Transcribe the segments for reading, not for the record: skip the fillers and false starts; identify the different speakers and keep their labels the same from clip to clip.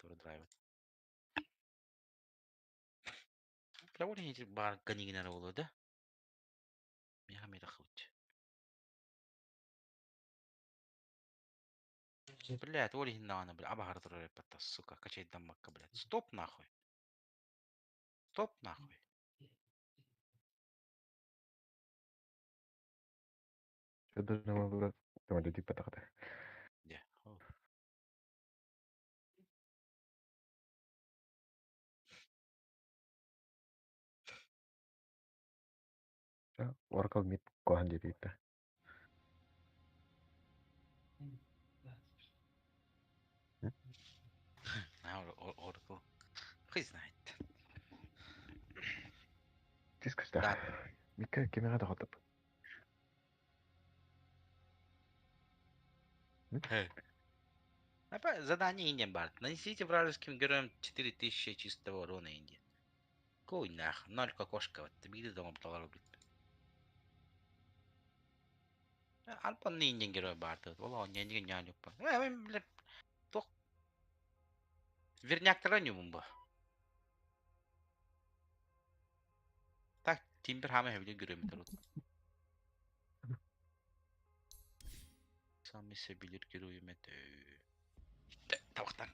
Speaker 1: Тура драйвер. Бля, ол иһин баар ганигинара буолуо да? Миэхэ эмиэ тахсыбыт. Блядь, ол иһин даҕаны, бля, абаһара турар эппэттэ, сука, качайдаммакка, блядь. Стоп нахуй. Стоп нахуй.
Speaker 2: Федор Типа
Speaker 1: Дьэ, ол.
Speaker 2: Oracle Meet кохан диэбиттэ.
Speaker 1: Oracle. Хуй знает.
Speaker 2: Дискуста.
Speaker 1: Да.
Speaker 2: Микка кимиэхэ да хотоп.
Speaker 1: Задание Индиан бар. Нанесите вражеским героям 4000 чистого урона Индии. Кой нах, ноль кокошка. Вот ты видишь дома доллар убит. Альпан Индиан герой бар. Ола, не не не не. Блядь, тох. Верняктара не бумба. Так, тимбер хаме хевде герой металл. Сами себилир герой мете. Тавақтан.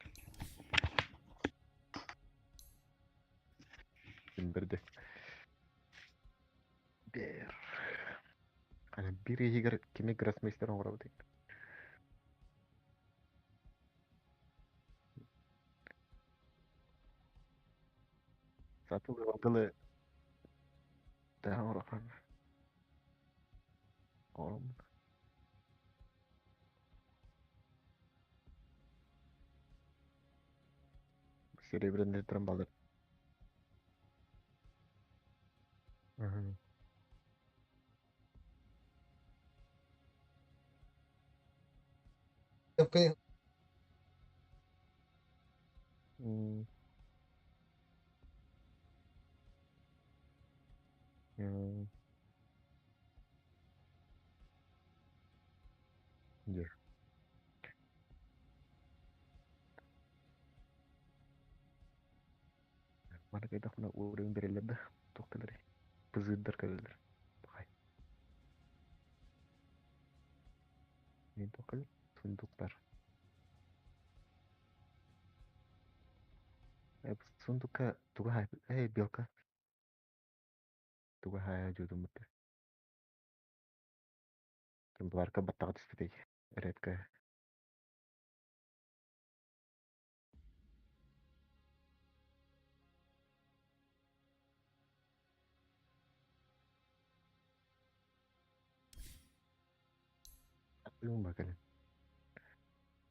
Speaker 2: Билберде. Бер. Ана бир иһигэр кими гроссмейстер оҥоробут. Сатыл дылы да оҥорохан. Ором. Серебряный трамбалар. Дьэ. Маны кайдахпына уровень береллер да туох кэлэрий? Пызыырдар кэлэллэр. Пахай. Мин туох кэлэр? Сундуктар. Сундукка туга хай белка. Туга хая жудуммут. Темпларка баттаҕа түспүтэй. Редко. Атыым кэлин.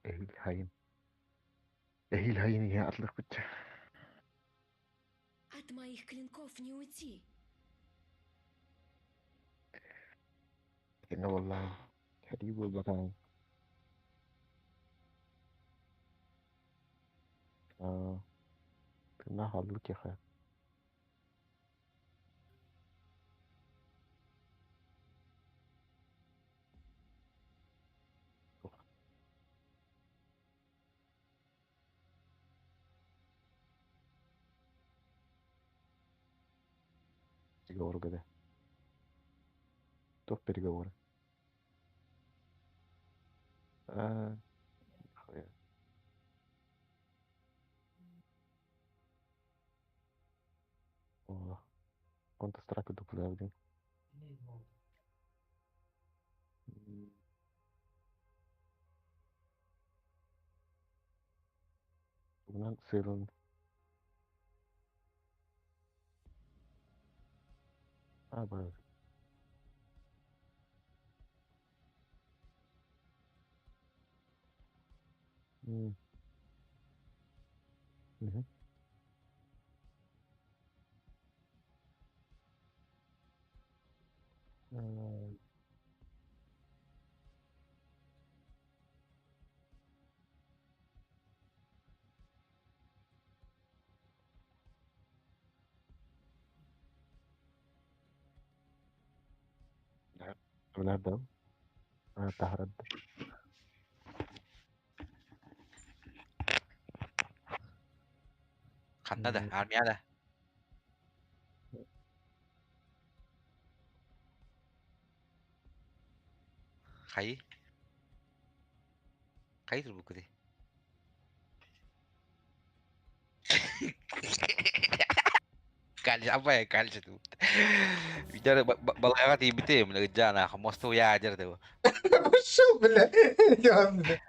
Speaker 2: Эһил хайын. Эһил хайын иһэ атлыхпытча.
Speaker 3: От моих клинков не уйти.
Speaker 2: Итиннэ буоллаҕа. Сэрии буолбатаҕын. Аа, тыыннаах хааллыбыт диэххэ. Переговорга да. Туох переговоры? Аа, о, Counter-Strike дуплавдин. Тугунан сырын. А, бар. М. Мгм. Э, Билэр да? А, таһарад.
Speaker 1: Ханна да, армия да. Хайы? Хайы турбуккутуй? Кальций, абай кальций тут. Видер балайга тиийбитим, ыдьаана, мосту ядер деп.
Speaker 4: Пошел, бля. Я, бля.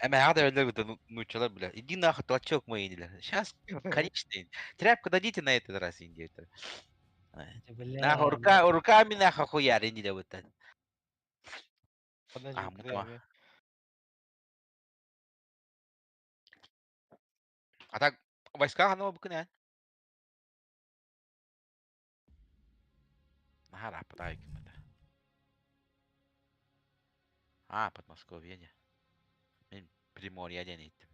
Speaker 1: Эмэҕэ да өлөр нууччалар бля. Иди нахуй, толчок мой диля. Сейчас конечный. Тряпку дадите на этот раз, индия. Нахуй, рука, руками нахуй хуяр, иди вот.
Speaker 5: Подожди,
Speaker 1: А,
Speaker 5: куда
Speaker 1: А так, войска ханова букына. Нахара, подай А, Подмосковье не. Мен Приморье ден иттим.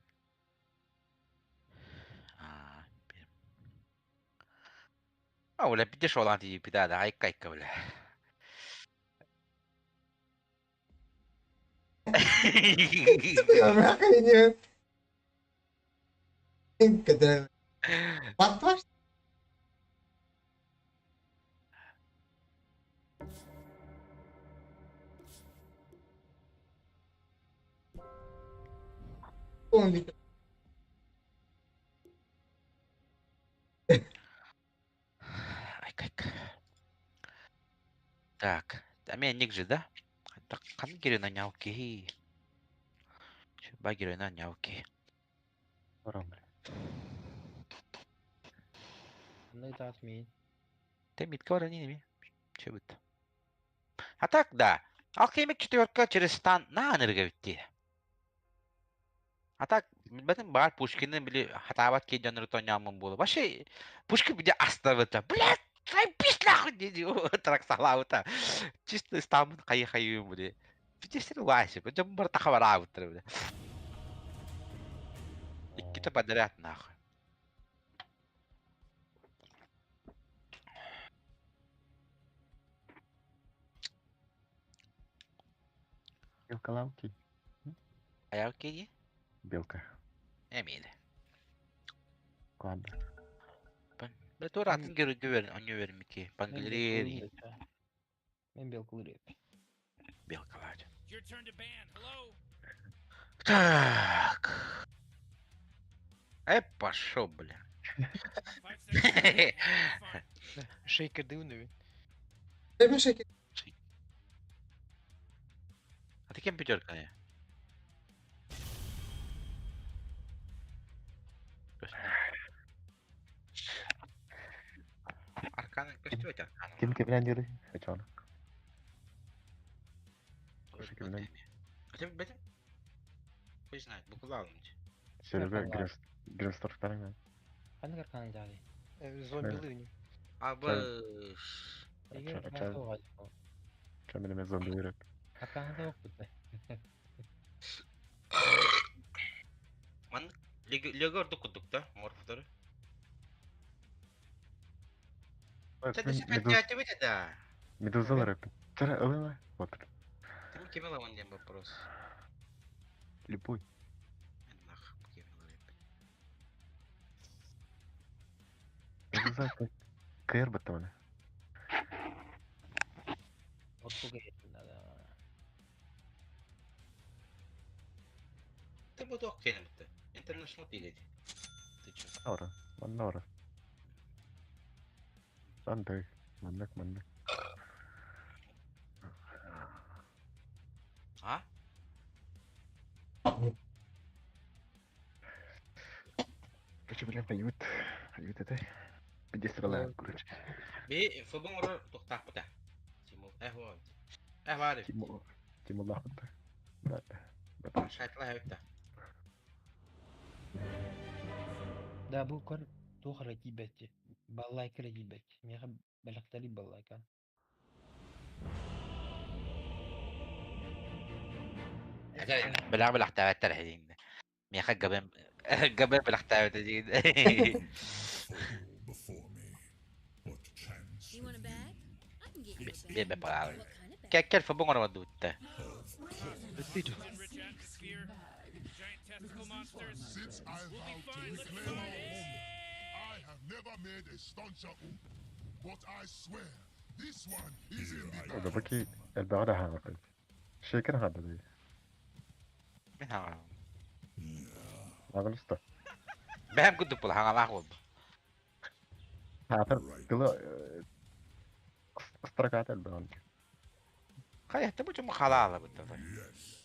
Speaker 1: А, А, бля, пидеш olan тиги пидада, айка айка, бля.
Speaker 4: Я охренею. Когда... Батваш? Он ведь
Speaker 1: Айка айка. Так, а меня ник же, да? Так, хан герой няуки. Ба герой на няуки.
Speaker 2: Барам, бля.
Speaker 5: Ну это отмень.
Speaker 1: Ты митка не ми. Че будет? А так, да. Алхимик четверка через стан на энергия. А так, бэтен бар Пушкинын били хатабат ки жанры тонямын болу. Вообще, Пушкин биде астабыта. Блядь, заебись нахуй деди. Трак салаута. Чисто стамын кайы хайы били. Бите васи, жам бар тахабара бля. Икките подряд нахуй.
Speaker 2: Белка лауки.
Speaker 1: А я окей?
Speaker 2: Белка.
Speaker 1: Эмили.
Speaker 2: Ладно.
Speaker 1: Бля, тура атын герой гөверин, онё верим ки. Пангелери,
Speaker 5: Мен белка лыреп.
Speaker 1: белка лад. Так. Пошел, бля.
Speaker 5: Шейкер дивный.
Speaker 4: Тебе шейкер.
Speaker 1: А ты кем пятерка не? Аркана, костюм аркана.
Speaker 2: Ким кимнен деді? Хочу Кимнен?
Speaker 1: А ты, бля? Хуй знает, буквально.
Speaker 2: Серега, Гримсторфтарың.
Speaker 5: Ханнык арканы дали? Зомби лыни.
Speaker 1: А быш.
Speaker 2: Ча мене зомби үреп.
Speaker 5: Арканы да окут.
Speaker 1: Ман лего орду кудук да, морфторы. Це да.
Speaker 2: Медузалар өп. Чара ылына. Вот.
Speaker 1: Ты кемела вон дем вопрос.
Speaker 2: Любой.
Speaker 1: Нах, кемела.
Speaker 2: Медуза кэр баттамана.
Speaker 5: Надо.
Speaker 1: Ты буду окей, ты. Интернешнл пилить. Ты чё?
Speaker 2: Ора. Манна ора. Андай. Маннык, маннык.
Speaker 1: А?
Speaker 2: Короче, блин, поют. Поют это. 50 ролла, короче.
Speaker 1: Би футбол ора тухтаах бата. Тиму, вот. Варик.
Speaker 2: Тиму. Тиму лахмата. Да. Да.
Speaker 1: Шайтла хэвта.
Speaker 5: Да, бу көр тухара кибетти. Баллайкара кибетти. Меха балактали баллайка.
Speaker 1: بلعب الاحتوات الحين ميخا قبل قبل بالاحتوات
Speaker 6: Before me. What chance
Speaker 3: You want a bag? I can get you a bag.
Speaker 1: بيبقى
Speaker 3: What kind of bag?
Speaker 1: كيف بونغ ودوت
Speaker 6: Since I vowed to reclaim our home
Speaker 2: Баки элбэҕи да аһаабаккын. Шейкер аһаата дии.
Speaker 1: Мин хаҥалаах.
Speaker 2: Маҕалыста.
Speaker 1: Бэйэм курдук була хаҥалаах буолбут.
Speaker 2: Аатар тылы строката элбэҕин.
Speaker 1: Хайа, бу дьомо халаалабыт да.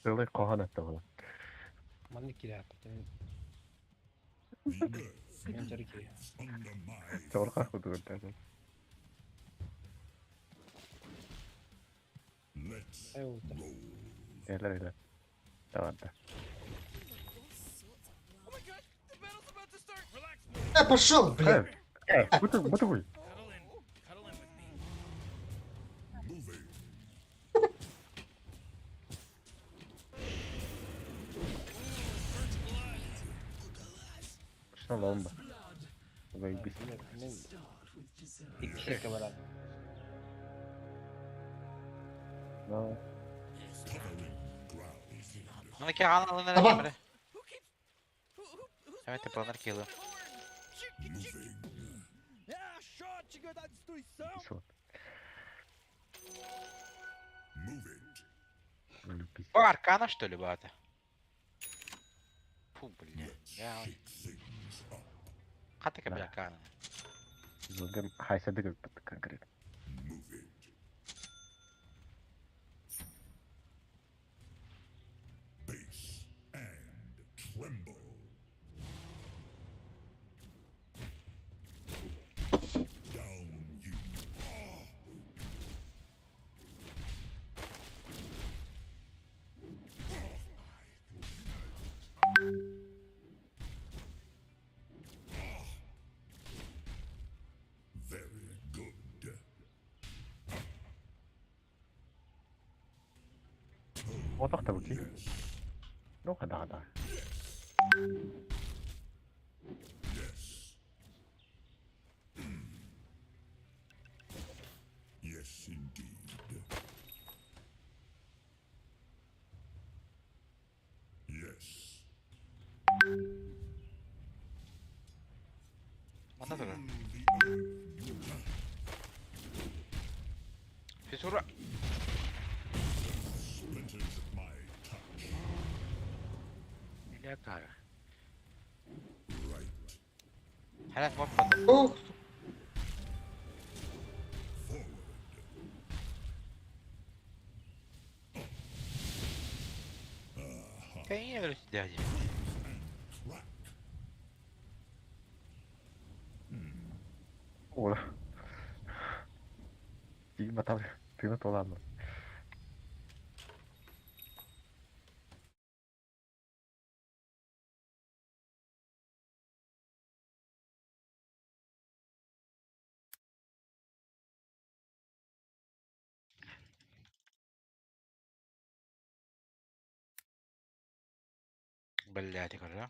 Speaker 2: Тылы хоһоон этте була.
Speaker 5: Маннык кириэхпитин мен төрү кириэ.
Speaker 2: Чорха кутугуртаатын.
Speaker 5: Ай улта.
Speaker 2: Элер элер. Давай.
Speaker 4: Э, пошел, блядь.
Speaker 2: Э, буту бутугуй. Пошла ломба. Заебись.
Speaker 5: Мен икки баран.
Speaker 2: Ну,
Speaker 1: Ну ки ханалын
Speaker 4: Таба.
Speaker 1: эрэ. Давайте планер килы.
Speaker 2: всё. Заебись.
Speaker 1: Бу аркана что ли баата? Фу, блин. Я хата кэбэ
Speaker 2: Да.
Speaker 1: аркана.
Speaker 2: Зылгым хайсады бит конкретно. Отох табыки. Ну, хада хада.
Speaker 1: Манна турар. Фисура. Иля кара. Ханас моппата.
Speaker 4: Ох,
Speaker 1: Кайын өлүс дяди.
Speaker 2: Ола. Тима там, тыына толамы.
Speaker 1: Блядь, көрө.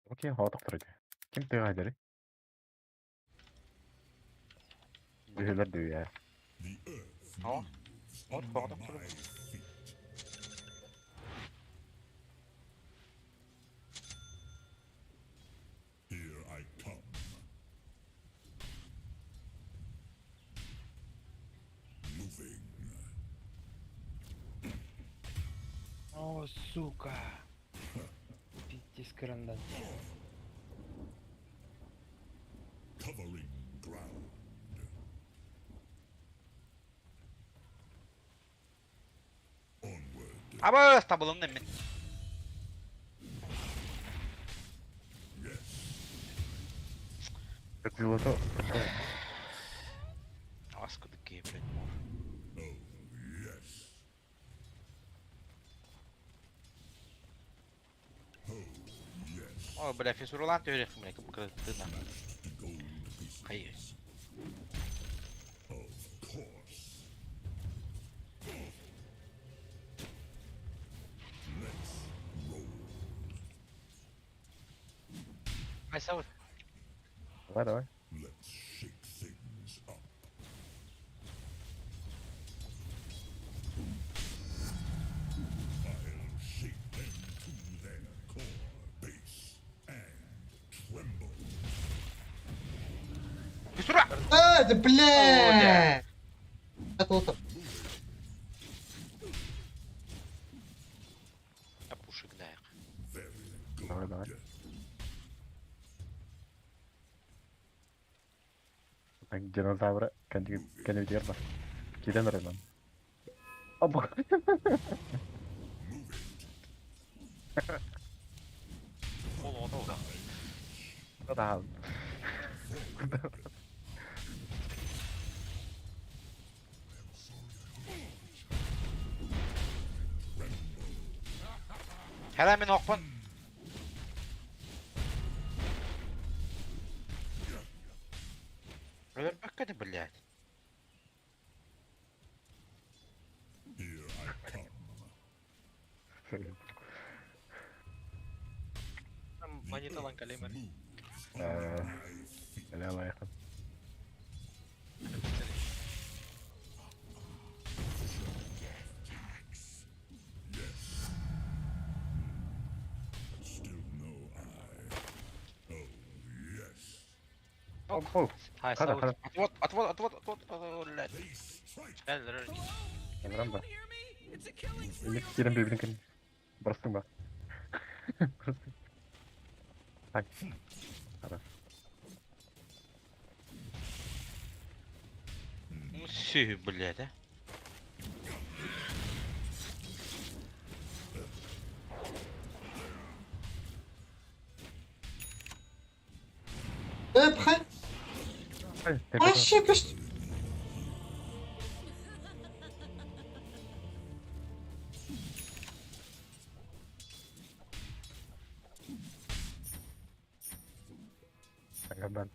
Speaker 2: Окей, хотох турды. Ким тыга дери? Дүһөлөр дүя.
Speaker 1: О. От хотох турар.
Speaker 5: О, сука. Пиздец карандан.
Speaker 1: Аба, табылым мен.
Speaker 2: Золото.
Speaker 1: Аскыды ки, блядь, мор. О, бля, фисуралан төрек, бля, кым кырытына. Кайы. Ай, сау.
Speaker 2: Давай, давай.
Speaker 1: Тура!
Speaker 4: А, да бля!
Speaker 1: Пушигдаах.
Speaker 2: Давай, давай. Так, динозавра кәнебитигэр бар. Киирэн эрэн. Оба.
Speaker 1: Ол оҕото да.
Speaker 2: Да.
Speaker 1: Хара мин охпун. Өлөрбөккө да, блядь.
Speaker 6: Here I come.
Speaker 7: Монета лан калемер.
Speaker 2: Эля лайхын.
Speaker 6: Still no eye. Oh, yes.
Speaker 2: О,
Speaker 7: Хай,
Speaker 2: Хара,
Speaker 7: сау.
Speaker 2: хара.
Speaker 1: Отвод, отвод, отвод, отвод, отвод, блядь.
Speaker 6: They strike.
Speaker 7: Бәллер.
Speaker 2: Ынырам ба. Или киирэн биэбитин кэн. Барыстың ба. Барыстың. Так. Хара.
Speaker 1: Ну сүй, блядь, а.
Speaker 4: Пхай.
Speaker 2: Ай,
Speaker 4: Вообще, көст.
Speaker 2: Аңардан.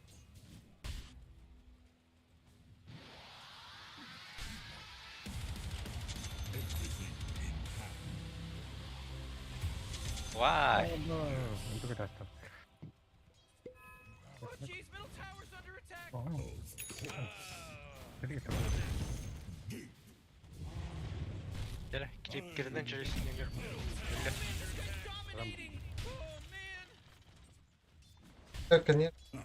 Speaker 7: Вай.
Speaker 2: Инту кытаастан.
Speaker 7: Кирип кирден чөйсүнүгөр.
Speaker 4: Так, конечно.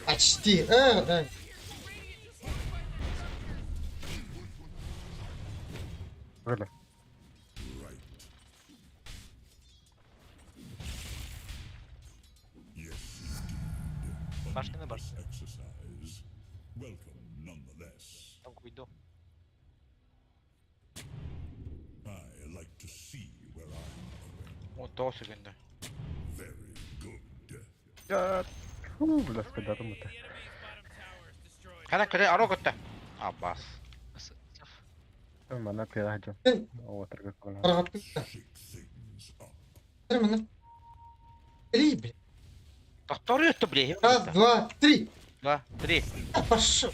Speaker 4: Почти. Да.
Speaker 2: Көрө.
Speaker 6: Right. Yes, indeed.
Speaker 7: Башняны
Speaker 6: A
Speaker 7: бар.
Speaker 6: nice exercise. Welcome, nonetheless.
Speaker 7: Там куйду.
Speaker 6: I like to see where I'm going.
Speaker 1: О, тоҕус секунда.
Speaker 6: Very good.
Speaker 2: Я. Фу, бля, спидатым это.
Speaker 1: Хара көрө, аро көттө. Абас.
Speaker 2: Мана пера жо.
Speaker 4: Э.
Speaker 2: Отырга калан.
Speaker 4: Арҕаттык.
Speaker 6: Shake things up.
Speaker 4: Нормально. Три, блядь.
Speaker 1: Тохторуйутту, блядь.
Speaker 4: Раз, два, три.
Speaker 1: Два, три.
Speaker 4: А, пошел.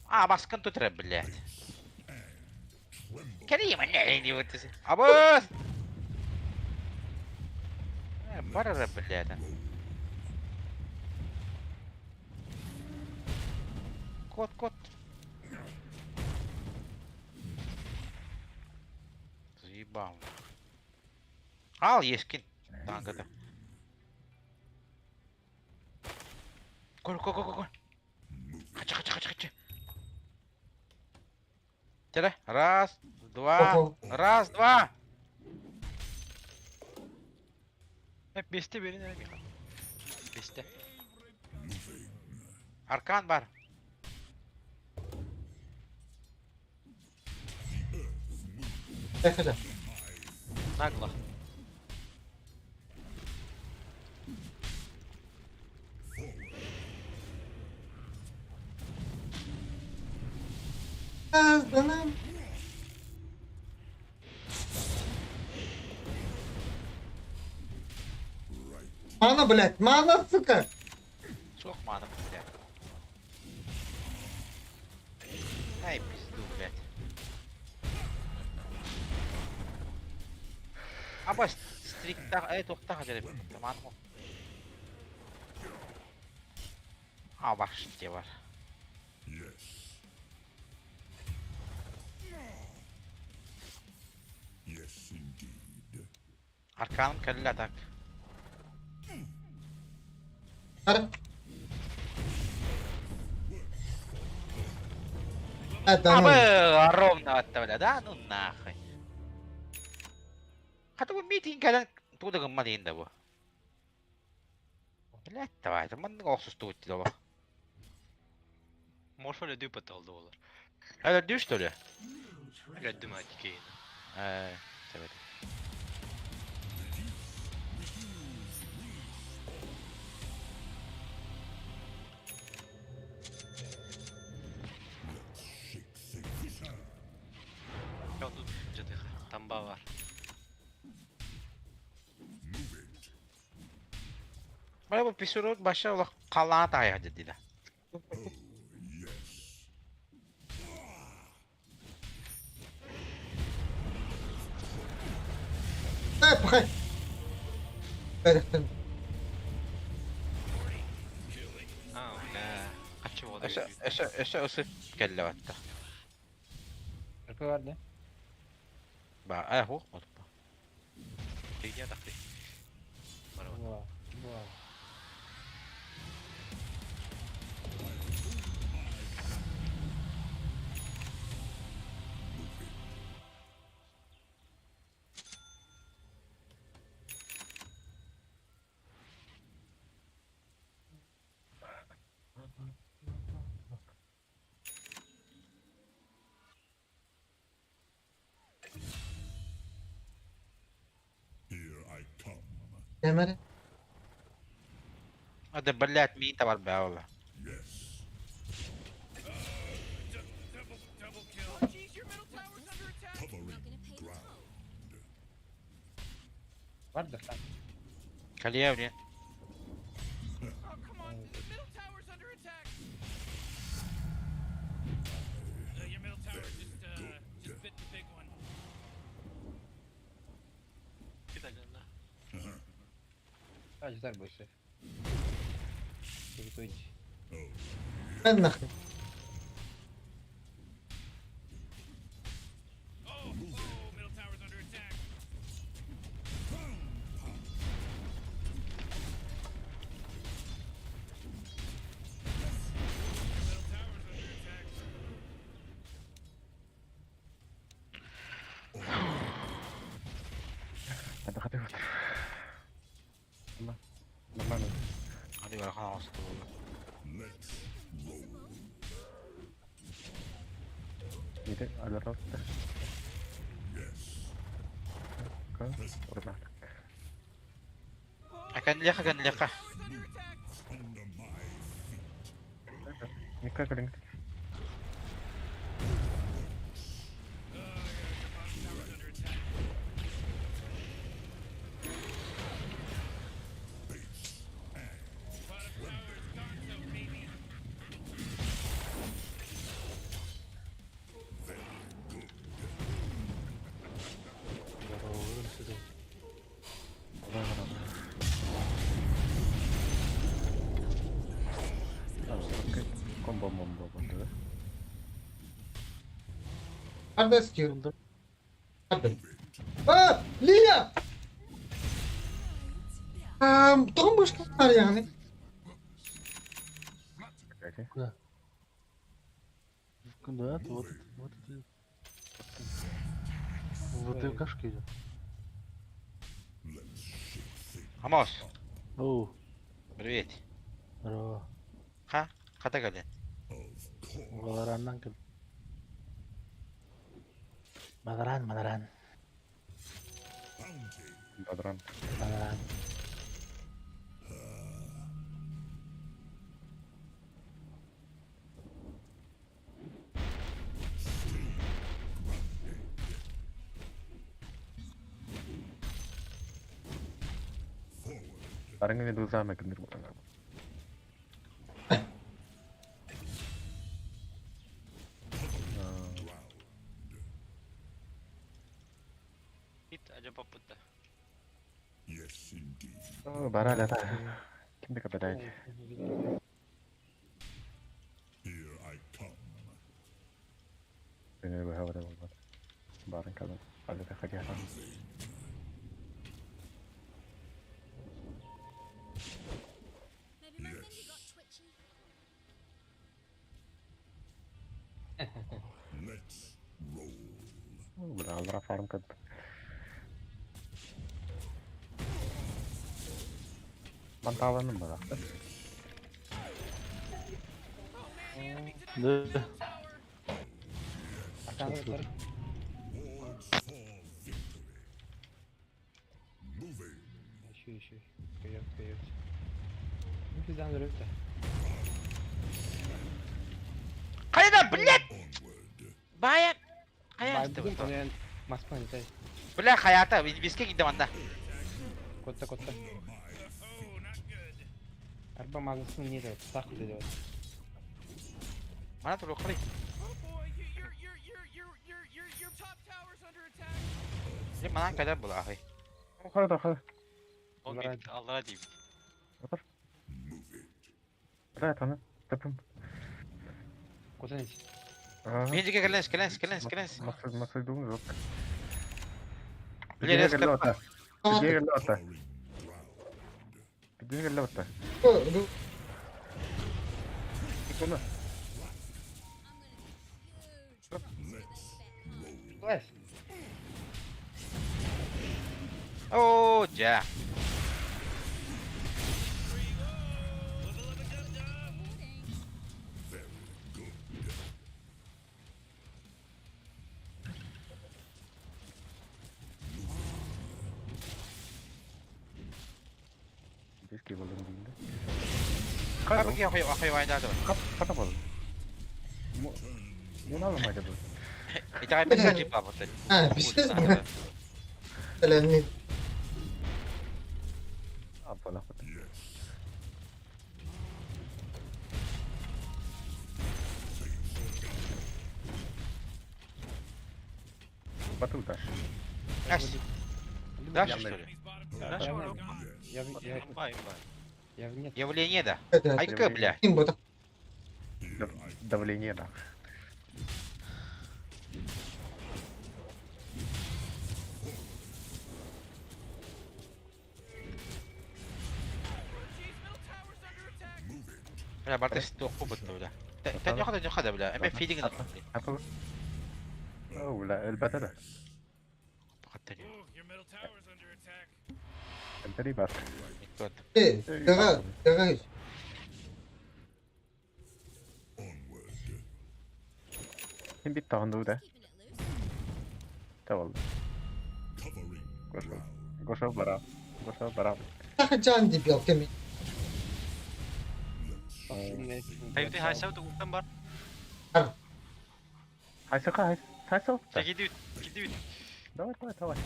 Speaker 1: А, баскын тут, блядь.
Speaker 6: Tremble.
Speaker 1: Кэрий, блядь, не вот это. Абас! Барара, блядь. Кот, кот. Заебал. Ал, ескин. Тангада. Кол, кол, кол, кол. Хача, хача, хача, хача. Тере. Раз, два,
Speaker 4: Ого.
Speaker 1: раз, два.
Speaker 7: Бесте берин эле Миха. Бесте.
Speaker 1: Аркан бар.
Speaker 4: Поехали.
Speaker 7: Нагло.
Speaker 4: Раз, да нам. Мана, блядь, мана, сука.
Speaker 1: Суох мана, блядь. Ай, пизду, блядь. Аба стриктах, эй, тухтах жереп. Ман го. Аба ште бар.
Speaker 6: Yes.
Speaker 1: Арканым кэллэ так.
Speaker 4: Ара. А, да
Speaker 1: А
Speaker 4: ну.
Speaker 1: бы ровно оттавля, да? Ну нахуй. Хата бу митинг кэлэн тугу да гыммат иһин да бу. Блять, давай, маннык охсустубут дии олох.
Speaker 7: Может, өлөдүү пыталды олар.
Speaker 1: Өлөрдүү что ли?
Speaker 7: Өлөдүм атикейин.
Speaker 1: Себет.
Speaker 7: Онду жадыха. Тамба бар.
Speaker 1: Бара бу писурут баша олох халаан таайа дедиле.
Speaker 4: Э, пахай. Бэрихтэн.
Speaker 7: А, бля. Качы болду.
Speaker 1: Өсө өсө өсө ысыт кэллэ батта.
Speaker 5: Арка бар да?
Speaker 1: Ба, э, хух, отпа.
Speaker 7: Дегия такты. Бар
Speaker 5: Буа. Буа.
Speaker 6: Here I come.
Speaker 4: Эмэре.
Speaker 1: Hadi блять, миин табар бää olla.
Speaker 6: Yes. Covering
Speaker 3: Not gonna pay the
Speaker 6: ground.
Speaker 3: toll.
Speaker 5: Vardır lan.
Speaker 1: Калия мне.
Speaker 5: Acılar bu işe. Крутой.
Speaker 4: Эн нахуй.
Speaker 2: Hadi hadi hadi. Allah. Нормально.
Speaker 1: Hadi барахан оҕусту буолла.
Speaker 6: Let's roll.
Speaker 2: Иди, аларотта.
Speaker 6: Yes.
Speaker 2: Ка. Урна.
Speaker 1: Аканлеха, аканлеха.
Speaker 6: Under my feet.
Speaker 2: Никак кэлин.
Speaker 8: Здорово, сюда.
Speaker 2: Комбо момбо болду.
Speaker 4: Арда скил. Арда. А, Лия! Тоҕо быштар яғни.
Speaker 2: Кстати.
Speaker 8: Да, вот это, вот это. В ТВКшке идет.
Speaker 6: Let's shake things.
Speaker 1: Амос,
Speaker 8: Оу,
Speaker 1: привет.
Speaker 8: здорово.
Speaker 1: Ха, хата кэлин.
Speaker 6: Of course.
Speaker 8: Валараннан кел. Мадаран, мадаран,
Speaker 6: Bounty.
Speaker 2: Бадран.
Speaker 8: мадаран.
Speaker 6: Forward.
Speaker 2: Барыңы медуза кіндір болған.
Speaker 6: Ground.
Speaker 7: Ит ажапа пытта.
Speaker 6: Yes, indeed.
Speaker 2: Бара лята. Кимди капитает?
Speaker 6: Here I come.
Speaker 2: Бара калан. Алда хагя.
Speaker 6: Let's roll.
Speaker 2: Бля, алра фарм кад. Манталаным бара.
Speaker 8: Да.
Speaker 5: Арканы көр.
Speaker 6: Wards for victory. Moving.
Speaker 5: Еще, еще. Көйөт, көйөт. Bizden dönüp de.
Speaker 1: Хайда, блядь!
Speaker 6: Onward.
Speaker 1: Бая! Хайа
Speaker 5: Байбын конен маспан ите.
Speaker 1: Бля, хаята, биске кидде манда.
Speaker 5: Котта котта. Арба мазасын не деп, сақ деп.
Speaker 1: Мана туру кырый. Же мана кайда була ахый.
Speaker 2: Хада хада.
Speaker 7: Ол
Speaker 5: Аллара-
Speaker 7: бит, аллара дейбит.
Speaker 6: Move it.
Speaker 2: Бля, таны. Тапым.
Speaker 5: Котан ит.
Speaker 1: Мен жеке келенс, келенс, келенс, келенс.
Speaker 2: Масыл масыл дум жоқ.
Speaker 1: Бля, резко.
Speaker 2: Бля,
Speaker 4: Tamam.
Speaker 2: лота.
Speaker 6: Covering ground.
Speaker 2: Бля, лота.
Speaker 4: Dur.
Speaker 2: Икона.
Speaker 6: Let's roll.
Speaker 5: Класс.
Speaker 1: О, жа.
Speaker 6: Very good.
Speaker 2: Беске болдым деймін.
Speaker 1: Кабы ахый ахый вайда да.
Speaker 2: Кап, ката болдым. Муна алмайды бұл.
Speaker 1: Итагай бес жип бабыты.
Speaker 4: Ha, bir şey mi? Önemli.
Speaker 2: Апа,
Speaker 6: Yes.
Speaker 2: Батыл таш.
Speaker 1: Ас. Дальше что ли?
Speaker 7: Дальше
Speaker 5: Я-
Speaker 7: барып.
Speaker 5: Я я
Speaker 7: Имба, имба.
Speaker 5: я нет.
Speaker 1: Явление да.
Speaker 4: Evet, evet.
Speaker 1: Айка, бля.
Speaker 4: Kim bu da?
Speaker 2: Давление, да.
Speaker 1: Бля, бартес тоқпу бітті, бля. Тән жоқада жоқада, бля. Эме фидинг
Speaker 2: Апа. Оу, бля, элбәтә дә. Элбәтә бар.
Speaker 4: Daha, daha hiç.
Speaker 6: Onward.
Speaker 2: Син бит тагынды да. Табылды.
Speaker 6: Covering
Speaker 2: Гоша.
Speaker 6: ground.
Speaker 2: Гоша бара. Гоша бара.
Speaker 4: Daha can dip yap kemi.
Speaker 6: Let's
Speaker 7: Хайты хайсау тугуттан бар.
Speaker 2: Хайсы хайсы. Хайсы.
Speaker 7: Киди киди.
Speaker 2: Давай, давай, давай.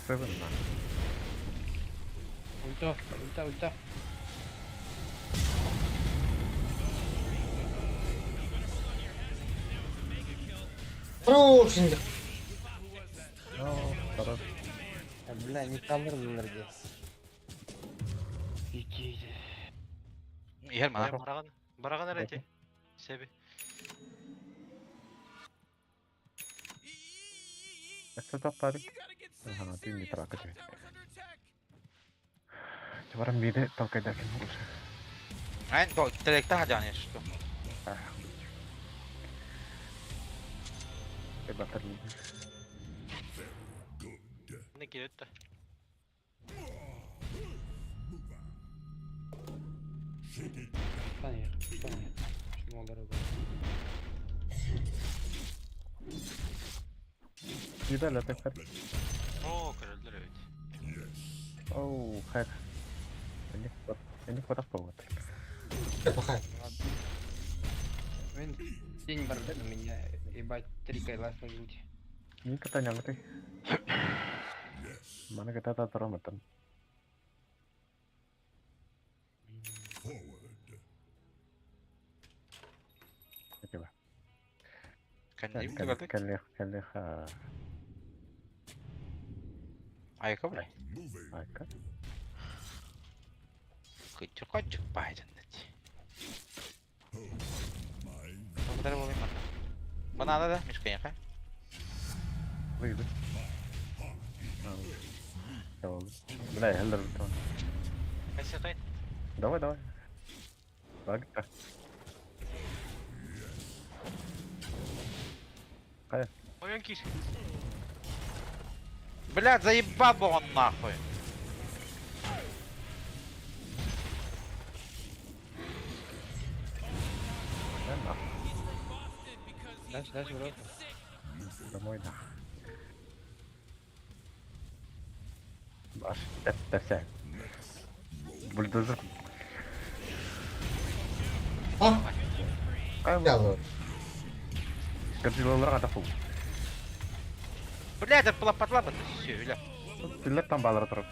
Speaker 2: Севен на.
Speaker 5: Ульта, ульта, ульта.
Speaker 4: Bravo şimdi.
Speaker 2: Ну, хорош.
Speaker 5: Бля, не калдырдылар де. Икейди.
Speaker 1: Егер мана.
Speaker 7: Бараган, бараган эрети. Себи.
Speaker 2: Это топарик. Ага, ты не тракать. Чаварам биде толкайда кем больше.
Speaker 1: Айн, то, телекта хаджан что.
Speaker 2: Батыр.
Speaker 6: good.
Speaker 7: Не келет да.
Speaker 6: Shake it.
Speaker 5: Таня, Таня. Шмолдары бар.
Speaker 2: Видали, это хер.
Speaker 7: О, көрөлдөр эбит.
Speaker 6: Yes.
Speaker 2: Оу, хер. Они хватав повод.
Speaker 4: Bakayım.
Speaker 5: Мен день бар у меня, ебать, три кайласа люди.
Speaker 2: Ни катаня ты.
Speaker 6: Yes.
Speaker 2: Мана ката тараматан.
Speaker 6: Forward.
Speaker 2: Окей.
Speaker 1: Кәнде
Speaker 2: Кәллех, кәллех, кәллех.
Speaker 1: Айка, бля.
Speaker 6: Moving.
Speaker 2: Айка.
Speaker 1: Кычы качык байдын деді.
Speaker 6: Oh, my.
Speaker 1: Благодаря болайым мана. Бана да, Мишка яқа.
Speaker 2: Выйду. Бля, хеллер.
Speaker 7: Хайсы кай.
Speaker 2: Давай, давай. Багта. Хайа.
Speaker 7: Ойон киир.
Speaker 1: Блядь, заебал бы он нахуй.
Speaker 2: Да нахуй.
Speaker 5: Дальше, дальше, бро.
Speaker 2: Домой нахуй. Баш, это вся. Бульдозер.
Speaker 4: А,
Speaker 2: Хайа.
Speaker 4: ялы.
Speaker 2: Годзиллаларга да фул.
Speaker 1: Блядь, это была подлаба, ты все, бля.
Speaker 2: Тиллер там баллар турар.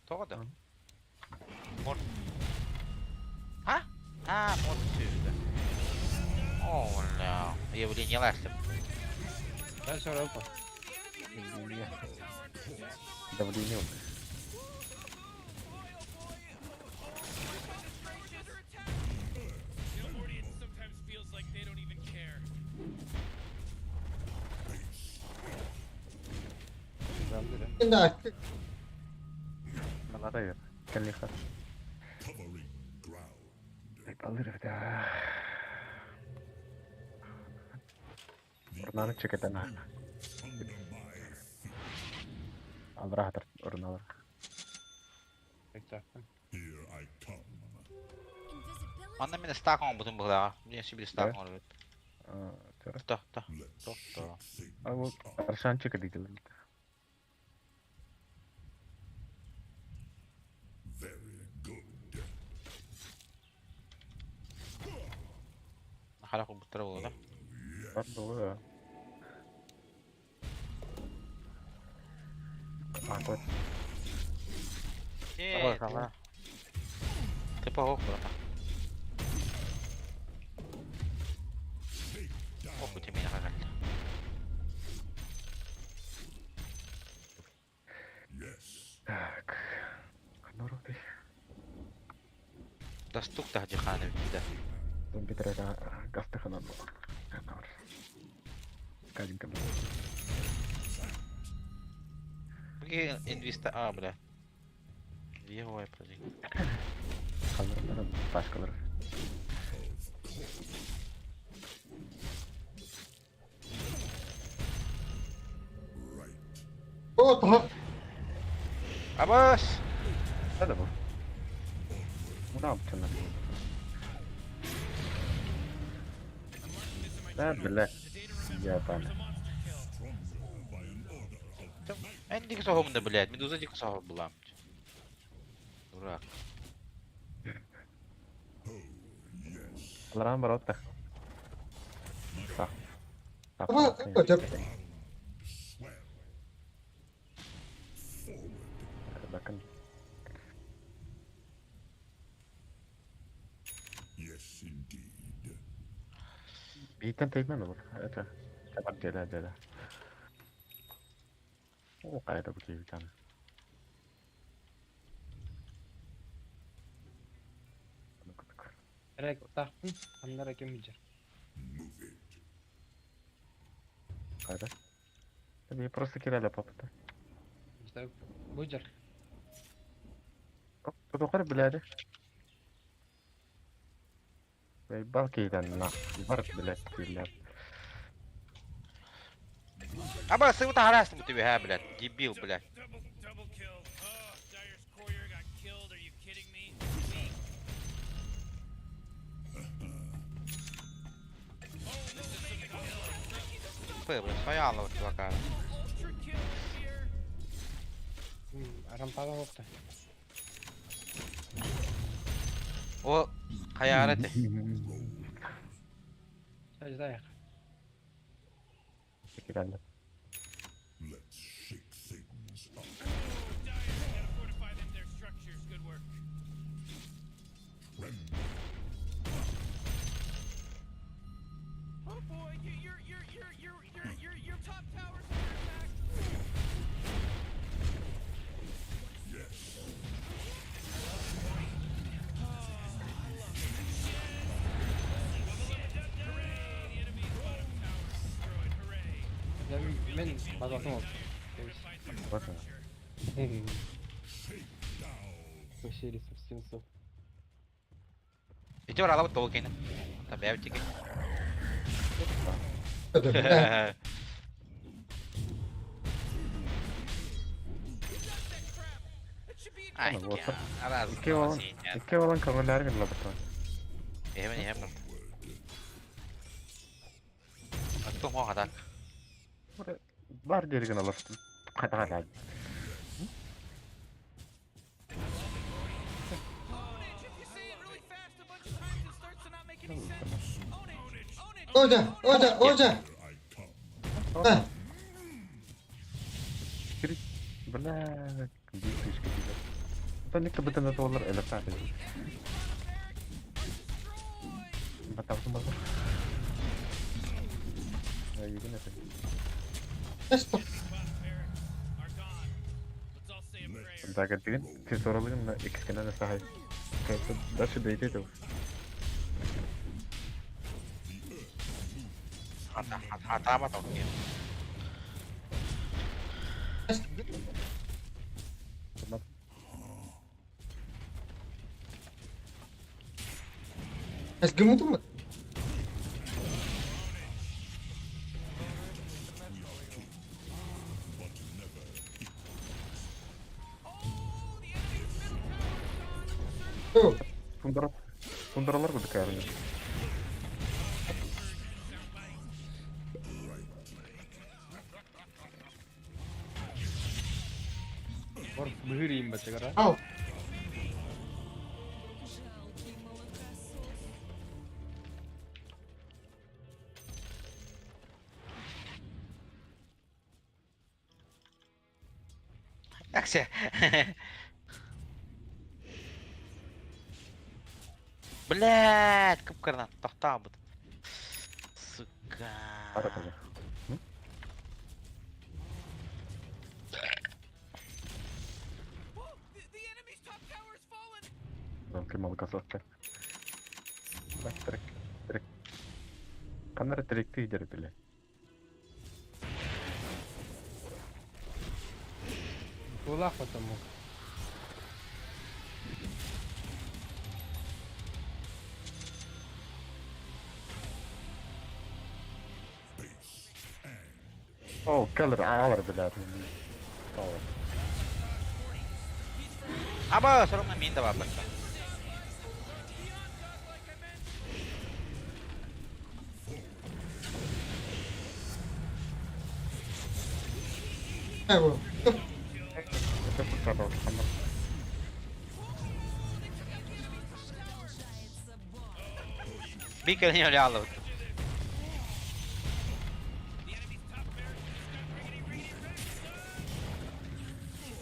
Speaker 1: Тоҕо да? Мор. А? А, мор все, О, бля. Я влинялась.
Speaker 5: Дальше, бро.
Speaker 2: Давление.
Speaker 4: Şimdi açtık.
Speaker 2: Наларайыр. Калиха.
Speaker 6: Covering ground.
Speaker 2: Балыр да. Урнаны чекетен.
Speaker 6: Under my feet.
Speaker 2: Алра урналар.
Speaker 5: Так,
Speaker 6: Here I come.
Speaker 3: Invisibility.
Speaker 1: Манна мин стак оҥорбутум быһыылааҕа. Мин өссө биир стак оҥорбут.
Speaker 2: Тора.
Speaker 1: Та, та,
Speaker 6: Let's
Speaker 1: та, та.
Speaker 6: shake
Speaker 2: А вот
Speaker 6: things up.
Speaker 2: Аршанчик дигил.
Speaker 6: Very good.
Speaker 1: Харах курбуттара буолуо да.
Speaker 2: Бар было. А вот.
Speaker 7: Нет.
Speaker 1: Типа ох, брата. Ох, у тебя меня
Speaker 6: Yes.
Speaker 2: Так. Нороты.
Speaker 1: Достук таһдьыхааны бүттэ.
Speaker 2: Компьютер гастаханан. Кадинка.
Speaker 1: Какие инвеста... А, бля. Левая, подожди.
Speaker 2: Kalır, başkaları.
Speaker 6: Right.
Speaker 4: О, daha.
Speaker 1: Абас!
Speaker 2: Nerede bu? Bu ne yapacaksın lan? Nerede lan? Ya ben.
Speaker 6: Stronger by an order of night.
Speaker 1: Эн диги соһумда, блядь. Медуза диги соһу была. Дурак.
Speaker 6: Oh, yes.
Speaker 2: Аларан бар отта. Так. Так.
Speaker 4: Ama hocam.
Speaker 6: Swell. Forward.
Speaker 2: Bakın.
Speaker 6: Yes, indeed.
Speaker 2: Бийтен теймен olur. Evet. Bak gele gele. O kayda bu bir tane.
Speaker 5: Рек, тахтын, аннара кем жер.
Speaker 6: Move it.
Speaker 2: Kayda. Tabii просто киреле попыта.
Speaker 5: Бу жер.
Speaker 2: Тотокар биледи. Балки на. Бар билет килер.
Speaker 1: Абас, ты вот харасим тебе, ха, блядь. Дебил, блядь.
Speaker 9: Double kill. Oh, Dire's courier got killed. Are you kidding me?
Speaker 1: Пы, блядь, своя вот чувака.
Speaker 9: Ultra kill here.
Speaker 5: Арампага окта.
Speaker 1: О, хаяры ты.
Speaker 5: Ждайық.
Speaker 2: Киреле.
Speaker 6: Let's shake things up.
Speaker 9: Oh, Dire's gotta fortify them their structures. Good work.
Speaker 6: Tremble.
Speaker 9: Oh boy, you, your top tower's under attack.
Speaker 6: Yes.
Speaker 9: Hooray! The enemy's bottom tower is destroyed. Hooray!
Speaker 5: Мен базатын oldu.
Speaker 2: Bakın.
Speaker 6: Shake down.
Speaker 5: Вообще ресурс 700.
Speaker 1: Иди врала вот толкин. Там я утеки.
Speaker 4: Это,
Speaker 1: Ай,
Speaker 2: Вот.
Speaker 1: раз,
Speaker 2: Икки балан, икки балан көңүллэр гынлабыт.
Speaker 1: Эһэмен иһэм барда. Аттым хоң атак.
Speaker 2: Бар дерген алар. Кайда
Speaker 4: Оля, Оля, Оля.
Speaker 2: кайда. Бля, бир фишка тиде. Та никто бытын это олар электар. Батавсың бар. Егин это.
Speaker 4: Что?
Speaker 9: Bottom barracks are gone. Let's all say a prayer.
Speaker 2: Дага деген тезоралыгын экскенен сахай. Дальше дейте это.
Speaker 1: Хатаама токкин.
Speaker 4: Гымытым.
Speaker 2: Тундра. Тундралар бу дикәрне.
Speaker 5: Бар быһыр бачыгара.
Speaker 4: Ау.
Speaker 3: Жалкий молокосос.
Speaker 1: Аксе. Блядь, кып-кырна, тоқтаа бұд. Сука.
Speaker 2: Ара кызы. Жалкий молокососты. Так, трек, трек. Канара тректи идер биле.
Speaker 5: Кулак потому.
Speaker 2: О, келер алар биле. О,
Speaker 1: Аба, сорымна мен де барлықта.
Speaker 2: это путарал канар.
Speaker 3: Продолжается бой.
Speaker 1: Bir kere öyle aldı.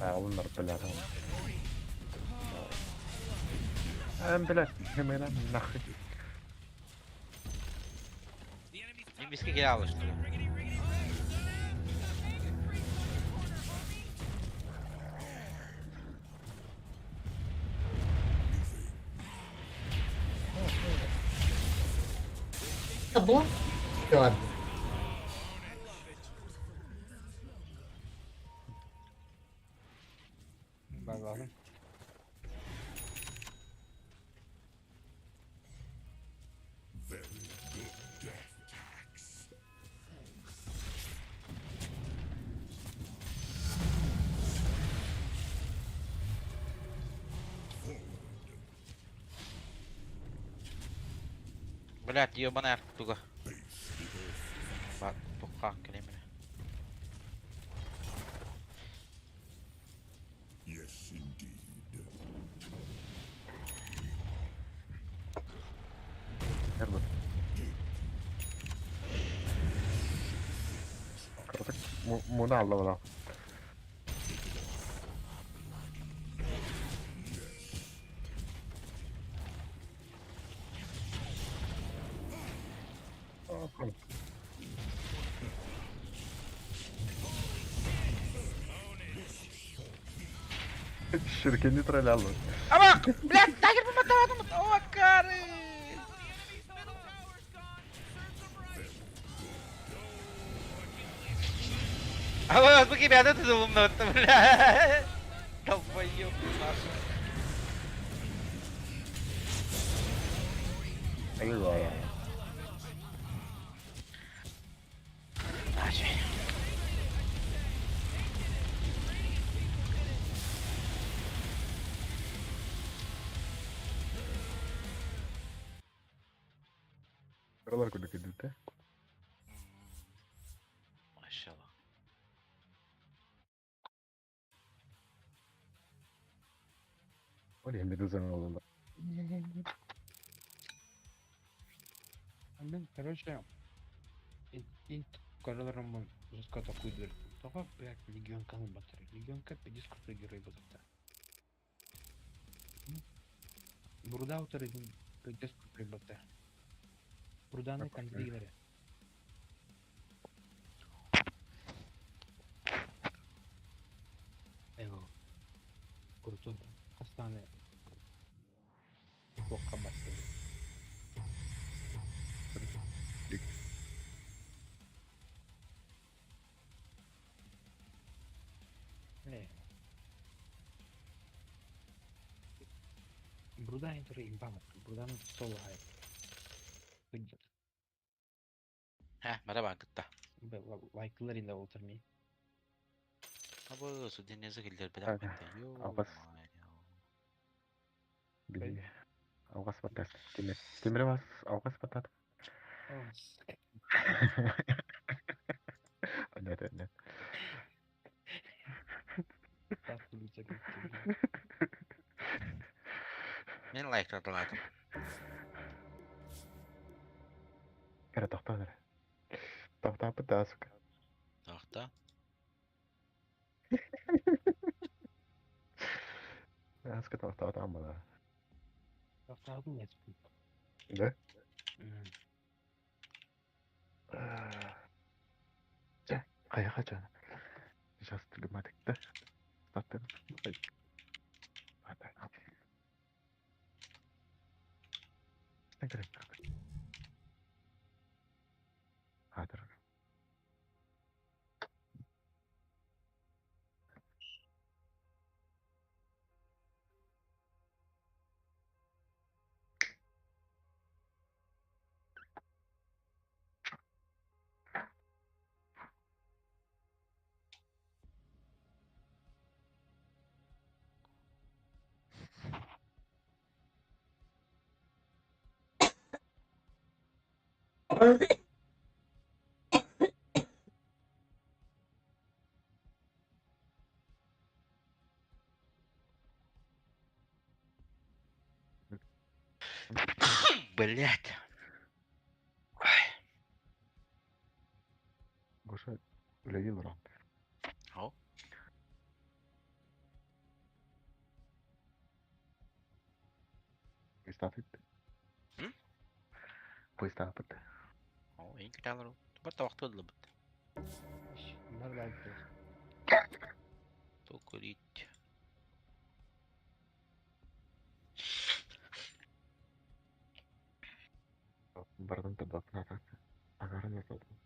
Speaker 2: Алынар биле. Эм биле, хемена нахуй.
Speaker 1: Мен біске келе алды, что ли?
Speaker 4: Бу. Давай.
Speaker 5: Бар
Speaker 6: Very good death tax.
Speaker 1: Блядь, ебаная туга. Бак, туққа келемін.
Speaker 6: Yes, indeed.
Speaker 2: Эрбет. Кырдык муна алла бала. Ширкени троллялы.
Speaker 1: Аба, блядь, тагер бұматавадым. О, кары. Аба, bu gibi adet bulundu, бля. Долбоёб, нахуй.
Speaker 2: Кыралар курдук кэлбитэ.
Speaker 1: Машаллах.
Speaker 2: Ол иһин медузаны ылаллар.
Speaker 5: Мин, короче, көрөлөрүм жестко такуйдур. Тоҕо, блядь, легионканы батар. Легионка пиздец крутой герой батарта. Бруда утары пиздец крутой батар. Бруданы контроллеры. Эго. Крутой. Хастаны. Туохха бастыбыт. Э. Бруда интер имбамат. Бруданы соло хай. Выйдет.
Speaker 1: Һэ, бара кытта.
Speaker 5: Лайклар инде олтырмый.
Speaker 1: Абы суденезі киллер
Speaker 2: Ага.
Speaker 1: билэр
Speaker 2: Алҕас. Били. Алҕас батат. Тимир. Тимир бас. Алҕас батат. Нет, нет.
Speaker 5: Так,
Speaker 1: Мен лайктадылатым.
Speaker 2: Эрэ тохтоо эрэ. Тохтооппут да сука.
Speaker 1: Тохта.
Speaker 2: Сука тохтоотоон бала.
Speaker 5: Тохтоотун нет.
Speaker 2: Да? Чэ, хайа чана. Сейчас түгэмэтик да. Стартын. Хатыр.
Speaker 1: Блять.
Speaker 2: Гоша үлэлии олорон.
Speaker 1: О.
Speaker 2: Поистаапыт.
Speaker 1: М?
Speaker 2: Поистаапыт.
Speaker 1: О, эң киталар. Бар тавакты бит.
Speaker 5: Бар лайк.
Speaker 1: Токурить.
Speaker 2: Бардан табакна Агарын атадым.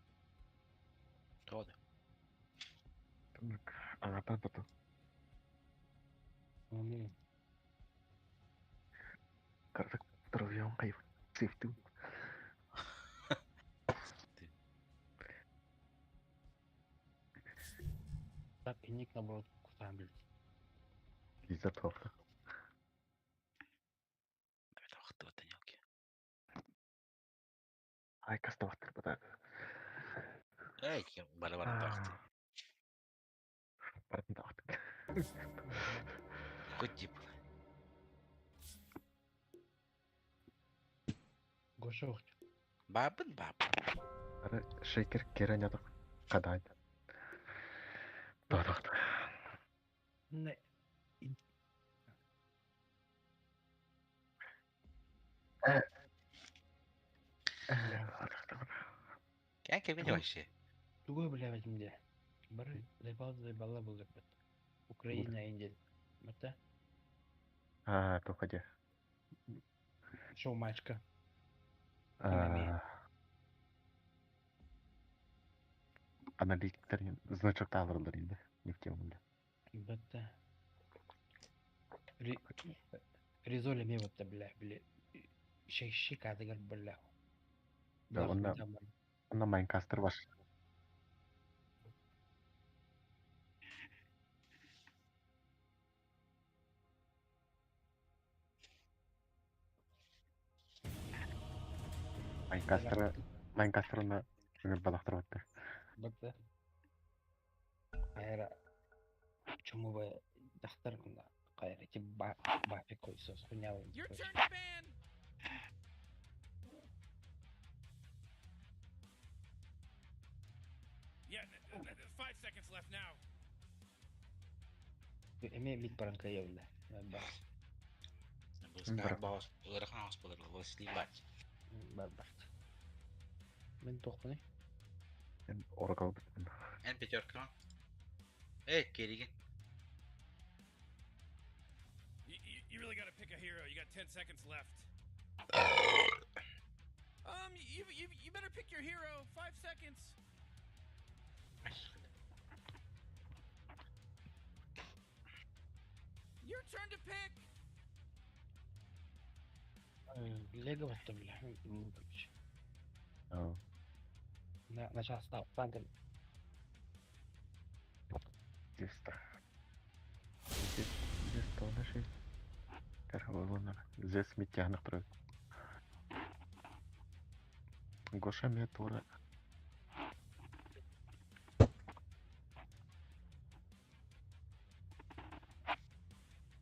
Speaker 1: Тоды.
Speaker 2: Агартан тату.
Speaker 5: Амин.
Speaker 2: Картак травьон кайф. Сифту.
Speaker 5: Так, ник наоборот, кусаем, блядь.
Speaker 2: Лиза тоқта.
Speaker 1: Тавакты бит ялки.
Speaker 2: Ай каставаттыр бата.
Speaker 1: Эй, бара бара тавакты.
Speaker 2: Бардан таваттык.
Speaker 1: Хоть дип.
Speaker 5: Гоша охт.
Speaker 1: Бабын баб.
Speaker 2: Ары шейкер керен ятак. Кадай. Тоқта.
Speaker 5: Не.
Speaker 1: Кән кемini вообще?
Speaker 5: Тугой, бля, где. Бары заебал, заебала был бит. Украина, Индия. Мата.
Speaker 2: А, тоқта.
Speaker 5: Шоу мачка.
Speaker 2: Аналитиктер значок таалырылар инде. Нефтемунда.
Speaker 5: Бата. Резоля ме вот бля, бля. Шейши кадыгар бля.
Speaker 2: Да, онна онна Майнкастер бар. Майнкастеры Майнкастерына ыҥырбатахтар баттар.
Speaker 5: Бакта. Хайра чумубай дьахтар хайра ти бафик койсос хуйня.
Speaker 9: Your turn to ban. Yeah, 5 seconds left now.
Speaker 5: Эмиэ мид баран кыайабылла.
Speaker 2: Бара.
Speaker 1: Ыарахан аҕыс буолар, Василий бать.
Speaker 5: Бар бар. Мин туохпунуй?
Speaker 2: Эн Oracle быттын.
Speaker 1: Эн пятерка. Эй, Керигин.
Speaker 9: You really got to pick a hero. You got 10 seconds left. You better pick your hero. 5 seconds. Your turn to pick.
Speaker 5: Лего баттым бля.
Speaker 2: Аа.
Speaker 5: На начало танк.
Speaker 2: Зеста. Зеста наши. Карабалона. Зес митяхнах тұрады. Гоша ме тура.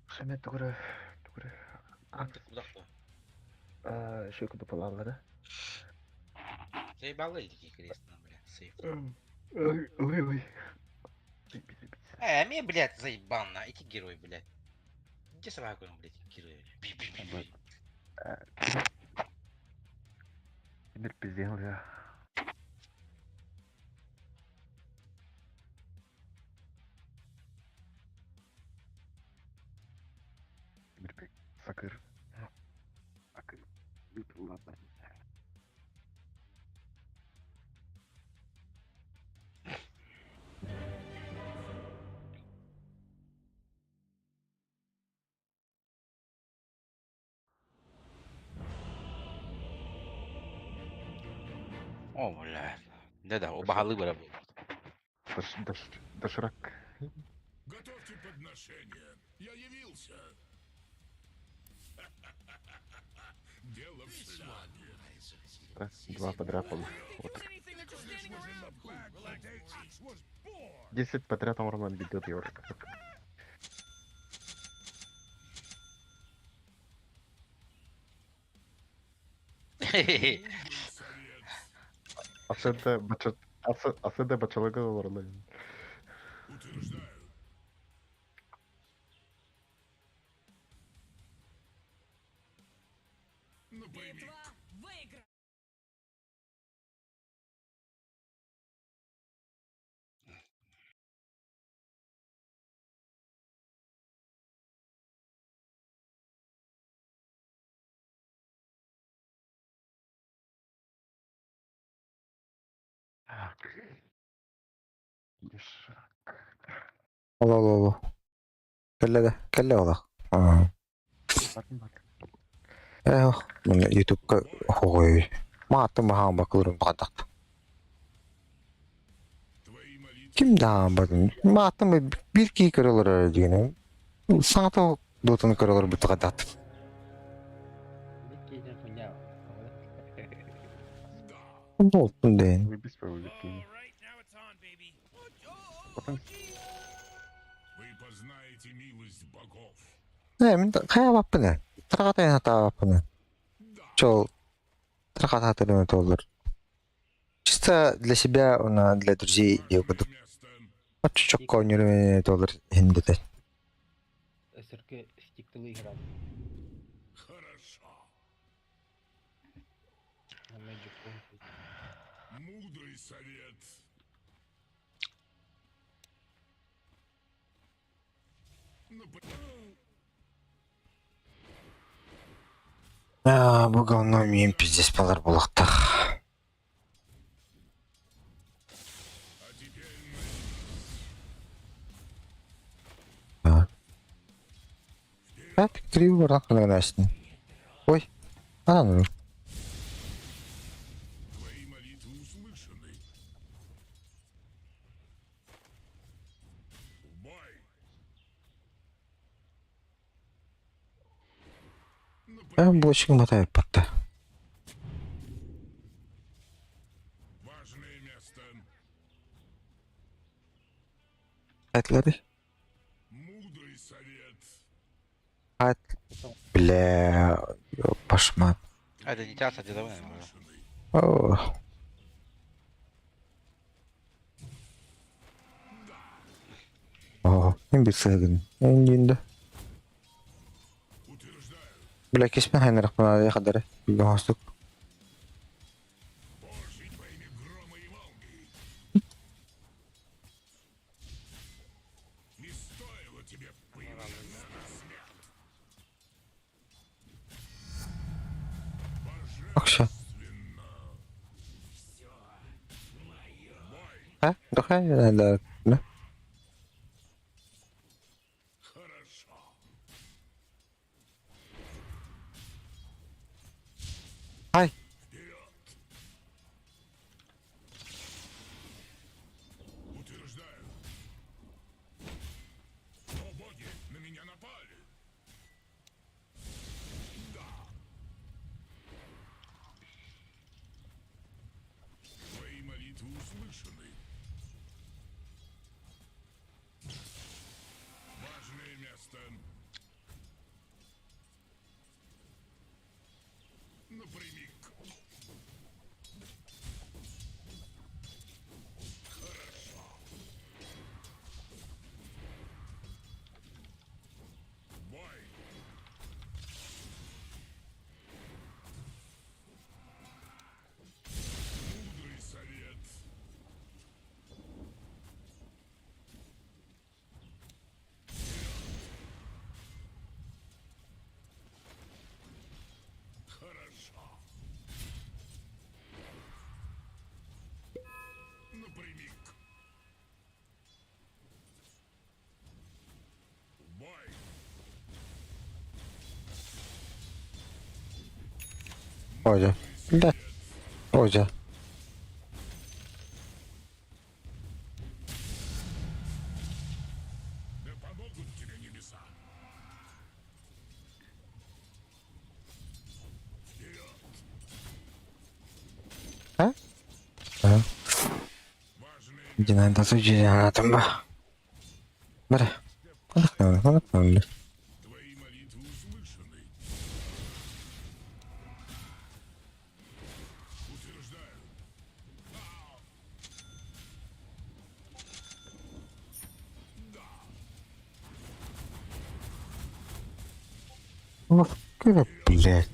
Speaker 2: Гоша ме тура. Тура.
Speaker 1: Кудахта.
Speaker 2: Аа, шөкү балалары.
Speaker 1: Заебало или крест, бля, сейф.
Speaker 2: Ой, ой, ой.
Speaker 1: Э, мне, блядь, заебал на, эти герои, блядь. Где собаку, блядь, герои? Би би би би.
Speaker 2: Тимир пиздел я. Тимир пи. Сакыр. Сакыр. Ладно.
Speaker 1: О, блядь. Да-да, оба выбора был.
Speaker 2: Даш, даш, доширак.
Speaker 6: Готовьте подношение. Я явился. Дело в шляпе.
Speaker 2: Раз, два подряд.
Speaker 9: Why aren't they
Speaker 2: Вот.
Speaker 9: doing anything? They're just standing around. Relax.
Speaker 6: Was born.
Speaker 2: 10 подряд Орман ведет Йорк.
Speaker 6: Мудрый совет.
Speaker 2: Асенде бача Асенде бачалыгы олорла.
Speaker 6: Утверждаю. Напрямик.
Speaker 3: Битва выиграна.
Speaker 2: Так. Доширак.
Speaker 4: Алло, алло, алло. Кэллэ да, кэллэ ола. Аа.
Speaker 2: Батын бат.
Speaker 4: Эх, мен ютубка хой. Мааты махан бакылырым бадак.
Speaker 6: Твои молитвы.
Speaker 4: Ким да батын. Мааты бир ки көрөлөр деген. Саңата дотун көрөлөр бутагадат.
Speaker 5: Мид кейден хуйня.
Speaker 6: Да.
Speaker 4: Болтун ден.
Speaker 2: Выбись по
Speaker 9: All right, now it's on, baby. Oh,
Speaker 2: Потом
Speaker 6: Вы познаете милость богов.
Speaker 4: Э, мен кая баппын. Таргата ята баппын.
Speaker 6: Да.
Speaker 4: Чол таргата төлөмө толор. Чисто для себя, она для друзей
Speaker 6: Правильное
Speaker 4: делаю.
Speaker 6: место.
Speaker 4: Чучок конюрме доллар хиндете.
Speaker 5: Өсөркө стиктылы играл.
Speaker 6: Хорошо.
Speaker 5: На Magic Point.
Speaker 6: Мудрый совет. Нап-
Speaker 4: А, бу говно мен пиздец балар булактах.
Speaker 6: А теперь
Speaker 4: А. Так, три барак кылган Ой, ана ну.
Speaker 6: твои молитвы услышаны. В бой!
Speaker 4: А, бочка мотай патта. Хайдыларый?
Speaker 6: Мудрый совет.
Speaker 4: Хайт. Бля, пашмат.
Speaker 1: А, это не тяса, дедовая, наверное.
Speaker 6: Услышаны.
Speaker 4: О, о, мин бир сыгын. Эндинде.
Speaker 6: Утверждаю.
Speaker 4: Бля, кеспен хайнарахпын хадары. Билген хостук.
Speaker 6: Божить во имя грома и молнии. Не стоило тебе появляться на свет.
Speaker 4: Акша.
Speaker 6: Божественно.
Speaker 4: Ha? Дохай, да. Да.
Speaker 6: Хорошо.
Speaker 4: Ай.
Speaker 6: Вперед! Утверждаю. О боги, на меня напали. Да. Твои молитвы услышаны. Важное место. Напрямик. Хорошо. Бой. Мудрый совет. Хорошо. Напрямик. В Бой.
Speaker 4: Ожа. Бля. Ожа.
Speaker 6: Да помогут тебе небеса. Вперед!
Speaker 4: Ha? Ha.
Speaker 6: Важное
Speaker 4: Динайда сужи ба. Бара. Анах анах
Speaker 6: Твои молитвы услышаны. Утверждаю.
Speaker 4: Ох, блядь.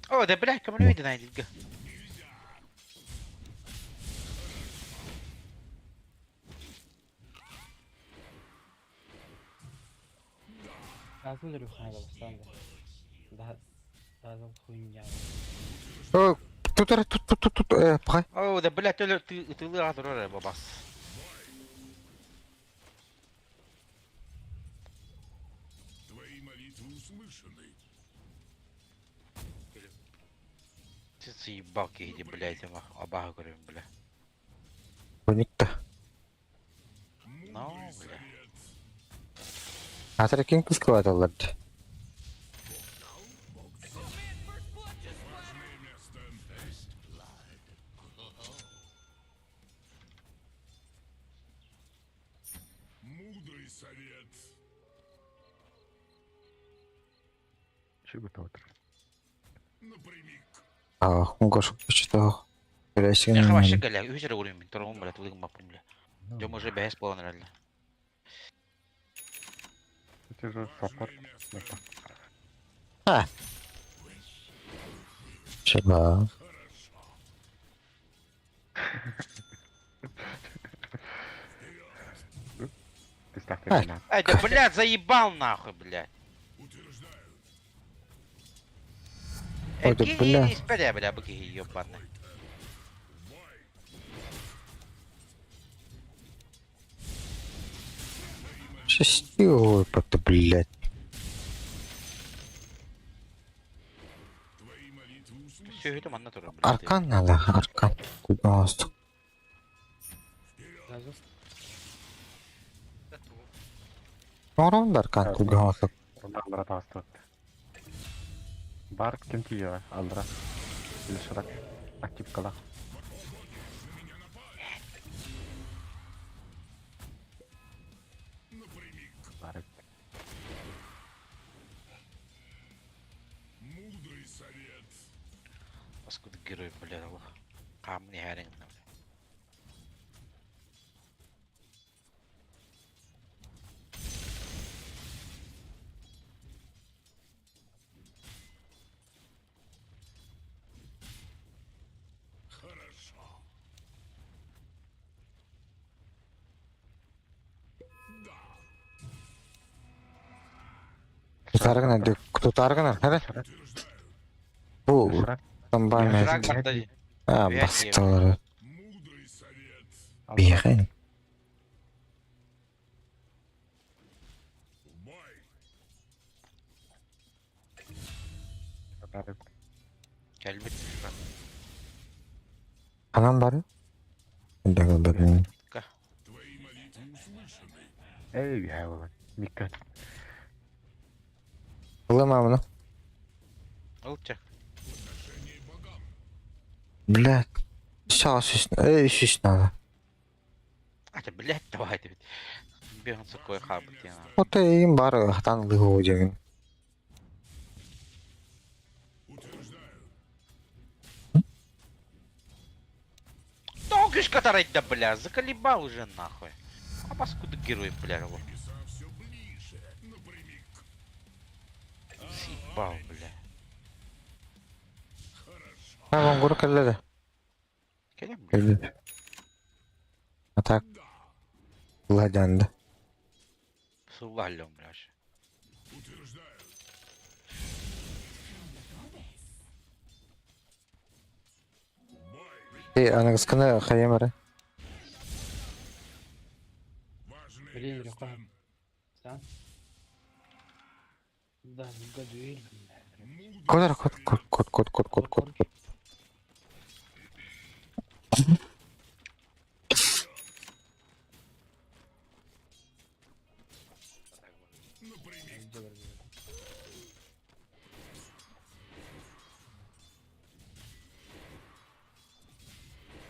Speaker 1: О, да, блядь, кому люди найдет.
Speaker 5: Lazım da бастаан да. Lazım хуйня.
Speaker 4: О, тут тут тут тут тут э, пхай.
Speaker 1: О, да, блядь, ты ты ты лы бабас.
Speaker 6: Твои молитвы услышаны.
Speaker 1: Ты заебал, иди, блядь, абага, говорю, бля.
Speaker 4: Поникта.
Speaker 1: Ну,
Speaker 6: Мудрый
Speaker 1: бля.
Speaker 6: совет.
Speaker 4: Атар кин кыскалат алларды.
Speaker 9: Man, first blood just
Speaker 6: Важное место. Мудрый совет.
Speaker 2: Чего отыр.
Speaker 6: Напрямик.
Speaker 4: А, хунгаш читал. Бля,
Speaker 1: Я вообще галя, үһүс уровень, мин торгум, бля, тулыгым баппым, бля. Жом уже бэс болан реально.
Speaker 2: Это же саппорт.
Speaker 6: Важное место.
Speaker 4: Чеба.
Speaker 2: Ты ставь
Speaker 4: Ай.
Speaker 2: на.
Speaker 1: Ай, да, блядь, заебал нахуй, блядь.
Speaker 6: Утверждаю.
Speaker 4: Ой, да, бля.
Speaker 1: Бля, бля, быки, ебаный.
Speaker 6: Бой.
Speaker 4: Шести, ой, ты, блядь.
Speaker 6: Твои молитвы услышаны.
Speaker 1: Все это манна тоже, блядь.
Speaker 4: Аркан надо, аркан. Куда
Speaker 5: Lazım.
Speaker 4: Орон аркан куда
Speaker 2: Алдыра тағыстырады. Бар кем тиі алдыра. Илшырак. Актив кала.
Speaker 6: совет.
Speaker 1: Паскуда герой, бля, Камни иһээриҥ.
Speaker 6: Хорошо. Да.
Speaker 4: Тутааргына, тутааргына, хара. Бу
Speaker 2: Лешрак.
Speaker 4: комбайн.
Speaker 1: Лешрак барда дии.
Speaker 4: А,
Speaker 1: Үһэ
Speaker 4: басталары.
Speaker 6: Мудрый совет.
Speaker 4: Биэхин.
Speaker 6: В бой.
Speaker 1: Кэлбит.
Speaker 4: Ханан бары? Дэгэ бары.
Speaker 6: Твои молитвы услышаны.
Speaker 2: Эй, үһэ буолан. Микка.
Speaker 4: Ылым амына.
Speaker 1: Ылча.
Speaker 6: Подношение богам.
Speaker 4: Блядь. Сейчас, эй, үс надо.
Speaker 1: А, блядь, давай ты. Беган сокой хабыт я.
Speaker 4: Вот им бар хатан лыгу деген.
Speaker 6: Утверждаю.
Speaker 1: Долгиш который да, бля, заколебал уже нахуй. А паскуда герой, бля, его.
Speaker 6: Небеса все ближе. Напрямик.
Speaker 1: Съебал, бля.
Speaker 6: Хорошо.
Speaker 4: А, вон гур келледи.
Speaker 1: Келем, бля.
Speaker 4: Келди. А так. Ладянды.
Speaker 1: Сулаллем, бля. вообще.
Speaker 6: Утверждаю. В бой.
Speaker 4: Эй, аныгыскыны хайым ары.
Speaker 6: Важное
Speaker 5: Блин,
Speaker 6: место.
Speaker 5: река. Сан. Да, ну дуэль.
Speaker 6: Мудрый
Speaker 4: Код, код, код, код, код, код, код, код.
Speaker 6: Напрямик.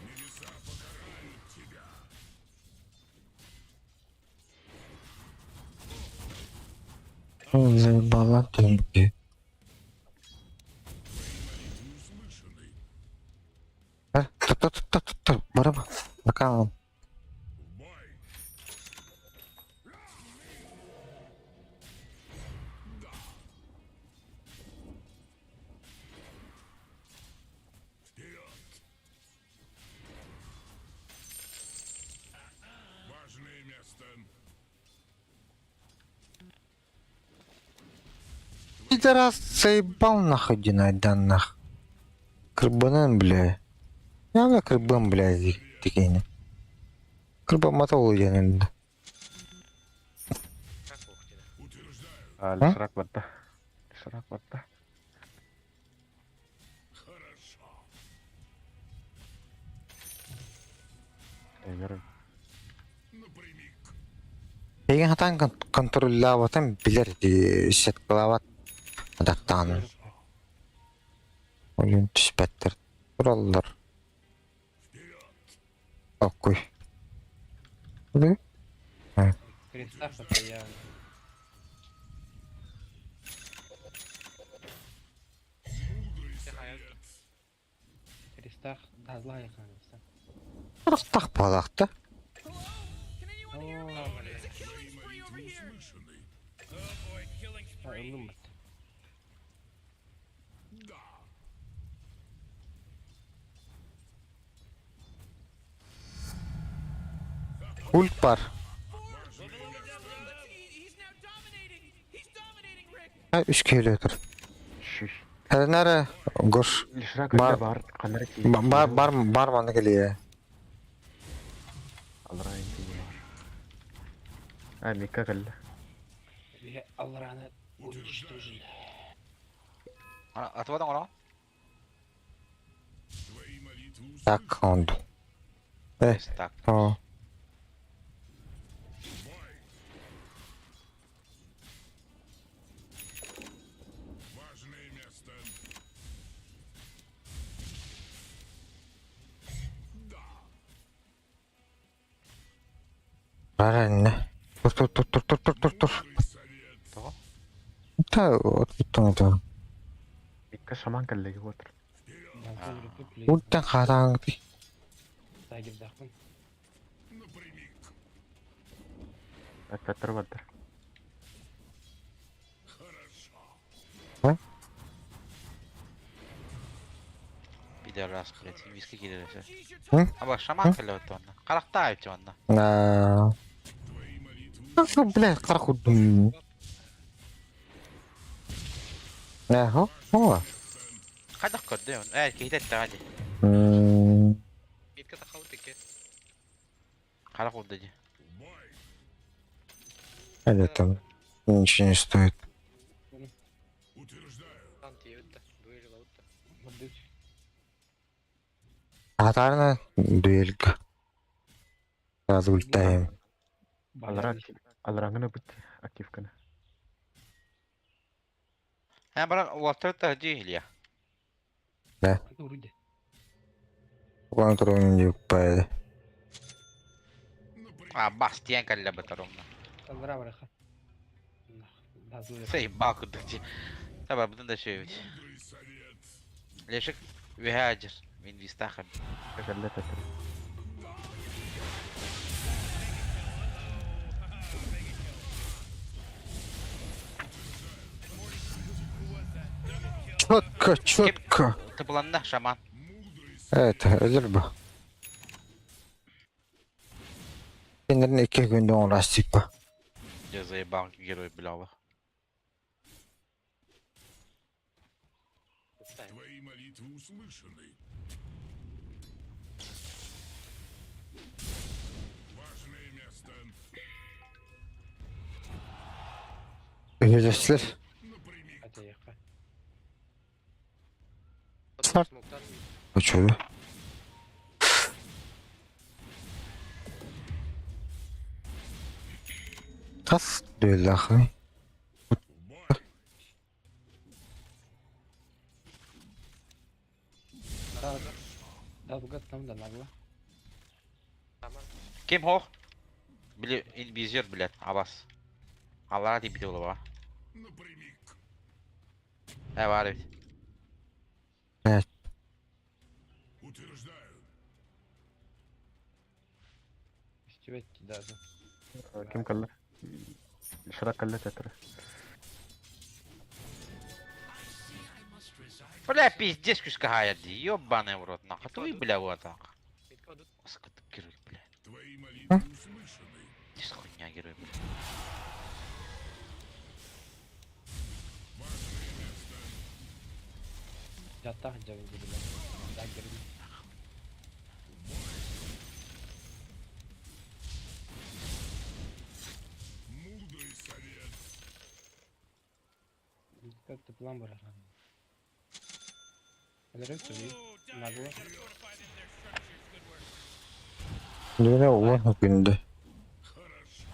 Speaker 6: Небеса покарают тебя.
Speaker 4: Заебала төнки.
Speaker 6: Твои молитвы услышаны.
Speaker 4: Тур, тур, тур, тур, тур. Бараба. Бакалым.
Speaker 6: В бой. Да. Вперед! Важное место.
Speaker 4: Пидорас заебал нахуй динайдан нах. Кырбанан, бля. Я на кырбан, бля, дикейни. Кырбан матал дегенде.
Speaker 7: Как ох тебе.
Speaker 6: Утверждаю.
Speaker 2: А, Лешрак барда. Лешрак барда.
Speaker 6: Хорошо.
Speaker 2: Эгер.
Speaker 6: Напрямик.
Speaker 4: Еген хатан контроллаабатын билер сеткалаабат адаттаан. Oyun түспәттер. Тураллар.
Speaker 6: Вперед!
Speaker 4: Оккуй. Бу?
Speaker 5: Кристав это я.
Speaker 6: Мудрый совет.
Speaker 5: Кристах да злая ханыса.
Speaker 4: Ырыстак балакты.
Speaker 9: Hello? Can anyone hear me?
Speaker 5: О,
Speaker 9: It's a
Speaker 6: Твои
Speaker 9: killing spree over
Speaker 6: молитвы
Speaker 9: here.
Speaker 6: услышаны.
Speaker 9: Oh boy, killing spree.
Speaker 5: Ылым бат.
Speaker 6: Да.
Speaker 4: Ульт бар.
Speaker 9: He's now dominating. He's dominating, Rick.
Speaker 4: Ha, үч келе отыр.
Speaker 2: Шүш.
Speaker 4: Нары гош.
Speaker 2: Лешрак
Speaker 4: Бар-
Speaker 2: өтө бар. Канара ки.
Speaker 4: Бар бар бар маны келе.
Speaker 2: Алра инти бар. А, Микка келди.
Speaker 5: Алраны уничтожили.
Speaker 1: А, Атыбадан ора?
Speaker 6: Твои молитвы услышаны.
Speaker 4: Так, онду. Э,
Speaker 1: Так.
Speaker 4: о.
Speaker 6: В бой! Важное место. Да.
Speaker 4: Бар инне. Тур тур тур тур тур тур тур тур.
Speaker 6: Мудрый совет.
Speaker 4: Та, от тур.
Speaker 2: Микка. Шаман коллеги вот.
Speaker 4: Ульттан харааңты.
Speaker 5: Тагирдахпын.
Speaker 6: Напрямик.
Speaker 2: Паттар баттар.
Speaker 6: Хорошо.
Speaker 1: Пидорас, блядь, виски кидали.
Speaker 4: Hı?
Speaker 1: А бак шаман кэллэ онно. Харахтаа эбит онно.
Speaker 4: Аа.
Speaker 6: Твои молитвы
Speaker 4: Бля, харах курдум. Аха. О.
Speaker 1: Хайдах көрдө он. Ээ киһитэ эттэҕэ дии.
Speaker 4: М,
Speaker 7: Митка тахабыт икки.
Speaker 1: Харах урда дии.
Speaker 6: Бой.
Speaker 4: Это там ничего не стоит.
Speaker 6: Утверждаю.
Speaker 7: Там тиэбит да. Дуэль лабыт да.
Speaker 5: Мырдыч.
Speaker 4: Атарна дуэлька. Сразу улетаем.
Speaker 2: Алара алараңына бут активканы.
Speaker 1: Ээ баран улаттар та дии Илья.
Speaker 5: Уруйда.
Speaker 4: Контрол не упали.
Speaker 1: А бас тиэн кэллэ бытар онно.
Speaker 5: Аллара бараха.
Speaker 1: Сей бал курдук дии. Таба бутын да шөйбүт.
Speaker 6: Мудрый совет.
Speaker 1: Лешик үһэ ажыр. Мин вистахам.
Speaker 2: Кэллэ таттар.
Speaker 4: Четко, четко.
Speaker 1: Тыбыланна шаман.
Speaker 6: Мудрый
Speaker 4: Это, ölür bu. Kendilerine 2 günde uğraştık bu.
Speaker 1: Я заебал герой блява.
Speaker 6: Твои молитвы услышаны. Важное место.
Speaker 4: Ücretsiz.
Speaker 6: Напрямик.
Speaker 5: Атаяха.
Speaker 4: Старт.
Speaker 7: Смоктан
Speaker 4: Uçuyor. Kas düellahı.
Speaker 6: Бой.
Speaker 5: Дабгат там да нагла.
Speaker 7: Шаман.
Speaker 1: Ким хох? Били инвизер, блядь, абас. Аллара ти бити була.
Speaker 6: Напрямик.
Speaker 1: Э бар бит.
Speaker 4: Evet.
Speaker 6: Утверждаю.
Speaker 5: Истебет даже.
Speaker 2: Ким кэллэ? Шара кэллэ таттар.
Speaker 1: Бля, пиздец күскә ди. Ёбаный в рот, нахуй. Туй, бля, вот так.
Speaker 7: Митка удут.
Speaker 1: Сука, ты герой, бля.
Speaker 6: Твои молитвы услышаны.
Speaker 1: Ты ж хуйня герой, бля.
Speaker 6: Важное место.
Speaker 5: Жаттах жабын дебиле. Дагер.
Speaker 6: Мудрый совет.
Speaker 5: Митка тыплан бараха. Аларак тури.
Speaker 9: Ooh,
Speaker 5: Нагла.
Speaker 9: Dire has fortified in their structures. Good work.
Speaker 4: Düğüne ulan günde.
Speaker 6: Хорошо.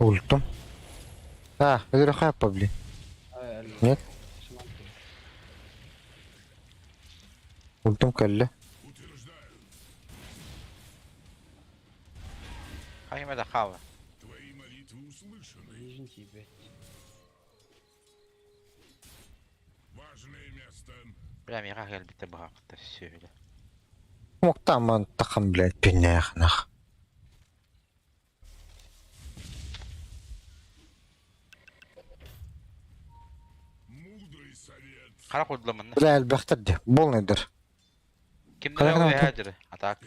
Speaker 4: Ultum. Ha, ölür хапа, блин. Нет?
Speaker 5: Шаман.
Speaker 4: Ultum кэллэ.
Speaker 6: Утверждаю.
Speaker 1: Хайма да хава.
Speaker 6: Твои молитвы услышаны.
Speaker 5: Нижний тебе.
Speaker 6: Важное место.
Speaker 1: Бля, мига хел бите бахакта все, бля.
Speaker 4: Муктаман тахам, блядь, пенях, нах.
Speaker 6: Мудрый совет.
Speaker 1: Кара курдламын.
Speaker 4: Бля, элбэхтэр Полный дыр.
Speaker 1: Кимдер
Speaker 4: Кара
Speaker 1: ол
Speaker 4: кара.
Speaker 1: үһэ А так.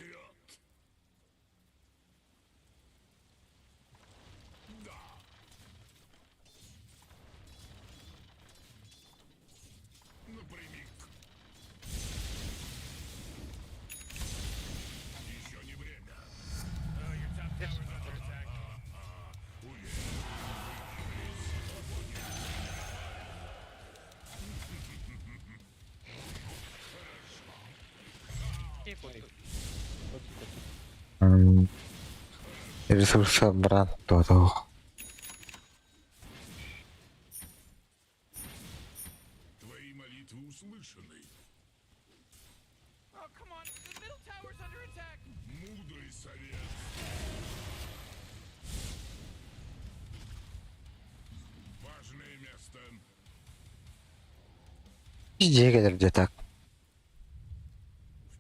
Speaker 6: Напрямик. Еще не время.
Speaker 9: Oh, your top tower's under attack.
Speaker 4: М, Ресурса брат, то то.
Speaker 6: Твои молитвы услышаны.
Speaker 9: Oh, come on. The middle tower's under attack.
Speaker 6: Мудрый совет. Важное место.
Speaker 4: Дьиэ кэлэр дьэ так.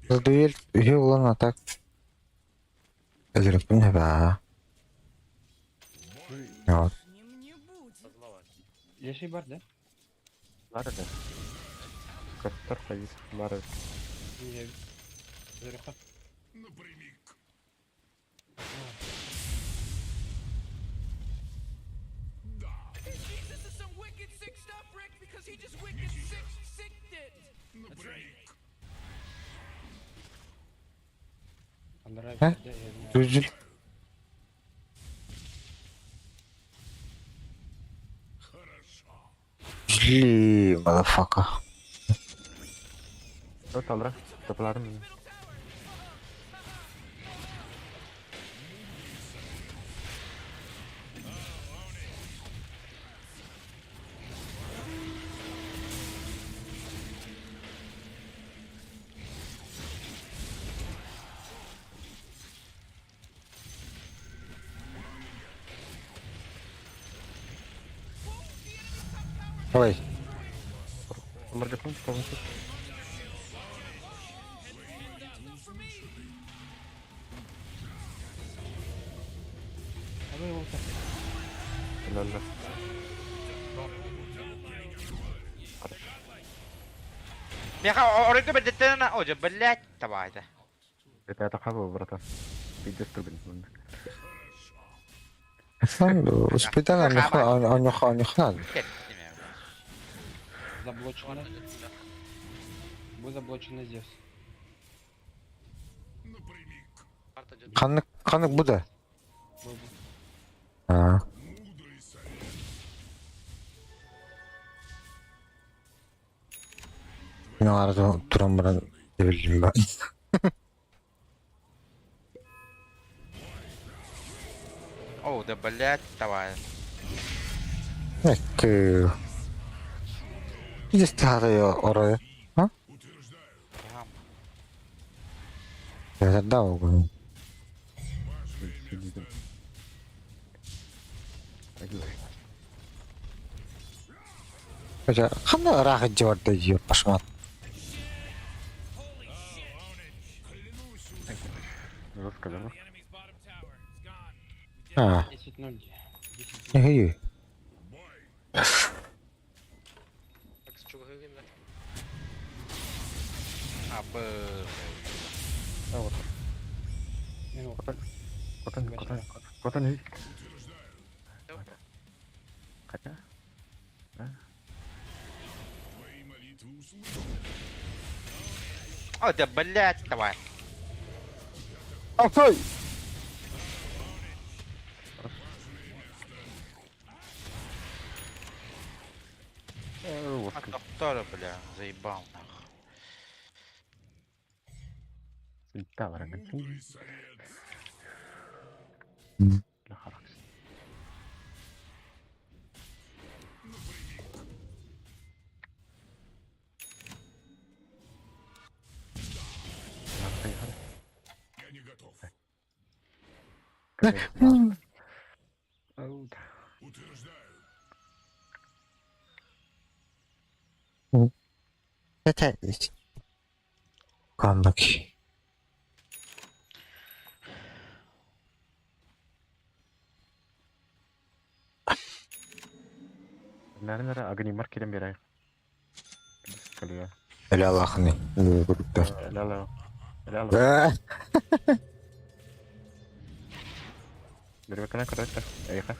Speaker 4: Дуэль үһү булан а так өлөрүппүн эбээ. Вот.
Speaker 3: Лишним не будет.
Speaker 7: Разловать.
Speaker 5: Леший бар, да?
Speaker 2: Бар да. Көттөр хайыс бар.
Speaker 5: Не, Зверюха.
Speaker 6: Напрямик.
Speaker 9: This is some wicked sick stuff, Rick, because he just wicked sick sicked it.
Speaker 6: Напрямик.
Speaker 5: Аллара,
Speaker 4: Э?
Speaker 5: да, я знаю.
Speaker 4: Жүзүл.
Speaker 6: Хорошо.
Speaker 4: Жли, motherfucker.
Speaker 2: Dört alra. Tapılarım.
Speaker 4: Ой,
Speaker 2: Олар жақын çıkalım.
Speaker 5: Давай его так.
Speaker 2: Helal.
Speaker 1: Меха оройго бэрдэттэн о блядь табаайда.
Speaker 2: Это хава, братан. Пиздец трубин.
Speaker 4: успетан анюха анюха.
Speaker 5: Заблочено. Бу заблочено Зевс.
Speaker 6: Напрямик.
Speaker 7: Карта идет.
Speaker 4: Ханнык ханнык бу да.
Speaker 5: Бу, бу.
Speaker 4: А.
Speaker 6: Мудрый совет.
Speaker 4: Мен арада туран баран дебилдим ба.
Speaker 1: О, да блядь, давай.
Speaker 4: Эккүү. Здесь тахата орой. А?
Speaker 6: Утверждаю.
Speaker 4: Да, огонь. Хотя, ханна ыраах дьыбарда дьиэ пашмат.
Speaker 2: Жестко, да?
Speaker 9: The enemy's bottom tower is gone. We did
Speaker 4: А,
Speaker 5: 10-0. 10-0.
Speaker 4: эһи.
Speaker 7: Так, с чего говорим,
Speaker 1: А, б.
Speaker 2: А вот.
Speaker 5: Минут.
Speaker 2: Котан, котан, котан. Хотя?
Speaker 6: Твои молитвы услышаны.
Speaker 1: О, да блядь, давай.
Speaker 4: Ой!
Speaker 1: А доктора, бля, заебал нахуй.
Speaker 6: Мудрый совет. Я не готов. Утверждаю.
Speaker 4: Это Каннык.
Speaker 2: Наверное, огнемар кирем берай.
Speaker 4: Эля Аллахны.
Speaker 2: Ля-ля. Ля-ля. Бербекана короче. Эйха.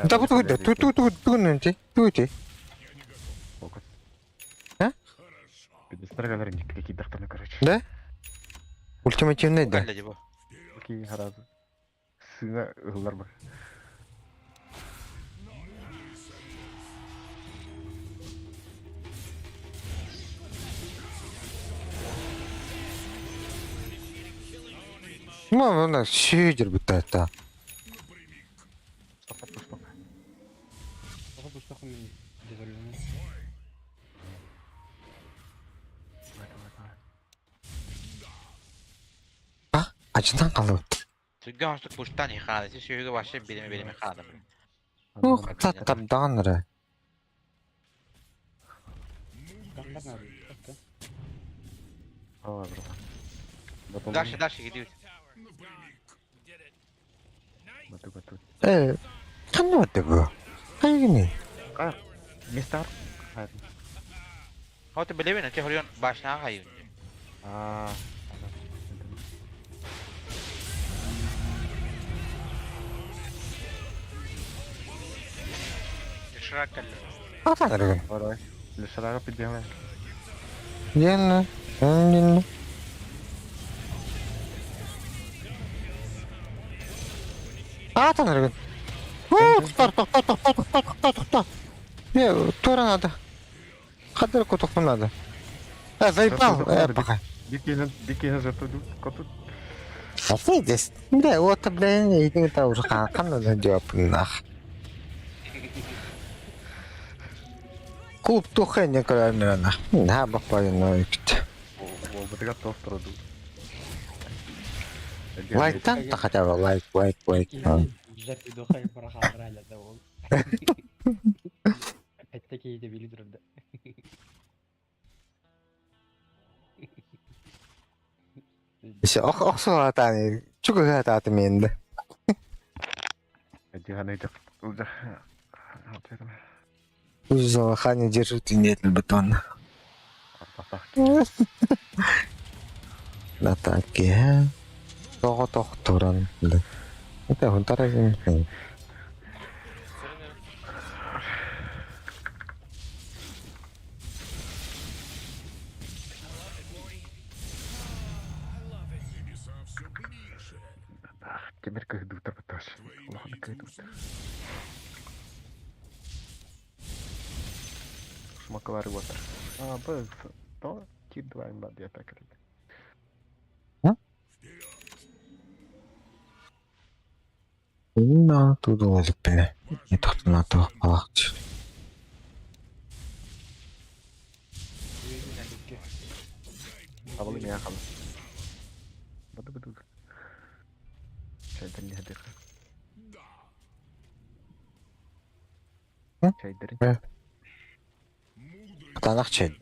Speaker 4: Да бу тугу ту ту ту ту нэнти. Ту ти.
Speaker 2: Фокус.
Speaker 4: А?
Speaker 2: Пидестр какие дохтаны, короче.
Speaker 4: Да? Ультимативный да.
Speaker 1: Блядь, его.
Speaker 2: Какие разы. Сына ыллар бар.
Speaker 4: Ну, она сидер битата.
Speaker 2: Стоп, стоп, стоп.
Speaker 5: Тоҕо бустах мен дезоллена.
Speaker 2: Давай, давай, давай.
Speaker 4: А? Ачынан қалып.
Speaker 1: Түргэн хостук пуштан ихаана. Сис сүйүгө башы билеме билеме хаана.
Speaker 4: Ух, таттардан ра.
Speaker 2: Давай, братан. Батон.
Speaker 1: Дальше, дальше иди.
Speaker 2: Бату, бату.
Speaker 4: Э, ханна баттык бу? Хайгини?
Speaker 2: А, мистер. Хайр.
Speaker 1: Вот билебин, ача хорион башна хайын.
Speaker 2: А.
Speaker 7: Шрак кэллэ.
Speaker 4: Атан эргин.
Speaker 2: Давай. Лешарага підбігли.
Speaker 4: Диэннэ. Диэннэ. Атан эргин. Уу, тохтор, тохтор, тохтор, тохтор, тохтор, тохтор. Не, тура надо. Хадыр кутухпун надо. Э, заебал, э, пока.
Speaker 2: Дикий жертву коту.
Speaker 4: А здесь? Да, вот, блин, иди там уже ханна дёп, нах. Клуб тухэнне көрөннөрөнө. Наһаа баппайын икт.
Speaker 2: Уолбутугар туох туруду.
Speaker 4: Лайктан та хотя бы лайк, лайк, лайк.
Speaker 5: Жертвы духай бырахаллара да ол. Опять-таки иде били турда.
Speaker 4: Ох охсуатаани чугуһаатааты менде. Залахани держит и нет бетон. На таке. Того тохторан. Это хунтара гин.
Speaker 2: Темир кыһдыытар быташ. Улахан кыһдыытар. Шмакалары ватар. А, быз. То тир два имба диэта кэллэ.
Speaker 4: На тудулалыкпина. Тохтуна туох палахч.
Speaker 2: Абалы мия хал. Баду баду. Чайдыр не хадыр. Чайдыр.
Speaker 4: Танахчы.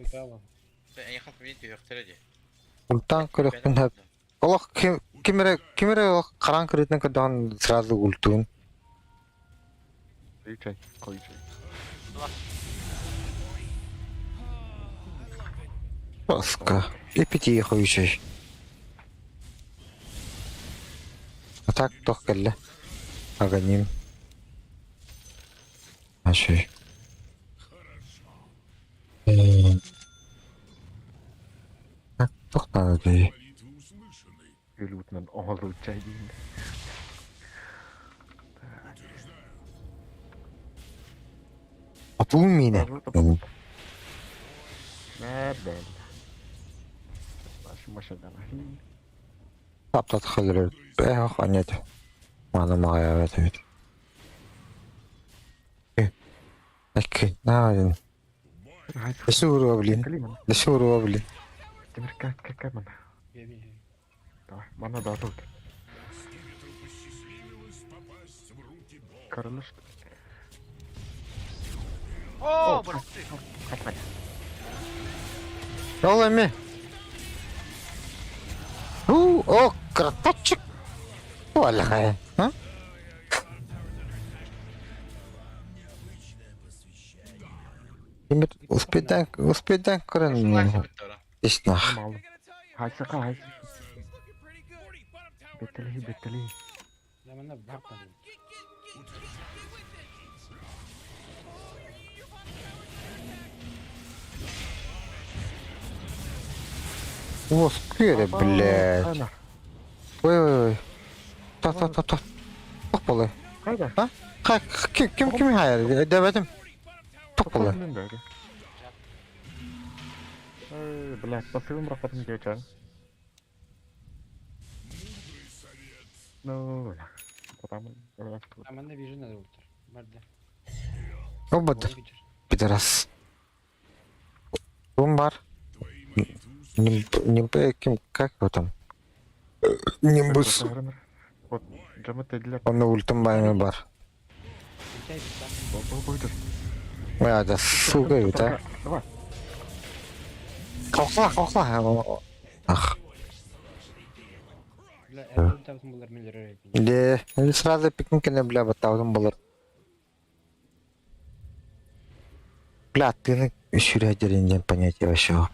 Speaker 1: Ултан
Speaker 4: Ультан көрөхпүн хөп. Олох ким кимере кимере олох каран көрүтүн көрдөөн сразу ультуун.
Speaker 2: Чай, кой чай.
Speaker 4: Оска. Эпити хуйшей. А так тох келле. Аганим. Ашей. Так тохтаа дии.
Speaker 2: Өлүүтнэн оолуу чай диин.
Speaker 4: Атуун мине.
Speaker 2: Нэ бэл. Баш машадана.
Speaker 4: Таптат хөлөр. Эх, анет. Мана мага эбит. Окей, на Дешуру, блин. Дешуру, блин.
Speaker 2: Темир как как мана. Давай, мана да тут. Королеш.
Speaker 1: О, братцы.
Speaker 4: Ол эми. У, о, красавчик. Валха. А? Кимир успедан успедан көрөн. Ишнах.
Speaker 2: Хайсака хайс. Беттели беттели.
Speaker 5: Намана бартан.
Speaker 4: О, сквере, блядь. Ой, ой, ой. Та та та та. Тох болы.
Speaker 2: Кайда?
Speaker 4: А? Кай ким ким ким хайр? Дебетим. Тох болы.
Speaker 2: Эй, блядь, посылым рахатым девчан. Ну, бля. Потому, блядь.
Speaker 5: Намана вижу надо ултар. Барда.
Speaker 4: Обод, пидорас. Кум бар. Не ким как его там? Нимбус.
Speaker 2: Вот, джамы для.
Speaker 4: Он ультым байны бар. Бля, да сука, это.
Speaker 2: Давай.
Speaker 4: Кохла, кохла. Ах.
Speaker 5: Бля, эрдэ табытын булар мен өрөр этим.
Speaker 4: Де, сразу пикник кene бля баттаабытым болар. Бля, тыны сүрэ дерин диэн понятие вообще.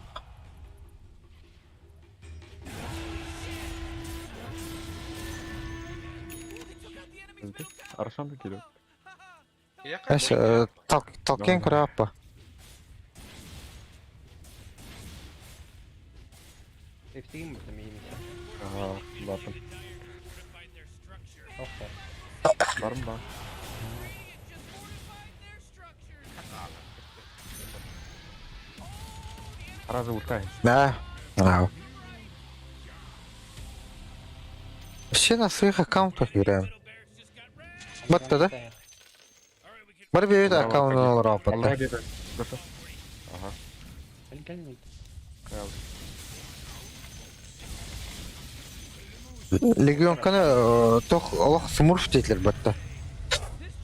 Speaker 2: Аршан да келет.
Speaker 4: Эс, Толкин көрө
Speaker 5: Эфтигин бу мейми.
Speaker 2: Ага, лапын.
Speaker 5: Охта.
Speaker 2: Барым ба. Сразу ултай.
Speaker 4: Да. Ау. Все на своих аккаунтах играем. Батта да? Бар бейбит аккаунтын олар
Speaker 2: Алла
Speaker 4: апатта.
Speaker 2: деді. Гоша. Ага.
Speaker 5: Кәл кәл.
Speaker 2: Каял.
Speaker 4: Легионканы тох олох смурф дейлер батта.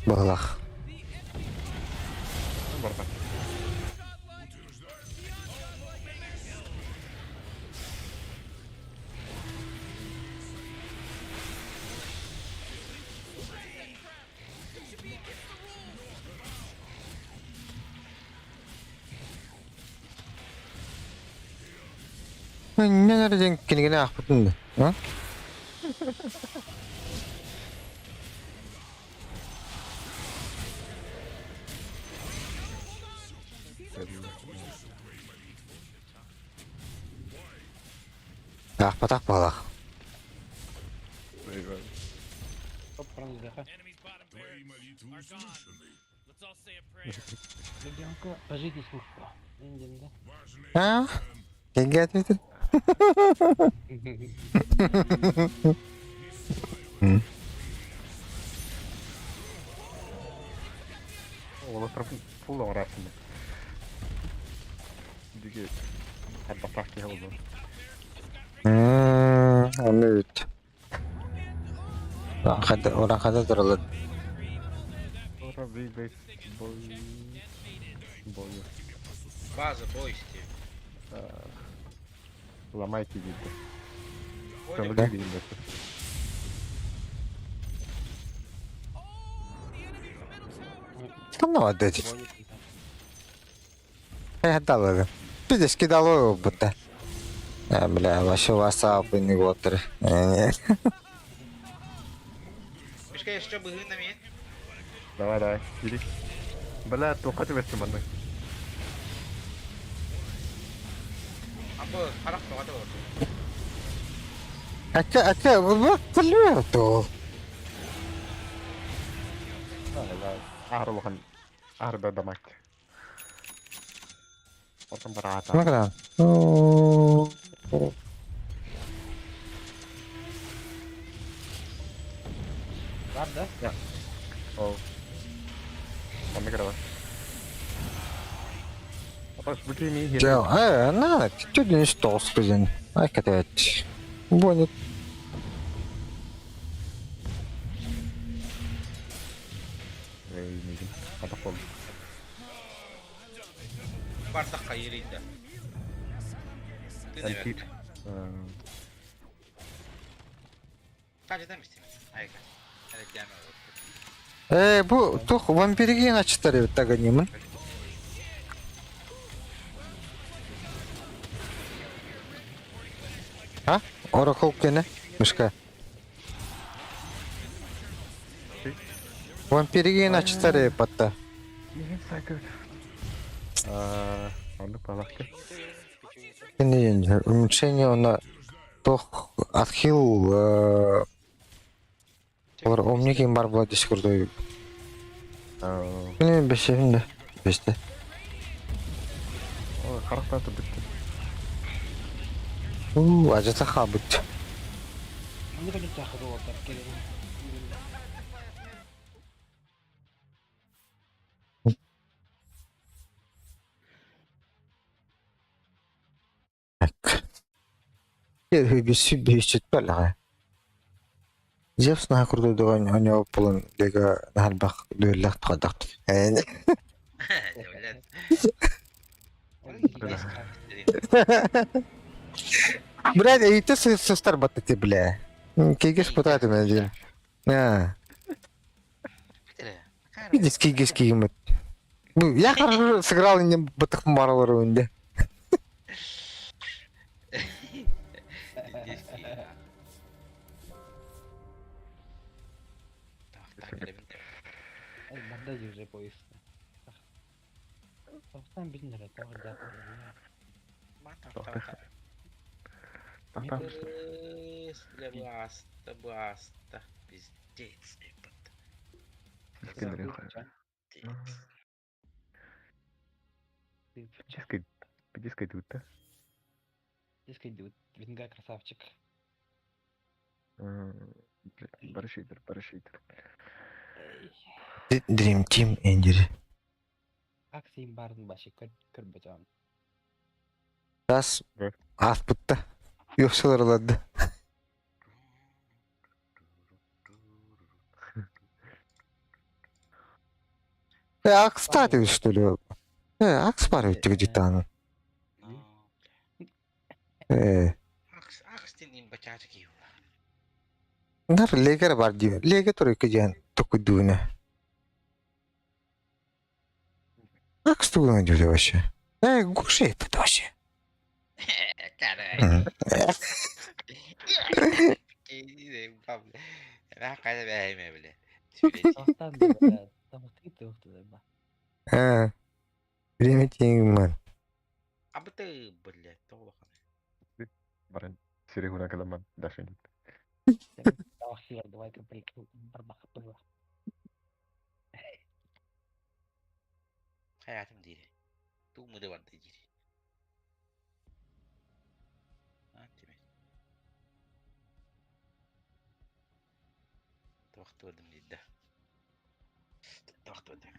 Speaker 4: Бағлах.
Speaker 2: Барда.
Speaker 4: Не nereden кинигine ахпытын да? Ахпатах бағлах.
Speaker 5: Хоп, француздаха.
Speaker 9: Enemy's bottom barracks are gone. Let's all say a prayer.
Speaker 5: Легионка по жизни смурфа. Индин, да?
Speaker 4: А? Кенге ответил?
Speaker 2: Ол тарafın full orasında. Диге. Хатта ки oldu.
Speaker 4: Оны үт. Оран қада тұралады.
Speaker 2: Ора big base boy. Boy.
Speaker 1: База бой стив.
Speaker 2: Ломайте дейді.
Speaker 1: Ой,
Speaker 2: Көңіл дейін бәсі.
Speaker 4: Сонда деді. Э, Пиздец, кидал его будто. А, бля, вообще васап и не отыр.
Speaker 1: Мишка, еще быгы на меня.
Speaker 2: Давай, давай, иди. Бля, тоқат емеспін мында.
Speaker 1: А бұл қарақ тоғаты болды.
Speaker 4: Әке, әке, бұл білмей то.
Speaker 2: Ар улахан ар да дамак. Отон бараата.
Speaker 4: Магдан.
Speaker 5: Бар да?
Speaker 2: Ол. Онда кіре Апаш, бүкей ми
Speaker 4: Жо, э, на, чуть не что скажен. Ай, катать. Будет.
Speaker 2: Атақ болды.
Speaker 1: Бардаққа ерейді.
Speaker 2: Әлки.
Speaker 1: Қажедан істеймін. Айка. Әлі дәмі болды.
Speaker 4: Э, бу тух вампирге начтар бит тагынимын. А? Оракл кене, мышка. Вампирге начтар батта.
Speaker 2: Онды палақты.
Speaker 4: Кене уменьшение на тох отхил Олар омникин бар була дискурду. Билмейм бешемде. Беште.
Speaker 2: Ой, қарақтаты бітті.
Speaker 4: У, ажата хабыт.
Speaker 5: Не хочу тахы отар келин.
Speaker 4: Так. Бишүт балага. Зевс наха курду догон оñо пулун лега нахалбах дуэллах тохадахт.
Speaker 1: Блядь.
Speaker 4: Блядь, и ты сыстар ты, бля. Кигис пытаты мен деймін. А, видишь, кигис кигимит. Ну, я хорошо сыграл, не бытых маралар önde.
Speaker 5: Барда уже поезд. Тоқтан білін тоғы
Speaker 2: Тохтан.
Speaker 1: Баста, баста, пиздец.
Speaker 2: Пиздец идут, да?
Speaker 5: Диско идут. Винга красавчик.
Speaker 2: Барышейтер, барышейтер.
Speaker 4: Dream Team Эндери.
Speaker 5: Аксин барын башы көрбөтөн.
Speaker 4: Тас аспытта. Yoksa Акс статил, что ли? Акс бар ведь где-то.
Speaker 1: Акс, акс тин бачача киюла.
Speaker 4: Нар легер бар ди. Леге туры кежен токуйдуна. Акс тугун деді вообще. Гуши это вообще.
Speaker 1: Карай.
Speaker 4: Время теңман.
Speaker 1: Абыты, блядь, толохан.
Speaker 2: Баран сире хуна каламан дашин.
Speaker 1: Hayatım değil. Тугмы бар дейри. Тохтодым дейді. Тохтодым.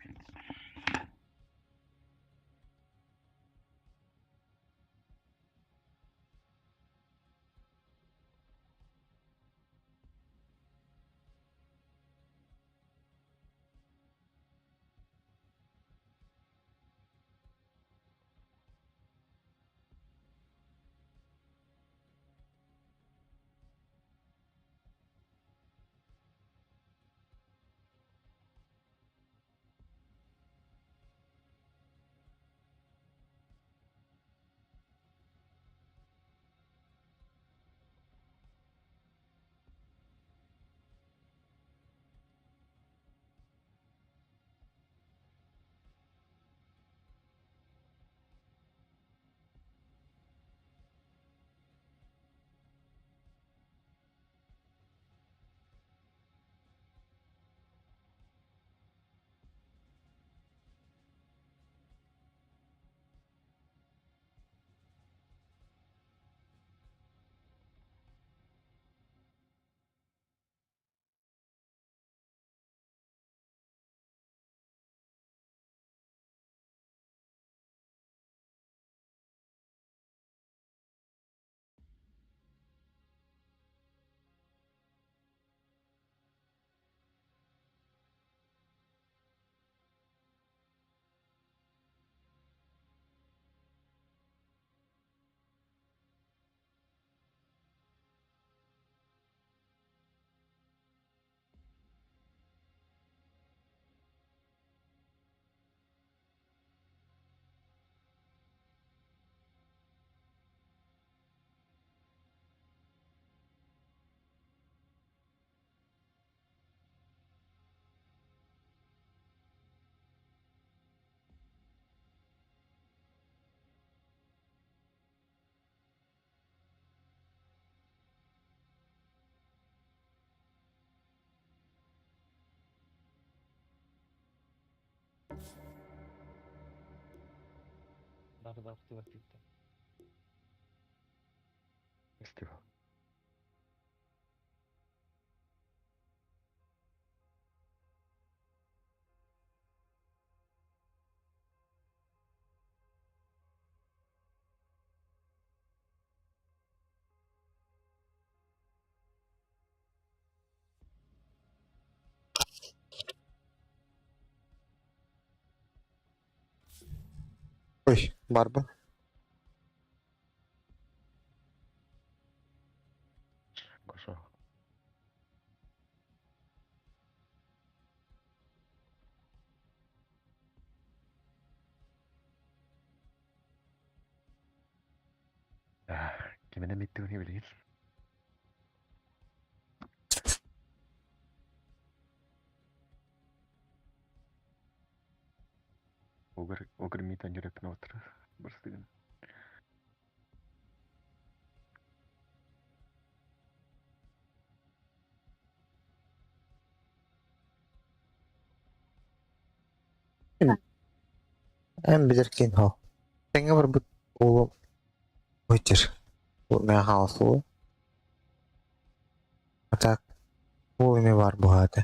Speaker 5: Бар бар типта.
Speaker 2: Фестивал.
Speaker 4: Ой, барба.
Speaker 2: Киминэн иттигин билигин? Огр огр митан жүрөппүн отыр. Бырстыгын.
Speaker 4: Эн билэр киин хо. Тэҥҥэ барбыт уолум Вытер. Мэ хаалсуу. А так уол эмиэ баар буһаата.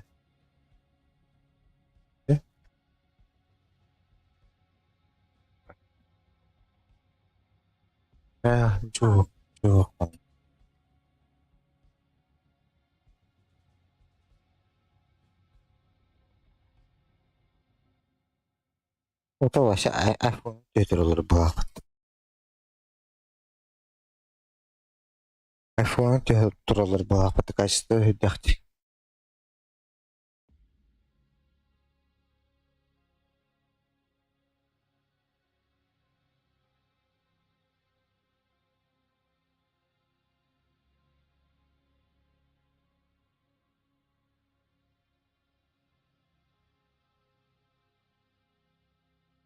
Speaker 4: Э, дьуох, дьуох. Ото вообще iPhone түөтөр олорор буолаахпыт. iPhone түһэ тураллар буолаахпыт качество үрдэхтик.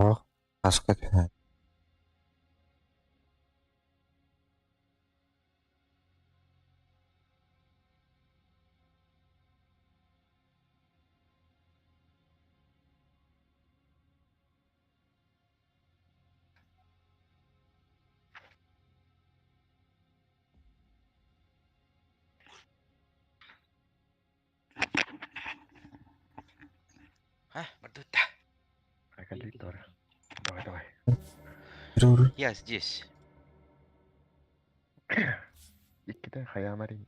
Speaker 4: Суох, хаска түһэн.
Speaker 1: А, бардыта.
Speaker 2: Давай, давай.
Speaker 1: Я здесь.
Speaker 2: Иккитэ хайаамарин.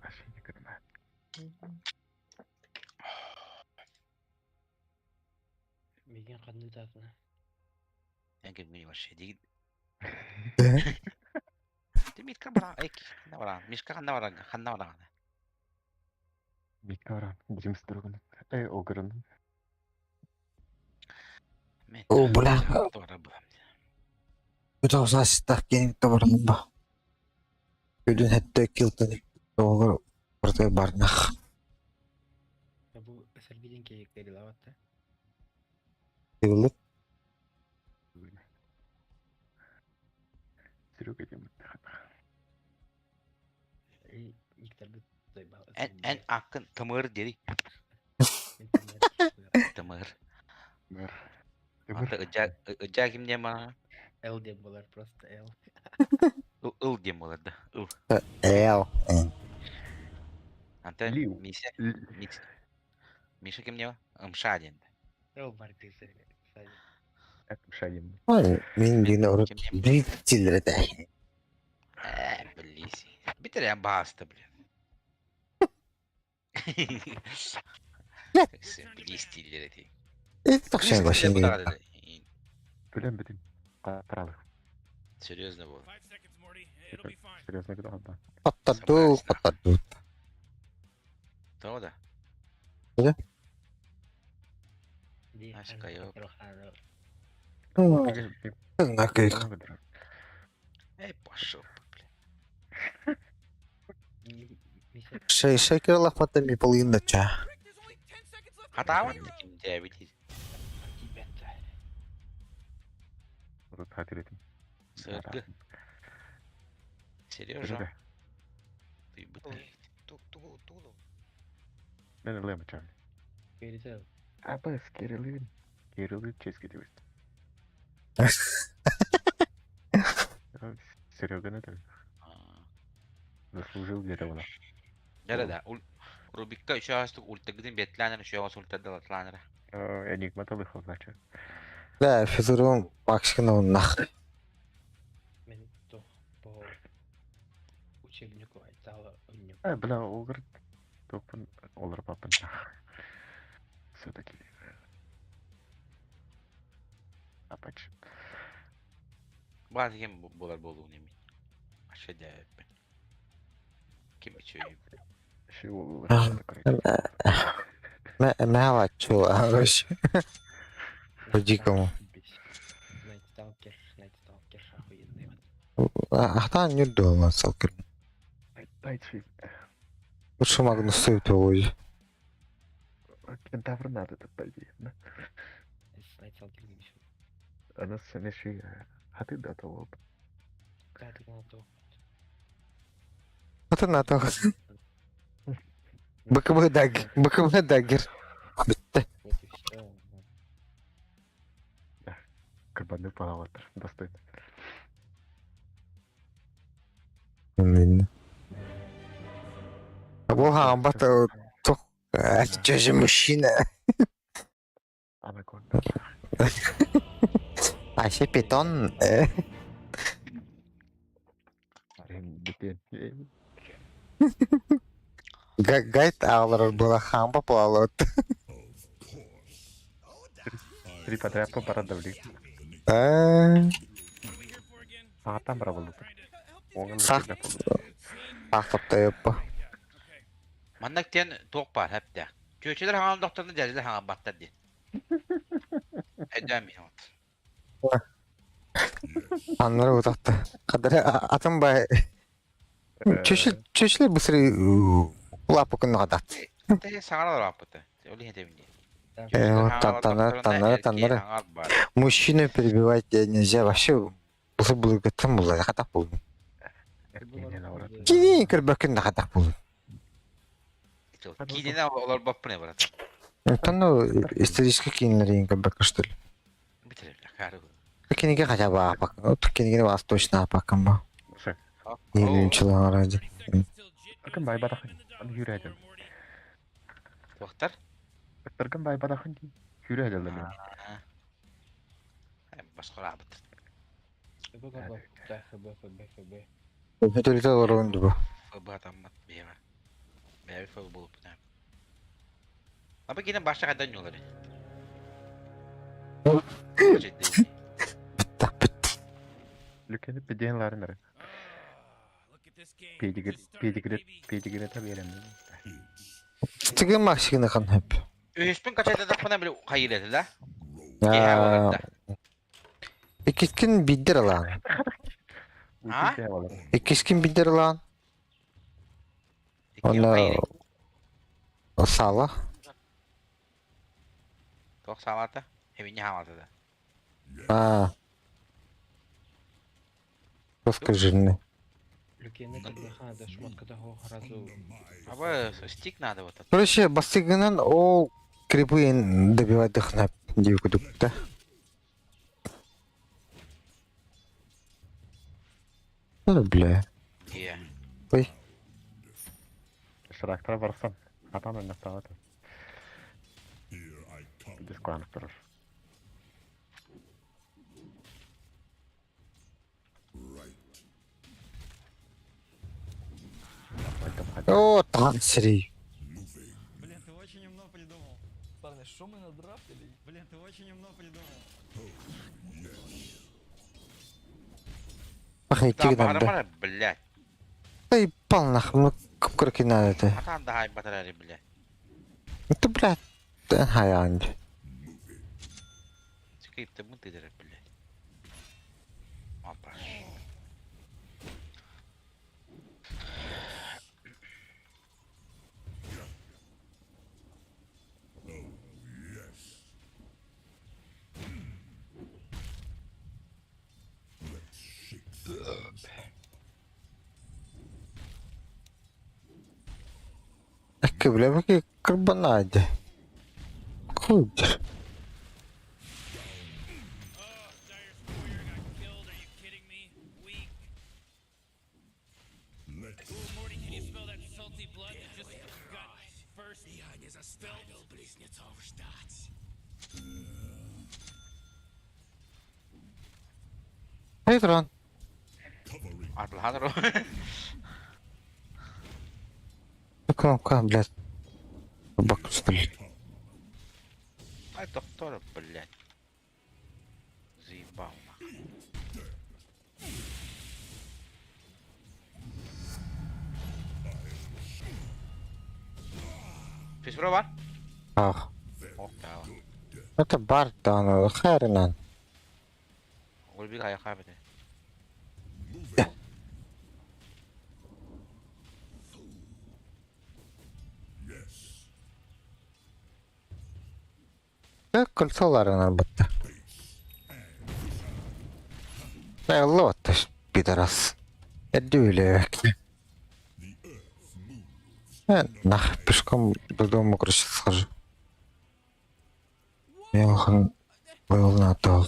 Speaker 2: Машина кытма.
Speaker 5: Миигин ханна ыытаатына?
Speaker 1: Я говорю, вообще, диги. Ты Митка бара, эй, ханна бара, Мишка ханна бара, ханна бара.
Speaker 2: Митка баран, Джимс другун. Эй, огрун.
Speaker 4: О, бля. Бүтэ киэҥ ба. Күдүн хэттэ килтэн тоҕор барыта барнах.
Speaker 5: Бу сэргидин кейектерилаватта.
Speaker 4: Тыылык
Speaker 2: Серега дем.
Speaker 1: Эн эн аккын тымыр дири. Тымыр.
Speaker 2: Мэр.
Speaker 1: Ата ыджа ыджа ким диэн
Speaker 5: Л диэн буолар просто Л.
Speaker 1: Ыл диэн буолар да. Ыл.
Speaker 4: Л. Н.
Speaker 1: Антон
Speaker 2: Лиу.
Speaker 1: Миша Миша ким диэн Ымша диэн.
Speaker 5: Л бар десе.
Speaker 2: Шагин.
Speaker 4: Ой, мин диэн урут биир тиллэр этэ.
Speaker 1: Э, блин. Битер баста, блин. Блин, эти.
Speaker 4: Тохшен башын
Speaker 2: Билен битин. Правы.
Speaker 1: Серьезно было.
Speaker 9: 5 seconds, Morty. It'll be fine.
Speaker 2: Серьезно говорю, да.
Speaker 4: Паттаду, паттаду.
Speaker 1: То да.
Speaker 4: Да? Накый.
Speaker 1: Эй, пошел, блин.
Speaker 4: Шей шейкер лахмата ми половина ча.
Speaker 9: Rick, there's only 10 seconds left.
Speaker 1: Хатаават ким диэбит. Сыргы. Сережа. Ты бы.
Speaker 2: Мен ылыам чам. Абас Кириллин. Кириллин честь дебит. Серега это заслужил дерево.
Speaker 1: Да, да, Рубикка еще раз ультагдын бетланер, еще раз ультадалатланер.
Speaker 2: Энигма талыхов, значит.
Speaker 4: Да, физурум максимум нах.
Speaker 5: Мен тох по учебнику айтала өннүк.
Speaker 2: А, бля, огр топын олар папын. Все-таки. Апач.
Speaker 1: Баар ким буолар буолуун эми. Аша дээппин. Ким үчүгэй.
Speaker 2: Шиу
Speaker 4: Мэ чу арыш. По дикому.
Speaker 5: Найт Сталкер, Найт Сталкер, охуенный вот.
Speaker 4: Ахтан нюрдуолма салкыр. Лучше Магнус стоит ой.
Speaker 2: Кентавр надо тут пойди. Она смеши. А ты да того.
Speaker 4: А ты на то. БКБ дагер. БКБ дагер. Бүтте.
Speaker 2: Кабаны палаватыр. Достойно.
Speaker 4: Бу хаамбат тух чё же мужчина.
Speaker 2: Анаконда.
Speaker 4: Аше питон. Гайд аҕалар буола хаампа буолалыт.
Speaker 2: Три подряд по парадавли. Саатан барабылыт.
Speaker 4: Сах. Сахтаптайыппа.
Speaker 1: Маннык диэн туох баар хэптэ. Чүөчэлэр хаҥан дохторно дьэрилэр хаҥан баттар диэн. Өйдөөн мин вот.
Speaker 4: Аннары утахта. Кадары атын бай. Чөчүлэр бысыры лапы күннү хатат.
Speaker 1: Те саҥаралар аппыта. Ол иһин этэбин дии.
Speaker 4: Таннары, таннары, таннары. Мужчину перебивать нельзя вообще. Бысы былыргыттан булла, хатах булдум. Кини көрбөккүн да хатах булдум.
Speaker 1: Киинини олорбоппун брат.
Speaker 4: Оттон ну исторический кинилерин көрбөккө что ли?
Speaker 1: Бүтэрэллэр хаары.
Speaker 4: Кинигэ хотя бы аапак. Кинигини вас точно аапаккын ба. Илүүнчүлэҕэр ради.
Speaker 2: Ыргын байбатахын. Аны хүрэ
Speaker 1: Туохтар?
Speaker 2: Ыргын байбатахын дии. Хүрэ дьаллар.
Speaker 1: Басқалаабыт.
Speaker 4: Өтөрүтэ олорон дубу.
Speaker 1: Фб атаммат бэйэбэ. Бэйэбит фб буолуппут. Аба кини баша хайдан ньулары.
Speaker 4: Бүттэх бүт.
Speaker 2: Лүкени педен ларын ары. Педигри педигри педигри таберем.
Speaker 4: Тыгын максигына хан хөп.
Speaker 1: Үһүспүн качайдадахпына били хайыр этэ да.
Speaker 4: Иккискин биддер алаан. Иккискин биддер алаан. Онно сала.
Speaker 1: Туох саалата? Эбинни хаалата да.
Speaker 4: А. Расскажи мне.
Speaker 1: Аба стик надо вот.
Speaker 4: Короче, бастыгынан ол крипы добивать дыхнап девку да. Ну, бля. Ой.
Speaker 2: Шарактар барсан. Атан ойнақтағады. Дискуанып тұрыр.
Speaker 4: О, танцерей.
Speaker 10: Блин, ты очень умно придумал. Парни, что мы надрафтили? Блин, ты очень умно придумал.
Speaker 4: Ах,
Speaker 1: Да,
Speaker 4: надо.
Speaker 1: блядь.
Speaker 4: Да и пал нахуй, ну курки надо это.
Speaker 1: Атан да хай батарея, блядь.
Speaker 4: Это, блядь, хайанди.
Speaker 1: Скрипты мы ты блядь. Опа.
Speaker 4: Эки, бля, какие карбонаде. Кудер. Эй, Трон.
Speaker 1: Атлахадро.
Speaker 4: Кнопка, блядь. Бак, что ли?
Speaker 1: Ай, доктор, блядь. Заебал, нахуй. Фисбро бар?
Speaker 4: Ах.
Speaker 1: Ох, да.
Speaker 4: Это бар, да, ну, хернан.
Speaker 1: Ольбик аяққа біті.
Speaker 4: Кольцо ларынан бытта. Ылла пидорас. Эрдүүлэк. Нах, пешком до дома, короче, схожу. Я был на то.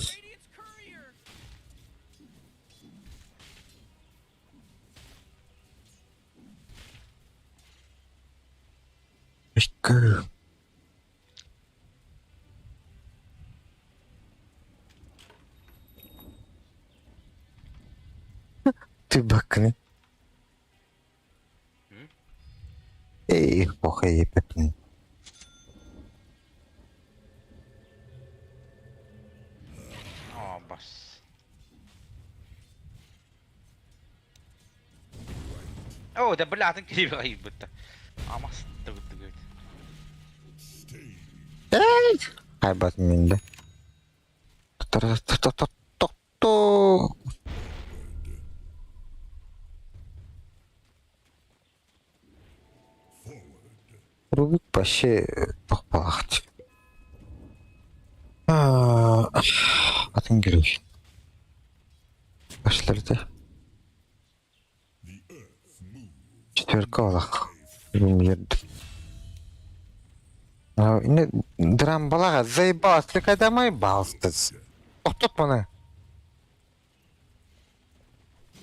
Speaker 4: Ты бакны. Эй, похай, пепни.
Speaker 1: О, бас. О, да блядь, кирип бытта. Амас тыгыт.
Speaker 4: Эй! Хайбат минде. Тото. Рубик вообще тохпалахт. Атын герой. Пошлерде. Четверка олах. Драм балаға заебалась, ты когда мой балстыз. Тоқтат мұны.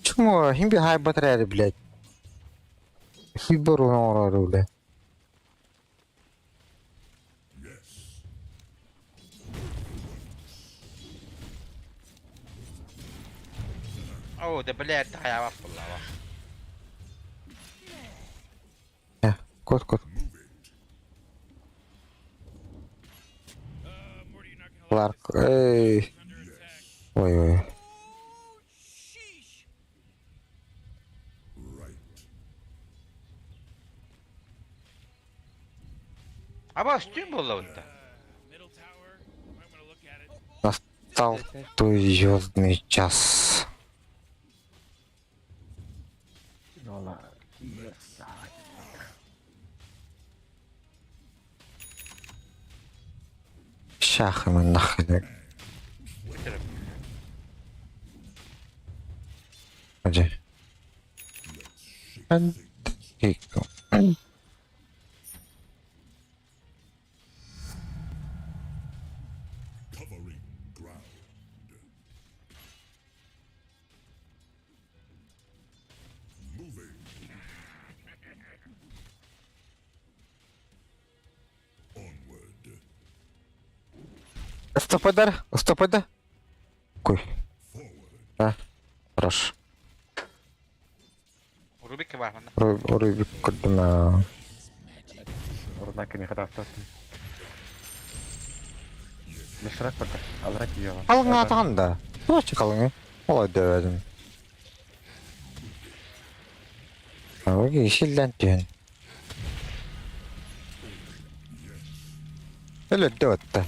Speaker 4: Чмо, химби хай батарея, блядь. Хибер оңорары, блядь.
Speaker 1: О, да блядь, я вас была.
Speaker 4: Кот, кот. Ларк, эй. Ой-ой.
Speaker 1: Аба, стюм было вот
Speaker 4: Настал той звездный час. Шахмы нахрен. Где? Стоподар, стоподар. Кой. А, хорош.
Speaker 1: Рубик бар манда.
Speaker 4: Рубик курдуна.
Speaker 2: Ордуна кеми хатафтасын. Мешрак барда. Алра тиева.
Speaker 4: Қалың атағанда. Вообще қалың. Олай дөбәдім. Оги шилден түйін. Эле дөбәтті.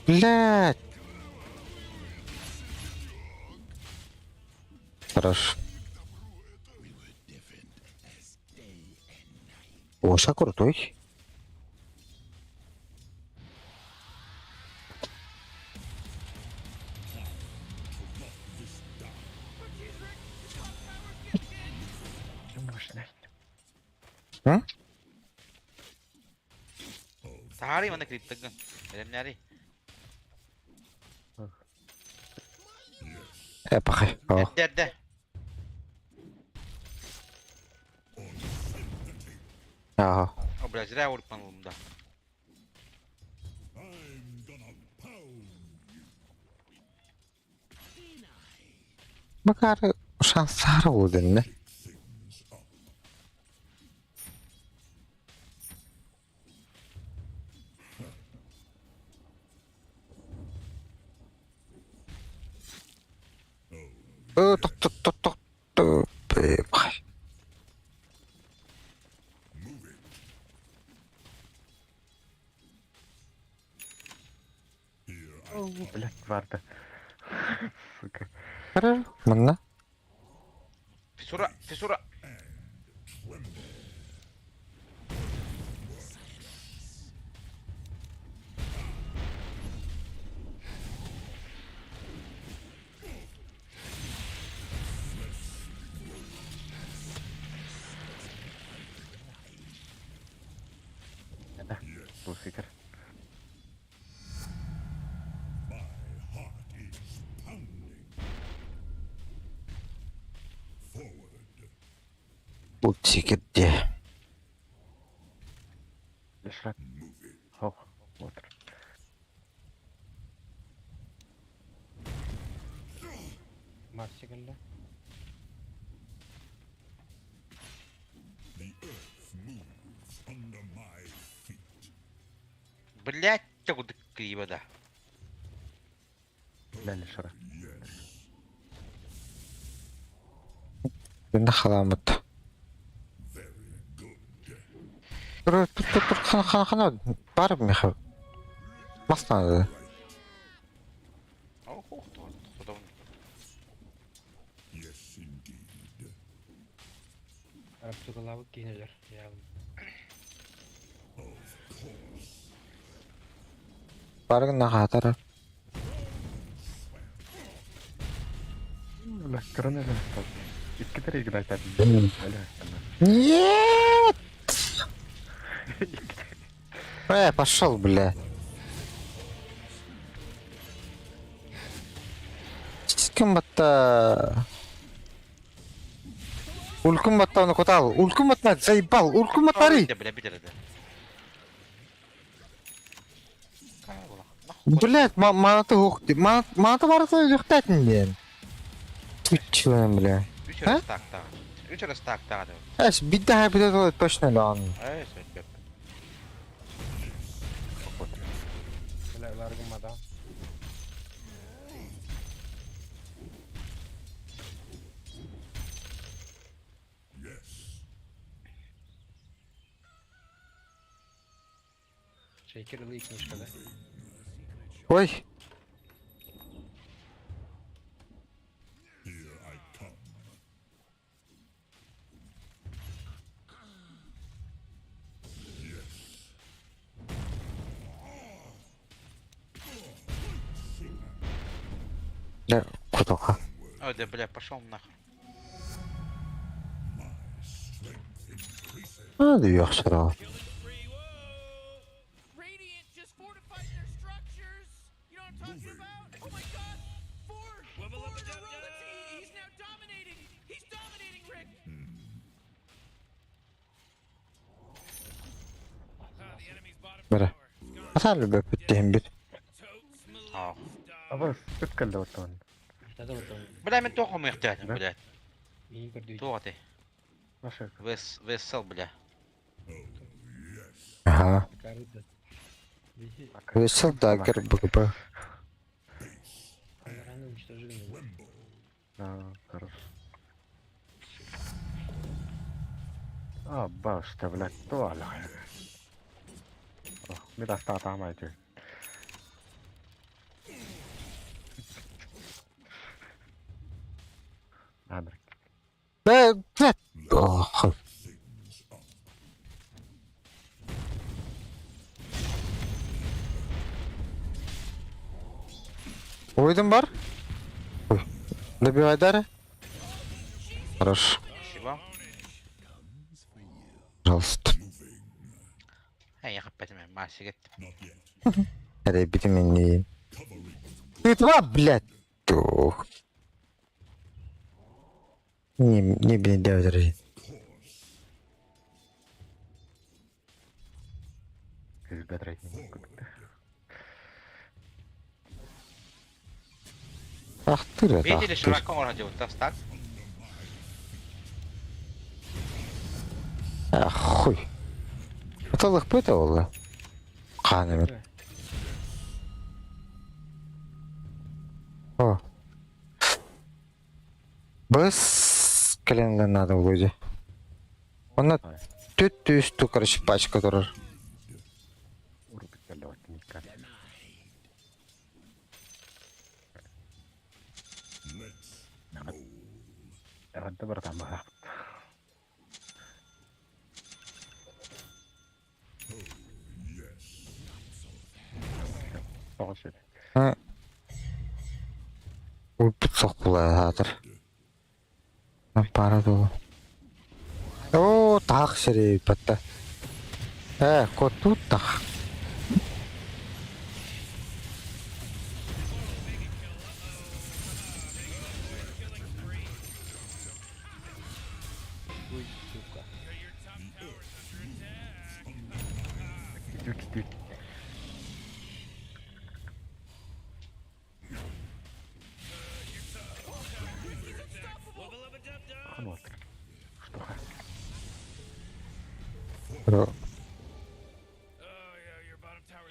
Speaker 4: Блядь. Хорош. Оша крутой. М?
Speaker 1: Сахари манда криптагын. Элемнәри.
Speaker 4: Пахай. О.
Speaker 1: Дәдә.
Speaker 4: Ага.
Speaker 1: О, бля, зря урпанылым да.
Speaker 4: Макар шанс сары не? Э, ток ток ток ток ток. Пахай.
Speaker 2: Блядь, варда. Сука.
Speaker 4: Манна.
Speaker 1: Фисура, фисура.
Speaker 2: Бусикер.
Speaker 6: My heart is pounding. Forward.
Speaker 4: Бутсикер де.
Speaker 2: Лешрак.
Speaker 6: Move it.
Speaker 2: Хох. Вот.
Speaker 5: Марси кэллэ.
Speaker 6: The earth moves under my feet.
Speaker 1: Блять, куда криво, да.
Speaker 2: Бля, Лешрак.
Speaker 6: Yes.
Speaker 4: Күнде халамыт.
Speaker 6: Very good.
Speaker 4: Тур тур тур тур хана хана хана бар меха. Мас надо.
Speaker 1: Ох, ох, кто там?
Speaker 6: Yes, indeed.
Speaker 5: Араб кинилер. Я
Speaker 6: Of course.
Speaker 4: Баргын нахатар.
Speaker 2: Бля, корона Икки играть Бля,
Speaker 4: Нет! Пошел, бля. Ким батта? Улкум батта оны кутал. Улкум батна заебал. Улкум батари.
Speaker 1: Да, бля, битер, да. Какая была? Нахуй.
Speaker 4: Блять, манаты хух. Манаты барыта юхтатын ден. Ты чё, бля?
Speaker 1: Үч
Speaker 4: А?
Speaker 1: раз так, так. Үч раз так, так. да.
Speaker 4: Эш, бидде хайбиде точно лан.
Speaker 1: Эй, сөйтіп.
Speaker 5: бля ларгымада.
Speaker 6: Yes.
Speaker 5: Шейкер ылый книжка, да?
Speaker 4: Ой,
Speaker 6: Here I come. Yes.
Speaker 4: бля, куталха.
Speaker 1: Ой, да, бля, пошел нахуй.
Speaker 6: My strength increases.
Speaker 4: Hadi yaxşı
Speaker 9: Killing spree, whoa!
Speaker 3: Radiant just fortified their structures. You know what I'm talking about? Oh my god! Four!
Speaker 9: Wubba
Speaker 3: Four
Speaker 9: lubba
Speaker 3: in a
Speaker 9: dub
Speaker 3: row. Let's see.
Speaker 9: dub.
Speaker 3: He's now dominating. He's dominating, Rick.
Speaker 9: Ah, the enemy's bottom
Speaker 4: Бere.
Speaker 9: tower is gone.
Speaker 4: Atal be bittim bir.
Speaker 9: Totes
Speaker 1: Ау.
Speaker 9: Malone style.
Speaker 2: Абас, үткәлде оттон.
Speaker 5: Это вот он.
Speaker 1: Бля, мен тоқым ұйықтайтын,
Speaker 2: Да?
Speaker 1: блядь.
Speaker 5: Мин көрдүй.
Speaker 1: Тоқ ты.
Speaker 2: Наша.
Speaker 1: Вес, весел, бля.
Speaker 4: Aha.
Speaker 5: Карыда. Биһи
Speaker 4: Весел дагер БГБ.
Speaker 5: рано уничтожили.
Speaker 2: Да, хорош. А, башта, блядь, туоlla. Oh, mitäs tää tämä ei Henrik.
Speaker 4: Be, be. Oh.
Speaker 6: Things up.
Speaker 4: Уйдем бар? Ой. Добивай дары. Хорош.
Speaker 1: Спасибо.
Speaker 4: Пожалуйста.
Speaker 1: Эй, я опять масса кеттім.
Speaker 6: Not yet.
Speaker 4: Hadi bitim inni.
Speaker 6: Covering.
Speaker 4: Ты два, блядь. Ох. Не, не, блин, девять
Speaker 6: Course.
Speaker 2: Kyllä рейтинг.
Speaker 4: Ах ты, ах
Speaker 1: Видели,
Speaker 4: ты.
Speaker 1: широко можно делать, так, так?
Speaker 4: Ах, хуй. Это лых пыта ола. Канами. О. Быс календар надо вроде. Он на тетю ту, короче, пачка, которая.
Speaker 2: Urpitelle vaikka mikään.
Speaker 6: Let's roll.
Speaker 2: Erättä vertaan vähän.
Speaker 6: Yes.
Speaker 2: Tosi.
Speaker 4: Ульпит сокула хатыр. Пара дол. О, так сири батта. Коту так.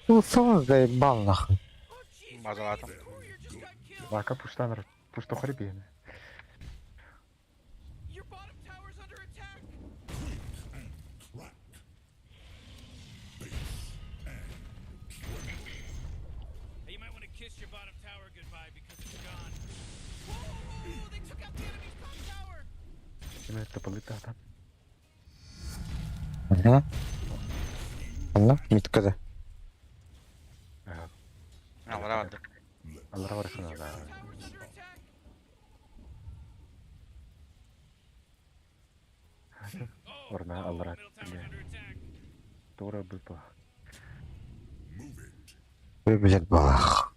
Speaker 4: Ну, сон заебал нахуй.
Speaker 1: Базалатым.
Speaker 2: Вака пуштан пуштохари биэне. Ким это там?
Speaker 4: Ага. Ана, миткада.
Speaker 1: Аллара барды.
Speaker 2: Аллара бар да. Орна аллара. Тора быпа.
Speaker 4: Блядь, балах.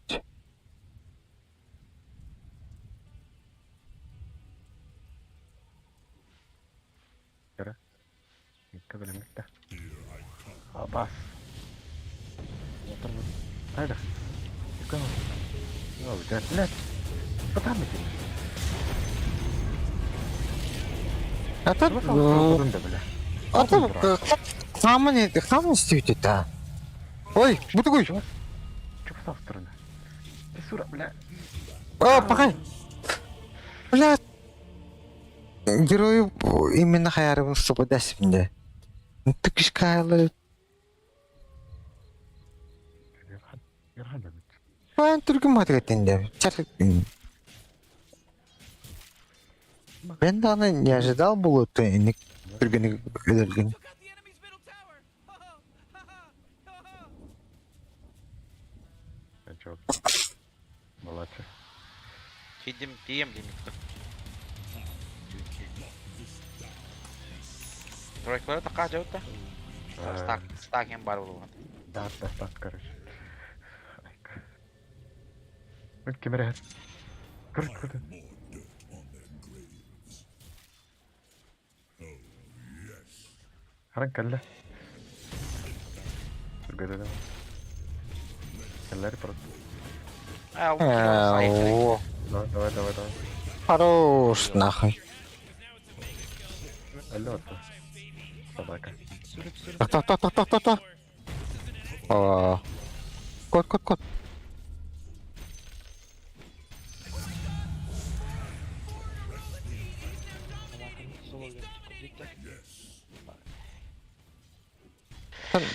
Speaker 2: Кабелемикта. Абас. Айда. О, да, блядь. Потамите.
Speaker 4: А тут... А тут... Хаман, хаман стүйті та. Ой, бутугуй.
Speaker 2: Че поставил стороны? Ты сура, бля.
Speaker 4: О, пока. Бля. Герою именно хаярыбын свободасымда. Түкүш кайлы. Ben түргүн матгетинде. Ben de аны не ожидал было, то не түргүн өлөргүн.
Speaker 2: Молодцы.
Speaker 1: Тидим, тием демекті. Тройкалары така жауытта. Стак, стак бар болған.
Speaker 2: Да, да, стак, короче. Айка. Вот кемере. Көр, көр. Харан кәллә. Түргәдә дә. Кәлләр просто.
Speaker 4: О.
Speaker 2: Давай, давай, давай, давай.
Speaker 4: Хорош, нахуй.
Speaker 2: Алло, собака.
Speaker 4: Так, так, так, так, так, так. О. Кот, кот, кот.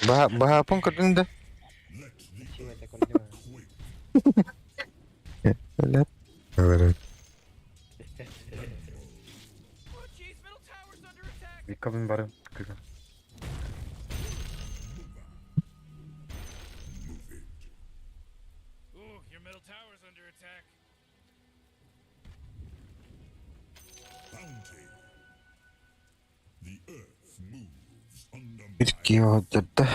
Speaker 4: Баһапын көрдүң да. Блядь. Говорю.
Speaker 2: Викабын барым. Кыган.
Speaker 4: Bir киодырды.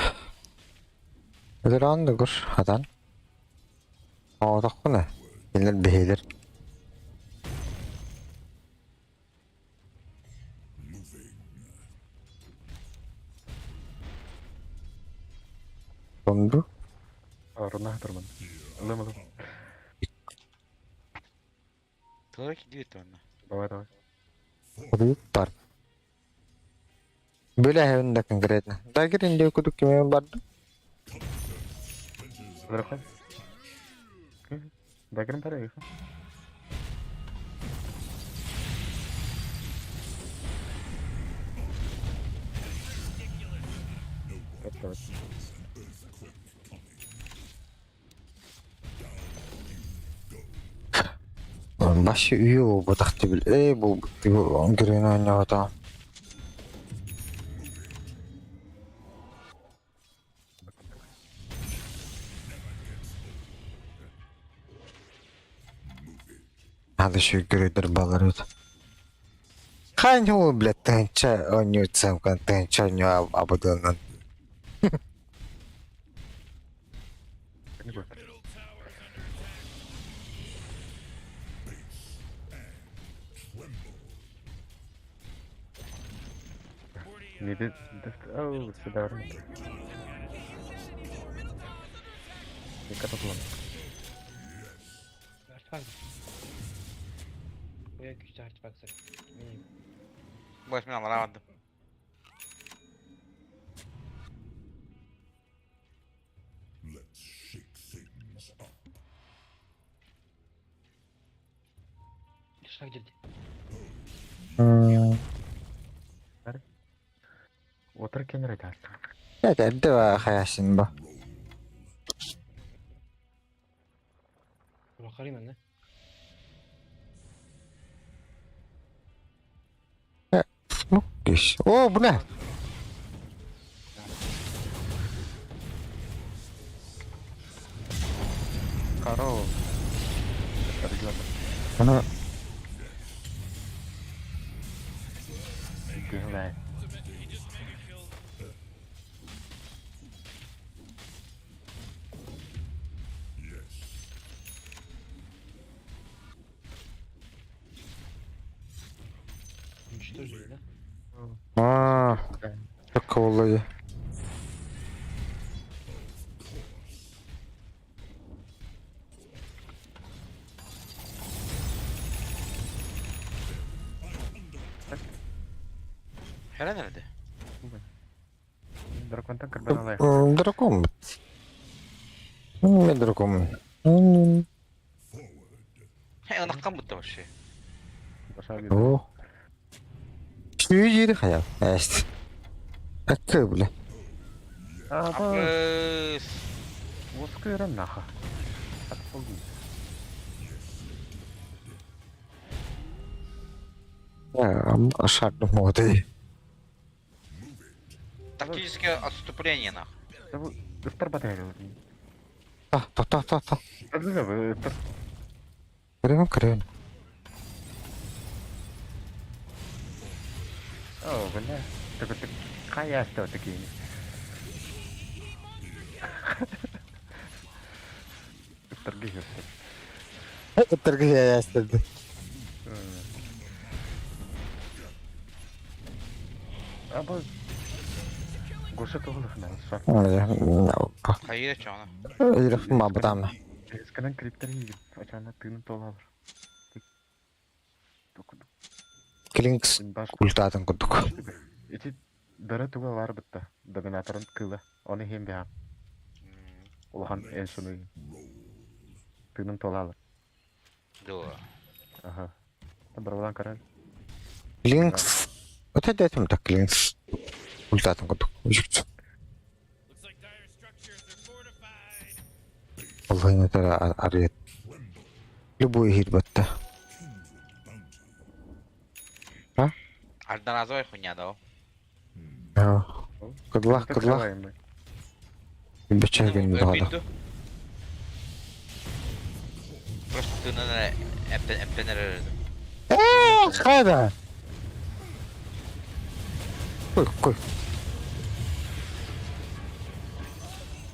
Speaker 4: Ödür гур хадан. Оодохкуна. Кинилер бэһилер. Сонду.
Speaker 2: Руна турман. Алым, алым.
Speaker 1: Тройки дүйт онна.
Speaker 2: Давай, давай.
Speaker 4: Бар. Бөлә да конкретно. Дагер инде кудук кеме барды.
Speaker 2: Дагерым бар их.
Speaker 4: Башы үйі ол бұтақты біл. Эй, бұл геройны ойнап атам. Надо еще геройдер балар өт. Хань ол, блядь, тынча ойнуйтсам, тынча ойню абыдынан.
Speaker 2: Не Ау, сюда. Вика тутлан.
Speaker 5: Артефакт. Оя güçlü артефакт. Benim.
Speaker 1: Баш мен аллара бардым.
Speaker 5: Дошла где?
Speaker 2: Отыр кенер айтасың.
Speaker 4: Это эрдэ хаясын ба.
Speaker 5: Прохори мен,
Speaker 4: Ну, киш. О, бля.
Speaker 2: Каро.
Speaker 4: Аны
Speaker 2: Кыһылай.
Speaker 9: He just mega killed.
Speaker 5: Уничтожили, да?
Speaker 4: А, так olay.
Speaker 1: Хера nerede?
Speaker 2: Драконтан кырбан алайық.
Speaker 4: Дракон. Мен дракон.
Speaker 1: He ынаккан бутта вообще.
Speaker 2: Баша бер.
Speaker 4: О. Сүйү хаял. Эст. Акы бля.
Speaker 2: Аба,
Speaker 1: Апыс.
Speaker 2: осы наха. Ат болды.
Speaker 4: Шарт моды.
Speaker 1: Тактическое отступление нахуй.
Speaker 2: Да бұл ыстар батай.
Speaker 4: Та та та та та.
Speaker 2: Ыстар.
Speaker 4: Кырын кырын.
Speaker 2: О, бля. Так так қай асты такие. Ыстар гейстер.
Speaker 4: Тыргы ястырды.
Speaker 2: Аба. Гоша тоғылық на.
Speaker 1: Хайыр чону.
Speaker 4: Ирэх мабытам.
Speaker 2: Эсканан криптер ийгин. Ачана тыынын толалар.
Speaker 4: Клинкс
Speaker 2: Баш
Speaker 4: культатын курдук.
Speaker 2: Ити дара туга бар бытта. Доминаторын кыла. Оны хем бя. Улахан эн суну. Тыынын толалар.
Speaker 1: Дуа.
Speaker 2: Аха. Барбалан карал.
Speaker 4: Клинкс. Вот это этим так клинкс. Культатын курдук.
Speaker 9: Looks like dire structures are fortified.
Speaker 4: Аллахина тара арыйт. Любой хит батта.
Speaker 1: Одноразовая хуйня, да?
Speaker 4: Кыдлах, кыдлах. Бечерген дагада.
Speaker 1: Просто ты на эптенер.
Speaker 4: Э, хайда. Кой, кой.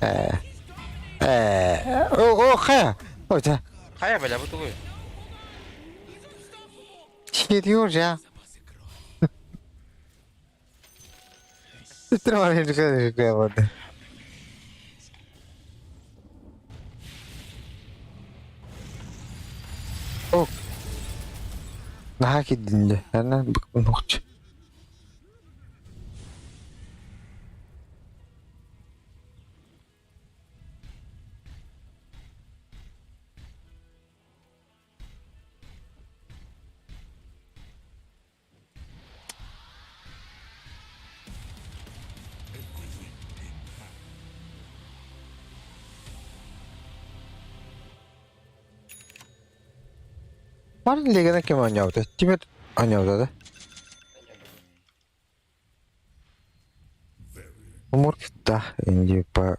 Speaker 4: Э. Э, о, о, хая. Ой, да.
Speaker 1: Хая, бля, бу тугуй.
Speaker 4: Сережа. Тримай, О. Наһаа киддинде. Ана букмунукч. Марын легена кем оняуды? Тимет оняуды да? Умур да, инди по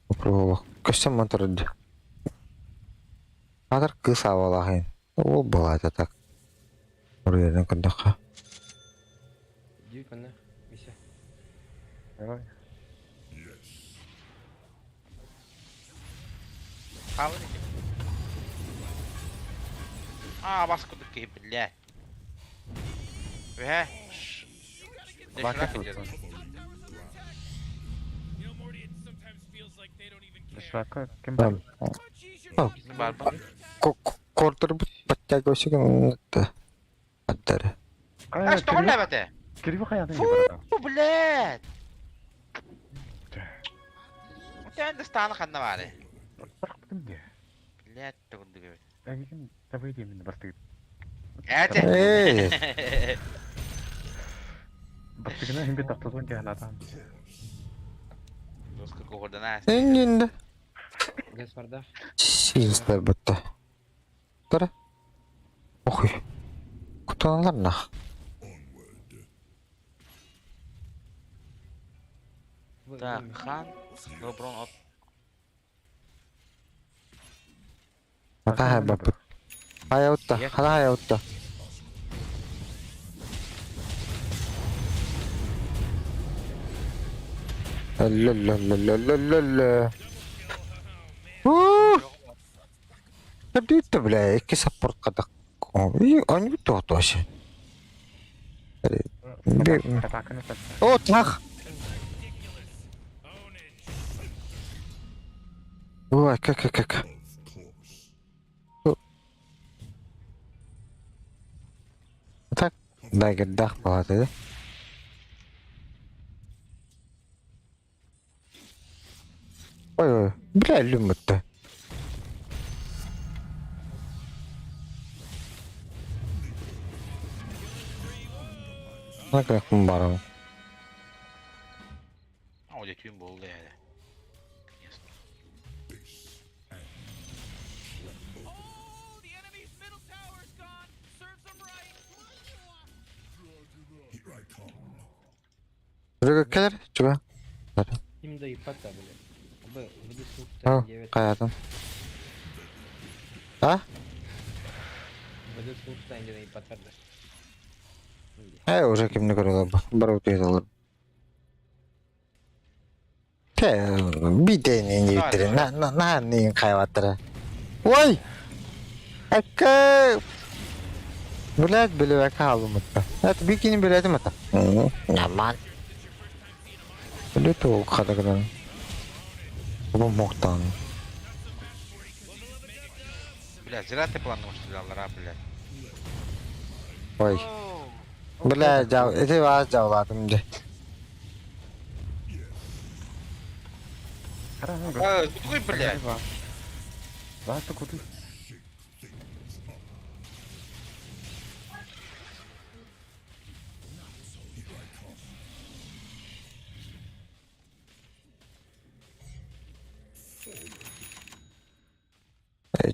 Speaker 4: попробовал. Көстем монторды. Атар кыс авалахын. Ол была это так. Уруйдан кындакка.
Speaker 5: Дьюк, она. Мися.
Speaker 2: Давай.
Speaker 1: А, вас куда блядь. Э?
Speaker 2: Бака
Speaker 9: You know, Morty, it sometimes feels like they don't even care.
Speaker 2: Шака кем
Speaker 4: Да.
Speaker 2: бар?
Speaker 9: Oh, jeez, you're
Speaker 4: Oh.
Speaker 1: Барба.
Speaker 4: Кортер подтягивайся это. Отдали.
Speaker 1: А что, бля, это?
Speaker 2: Кирип хаятын
Speaker 1: Фу, блядь. У тебя достану ханна бары.
Speaker 2: Барып де.
Speaker 1: Блядь, тугунду
Speaker 2: Әгин табы деймин бастыгы.
Speaker 1: Эти.
Speaker 4: Эй!
Speaker 2: Бастыгына иһин бит тохтотон кэһэлатаан.
Speaker 1: Доска куһурдана.
Speaker 4: Эннинде.
Speaker 5: Газ бардах.
Speaker 4: Сиистер бутта. Тара. Охуй. Кутаналар нах.
Speaker 1: Так, хан, Доброн от.
Speaker 4: Хата баппыт. Хайа утта, хана хайа утта. Лө-лө-лө-лө-лө-лө. Уу! Кадыта, бля, икки саппорт кадак. Они то вообще. О, тах! Ой, как, как, как. Так, дагердах болады. Ой, ой, бля, люмытты. Накрыхпын барабын.
Speaker 1: О, дьэ түүн буолла ээ. Конечно.
Speaker 3: Oh, the enemy's middle tower's gone. Serves them right.
Speaker 6: Here I come.
Speaker 4: Кэлэр, чуга.
Speaker 5: Ким да ипата, бля. Б, веди
Speaker 4: О,
Speaker 5: слух 9.
Speaker 4: хайатын. А?
Speaker 5: Веди слух 9 ипата.
Speaker 4: Э, уже кимни көрөлөр бар утуйдалар. Те, биден инжиттер. На на на нин хайваттара. Ой! Акка! Блядь, билебек хаалымытта. Это бикини билетим ата. Нормально. Билет ол кадагдан. Бу моктан.
Speaker 1: Бля, зря ты планировал, что ли, блядь.
Speaker 4: Ой. Бля, жау, эти вас жауладым же.
Speaker 1: А, какой, блядь?
Speaker 2: Баасы куту.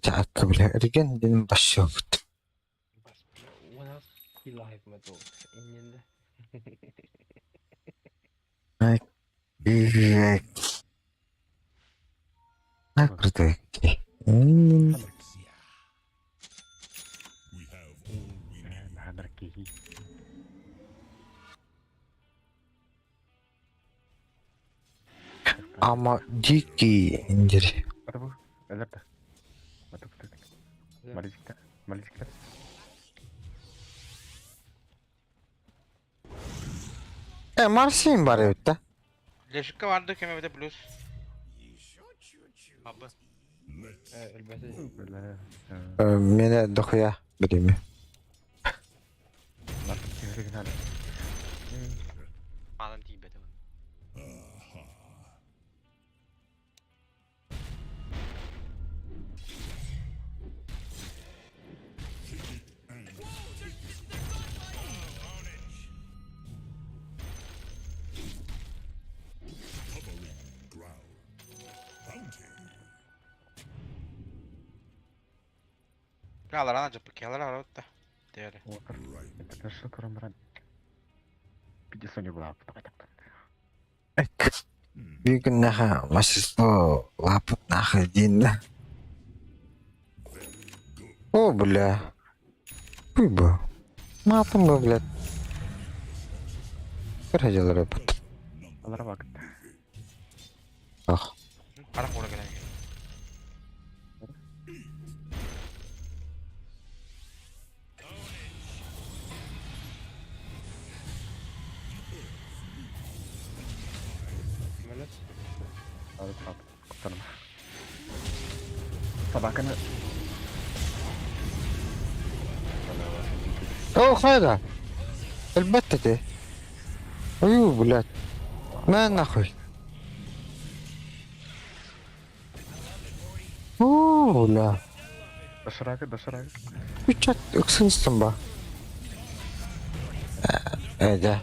Speaker 4: Чакка, бля, реген дин башёбут.
Speaker 5: Бас, бля, у нас и лайв мотор. Иннинде.
Speaker 4: Накрыты.
Speaker 6: We have all we need.
Speaker 2: Наанар киһи.
Speaker 4: Ама дикий индир.
Speaker 2: Ата бу. Өлөр да. Ата бу. Мализиктер. Мализиктер.
Speaker 4: Э, Марсин бар эбит да.
Speaker 1: Лешикка барды кеме бите плюс.
Speaker 7: Абы.
Speaker 5: Э, өлбәсе.
Speaker 2: Бля.
Speaker 4: Мене дохуя билеме.
Speaker 2: Мартын киһиригин
Speaker 7: Мадан тиийбэтэ.
Speaker 6: Covering ground. Bounty.
Speaker 1: Бля, аларана жапы келер арабытта. Диэри.
Speaker 6: Right.
Speaker 2: Интернешнл көрөн баран. Пиди Соня була.
Speaker 4: Бүгүн наха мастерство лапыт нахы дин да. О, бля. Хуй бы. Матом бы, блядь. Бір бут.
Speaker 2: Алара бак.
Speaker 4: Ах.
Speaker 1: Харах ура келен.
Speaker 5: Мөлөс.
Speaker 2: Алып сап. Куттаным. Табаканы.
Speaker 4: О, хайда. Элбетте те. Ой, блядь. На нахуй. О, бля.
Speaker 2: Дашырагы, дашырагы.
Speaker 4: Үччат ыксыыстым ба. Э, да.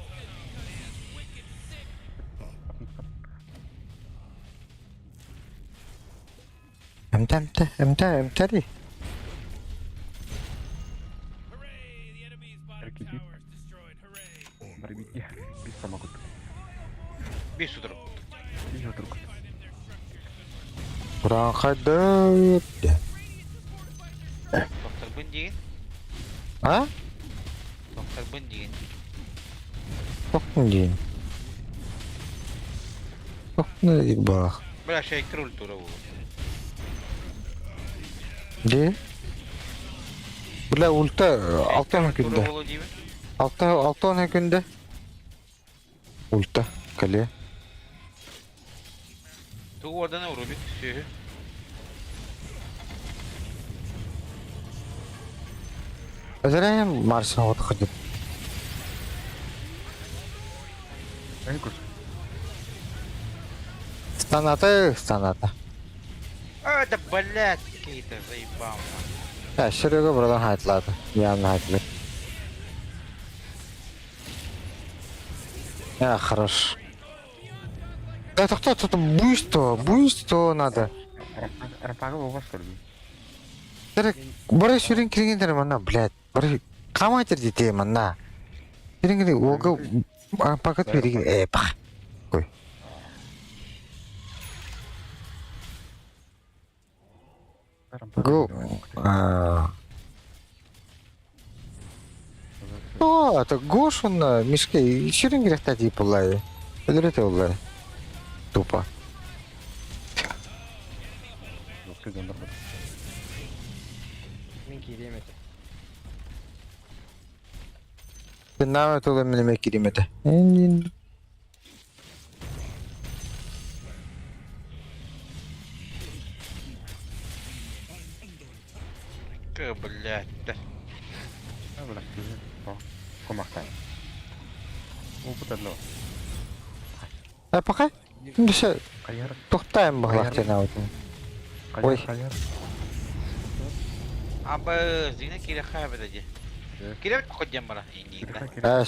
Speaker 4: Эмтэ, эмтэ, эмтэ, эмтэри.
Speaker 9: Hooray! The enemy's bottom
Speaker 2: Эркити.
Speaker 9: tower is destroyed. Hooray!
Speaker 2: Барбития. Бис самокут.
Speaker 1: Бир судурук.
Speaker 2: Бис отурук.
Speaker 4: Ураанхайдыр.
Speaker 1: Тохторбун диин.
Speaker 4: А?
Speaker 1: Тохторбун диин.
Speaker 4: Тохтун диин. Тохтун диир баах.
Speaker 1: Бля, шейкер ультура буолуо.
Speaker 4: Дии? Бля, ульта 6
Speaker 1: Тура
Speaker 4: күндэ.
Speaker 1: буолуо диибин.
Speaker 4: 6 6 күндэ. Ульта кэлиэ.
Speaker 1: Тугу уордана Рубик сүөһү.
Speaker 4: Зря Марсен вот ходит.
Speaker 2: Эй, кус.
Speaker 4: Станата, станата.
Speaker 1: А, да блядь, какие-то заебал.
Speaker 4: Я Серега братан хайтлады. Я на хайтлы. Я хорош. Это кто тут буйство, буйство надо.
Speaker 2: Рапага болбас көрдүм.
Speaker 4: Керек, бары сүрін кіргендер мана, блядь. Бары камайтер дете мана. Сүрін кірген, олға пакет берген, э, пах. Ой. Го. А. О, это Гошун на мешке. Сүрін керек та деп олай. Өлірете олай. Тупо.
Speaker 2: Жокты жондар бар.
Speaker 5: Мин киириэм этэ.
Speaker 4: Наме тула менеме киримете.
Speaker 1: К, блядь, да.
Speaker 2: А, бля, Комахтай. Опыт одно.
Speaker 4: А пока? Все,
Speaker 2: Хайар,
Speaker 4: тухтаем бахлахтена вот. Ой.
Speaker 2: хайар, хайар.
Speaker 1: Аба, зина кире хайбеда ди. Кире ходем бара. Инди.
Speaker 4: А,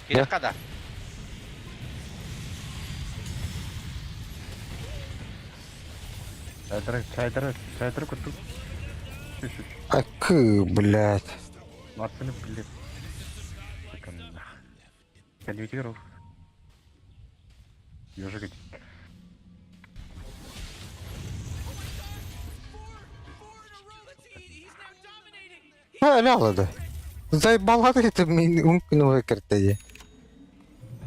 Speaker 1: Кире када.
Speaker 2: Чайдыр, чайдыр, чайдыр куту. Шу, шу, шу.
Speaker 4: а к, блядь.
Speaker 2: Марсыны, блядь. Сука, нах. Калютиров. Ежик.
Speaker 3: Four in a row. That's, he's now dominating.
Speaker 4: Ha, ляла Заебала это мин үмкүн кертеди.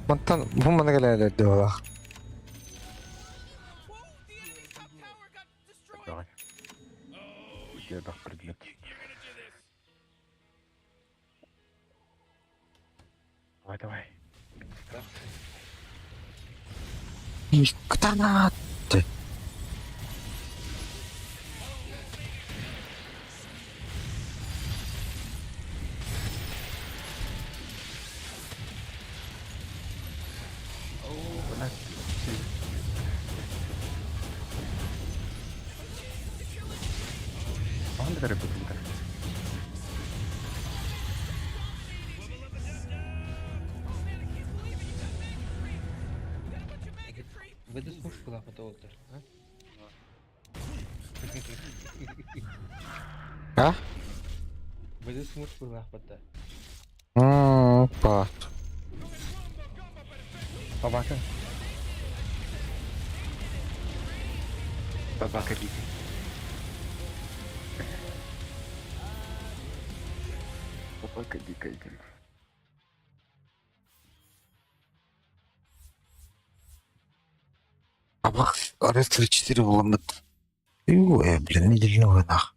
Speaker 4: Мантан бу мана келе диолах.
Speaker 3: Whoa, the enemy's top tower got destroyed.
Speaker 2: Давай. Где предмет?
Speaker 9: You're gonna do this.
Speaker 2: Давай, давай.
Speaker 4: Ктана.
Speaker 2: Блядь. Анда рыбы тут.
Speaker 5: Выдаст пушку лапа то а?
Speaker 4: А?
Speaker 5: Выдаст мушку лапа-то.
Speaker 4: Мм, па.
Speaker 2: Собака. Собака дикая. Собака дикая.
Speaker 4: Абах, арес 34 буламыт. Ой, блин, неделю нах.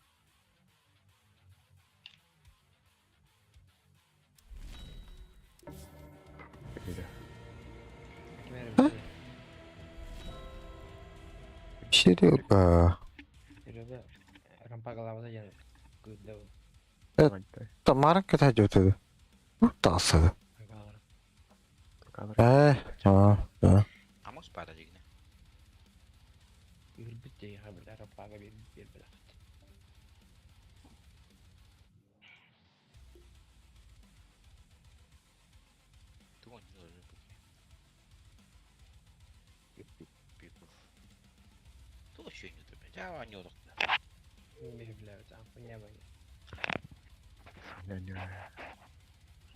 Speaker 5: Ким эрэ
Speaker 4: Серега.
Speaker 5: Серега рампагалаабыта диэн кыырда
Speaker 4: Тамара кытайдёт. Ну, тасы. Э, а, да.
Speaker 1: Амос пара дигне.
Speaker 5: Кыырбыт дии бля рампага биэрбит биэрбэтэх.
Speaker 1: People. Туох үчүгэй ньута, блядь, аа, ньута.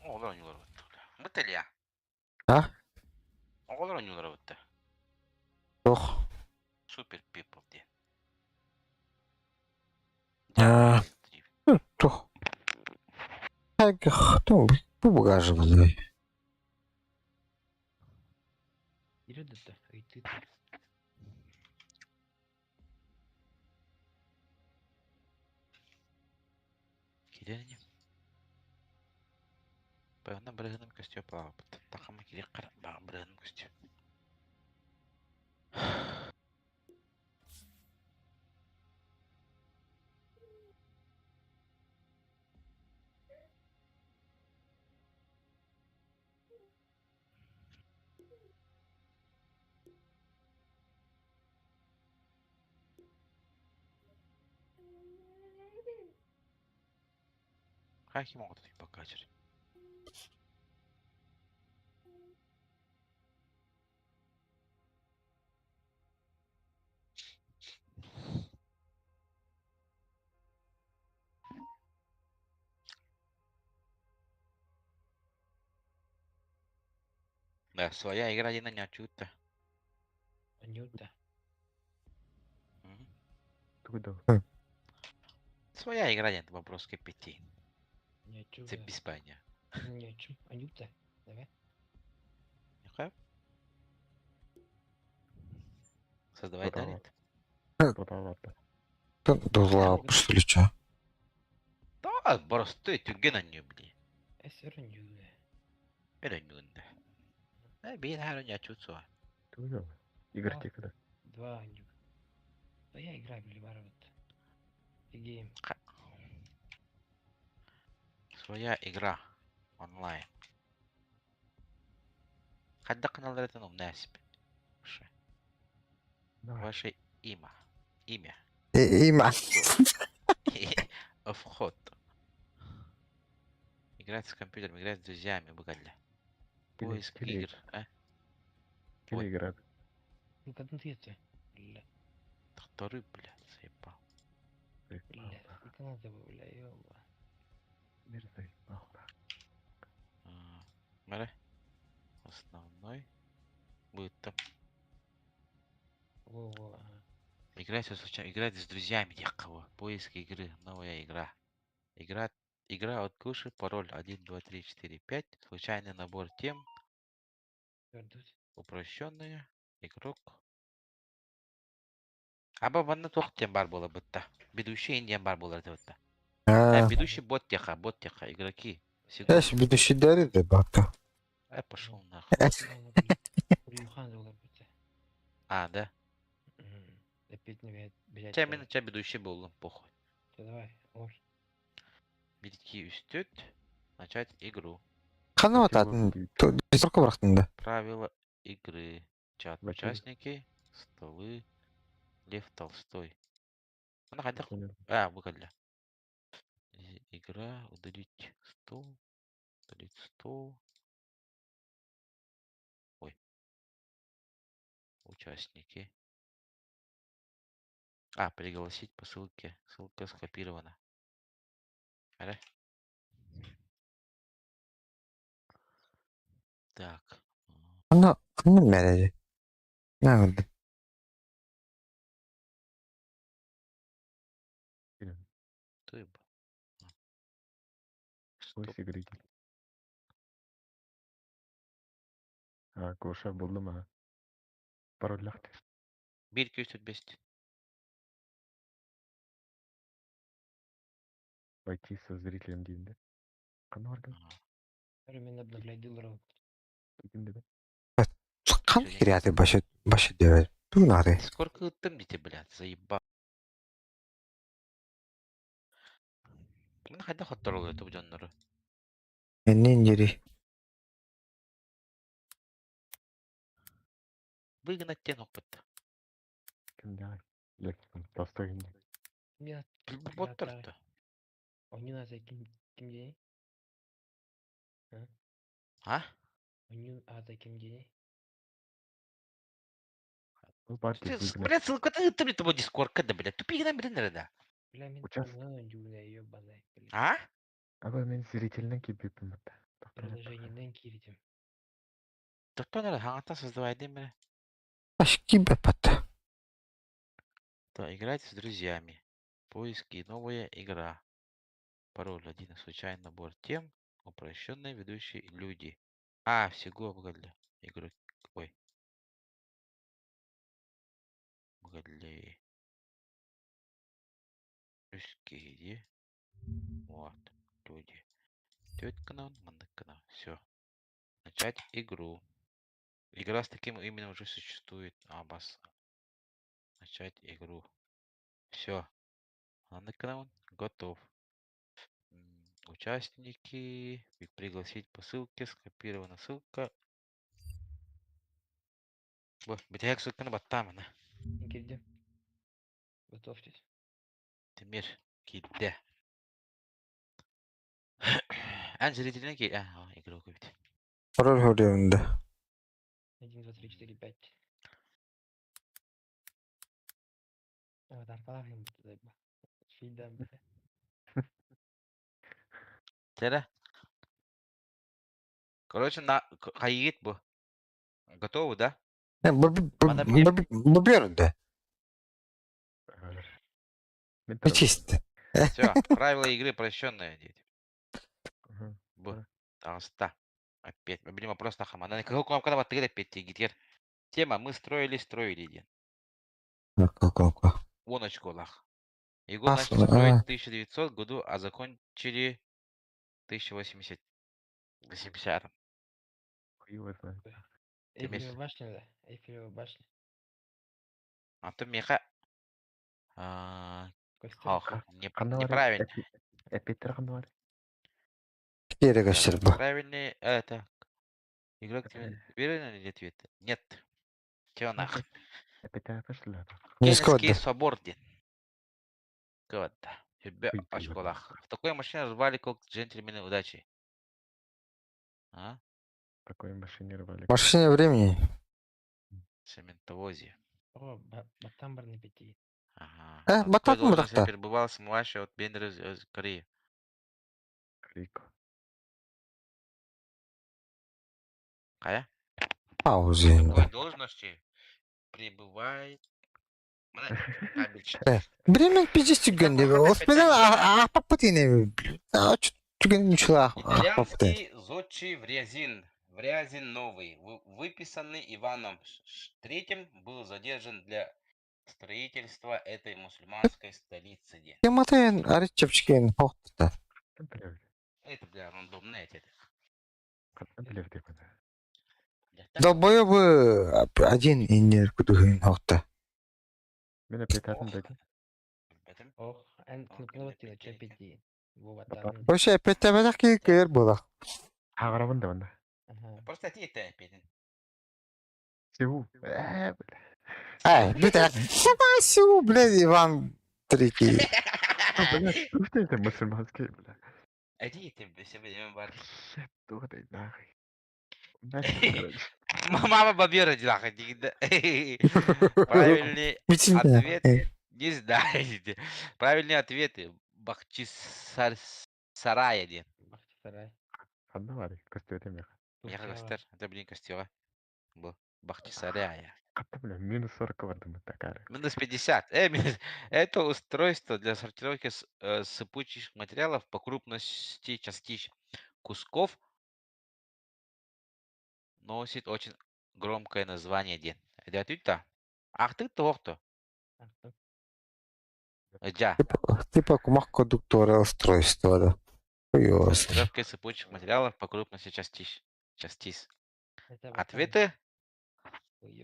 Speaker 1: Оҕолор оонньуулар бытта. Бытта Илья.
Speaker 4: А?
Speaker 1: Оҕолор оонньуулара бытта.
Speaker 4: Туох?
Speaker 1: Super People диэн.
Speaker 4: А, туох? Бу багажы.
Speaker 1: Киирэн Быһынан бырыһыным көстүө плавабыт. Тахама киирик қара бырыһыным көстүө. Хай ким оҕото баккачыр. Да, своя игра один на чута.
Speaker 5: Анюта.
Speaker 2: Тугу
Speaker 1: Своя игра один вопрос кипяти.
Speaker 5: Не
Speaker 1: Это без понятия.
Speaker 5: Не чу. Анюта. Давай.
Speaker 1: Нихуя. Создавай дарит.
Speaker 4: Дузла, что ли, чё?
Speaker 1: Да, простой түген анню, бли.
Speaker 5: Эсер анюта.
Speaker 1: Эренюнда. Э, бин хару чувствую.
Speaker 2: Тугу Игорь текада.
Speaker 5: Два анюта. Твоя игра, били, вот. Гейм.
Speaker 1: Своя игра онлайн. Хадда каналлар умнасип. Ваше имя. Имя.
Speaker 4: Имя.
Speaker 1: Вход. Играть с компьютером, играть с друзьями, бугалля. Поиск игр, а?
Speaker 2: Или играть.
Speaker 5: Ну, как ты Бля.
Speaker 1: Второй, блядь, заебал.
Speaker 5: Бля, сколько надо, бля, ёба.
Speaker 2: Мир заебал.
Speaker 1: Смотри. Основной. Будет там.
Speaker 5: Во-во, ага.
Speaker 1: Играть со случайно, играть с друзьями, кого. Поиск игры, новая игра. Игра, игра от Гуши, пароль 1, 2, 3, 4, 5. Случайный набор тем. Упрощенная. Игрок. Аба ванна туох тем бар буола бытта. Ведущий индиан бар буолар бытта.
Speaker 4: А,
Speaker 1: Ведущий бот теха, бот теха, игроки.
Speaker 4: Эш, ведущий дарит, бабка.
Speaker 1: Пошел нахуй. А, да?
Speaker 5: Опять не блядь.
Speaker 1: Ча мен ча ведущий был, похуй.
Speaker 5: Давай, ор.
Speaker 1: Бирки үстөт. Начать игру.
Speaker 4: Хана вот Сколько брахтында?
Speaker 1: Правила игры. Чат участники, столы, Лев Толстой. Она хотя... А, выгодля. Игра, удалить стол, удалить стол. Ой. Участники. А, пригласить по ссылке. Ссылка скопирована. Аре. Так.
Speaker 4: Ана, хана мәләде. Нагырды.
Speaker 1: Ты
Speaker 2: Поиск игры. А, Гоша булдum ha. Пароль лахты.
Speaker 1: 1 2 3 4 5.
Speaker 2: Войти со зрителем дейін Қаны бар
Speaker 5: Мен обновлять дилеров.
Speaker 4: Қан киряты башы башы дебет. Тунары.
Speaker 1: Сколько ты дите, блядь, заебал. Мен хайда хоттор ол өтіп жоннору.
Speaker 4: Эннен жери.
Speaker 1: Выгнать тен опыт.
Speaker 2: Кім Толстой кімде?
Speaker 5: Мен
Speaker 1: Боттар
Speaker 5: Ойнун ата ким ким дени?
Speaker 1: А?
Speaker 5: Ойнун ата ким дени?
Speaker 2: Ол баар дии.
Speaker 1: Блядь, ссылкатын ыытта блядь, тобой дискордка да, блядь. Тупигынан билин эрэ да.
Speaker 5: Бля, мин
Speaker 2: Учас.
Speaker 5: онон дьуунэ ёбаный, блядь.
Speaker 1: А?
Speaker 2: Аба мен зрительнен киирбиппин бытта.
Speaker 5: Приложениенен киирдим.
Speaker 1: Тоттон эрэ, хаҥаттан создавай бля.
Speaker 4: Очки баппата.
Speaker 1: То играть с друзьями. Поиски. Новая игра. Пароль один. Случайный набор тем. Упрощенные ведущие люди. А, всего обгадли. Игрок. Ой. Обгадли. Русские. Вот. Люди. Тетка маныкана. Все. Начать игру. Игра с таким именем уже существует. А, бас. Начать игру. Все. Маныкана готов. Участники. Пригласить по ссылке. Скопирована ссылка. Битәк ссылканы баттамына.
Speaker 5: Мин киирдим. Готовьтесь.
Speaker 1: Тимир киирдэ. Эн зрительный ки... А, игрок бит.
Speaker 4: Пароль көрүөм да.
Speaker 5: 1, 2, 3, 4, 5. Аватаркалаах юм бит Фидан, бля.
Speaker 1: Тере. Короче, на хайгит бу. Готовы, да? Мана
Speaker 4: Бу берді.
Speaker 2: Мен
Speaker 4: Чисто.
Speaker 1: Все, правила игры прощенные, дети. Бу. Таста. Опять. Видимо, просто хамана. Какой кнопка когда ты опять гитер. Тема мы строили, строили день. Вон очколах. Его начали строить в 1900 году, а закончили в 1080. 80.
Speaker 2: Хуй знает.
Speaker 5: Эйфелева башня, да? Эйфелева башня.
Speaker 1: А то меха. А,
Speaker 5: Костер.
Speaker 1: ох, неправильно.
Speaker 2: Эпитер ханна
Speaker 4: Кире көстөр бу.
Speaker 1: Правильный это. Игрок верно ли ответ? Нет. Чё нах?
Speaker 2: Эпитер пошла.
Speaker 1: Кельнский собор день. Кого-то. Тебе очколах. В такой машине рвали как джентльмены удачи. А?
Speaker 2: В такой машине рвали.
Speaker 4: Машина времени.
Speaker 1: Цементовозе.
Speaker 5: О, баттан барны пяти.
Speaker 1: Ага.
Speaker 4: Э,
Speaker 1: На такой
Speaker 4: баттан
Speaker 1: должности
Speaker 4: бырахта.
Speaker 1: перебывал с младшей от Бендера из Кореи.
Speaker 2: Рико.
Speaker 1: Кая?
Speaker 4: Пауза.
Speaker 1: На такой должности пребывает...
Speaker 4: Бремен пиздец түгэн деп. Оспедан аппаппыт ине. Түгэн үчүлэ аппаппыт.
Speaker 1: Итальянский зодчий Врязин, Врязин Новый, выписанный Иваном Третьим, был задержан для строительства этой мусульманской столицы. Де.
Speaker 4: Тематын арит чепчикен хоқта.
Speaker 1: Это, бля, рандомная это.
Speaker 4: Долбоебы один иннер кудуһун хоқта.
Speaker 2: Мен эпитатын деді.
Speaker 5: Ох, эн кнопканы баттыга чепети. Бу баттан.
Speaker 4: Вообще эпеттебедах ки кер була.
Speaker 2: Хағарабын да онда.
Speaker 1: Просто ты это опять.
Speaker 2: Сеу. Э, бля.
Speaker 4: Ай, бит Сю, блядь, Иван Третий.
Speaker 2: Бля, что это мусульманский, бля.
Speaker 1: Иди ты себе бар.
Speaker 2: Что ты нахуй? Нахуй, короче.
Speaker 1: Мама бабе родила, Правильный ответ не знаю. Правильные ответы. Бахчисарая.
Speaker 5: Бахчисарай.
Speaker 2: Ханна бар, костюм меха.
Speaker 1: Меха костер. Это, блин, костюма. Был. Бахчисарая.
Speaker 2: Қатты, бля, минус 40 бардым такая.
Speaker 1: Минус 50. Минус... Это устройство для сортировки сыпучих материалов по крупности частиц кусков носит очень громкое название ден. Это ответ-то? Ах ты то Джа.
Speaker 4: Типа кумах кондуктора устройство, да. Хуёво.
Speaker 1: Сортировка сыпучих материалов по крупности частиц. Частиц. Ответы?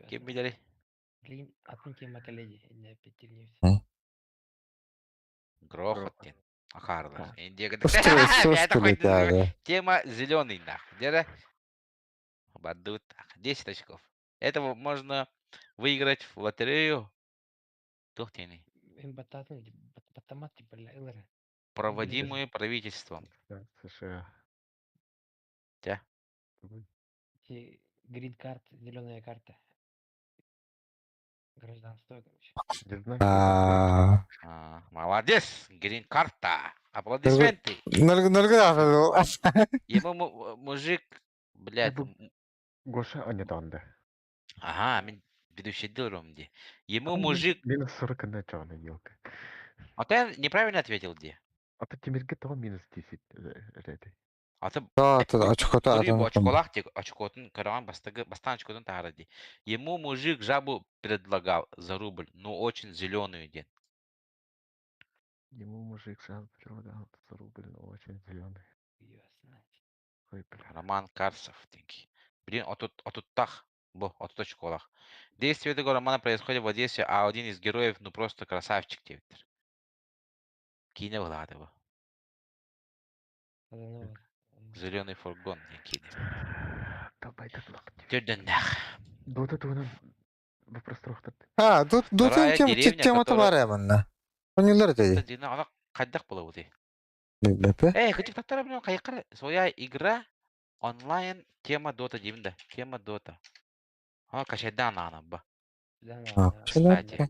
Speaker 1: Кем видели?
Speaker 5: Блин, атын тема коллеги, не петельнюсь.
Speaker 1: Грохот. Ахарла.
Speaker 4: Устройство, да.
Speaker 1: Тема зеленый нах. Где Бадут. 10 очков. Этого можно выиграть в лотерею. Тухтины. Проводимую правительством.
Speaker 2: США.
Speaker 1: Тя.
Speaker 5: Грин карт, зеленая карта. Гражданство, короче.
Speaker 2: Не знаю.
Speaker 4: А.
Speaker 1: А, молодец, грин-карта. Аплодисменты.
Speaker 4: Нөлгө
Speaker 1: Ему мужик, блядь,
Speaker 2: Гоша анятанды.
Speaker 1: Ага, мин ведущий дилером ди. Ему мужик...
Speaker 2: Минус 40 на чана, елка.
Speaker 1: А ты неправильно ответил, ди.
Speaker 2: А то Тимирге того минус 10 ряды.
Speaker 1: А ты
Speaker 4: Да, очкота
Speaker 1: Курю, очколах ти очкотун караван бастагы бастан очкотун тааради. Ему мужик жабу предлагал за рубль, но очень зеленую день.
Speaker 2: Ему мужик жабу предлагал за рубль, но очень зеленый. Ой, бля.
Speaker 1: Роман Карсов, динки. Блин, а тут тах, бо, а тут очколах. Действие этого романа происходит в Одессе, а один из героев, ну просто красавчик тептер. Кине Владова. Зеленый фургон, не кине.
Speaker 2: Давай,
Speaker 1: Түрденнах.
Speaker 2: Дота туһунан вопрос трохтат.
Speaker 4: А, тут
Speaker 1: Вторая
Speaker 4: тем
Speaker 1: деревня,
Speaker 4: тема
Speaker 1: которая-
Speaker 4: товара манна. Онилар деди.
Speaker 1: Дина, она хайдах была вот.
Speaker 4: Бепе.
Speaker 1: Эй, хочу тактара, блин, хайкара. Своя игра онлайн тема Дота деймін да. Тема Дота. А, качайдан ана ба.
Speaker 4: А,
Speaker 1: Кстати.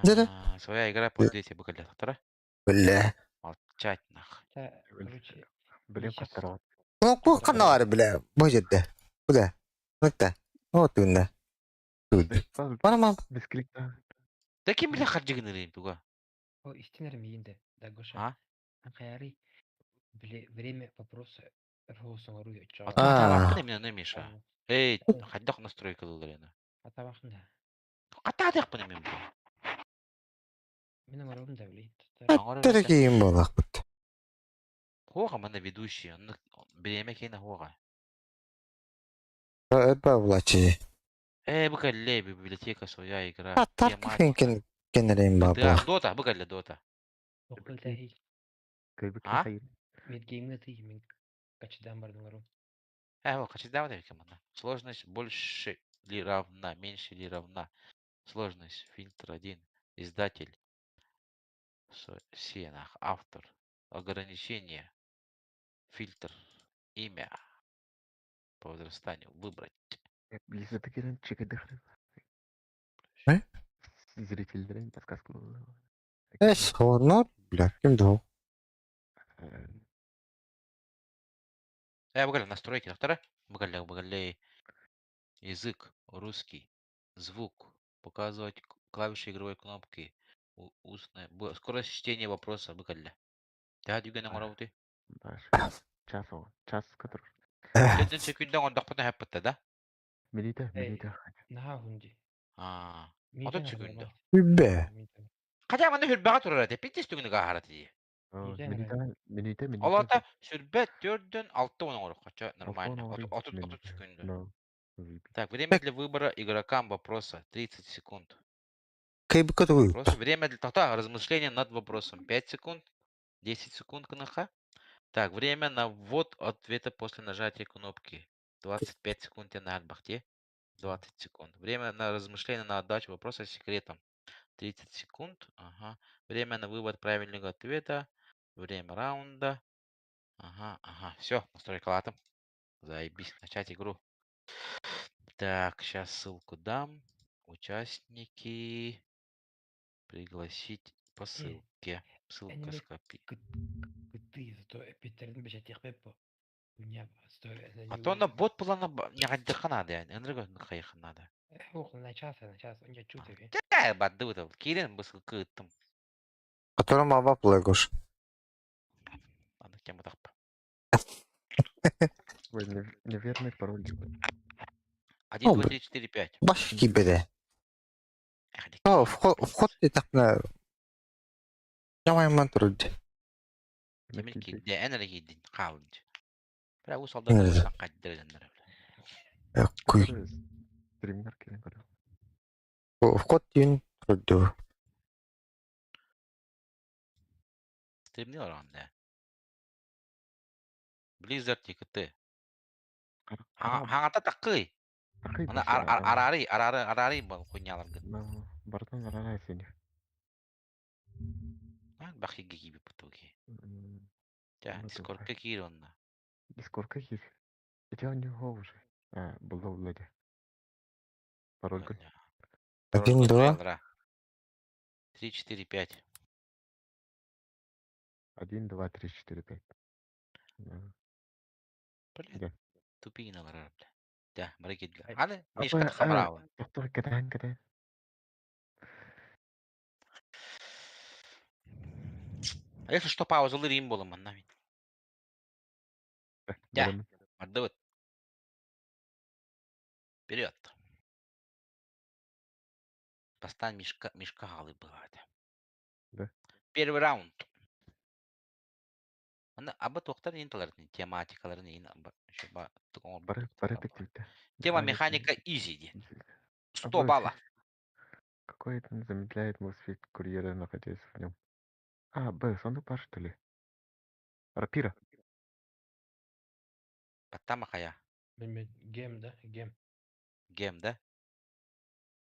Speaker 4: Деді.
Speaker 1: А, Своя игра по дети букалля тактара.
Speaker 4: Бля.
Speaker 1: Молчать нах.
Speaker 5: Короче,
Speaker 2: Блин,
Speaker 5: Сейчас.
Speaker 2: костарова.
Speaker 4: Ну, ку каналары бля. Бу жерде. Бу да. Ныкта. Вот түнде. Бана ма.
Speaker 2: Бескрикта.
Speaker 1: Да ким бля харджигын туга?
Speaker 5: О, истинер миинде, да, Гоша.
Speaker 1: А?
Speaker 5: Анхаяри, бле, время вопроса рхоусоңору
Speaker 1: А
Speaker 4: А.
Speaker 1: то именно Миша. Эй, хайдах настройка лыларына.
Speaker 5: Атабахында.
Speaker 1: Катадах мен бу.
Speaker 5: Мен оңорум да билейт.
Speaker 4: Терекейин болак бут.
Speaker 1: Хога мана ведущий, он время кейна хога.
Speaker 4: Өрбө булачы.
Speaker 1: Эй, букалле библиотека своя игра.
Speaker 4: А тарк финкен кенерейин ба
Speaker 1: Да,
Speaker 4: була.
Speaker 1: Дота, букалле Дота. А?
Speaker 5: Мидгеймне ты мен качыдан бардым оңорум.
Speaker 1: Э, вот, хочу давай мана. Сложность больше ли равна, меньше ли равна. Сложность, фильтр 1, издатель, сенах, автор, ограничение, фильтр, имя, по возрастанию, выбрать.
Speaker 2: Лиза такирен чекадыхрен.
Speaker 4: Э?
Speaker 2: Зрительдерин подсказку.
Speaker 4: Эш, ну, бля, ким доо.
Speaker 1: Э, букалле, настройки, доктора. Букалле, букалле, язык, русский, звук, показывать клавиши игровой кнопки, устная, скорость чтения вопроса, букалле. Да, дюгена морауты.
Speaker 2: Час ол. Час который.
Speaker 1: Жетин секунддан ондақпына хэппытта, да?
Speaker 2: Минута,
Speaker 5: Эй.
Speaker 2: минута.
Speaker 5: Наха хунди.
Speaker 1: А, Отут секунда.
Speaker 4: Үббе.
Speaker 1: Хотя маны хүрбэҕэ турар этэ, питтис түгүнү гаахара тии.
Speaker 2: Минута, минута, минута.
Speaker 1: Олата сүрбэ төрдөн алты он оҥорук, хочо нормально.
Speaker 2: оҥоруу,
Speaker 1: Отут
Speaker 2: минута.
Speaker 1: секунду.
Speaker 2: Ну, заебись.
Speaker 1: Так, время для выбора игрокам вопроса 30 секунд.
Speaker 4: Кайбыка тугу.
Speaker 1: Вопрос, время для тота, размышления над вопросом 5 секунд, 10 секунд КНХ. Так, время на ввод ответа после нажатия кнопки 25 секунд я на альбахте. 20 секунд. Время на размышление на отдачу вопроса с секретом 30 секунд. Ага. Время на вывод правильного ответа. Время раунда. Ага, ага. Все, настройка латом. Заебись. Начать игру. Так, сейчас ссылку дам. Участники. Пригласить по ссылке. Ссылка
Speaker 5: Аниме
Speaker 1: скопи.
Speaker 5: Кыты, зато эпиттерин бешатих беппо. Хуйня, стой.
Speaker 1: А то на бот была на не надо, энерго надо.
Speaker 5: Ох, на час, на час, он я чувствую.
Speaker 1: Да, бадды Кирин бы ссылка там.
Speaker 4: Которым аба плагош.
Speaker 1: Ладно, тему так.
Speaker 2: Ой, неверный пароль.
Speaker 1: 1, 2, 3, 4, 5.
Speaker 4: Баш кибеде. О, вход, вход и так на. Жамайман турд.
Speaker 1: Темир кидде, энерги дин калынч. Бля, у солдат каддырганнар.
Speaker 4: Куй.
Speaker 2: Стример кирен көрө.
Speaker 4: Вход дин турду.
Speaker 1: Стримни оранда. Blizzard TKT. Хаңата таккый. Ана арари, арари, арари был хуйнялар гын.
Speaker 2: Бартан арара сени.
Speaker 1: Бахиги киби путуги. Я, Дискордка кир онна.
Speaker 2: Дискордка кир. Эти у него уже. А, было владе. Пароль көр.
Speaker 4: Один, два.
Speaker 1: Три, четыре, пять.
Speaker 2: Один, два, три, четыре, пять. Да.
Speaker 1: Блин,
Speaker 2: Да.
Speaker 1: тупиналар, бля. Да, бары киирдилэр.
Speaker 5: Ай,
Speaker 1: Аны
Speaker 2: Апа,
Speaker 1: Мишка
Speaker 2: а,
Speaker 1: хамраава.
Speaker 2: Тохтоо, кэтээн, кэтээн.
Speaker 1: А если что, паузалыыр им буолан манна мин. Да.
Speaker 2: Бэлэм.
Speaker 1: Бардыбыт. Вперед. Бастаан Мишка, Мишка хаалыы быһаата.
Speaker 2: Да.
Speaker 1: Первый раунд. Аны аба туохтар иин таларын, тематикаларын иин аба
Speaker 2: Бары, бары тектибитэ.
Speaker 1: Тема механика изи диэн. 100
Speaker 2: Абы,
Speaker 1: баллов.
Speaker 2: Какой это замедляет мосфит курьера, находясь в нем? А, Б, сундук пар, что ли? Рапира.
Speaker 1: Баттама хайа.
Speaker 5: Билбэт гем да, гем.
Speaker 1: Гем, да?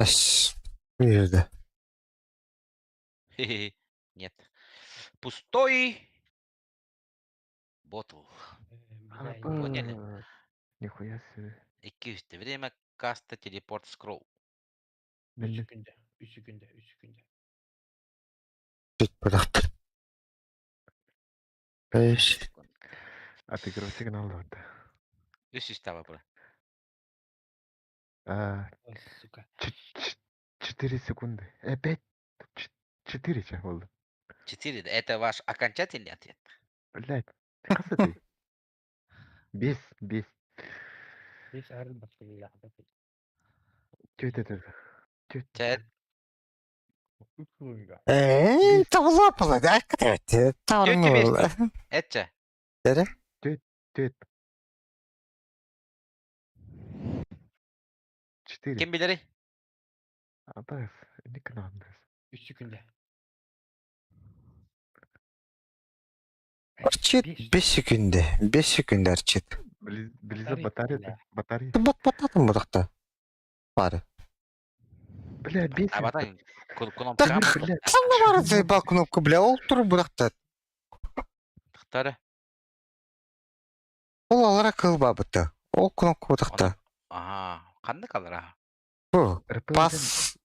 Speaker 4: Эс. Бирде.
Speaker 1: Хе-хе. Нет. Пустой ботл.
Speaker 2: А,
Speaker 5: Бля,
Speaker 2: Б.
Speaker 1: Поняли?
Speaker 2: Нихуя себе.
Speaker 1: Икки үстэ. Время каста телепорт скролл.
Speaker 5: Үс
Speaker 2: Мин-
Speaker 5: секунда, үс секунда, үс секунда.
Speaker 4: Чуть бырахтыр. Беш.
Speaker 2: Отыгрывать сигнал вот.
Speaker 1: Үс үстэ бара.
Speaker 2: А,
Speaker 5: Ой, сука.
Speaker 2: 4 секунды. Пять. 4 сейчас было.
Speaker 1: Четыре. Это ваш окончательный ответ?
Speaker 2: Блять. Хас ты? Бес, бес.
Speaker 5: Бес арыл баттыгы
Speaker 2: Чё это? Чё
Speaker 1: Чэ,
Speaker 5: Үс
Speaker 4: Эээ, табыла була. Аккат. Таврын була.
Speaker 1: Этче.
Speaker 4: Эре?
Speaker 2: Чё это? 4.
Speaker 1: Ким билэрий?
Speaker 2: А, бес. Не канал, бес.
Speaker 5: Үс секунда.
Speaker 4: Арчит 5 секунда. 5 секунда арчит.
Speaker 2: Близа
Speaker 5: Батарея,
Speaker 2: батарея.
Speaker 5: бля.
Speaker 2: Батарея.
Speaker 4: Бат бататын будакта. Бары.
Speaker 2: Бля, бесит.
Speaker 1: Абатан кнопка.
Speaker 2: Блядь.
Speaker 4: Ханна бары заебал кнопку, бля, ол тур будакта.
Speaker 1: Тахтары.
Speaker 4: Ол алара кыл бабыты. Ол кнопка будакта.
Speaker 1: Ага. Ханнык алара?
Speaker 4: Бу.
Speaker 2: РПЛ
Speaker 4: Пас.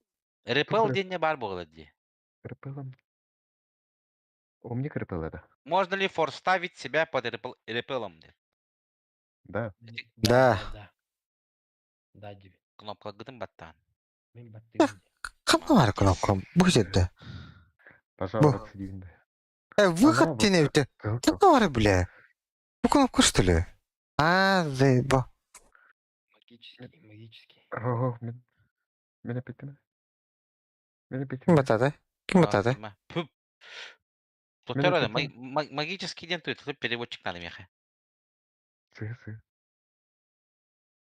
Speaker 1: РПЛ диэн баар буолла дии.
Speaker 2: РПЛ. Умник РПЛ это.
Speaker 1: Можно ли форставить себя под РПЛ, РПЛом?
Speaker 2: Да.
Speaker 4: Да.
Speaker 5: Да. Да, диби.
Speaker 1: Кнопка гытын баттан.
Speaker 5: Мин баттыгым.
Speaker 4: Ханна бары кнопка. Бу жерде.
Speaker 2: Пожалуйста, сидим.
Speaker 4: Э, выход
Speaker 2: Ана,
Speaker 4: тенебите. Ханна бары, бля. Бу кнопка что ли? А, заебал.
Speaker 5: Магический, магический.
Speaker 2: Ого, мен. Мен опять Мен опять
Speaker 4: Ким батады? Ким батады?
Speaker 1: Пүп.
Speaker 2: Мен
Speaker 1: Туттар
Speaker 2: опять
Speaker 1: магический ден туйт, переводчик надо меха.
Speaker 2: Сы, сы.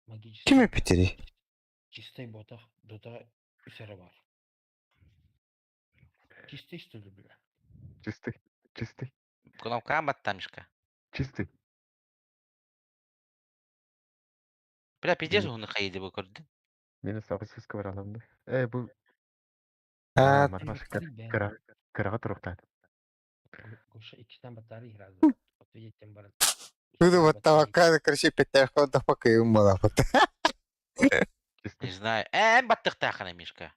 Speaker 5: Магический.
Speaker 4: Ким эпитери?
Speaker 5: Чистый ботах, дота үсәрі бар. Чистый, что ли, бля?
Speaker 2: Чистый. Чистый.
Speaker 1: Кнопка баттамишка.
Speaker 2: Чистый.
Speaker 1: Бля, пиздец
Speaker 2: Мгм.
Speaker 1: он хайди бу көрдүн.
Speaker 2: Мені сағыз сковородамды. Э, бұл
Speaker 4: А,
Speaker 2: Мармаш
Speaker 5: Батарея,
Speaker 2: кыра кыраға тұрықтады.
Speaker 5: Гоша иккистен батарея разы. Ответеттен баран.
Speaker 4: Буду вот тавакка, короче, петляху да пока им мала.
Speaker 1: Не
Speaker 2: Чистый.
Speaker 1: знаю. Баттыктахана, Мишка.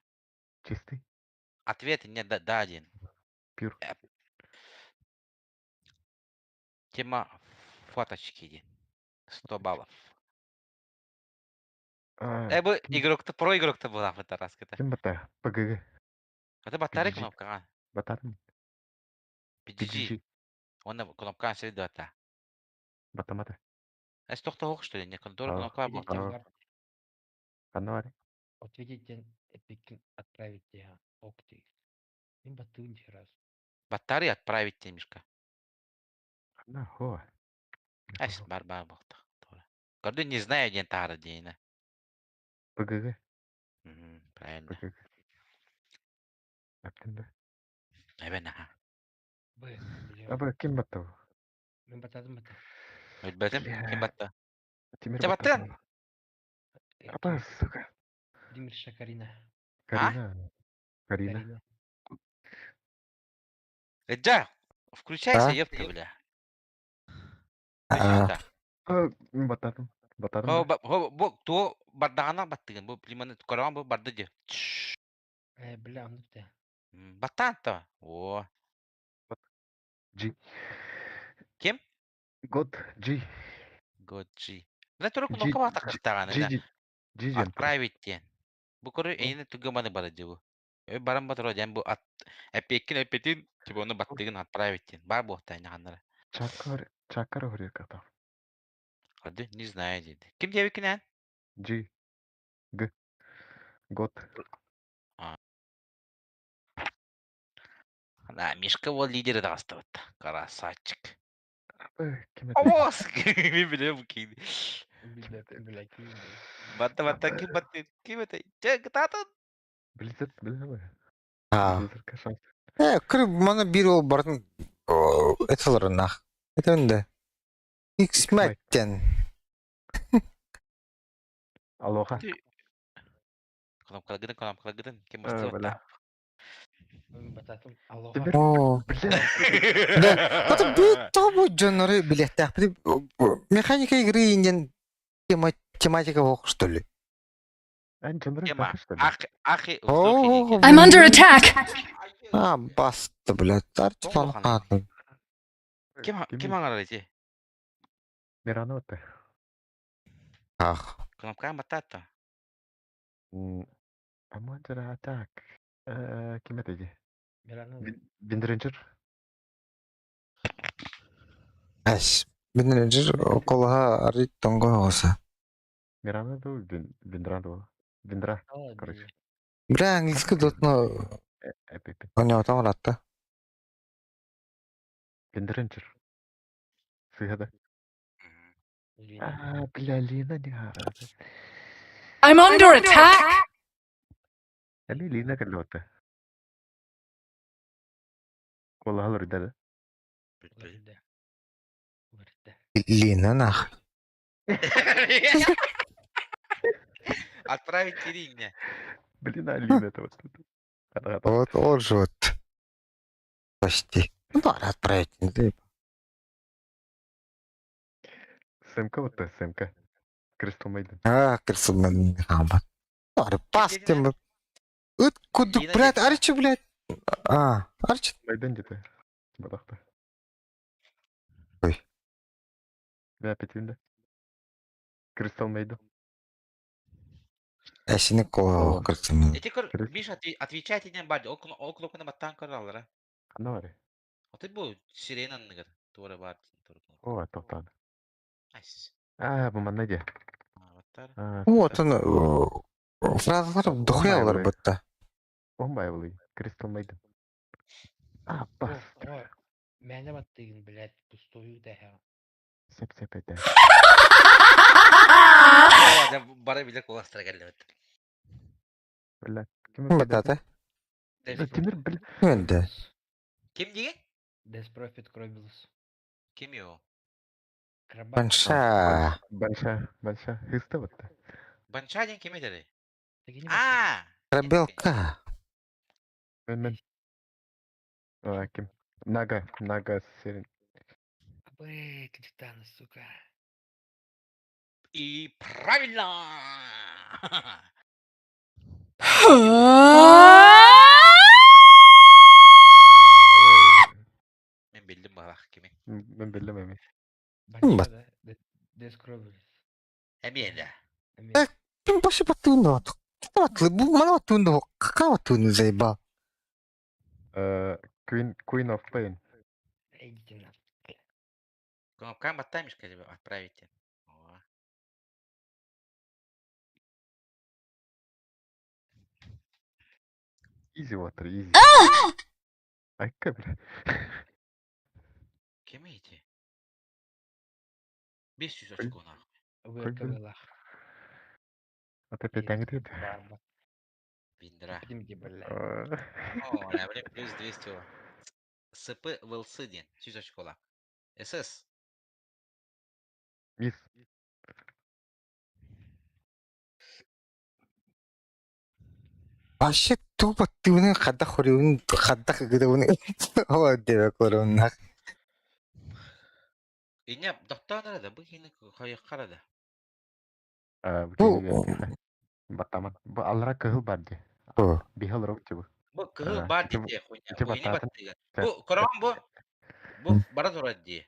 Speaker 2: Чистый.
Speaker 1: Ответ не да, да один.
Speaker 2: Пюр.
Speaker 1: Тема фоточки диэн. 100 баллов.
Speaker 2: А,
Speaker 1: Э, бу игрок-то, про игрок-то была в этот раз. Это.
Speaker 2: Ким бата? ПГГ.
Speaker 1: Это батарейка
Speaker 2: PGG.
Speaker 1: кнопка, а?
Speaker 2: Батарым.
Speaker 1: PGG.
Speaker 2: PGG.
Speaker 1: Он кнопка следует.
Speaker 2: Батамата.
Speaker 1: А стохта что ли? Не контора
Speaker 2: А,
Speaker 1: кнопка была.
Speaker 2: а. Ханна бар.
Speaker 5: Ответеттен эпикин отправить тебя. Ок ты. Мин баттыгым раз.
Speaker 1: Батарею отправить тебе, Мишка.
Speaker 2: Ханна хо.
Speaker 1: Ась бар бар бохта. Көрдүн не знаю диэн таара диэна.
Speaker 2: ПГГ.
Speaker 1: Правильно.
Speaker 2: ПГГ. Әптен бе.
Speaker 1: Эбен аха.
Speaker 5: Б, бля.
Speaker 2: Аба ким батты?
Speaker 5: Мин баттадым бата.
Speaker 1: Билбэтим
Speaker 2: Бля.
Speaker 1: ким батта.
Speaker 2: Тимир
Speaker 1: Чэ
Speaker 2: баттады.
Speaker 1: баттын?
Speaker 2: Аба, сука.
Speaker 5: Владимир Шакарина.
Speaker 2: Карина. Карина.
Speaker 5: Карина.
Speaker 1: Эджа, включайся,
Speaker 4: А?
Speaker 1: ёпта, бля.
Speaker 4: А,
Speaker 2: А, мен баттадым. Баттадым.
Speaker 1: Хо
Speaker 2: ба?
Speaker 1: бу то бардагана баттыгын бу плиманы көрөөн бу барды же.
Speaker 5: Э, бля, оннук да.
Speaker 1: Баттаан то. О.
Speaker 2: G.
Speaker 1: Ким?
Speaker 2: God G.
Speaker 1: God G. Мына турук
Speaker 2: G
Speaker 1: кнопка
Speaker 2: G
Speaker 1: баатаккастаҕаны
Speaker 2: G
Speaker 1: да.
Speaker 2: G G диэн турар.
Speaker 1: Отправить диэн. Бу көрү эйини тугаманы бары дьыбы. Өй баран батыра диэн бу ат эппиэккин эппитин типа ону баттыгын отправить диэн. Бар буохтай наханнара.
Speaker 2: Чакар Чакар уһуруйа
Speaker 1: Хады не знаю диэди. Ким диэбиккин эн?
Speaker 2: G Г God.
Speaker 1: А. Да, Мишка вот лидері даҕастыбыт. Красавчик.
Speaker 2: Э, Ким этэй?
Speaker 1: Овос! Мен билем ким.
Speaker 5: Билбэт, бля, ким бу?
Speaker 1: Батта батта ким батты? Ким этэй? Чэ, кытаатын!
Speaker 2: Blizzard билэр
Speaker 4: А.
Speaker 2: Blizzardка шанс.
Speaker 4: Э, кыр мана бир ол барын эталарынах. Это
Speaker 2: X-Mike.
Speaker 4: X-Mike-тен.
Speaker 2: Алоха.
Speaker 1: Кнопкалагыдын, кнопкалагыдын. Ким
Speaker 2: Э,
Speaker 1: бастыбыт?
Speaker 2: бля.
Speaker 5: Бататым, алоха.
Speaker 2: Тимир.
Speaker 4: О.
Speaker 2: Бля.
Speaker 4: Да, это бит тобу дьоннору билиэхтээх. Механика игры инден тема тематика ох, что ли?
Speaker 2: Эн дьоннору
Speaker 1: Тема.
Speaker 2: баха, что ли?
Speaker 1: Ахи, ахи,
Speaker 4: О,
Speaker 1: вздохи.
Speaker 11: I'm under attack!
Speaker 4: А, баста, блядь,
Speaker 1: Тоҕо
Speaker 4: Артем
Speaker 1: ханна? Ким
Speaker 2: Ким
Speaker 1: ким аңарар ити?
Speaker 2: Мирано это.
Speaker 4: Ах.
Speaker 1: Кнопкаҕа баттаатта.
Speaker 2: I'm under attack. Э, Ким этэй?
Speaker 5: Мирано.
Speaker 2: Виндренджер.
Speaker 4: Әс. Менеджер околоха арит тонго оса.
Speaker 2: Мирано ду Виндран ду. Виндра,
Speaker 5: Ала,
Speaker 2: короче.
Speaker 4: Бля, английский дотно
Speaker 2: Эпипи.
Speaker 4: у него там ратта.
Speaker 2: Виндренджер. Сыгада.
Speaker 5: Лина.
Speaker 2: А, бля, Лина не гара.
Speaker 11: I'm under attack!
Speaker 2: Али Лина каллота. Коллахалар да.
Speaker 5: Вырда. Вырда.
Speaker 4: Лина нах.
Speaker 1: Отправить Ирине.
Speaker 2: Блин, а Лина это вот. Ага,
Speaker 4: Вот он же вот. Почти. Ну, да, отправить. не дай.
Speaker 2: СМК вот та, СМК. Кристал Мейден.
Speaker 4: А, красавчик, хамат. Пас тем. Ыт кудук,
Speaker 1: Лина
Speaker 4: блядь,
Speaker 1: где-то.
Speaker 4: Арчи, блядь. А, Арчи.
Speaker 2: Мейден где-то. Бадахта.
Speaker 4: Ой.
Speaker 2: Бля, петинде. Кристал Мейден.
Speaker 4: Әсіне
Speaker 2: О.
Speaker 4: красавчик.
Speaker 1: Эти көр,
Speaker 2: Крис-
Speaker 1: Миша, отвечайте не барды. Ол кнопканы баттаан көраллара.
Speaker 2: Ханна бари.
Speaker 1: Оты бу сиренанныгар. Туора бар.
Speaker 2: О, тоқтан.
Speaker 1: Айс.
Speaker 2: А, бу манна де.
Speaker 1: Баттар.
Speaker 2: А,
Speaker 4: Вот он. Фразалар дохуялар
Speaker 2: Ой.
Speaker 4: бытта.
Speaker 2: он байвлый. Кристал Мейден. А,
Speaker 5: О,
Speaker 2: бас.
Speaker 5: о, Мэне баттыгын, блядь, пустую дэхэ.
Speaker 2: Сеп сеп это.
Speaker 1: Бара биле коластыра келди.
Speaker 2: Бля. Ким
Speaker 4: Батата.
Speaker 2: Тимир, бля.
Speaker 4: Önde.
Speaker 1: Ким деген?
Speaker 5: Death Prophet Кробилус.
Speaker 1: Ким ё?
Speaker 5: Крабак.
Speaker 4: Банша.
Speaker 2: Большая, большая. Хыста вот.
Speaker 1: Банша деген ким этери?
Speaker 5: Тагини баттыгын.
Speaker 1: А!
Speaker 4: Рабелка.
Speaker 2: Мен мен. А, ким? Нага, Нага Сирен.
Speaker 5: Абы, Кадитана, сука.
Speaker 1: И правильно! Мен билдим балах кими.
Speaker 2: Мен билдим эми.
Speaker 5: Банша, да? Death Кробилус.
Speaker 1: Эмиэдэ.
Speaker 5: Эми.
Speaker 4: Э, Ким башы баттыгын Батлы. Бу мана баттыгын Кака баттыгын заебал.
Speaker 2: Э, Queen, Queen of Pain.
Speaker 5: Идите на.
Speaker 1: Кнопка баттаймышка тебе отправите. О.
Speaker 2: Easy water, easy. Айка, бля.
Speaker 1: Ким эти? 500 очко нахуй.
Speaker 5: Вырка
Speaker 2: Кобил.
Speaker 5: вылах.
Speaker 2: А ты опять ангрит?
Speaker 5: Барба.
Speaker 1: Виндра.
Speaker 5: Поднимите, бля.
Speaker 1: О, бля, блин, плюс 200. о. СП ВЛС ден. 100 очкола. СС.
Speaker 2: Мисс.
Speaker 4: Вообще тупо ты хадда хуриун хадда гыдауны. О, дева корона.
Speaker 1: Иня, доктор да, бу хини хайы да.
Speaker 2: А,
Speaker 4: Бу
Speaker 2: Баттаман. Бу алра кыһыл бар ди.
Speaker 4: О.
Speaker 2: Биһи олоробут дии бу.
Speaker 1: Бу кыһыл
Speaker 2: А,
Speaker 1: баар
Speaker 2: ити
Speaker 1: дии хуйня.
Speaker 2: ити
Speaker 1: Буйни
Speaker 2: баттаатын.
Speaker 1: баттыгын. Бу көрөҕүн бу. Бу бара турар дии.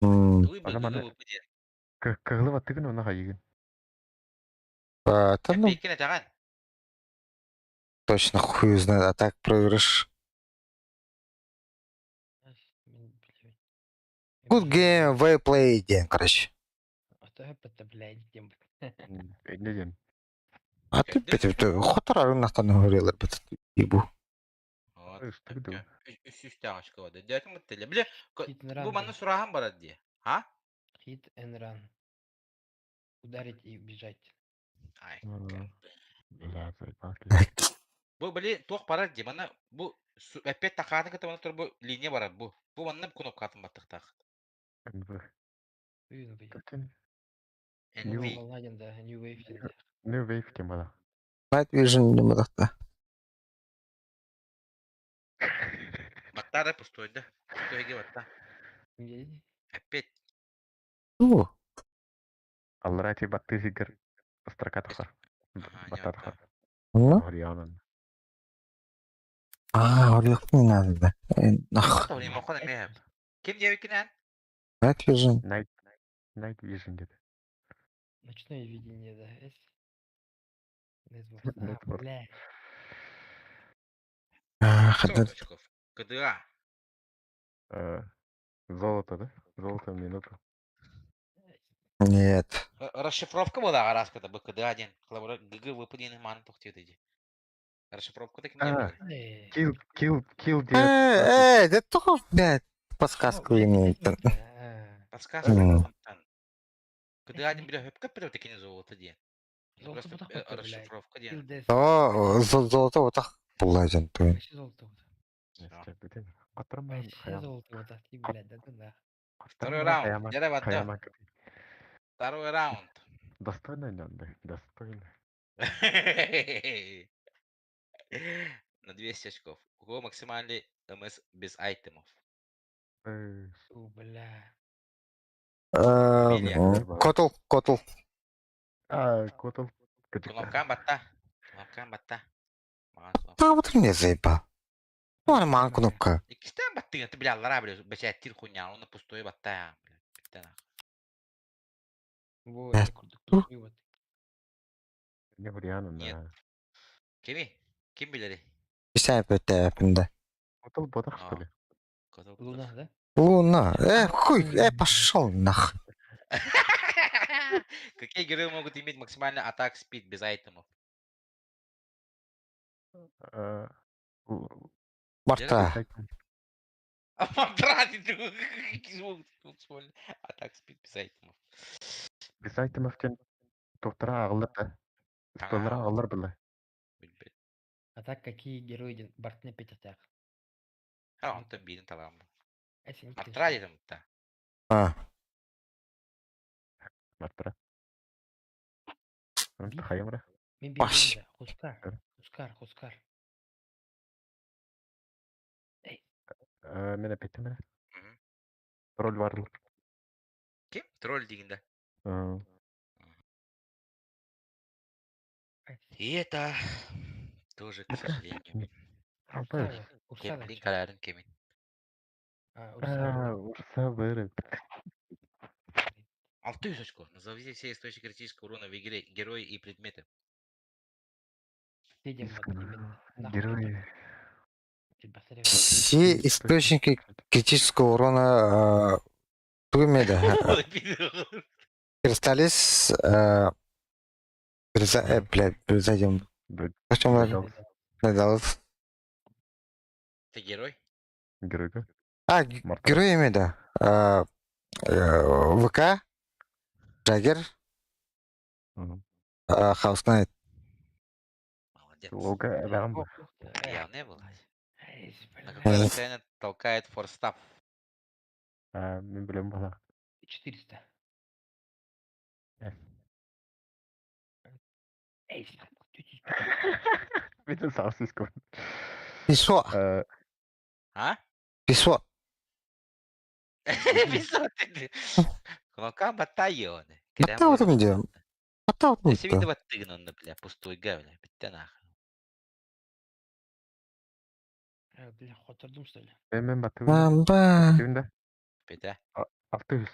Speaker 1: Тугуй
Speaker 2: Аны маны
Speaker 1: бу диэн.
Speaker 2: кыһылы баттыгын уонна хайыгын.
Speaker 4: А, да ну,
Speaker 1: Эппиккин этэҕин.
Speaker 4: точно хуй знает, а так проигрыш.
Speaker 5: Мин билэбин.
Speaker 4: Good game, well played диэн, короче.
Speaker 5: Ото это, блядь, диэн.
Speaker 2: Инне диэн.
Speaker 4: А ты хотор арыҥнахтан уһуруйалар бит ебу.
Speaker 1: Вот.
Speaker 2: Ыстык дуу.
Speaker 1: Үс үстээх очко бады. Дьэтин быттылы. Бile
Speaker 5: Hit and
Speaker 1: бу
Speaker 5: run.
Speaker 1: манна сураһан барар дии. А?
Speaker 5: Hit and run. Ударить и убежать.
Speaker 1: Ай.
Speaker 2: Блядь, заебал.
Speaker 1: Бу били туох барар дии. Манна бу опять такааны кытта манна тур бу линия барар бу. Бу манна кнопкатын баттыктаах.
Speaker 2: НВ.
Speaker 5: Уйун бый.
Speaker 2: Кытын.
Speaker 1: NV.
Speaker 5: Волна да, New Wave диэн.
Speaker 2: New Wave диэн бала.
Speaker 4: Night Vision диэн
Speaker 1: Баттара пустой да. Пустой батта. Опять.
Speaker 4: О,
Speaker 2: Аллара ти баттыы сигэр строка тахар.
Speaker 1: Ага,
Speaker 2: Батта тахар.
Speaker 4: ну?
Speaker 2: Орианан.
Speaker 4: А, не надо, да. Нах.
Speaker 1: Ким диэбиккин
Speaker 4: Night Vision.
Speaker 2: Night Night Vision диэт.
Speaker 5: Ночное видение, да. S. Network. А,
Speaker 2: Network.
Speaker 5: бля.
Speaker 4: А,
Speaker 1: 500
Speaker 4: хадыр.
Speaker 1: очков. КДА.
Speaker 2: Золото, да? Золото в минуту.
Speaker 4: Нет.
Speaker 1: Расшифровка была араската бу КДА диэн. Холобура ГГ ВП диэн мааны тохтуйда дии. Расшифровка таким не
Speaker 2: А.
Speaker 1: было.
Speaker 5: Э,
Speaker 2: Kill, kill, kill диэт.
Speaker 4: Э, э, да только, блядь, подсказку имеет.
Speaker 5: а,
Speaker 1: Подсказка фонтан. КДА диэн билэ хөпкө билэ такини золото диэн.
Speaker 5: Золото
Speaker 1: Просто
Speaker 5: бутах бутта, блядь.
Speaker 1: расшифровка диэн.
Speaker 5: Kill death.
Speaker 4: О, золото вот так булладен туин.
Speaker 5: Вообще золото вот. Вообще золото вот так, блядь, да, да, да.
Speaker 1: Второй раунд. Дьэ бадда. Второй раунд.
Speaker 2: Достойно, нянды, достойно.
Speaker 1: На 200 очков. У кого максимальный МС без айтемов?
Speaker 5: Фу, бля.
Speaker 4: Котл, котл.
Speaker 2: А, котл.
Speaker 1: Кнопкам батта. Кнопкам батта.
Speaker 4: Да вот мне заебал. Ну, нормально кнопка.
Speaker 1: Иккистэн баттыгын ты бля аллара бля бэчээттир хуйня, оны пустой батта. Бля,
Speaker 5: Во,
Speaker 4: Э,
Speaker 5: это круто, пустой вот.
Speaker 2: Не Хуриана,
Speaker 1: Нет.
Speaker 2: на.
Speaker 1: Кими? Ким билери?
Speaker 4: Писай да.
Speaker 2: Котл бодах, что ли?
Speaker 1: Котл
Speaker 5: Луна, да?
Speaker 4: Луна. Хуй, пошел нах.
Speaker 1: Какие герои могут иметь максимальный attack speed без айтемов?
Speaker 4: Марта.
Speaker 1: Мантра, Attack speed без айтемов.
Speaker 2: Без айтемов тен доктора аҕыллар да. Столлара аҕыллар была.
Speaker 1: Билбэт.
Speaker 5: А так какие герои ден Бартны петятах?
Speaker 1: А, онтон биирин талаам.
Speaker 5: Эсен
Speaker 1: Мартра дедим та.
Speaker 4: А,
Speaker 2: Мартра. Хайымра.
Speaker 5: Мен
Speaker 4: Баш.
Speaker 5: билбейм да. Хускар. Хускар, Хускар.
Speaker 2: Мен опять мен. Тролль варлык.
Speaker 1: Ким? Тролль дигин да. И это тоже, к сожалению.
Speaker 5: Урса,
Speaker 1: Кем карарын кемин.
Speaker 5: А, Урса.
Speaker 2: Урса быры.
Speaker 1: 600 очков. Назовите все источники критического урона в игре, герои и предметы.
Speaker 5: Едем вот именно. Нахуй
Speaker 2: Герои.
Speaker 4: все источники критического урона Тугмеда. Кристаллис, блядь, зайдем. Почему Надалов?
Speaker 1: Ты герой?
Speaker 2: Герой, да?
Speaker 4: А, герой имя, да. ВК, Джаггер, Хаус Найт.
Speaker 1: Молодец.
Speaker 2: Лука, Рамбо.
Speaker 1: Явная была. На какое расстояние толкает force staff?
Speaker 2: А, мен билем бала.
Speaker 5: 400. Эй,
Speaker 2: Видел сам сискон.
Speaker 4: Песо.
Speaker 1: А?
Speaker 4: Песо.
Speaker 1: Песо. Кнопка батайоны.
Speaker 4: Батта вот мне. Батта вот мне.
Speaker 1: Себе баттыгын онно, бля, пустой га, бля, битте нахуй.
Speaker 5: Бля, хотордум что ли?
Speaker 2: Мен баттыбын.
Speaker 4: Амба.
Speaker 2: Кимде?
Speaker 1: Беда.
Speaker 2: 600.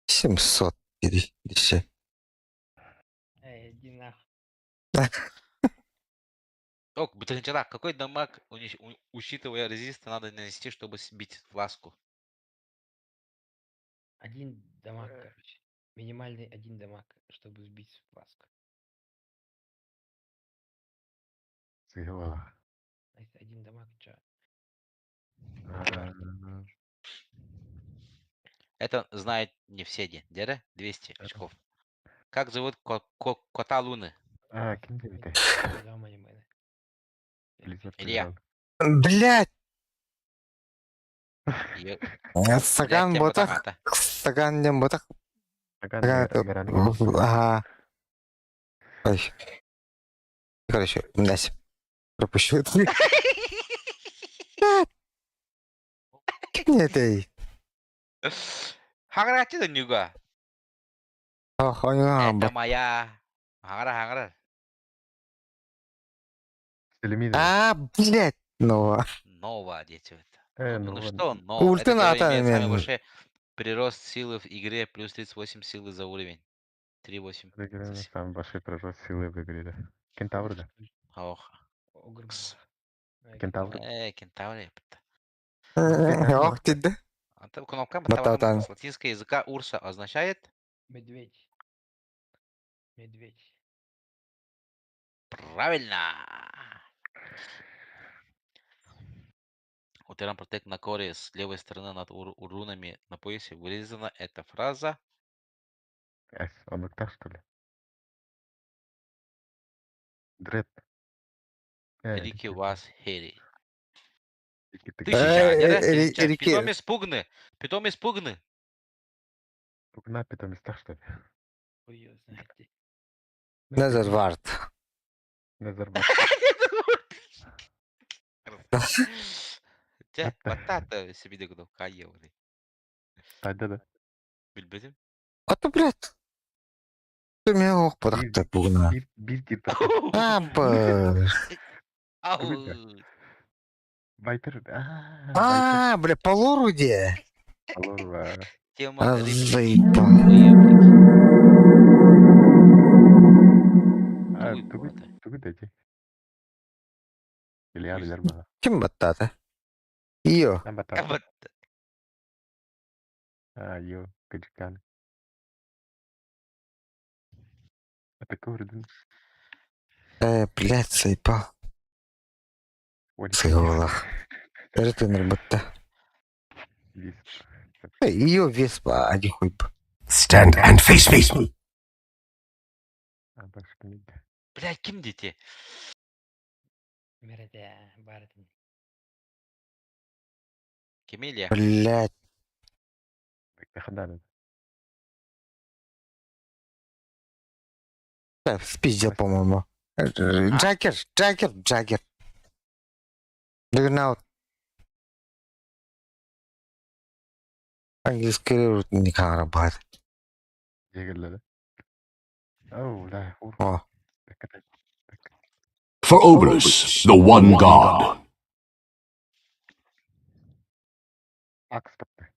Speaker 4: 700 dedi. Dişi.
Speaker 5: Эй, иди нахуй.
Speaker 1: Ок, бутыльчалак, какой дамаг, учитывая резисты, надо нанести, чтобы сбить фласку?
Speaker 5: Один дамаг, короче. Минимальный один дамаг, чтобы сбить фласку.
Speaker 2: Сыгала.
Speaker 5: А если один дамаг, чё?
Speaker 1: Это знает не все, Дера? 200 очков. Как зовут кота Луны?
Speaker 2: А, ким дебите?
Speaker 1: Илья.
Speaker 4: Блять!
Speaker 1: Е-
Speaker 4: Саган
Speaker 1: Блядь, я
Speaker 4: ботах.
Speaker 1: потом это.
Speaker 4: Саган дем ботах.
Speaker 2: Саган
Speaker 4: Ага. Ой. Короче, блядь. Пропущу. Нет, эй.
Speaker 1: Хаграчи да нюга.
Speaker 4: Ох, он
Speaker 1: Это моя. Хагра, хагра.
Speaker 4: А, блядь. Ну.
Speaker 1: Нова, дети.
Speaker 2: Э,
Speaker 1: Ну,
Speaker 2: ну
Speaker 1: ну
Speaker 2: ладно.
Speaker 1: что, но
Speaker 4: Ульты
Speaker 1: это
Speaker 4: на
Speaker 1: герой имеет самый
Speaker 4: атаме.
Speaker 1: большой прирост силы в игре, плюс 38 силы за уровень. 3,8.
Speaker 2: Самый большой прирост силы в игре, да. Кентавр, да.
Speaker 1: Ох.
Speaker 2: Кентавр.
Speaker 1: Кентавр, ёпта.
Speaker 4: Ох, ты да.
Speaker 1: А там кнопка
Speaker 4: Бататан.
Speaker 1: с латинского языка урса означает
Speaker 5: Медведь. Медведь.
Speaker 1: правильно. У Терран Протект на коре с левой стороны над рунами на поясе вырезана эта фраза.
Speaker 2: Эс, он так что ли? Дред.
Speaker 1: Рики вас хери.
Speaker 2: Рики ты
Speaker 1: Тысяча,
Speaker 4: Э,
Speaker 1: дядя,
Speaker 4: э,
Speaker 1: тысяча.
Speaker 4: Рики.
Speaker 1: Питомец пугны. Питомец пугны.
Speaker 2: Пугна питомец так что ли?
Speaker 5: Хуй её знает.
Speaker 4: Незервард.
Speaker 2: Незервард.
Speaker 1: Дьэ, батата себе кнопка еври.
Speaker 2: Да, да, да.
Speaker 1: Билбетим.
Speaker 4: А то, блядь. Ты меня ох, подахта пугна.
Speaker 2: Бир тип.
Speaker 4: А, б.
Speaker 1: Ау.
Speaker 2: Вайпер. А,
Speaker 4: А, бля, по лору где?
Speaker 2: Лору,
Speaker 1: Тема
Speaker 4: А,
Speaker 1: рыбки.
Speaker 4: заебал.
Speaker 2: А, тугу, тугу дети. Илья, билер баҕа.
Speaker 4: Ким баттата? Ио.
Speaker 2: Нам баттата. А, ё, кыдьыккаан. Это көрдүн.
Speaker 4: Блядь, заебал. Сыгылах. Эртенер батта. Ее веспа, а не хуй.
Speaker 12: Stand and face me.
Speaker 1: Блядь, ким дети?
Speaker 5: Мерде, бардын.
Speaker 1: Ким Илья?
Speaker 4: Блядь. Да, спиздил, по-моему. Джакер, Джакер, Джакер. Джаггернаут. Английский не работает.
Speaker 2: Дегеллere. Oh, la.
Speaker 4: О.
Speaker 12: For Oberus, the one god.
Speaker 2: Акс батта.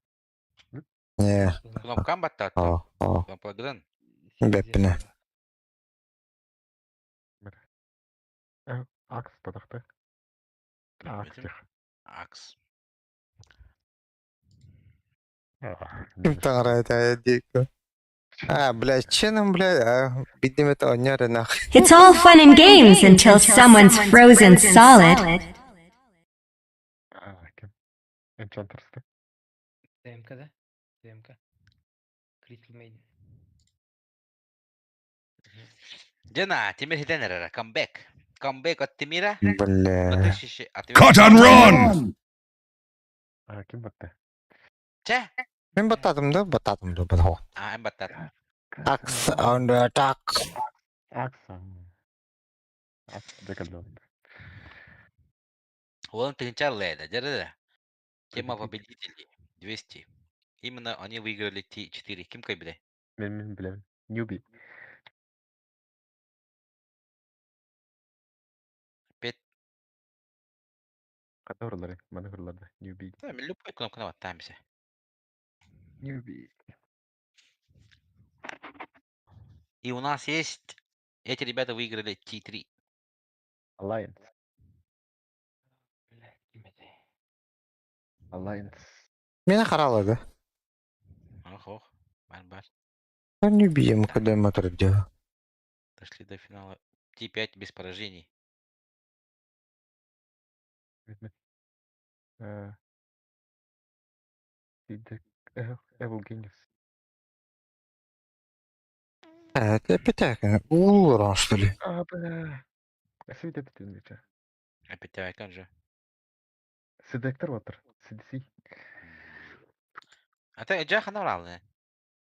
Speaker 4: Не.
Speaker 1: Кнопкам баттата.
Speaker 4: О, о.
Speaker 1: Кнопка
Speaker 4: Беппине.
Speaker 2: Акс батахта. Акс тех.
Speaker 1: Акс.
Speaker 4: Ким таңрайт, дико. А, блядь, че нам, блядь, а, бидем это оняры нахуй.
Speaker 11: It's all fun and games until someone's frozen solid.
Speaker 2: А, ким? Enchantress.
Speaker 5: ТМК, да? ТМК. Crystal Maiden.
Speaker 1: Дена, Тимир Хитенерера, come back. Come back от Тимира.
Speaker 4: Бля.
Speaker 1: 2000 от
Speaker 12: Cut and run!
Speaker 2: А, ким батта?
Speaker 1: Че?
Speaker 4: Мен баттадым да, баттадым да, баттадым.
Speaker 1: А, эм баттат.
Speaker 4: Акс on the attack.
Speaker 2: Акс. Акс декалдон.
Speaker 1: Он тынчар леда, дерде. Тема победителей. 200. Именно они выиграли Т4. Ким кай
Speaker 2: Мен мен билем. Ньюби.
Speaker 1: Пет.
Speaker 2: Хата урлары, маны урларда. Newbie.
Speaker 1: Да, любой кнопканы баттаамся.
Speaker 2: Newbie.
Speaker 1: И у нас есть... Эти ребята выиграли T3.
Speaker 2: Alliance.
Speaker 5: Блядь, ким этэй?
Speaker 2: Alliance.
Speaker 4: Меня харала, да?
Speaker 1: Ох, ох. Бар, бар.
Speaker 4: Да не бьем, когда мотор делал.
Speaker 1: Дошли до финала. T5 без поражений.
Speaker 2: Evil Genius.
Speaker 4: Это опять Улран, что ли?
Speaker 2: А, бля. Свит это
Speaker 1: Опять Айкон же.
Speaker 2: Седектор отыр. CDC.
Speaker 1: А ты Джаха набрал, не?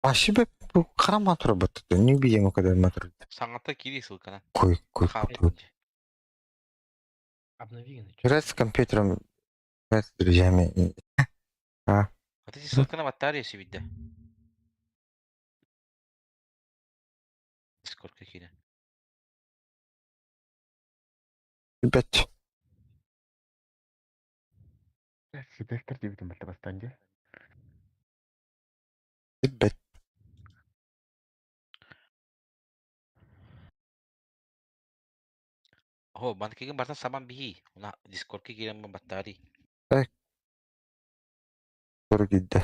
Speaker 4: А себе храм мотор бат. Не бьем, когда мотор.
Speaker 1: Саңата кири ссылканы.
Speaker 4: Кой, кой,
Speaker 1: Хап.
Speaker 4: кой.
Speaker 5: Обнови гына.
Speaker 4: Играть с компьютером, играть с друзьями.
Speaker 1: А ты ссылканы баттар себе Дискордка кири.
Speaker 4: Ребят,
Speaker 2: Седектор деп бітті бастан де.
Speaker 4: ребят.
Speaker 1: О, банкиген барта саман бихи. Уна Дискордка кирен баттари.
Speaker 4: Дорогие, 2,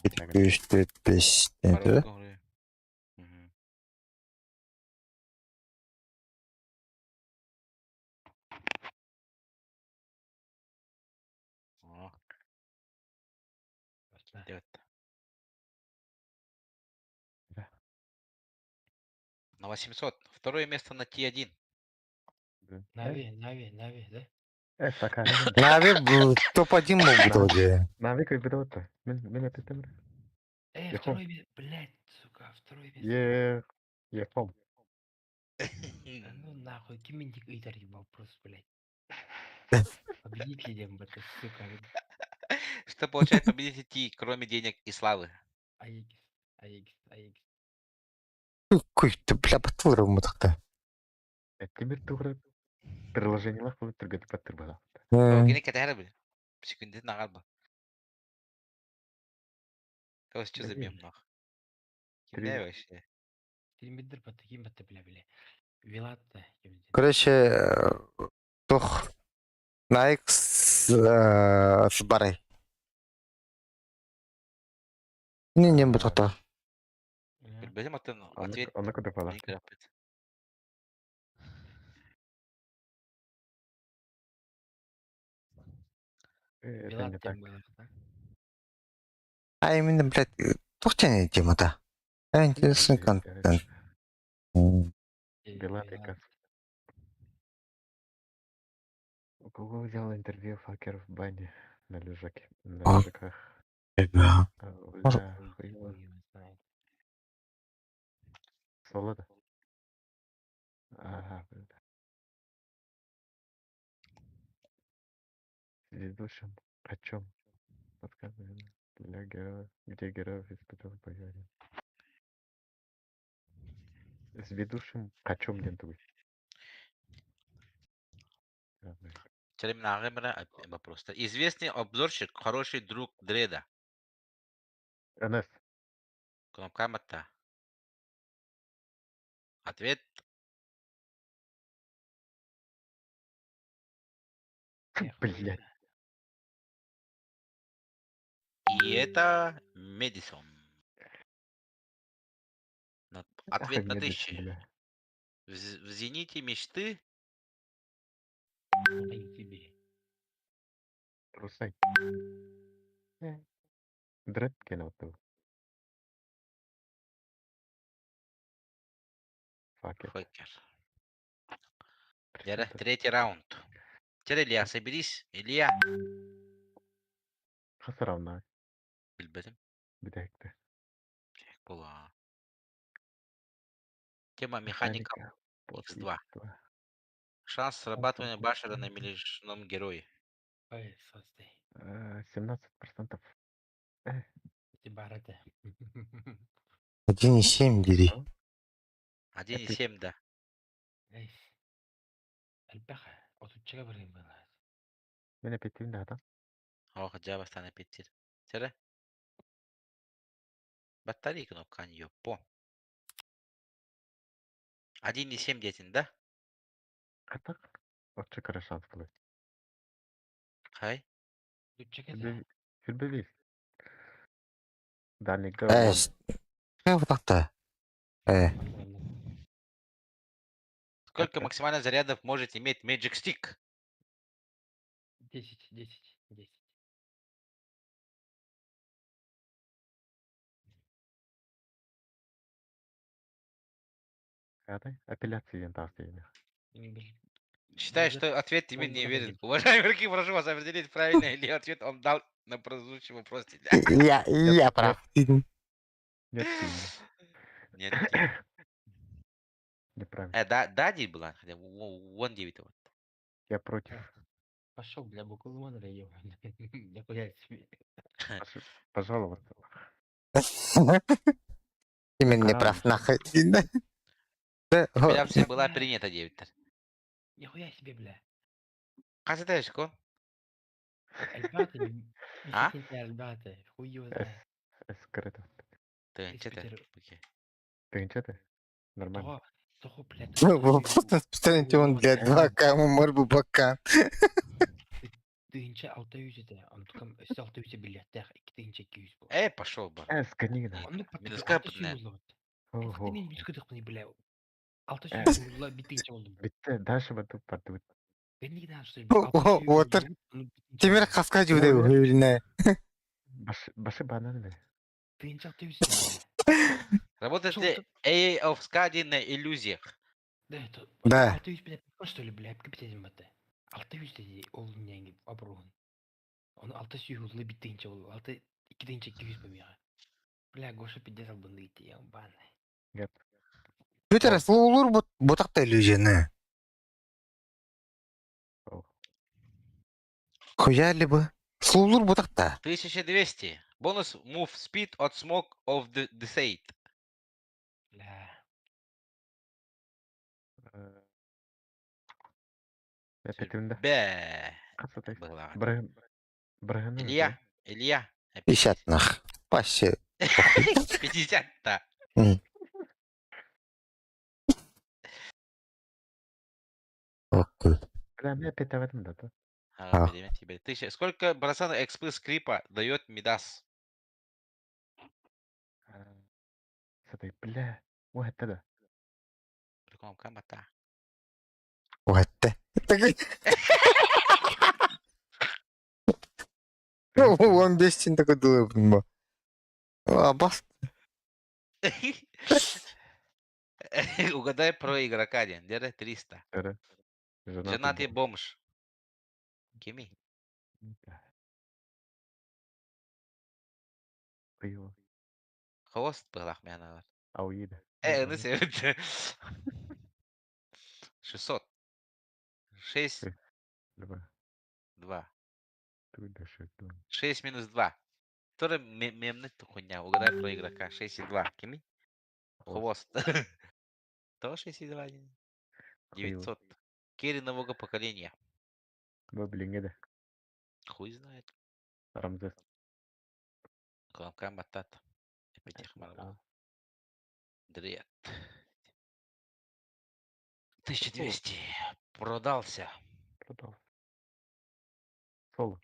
Speaker 4: 3, 4, 5, да?
Speaker 1: Мгм. О, девять.
Speaker 2: Да.
Speaker 1: На 800. Второе место на Т1.
Speaker 5: Нави, Нави, Нави, да?
Speaker 2: Э, пока.
Speaker 4: Нави топ-1 мог быть вроде.
Speaker 2: Нави как бы Мен опять
Speaker 5: Э,
Speaker 2: Яхом.
Speaker 5: второе место, блядь, сука, второе место.
Speaker 2: Е, Ехом.
Speaker 5: Да ну нахуй, ким индик ыйтар вопрос, блядь. Победители это, сука.
Speaker 1: Что получает победитель Ти, кроме денег и славы?
Speaker 5: Аегис, Аегис, Аегис.
Speaker 4: Кой, ты, бля, батыл мутакта.
Speaker 2: Темир тугры приложениелах болып түргөтүп баттыр бала.
Speaker 1: Гене кәтәһәр бил. Секундет нагар ба. Кого что за мем нах? Кимдә вообще?
Speaker 5: Тримбидер батты, ким батты, бля, бля. Вилатта, ким
Speaker 4: Короче, тох Найк с барой. Не, не бутакта.
Speaker 1: Билбедим атын ответ.
Speaker 2: Аны куда бала. Это не так.
Speaker 4: А именно, блядь, тох тема-то. А, интересный контент.
Speaker 2: Белатый кас. У кого взял интервью факер в бане на лежаке? На
Speaker 4: А.
Speaker 2: лежаках.
Speaker 4: Да.
Speaker 2: А,
Speaker 4: Может-
Speaker 2: бля, хуёво. Солода. Ага, бля. С ведущим. О чем? Подсказывай. Для героев. Где героев испытал боярин? С ведущим о чем диэн тугуй?
Speaker 1: Вопрос. Известный обзорщик, хороший друг Дреда.
Speaker 2: НС.
Speaker 1: Кнопка мата. Ответ
Speaker 2: Блять.
Speaker 1: И это Медисон. Ответ на тысячи. В, в зените мечты.
Speaker 2: Русай. Дред кинул. Факер.
Speaker 1: Факер. Лера, третий раунд. Теперь, Илья, соберись. Илья.
Speaker 2: Хас равна.
Speaker 1: Билбетим.
Speaker 2: Бүтэһикте.
Speaker 1: Була. Тема механика
Speaker 2: Бот
Speaker 1: X2.
Speaker 2: X2.
Speaker 1: Шанс срабатывания башера на мелишном герое.
Speaker 5: Ой, состы.
Speaker 2: 17%.
Speaker 5: Барата.
Speaker 4: 1,7 дери.
Speaker 1: 1,7, да.
Speaker 5: Эй. Альбаха. Отуччага барайын была.
Speaker 2: Мен эпиттим да хата.
Speaker 1: Ох, дьэ бастаан эпиттир. Сэрэ. Батарей кнопка ёппо. 1,7 диэтин да?
Speaker 2: Хата. Оччо кыра шанс буолуо.
Speaker 1: Хай.
Speaker 5: Дучча
Speaker 2: Хүрбэ Дальникка
Speaker 4: Э, э, вот так-то. Э,
Speaker 1: Сколько максимально зарядов может иметь Magic Stick?
Speaker 5: 10, 10, 10.
Speaker 2: Хата. Апелляция диэн таас диэн.
Speaker 1: Считаю, что ответ тебе не верен. Уважаемые игроки, прошу вас определить, правильный ли ответ он дал на прозвучивший вопрос.
Speaker 4: Я прав.
Speaker 2: Нет,
Speaker 1: Нет.
Speaker 2: Неправильно.
Speaker 1: Да, да, была, хотя вон 9 вот.
Speaker 2: Я против.
Speaker 5: Пошел, бля, букву ебаный. Нихуя себе.
Speaker 2: Пожаловаться.
Speaker 4: Именно не прав, нахуй. Да,
Speaker 1: Апелляция была принята 9.
Speaker 5: Нихуя себе, бля.
Speaker 1: Хас это кон?
Speaker 5: Альбата,
Speaker 1: А?
Speaker 5: Альбата, хуй его знает.
Speaker 2: С кырыта.
Speaker 1: Ты, что ты?
Speaker 2: Ты что Нормально.
Speaker 5: Того, блядь.
Speaker 4: Вопрос на специальный он, блядь, 2К, мор бу бакка.
Speaker 5: Тыһынча алта жүз этэ, онтукам өссө алта жүз билиэттээх, икки тыһынча икки жүз буолар.
Speaker 1: Э, пошел бы.
Speaker 2: Э, сканина.
Speaker 5: Оннук
Speaker 1: Минуска
Speaker 5: алта сүүс
Speaker 1: бытная.
Speaker 5: буоллубут.
Speaker 2: Ого.
Speaker 5: Мен бүт кытыкпын, бля. Алта
Speaker 2: Э.
Speaker 5: сүүс буолла, бит тыһынча болдум.
Speaker 2: Битте, дальше батып бардыбыт.
Speaker 5: Бенники даан что ли,
Speaker 4: Отыр. Темир каска жуде уйна.
Speaker 2: Башы, башы банан бе.
Speaker 5: Тыһынча алта жүз.
Speaker 1: Работает
Speaker 5: Шо
Speaker 1: ли
Speaker 5: ты-
Speaker 1: AA of Skadi на иллюзиях?
Speaker 5: Да, это
Speaker 4: Да.
Speaker 5: алта жүз билет что ли, бля, капитан баты. Алта жүз деди, ол неңги обругун. Оны алта сүүс буолла, бит тыһынча болду. Алта икки тыһынча икки жүз бумига. Бля, Гоша пиздец албынды гитти, я бан.
Speaker 2: Нет.
Speaker 4: Бүтер слоулур бут бутакта иллюзияны.
Speaker 2: Ох.
Speaker 4: Хуя ли бы? Слоулур бутакта.
Speaker 1: 1200. Бонус move speed от smoke of the deceit.
Speaker 5: Бля.
Speaker 2: Эпетимде.
Speaker 1: Б.
Speaker 2: Касатай.
Speaker 1: Была.
Speaker 2: Брахам. Брахам.
Speaker 1: Илья, Илья.
Speaker 4: 50 нах. Вообще.
Speaker 1: 50-то.
Speaker 4: Окей.
Speaker 2: Бля, мне опять в этом да.
Speaker 1: А,
Speaker 4: А.
Speaker 1: перемен тебе. Тысяча. Сколько процентов экспы скрипа дает Мидас?
Speaker 2: Сатай, бля. Ой, это да.
Speaker 1: Прикол, камата.
Speaker 4: Уатта. Он бестин такой думаю. А бас.
Speaker 1: Угадай про игрока один. Где 300. Женатый бомж. Кими?
Speaker 2: Ой,
Speaker 1: Хвост был Ахмянова.
Speaker 2: Ауида.
Speaker 1: Ну 600. 6.
Speaker 2: 2.
Speaker 1: 2. 6 минус 2. Который мемный хуйня. Угадай про игрока. 6,2. Кими? Хвост. То 6,2. 900. Керри нового поколения.
Speaker 2: Блин,
Speaker 1: Хуй знает.
Speaker 2: Рамзес.
Speaker 1: Кламка матата. Опять Дред. 1200. Продался.
Speaker 2: Продал. Соло.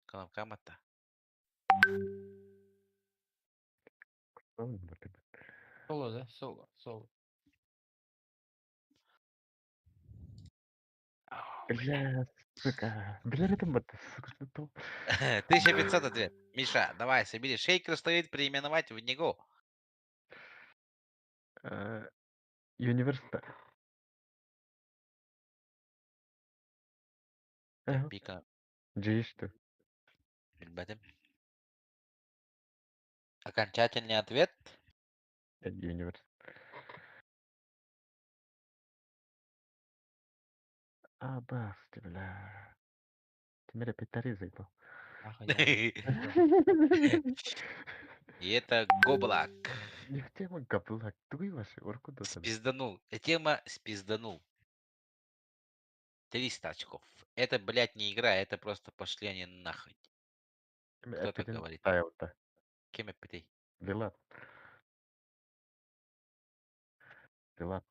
Speaker 1: Кламка мата.
Speaker 5: Соло, да? Соло, соло.
Speaker 2: Бля, сука. Бля, это мат, сука, что то.
Speaker 1: 1500 ответ. Миша, давай, собери. Шейкер стоит переименовать в него.
Speaker 2: Университет.
Speaker 1: Пика.
Speaker 2: Джейшты.
Speaker 1: Ребята. Окончательный ответ.
Speaker 2: Университет. А, басты, бля. Теперь опять заебал.
Speaker 1: И это Гоблак.
Speaker 2: Не в тему Гоблак. Туй ваши, орку
Speaker 1: Спизданул. Тема спизданул. 300 очков. Это, блядь, не игра, это просто пошли они нахуй. Кто так
Speaker 2: Эппитин
Speaker 1: говорит?
Speaker 2: таайбыта.
Speaker 1: Ким эппитий?
Speaker 2: Вилат. Вилат.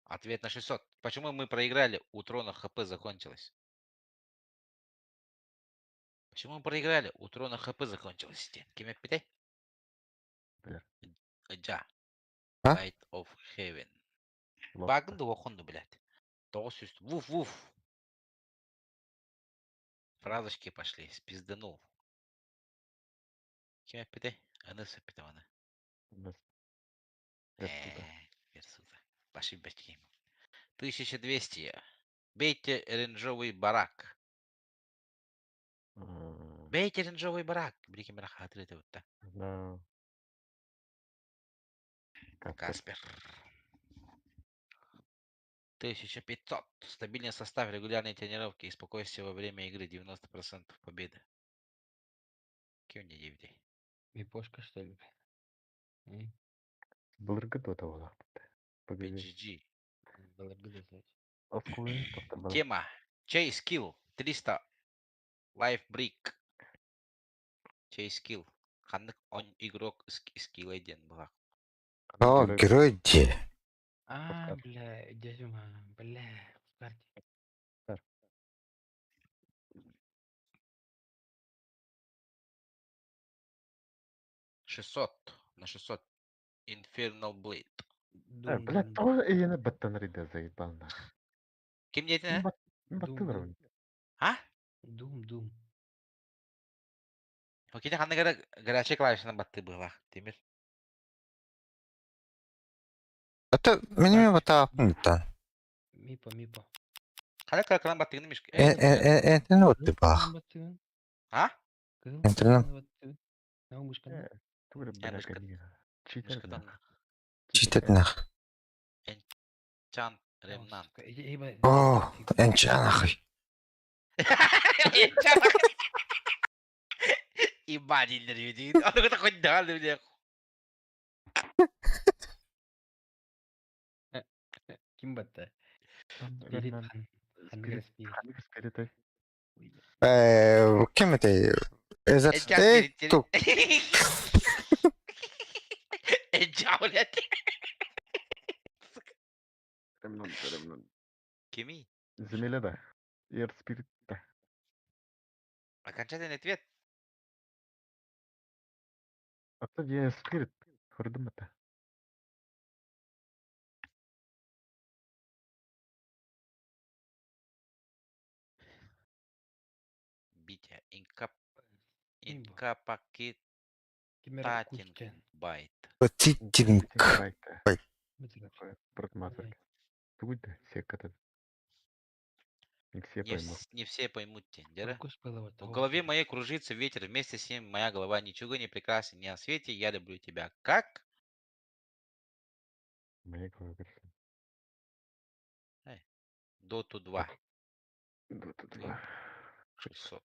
Speaker 1: Ответ на 600. Почему мы проиграли? У трона ХП закончилось. Почему мы проиграли? У трона ХП закончилось. Ким эппитэй?
Speaker 2: Билэр.
Speaker 1: Джа.
Speaker 4: А?
Speaker 1: Light of Heaven.
Speaker 2: Лотта.
Speaker 1: Багын да охунду, блядь. Тоҕус сүүс. Вуф, вуф. Фразочки пошли. Спизданул. Ким эппитэй? Аныс эппитэ маны.
Speaker 2: Нас. Версута.
Speaker 1: Версута. Пошли, бачки. 1200. Бейте ренжовый барак. Бейте ренжовый барак. Брики мира хатры вот.
Speaker 2: Да. Каспер.
Speaker 1: Каспер. 1500. Стабильный состав, регулярные тренировки и спокойствие во время игры. 90% победы. Какие у меня 9?
Speaker 5: Мипошка, что ли? М?
Speaker 2: Былыргы дота буоллахпыт. Погоди.
Speaker 1: PGG.
Speaker 5: Былыргы да,
Speaker 2: Оскуын тохтор
Speaker 1: Тема. Чей скилл? 300. Life break. Чей скилл? Ханнык он игрок скилла диэн была.
Speaker 4: О, герой дии.
Speaker 5: А,
Speaker 2: Оскар.
Speaker 5: бля, дядюма, бля, в карте.
Speaker 2: Оскар.
Speaker 1: 600 на 600. Infernal Blade.
Speaker 2: Э,
Speaker 5: Дум,
Speaker 2: блядь,
Speaker 5: дум,
Speaker 2: тоҕо эйиэнэ баттанар идэ заебал нах.
Speaker 1: Ким диэтиҥ, а?
Speaker 2: Бат
Speaker 5: дум,
Speaker 2: баттанар
Speaker 5: дум,
Speaker 1: А?
Speaker 5: дум, дум.
Speaker 1: Окей, ханнык эрэ горячий клавишаны баттыы быһыылаах. Тимир.
Speaker 4: Это минимум баттаабаппын да.
Speaker 5: Мипо, мипо.
Speaker 1: Ханнык клавишаны баттыгын мишка.
Speaker 4: Э, э, э, это вот ты бах.
Speaker 1: А?
Speaker 4: Интернет.
Speaker 2: Э, тугу
Speaker 1: Э,
Speaker 2: бля
Speaker 1: мышка.
Speaker 2: Читер
Speaker 1: Мышкадан.
Speaker 2: нах.
Speaker 4: Читет нах.
Speaker 1: Чан Remnant.
Speaker 4: О, энча нахуй.
Speaker 1: Энчан. Ебать, интервью. Он это хоть дал, бля.
Speaker 5: Ким батта? Спирит хан. Ханнык спирит.
Speaker 2: Ханнык спиритэй.
Speaker 4: Э, ким это? Эзер.
Speaker 1: Энчан
Speaker 4: Эй,
Speaker 1: Spirit.
Speaker 4: ту.
Speaker 1: Энчан, блядь.
Speaker 2: Remnant, Remnant.
Speaker 1: Кими?
Speaker 2: Земля да. Ер спирит да.
Speaker 1: Окончательный ответ.
Speaker 2: Ата е спирит. Көрдүм это.
Speaker 1: Битя. Инкап.
Speaker 5: Имба.
Speaker 1: Инкапакитатин
Speaker 5: Кимер кустен.
Speaker 1: байт.
Speaker 4: Титинг.
Speaker 2: Байта. Брат Тугу да секата. Не все
Speaker 1: Не,
Speaker 2: поймут.
Speaker 1: не все поймут тендера. В голове моей кружится ветер, вместе с ним моя голова ничего не прекрасна ни на свете. Я люблю тебя. Как?
Speaker 2: Моя голова кружится.
Speaker 1: Доту 2.
Speaker 2: Доту 2.
Speaker 1: 600.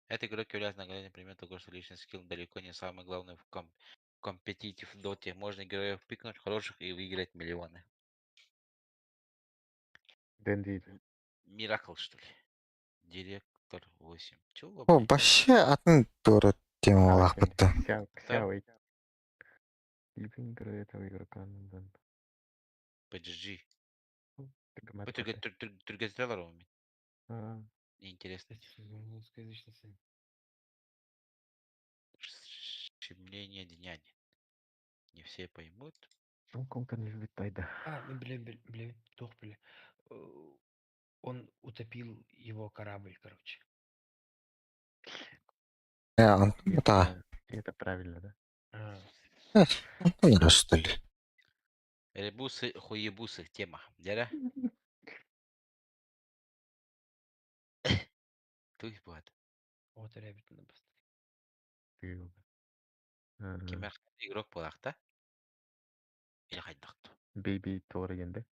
Speaker 1: Этот игрок является наглядным примером того, что личный скилл далеко не самый главный в competitive доте. Можно героев пикнуть хороших и выиграть миллионы.
Speaker 2: Дэнди.
Speaker 1: Миракл, что ли? Директор 8. Чего,
Speaker 4: О,
Speaker 1: блядь?
Speaker 4: вообще атын тура тема лахпытта.
Speaker 2: Ся, Сяо, Любимый этого игрока.
Speaker 1: PGG.
Speaker 2: Бу
Speaker 1: Түргәтеләр ул мин. Интересно. Щемление дня. Не все поймут.
Speaker 5: А, бля, бля, бля, тох, бля. Он утопил его корабль, короче.
Speaker 4: Э, он, да.
Speaker 2: Это правильно, да?
Speaker 5: А.
Speaker 4: Антон, что ли?
Speaker 1: Ребусы, хуебусы, тема. Дядя? Туй бат.
Speaker 5: Вот ребят, на басты.
Speaker 2: Ты.
Speaker 1: Кемер игрок булакта? Или хайдакты?
Speaker 2: Бэйби Тора енді.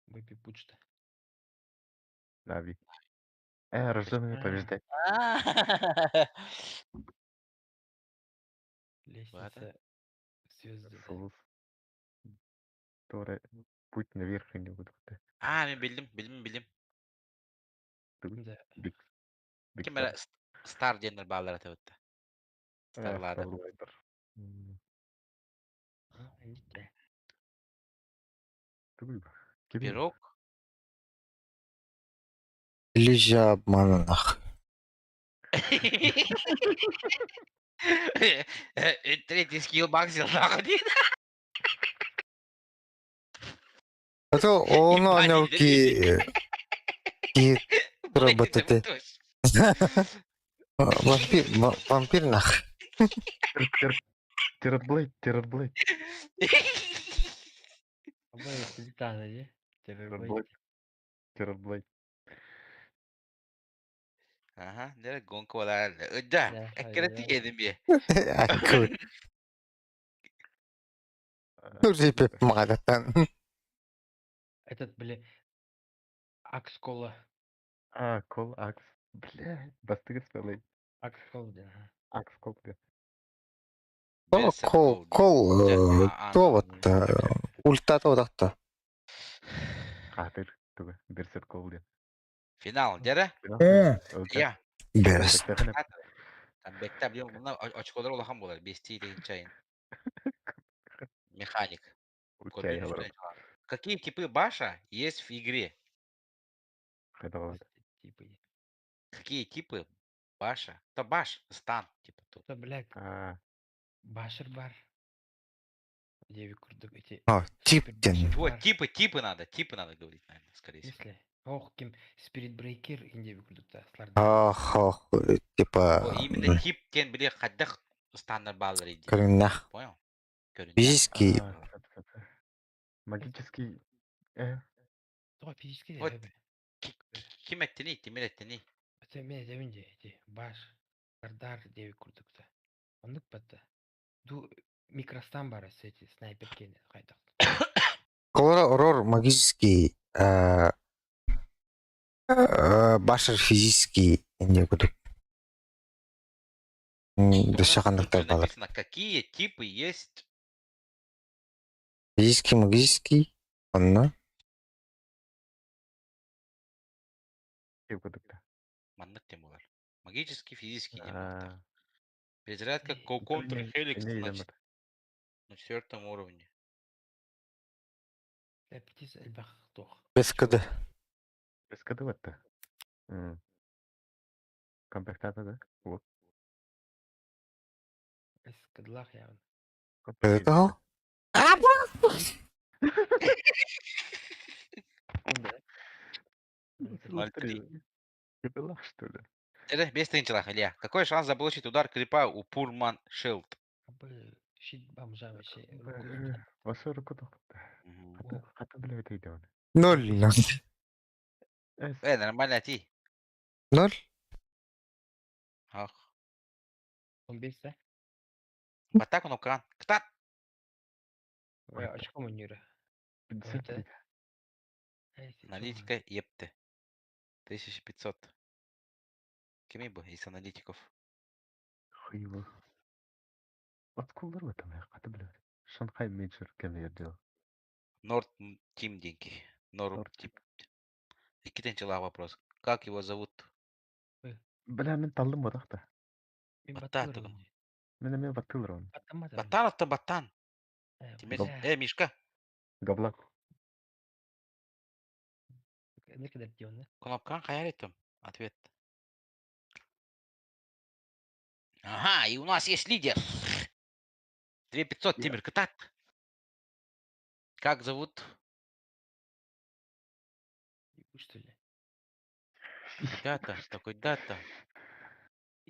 Speaker 5: Бэйби Пучта.
Speaker 2: Нави. Рожденный побеждать.
Speaker 5: Лестница в звезды.
Speaker 2: Сулус. Туора путь наверх не буду.
Speaker 1: А, мен билдим, билим, билим.
Speaker 5: Да.
Speaker 2: Биг.
Speaker 1: Ким эрэ Стар диэннэр бааллар этэ бытта. Старлаада. Пирог.
Speaker 4: Иллюзия обмана нах.
Speaker 1: Третий скилл максил нахуй диэн.
Speaker 4: А то ону анал ки ки работати. Вампир, вампир нах.
Speaker 2: Террорблейд, Террорблейд.
Speaker 5: Террорблейд.
Speaker 2: Террорблейд.
Speaker 1: Аха, нere гонка болар. Да, эккерети едим бе.
Speaker 4: Аккур. Рипеп мағадаттан.
Speaker 5: Этот, бля, Акс Кола.
Speaker 2: А, Кол Акс. Бля, бастыгы спелый.
Speaker 5: Акс Кол, да.
Speaker 2: Акс Кол, бля.
Speaker 4: Кол, кол, кол, то вот, ультата одақта.
Speaker 2: Хатыр, туга, Берсерк Кол, бля.
Speaker 1: Финал, дere? Я.
Speaker 4: Берс.
Speaker 1: Там бекте билем, мына очколар улахан болар, бести деген чайын. Механик. Какие типы баша есть в игре?
Speaker 5: Типы.
Speaker 1: Какие типы баша? Это баш, стан, типа тут.
Speaker 5: Это, блядь, башер бар. Деви курдук эти.
Speaker 4: А, тип ден.
Speaker 1: Вот, типы, типы надо говорить, наверное, скорее всего.
Speaker 5: Если. Ох, ким Спирит Брейкер индеви курдукта.
Speaker 4: Ох, ох, типа.
Speaker 1: Именно тип тен биле хаддах стандар баллар иди.
Speaker 4: Көрүннэх.
Speaker 1: Понял?
Speaker 4: Физический.
Speaker 2: Магический.
Speaker 5: Физический.
Speaker 1: Вот. Ким эттини, Тимир эттини.
Speaker 5: Мен эдебин же, баш, кардар деви курдукта. Оннук батта. Ду микростан бар эти снайпер кене кайдак.
Speaker 4: Колора орор магический башар физический не буду. Дышахандыктар балар.
Speaker 1: Написано, какие типы есть.
Speaker 4: Физический, магический, онно.
Speaker 1: Маннык тем болар. Магический, физический тем болар. Перезарядка Контр Хеликс на четвертом уровне.
Speaker 4: Без КД.
Speaker 2: Без КД это. Комплектата, да? Вот.
Speaker 5: Без КДлах явно.
Speaker 4: Это?
Speaker 1: Ноль
Speaker 2: КДлах, что ли?
Speaker 1: Это без тринчелах, Илья. Какой шанс заполучить удар крипа у Пурман Шилд?
Speaker 5: Щит бомжа вообще.
Speaker 2: Ваша руку Хата, бля, это идет.
Speaker 4: Ноль.
Speaker 1: Нормально, ти.
Speaker 4: Ноль?
Speaker 1: Ах.
Speaker 5: Он бес, да?
Speaker 1: Батак он укран. Ктат!
Speaker 5: Очко мунюра.
Speaker 1: Аналитика епты. 1500. Кими бы из аналитиков?
Speaker 2: Хуево. Откуда в этом я? Хата, бля. Шанхай Мейджор кем я делал?
Speaker 1: Норд Тим деньги. Норд Тим. Иккитен вопрос. Как его зовут?
Speaker 2: Бля, мен талдым бодақта.
Speaker 1: Баттан.
Speaker 2: Мен мен баттылыр оны.
Speaker 1: Баттан атты баттан. Мишка.
Speaker 2: Габлак.
Speaker 1: Кнопкан хаяр еттім. Ответ. Ага, и у нас есть лидер. 2500, Тимир, Катат. Как зовут?
Speaker 5: Что ли?
Speaker 1: Дата, такой дата.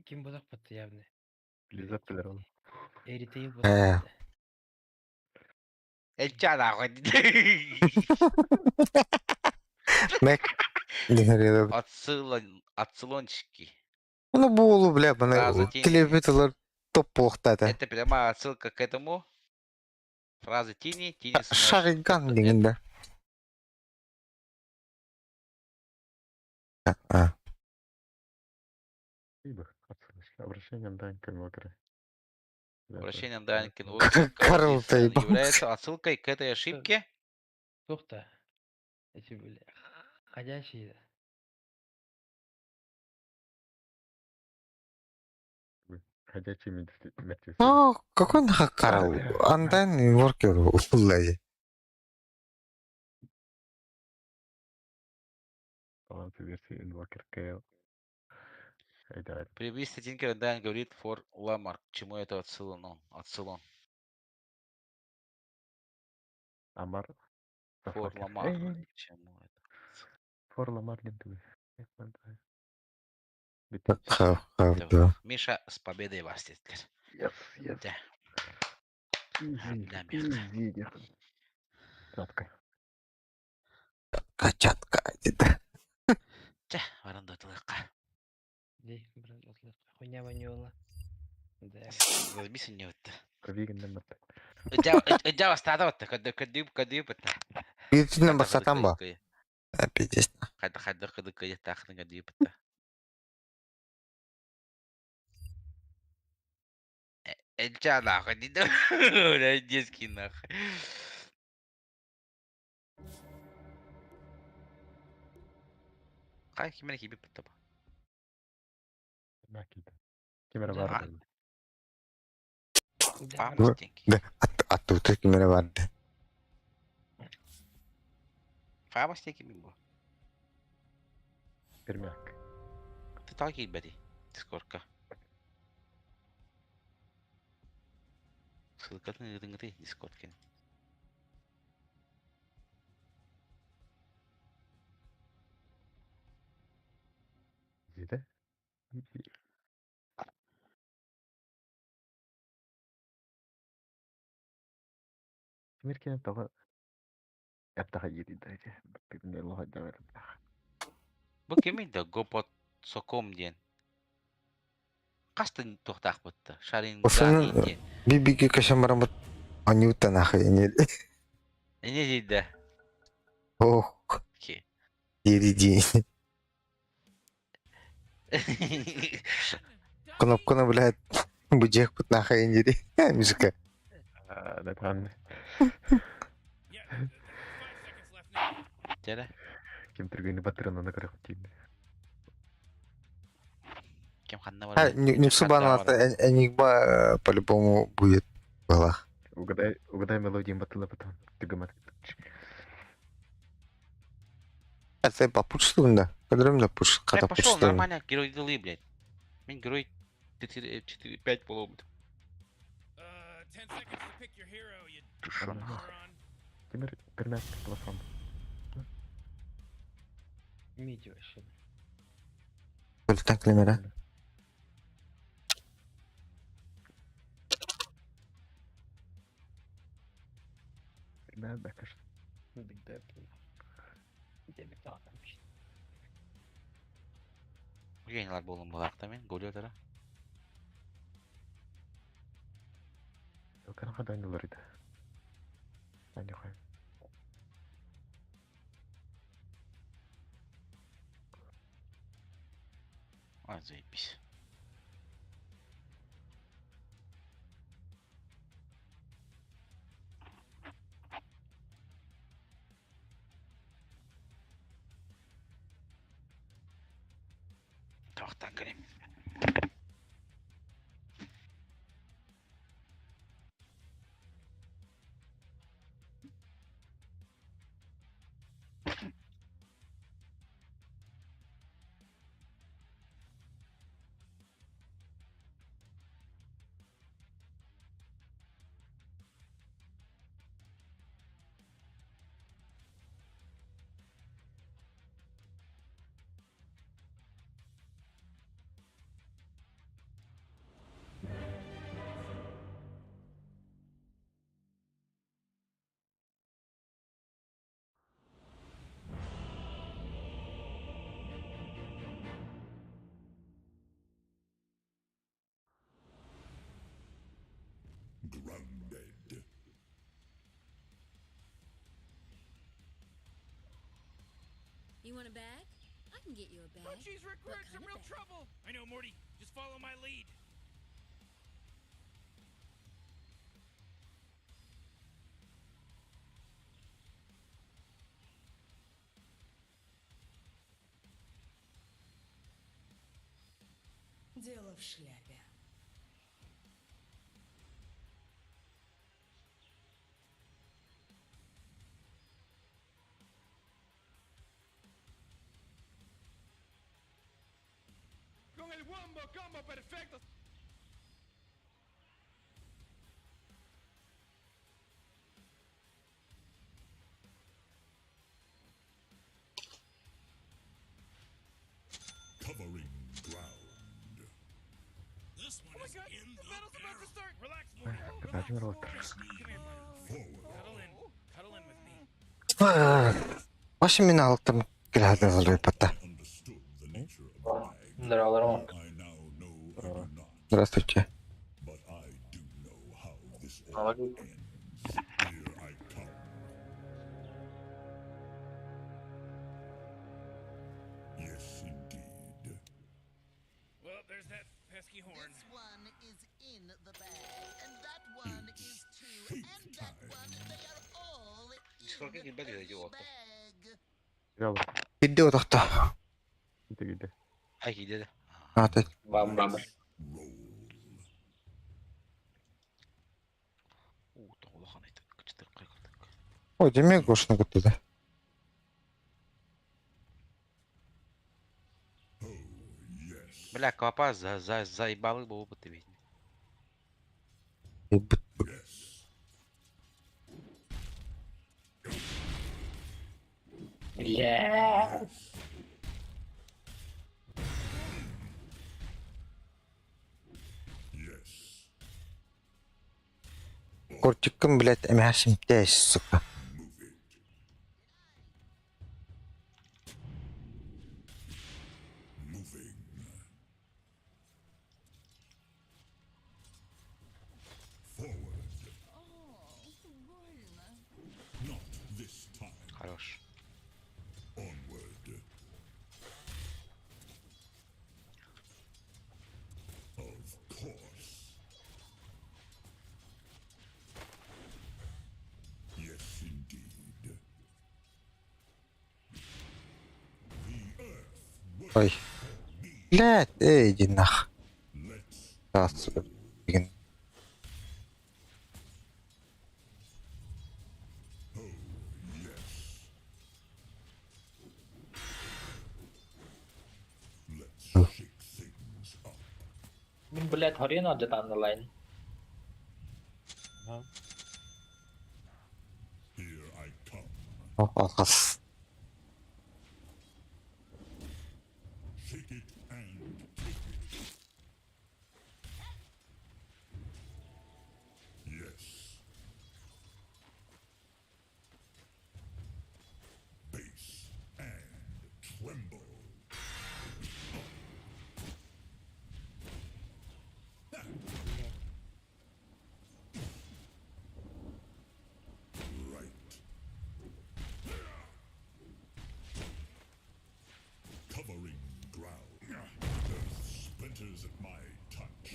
Speaker 5: Ким бодақ батты явно.
Speaker 2: Лиза оны.
Speaker 5: Эритейл
Speaker 4: Э.
Speaker 1: Элча нахуй.
Speaker 4: Мек.
Speaker 1: Отсылончики.
Speaker 4: Ну болу, бля, бана
Speaker 1: Фраза тени.
Speaker 4: телевизорлар топ болуқтады.
Speaker 1: Это прямая отсылка к этому. Фраза Тини, Тини Смэш.
Speaker 4: Шариган дегенде. А.
Speaker 2: Обращение Данкин Уокера.
Speaker 1: Обращение Данкин Уокер
Speaker 4: Карл
Speaker 1: является отсылкой к этой ошибке.
Speaker 5: Туох да? Эти были ходячие.
Speaker 2: Ходячий мертвецы.
Speaker 4: Ну, какой нахуй Карл? Андайн Воркер уллай.
Speaker 2: Баланс версии Invoker KL. Айда.
Speaker 1: Привис Тинкер Дайн говорит фор Ламар. К чему это отсылано? Отсылон.
Speaker 2: Амар.
Speaker 1: Фор Ламар. К чему это?
Speaker 2: Фор Ламар не
Speaker 4: Да.
Speaker 1: Миша, с победой вас, Титлер.
Speaker 2: Yes, yes.
Speaker 1: Да.
Speaker 2: Easy,
Speaker 1: Да, мягко.
Speaker 2: easy. Кратко.
Speaker 4: Качатка. Да.
Speaker 1: Чэ, баран дотылыққа.
Speaker 5: Ди, брат, отлық. Хуйня вонюла. Да.
Speaker 1: Возьмись у него.
Speaker 2: Ковигин на
Speaker 1: Ыдя бастады батты, көдүйіп көдүйіп бітті.
Speaker 4: Битинен басатан ба? Пиздец.
Speaker 1: Қайда қайда көді көді тақының көдүйіп бітті. Эльча нахуй, не Бля, детский нахуй. Қай кимен кибіп бітті ба?
Speaker 2: Макида. Кемера бар.
Speaker 1: Фамас деньги.
Speaker 4: Да, атту кимере барды.
Speaker 1: Фамас деньги мен бу.
Speaker 2: Пермяк.
Speaker 1: Ты так кибеди. Дискордка. Ссылкатын ыдыңыты Дискордкен.
Speaker 2: Зиде. Кемеркен тағы Әптаға еди дәйде. Бібіне лоға дәвер.
Speaker 1: Бу кемейді Гопот Соком диэн. Қастын тоқтақ бұтты. Шарин
Speaker 4: Осының бибиге кашан барам бут. Анюта нахуй не.
Speaker 1: Не дейді?
Speaker 4: Ох.
Speaker 1: Ки.
Speaker 4: Дири Кнопканы, блядь, бужех бут нахуй не Музыка.
Speaker 2: Да там.
Speaker 1: Тере.
Speaker 2: Кем түргені батырын көріп тиді.
Speaker 1: Кем ханна бар?
Speaker 4: Нюксу баналата энигма по-любому будет была.
Speaker 2: Угадай, угадай мелодию батыла потом. Түгімат.
Speaker 4: Это попутствуем, да? Которым да пуш,
Speaker 1: Бля,
Speaker 4: когда
Speaker 1: пошел
Speaker 4: путствуем.
Speaker 1: нормально, герой дылы, блядь. Мен герой 4, 4, 5 поломит. Ты шо, нахуй?
Speaker 2: Темір пермяк телефон.
Speaker 5: Мидио вообще.
Speaker 4: Өлтен клемера.
Speaker 2: Пермяк да, кажется.
Speaker 1: Гениялар болым балақта мен, голетара.
Speaker 2: Канаға дайындалар еді. Дайындалар.
Speaker 1: Ай, заебись. Тоқтан кірем.
Speaker 6: Grounded.
Speaker 13: You want a bag? I can get you a bag.
Speaker 3: Oh, jeez, Rick, we're
Speaker 13: What
Speaker 3: in some
Speaker 13: kind of
Speaker 3: real
Speaker 13: bag?
Speaker 3: trouble.
Speaker 9: I know, Morty. Just follow my lead.
Speaker 13: Дело в шляпе.
Speaker 9: Con el wombo combo perfecto.
Speaker 6: Covering ground.
Speaker 9: This one
Speaker 3: Oh my
Speaker 9: is
Speaker 3: god,
Speaker 9: in
Speaker 3: the
Speaker 9: the
Speaker 3: battle's about to
Speaker 9: barrel.
Speaker 3: start.
Speaker 9: Relax, Morty.
Speaker 2: Кытаачы
Speaker 9: Relax.
Speaker 2: олоттор.
Speaker 9: Come here, buddy.
Speaker 6: Forward.
Speaker 9: Cuddle in. Cuddle in with me.
Speaker 4: Вообще мин алыктым килһәдә
Speaker 6: Understood the nature of the bag.
Speaker 5: Здорово,
Speaker 6: I now know I do not,
Speaker 4: Здравствуйте.
Speaker 6: but I do know how this all ends. Here I come. Yes, indeed.
Speaker 9: Well, there's that pesky horn.
Speaker 3: This one is in the bag, and that one is too,
Speaker 6: Shake
Speaker 3: and that
Speaker 6: time.
Speaker 3: one. They are all in
Speaker 1: Дискордка килбэт
Speaker 3: the
Speaker 1: үһү уолта.
Speaker 3: bag.
Speaker 2: Жал.
Speaker 4: Кидде утахта.
Speaker 2: Ити киде.
Speaker 1: Ай киде.
Speaker 4: Аты.
Speaker 5: Бам-бам.
Speaker 6: Roll.
Speaker 1: Уу, тоҕулахан ити кычтыр кайгырдык.
Speaker 4: Ой, демек гошны көттү.
Speaker 6: Oh, yes.
Speaker 1: Бля, капа за за заебалы буолбут эбит.
Speaker 6: Yes.
Speaker 5: Бля.
Speaker 6: Yes.
Speaker 4: Кортиккын, блядь, эмэхсим тээс, сука.
Speaker 6: Move it. Moving. Forward. Not this time.
Speaker 1: Хорош.
Speaker 6: Onward. Of course. Yes, indeed. The earth
Speaker 4: Ой.
Speaker 6: works for me.
Speaker 4: Блядь, эй, иди нах.
Speaker 6: Let's
Speaker 4: Таас, деген.
Speaker 6: oh yes. Let's shake things up.
Speaker 5: Мин, блядь, хорин алдьатан онлайн.
Speaker 6: Here I come.
Speaker 4: Алхас.
Speaker 6: Shake it and take it. Yes. Base and tremble. Right. Covering ground. Earth splinters at my touch.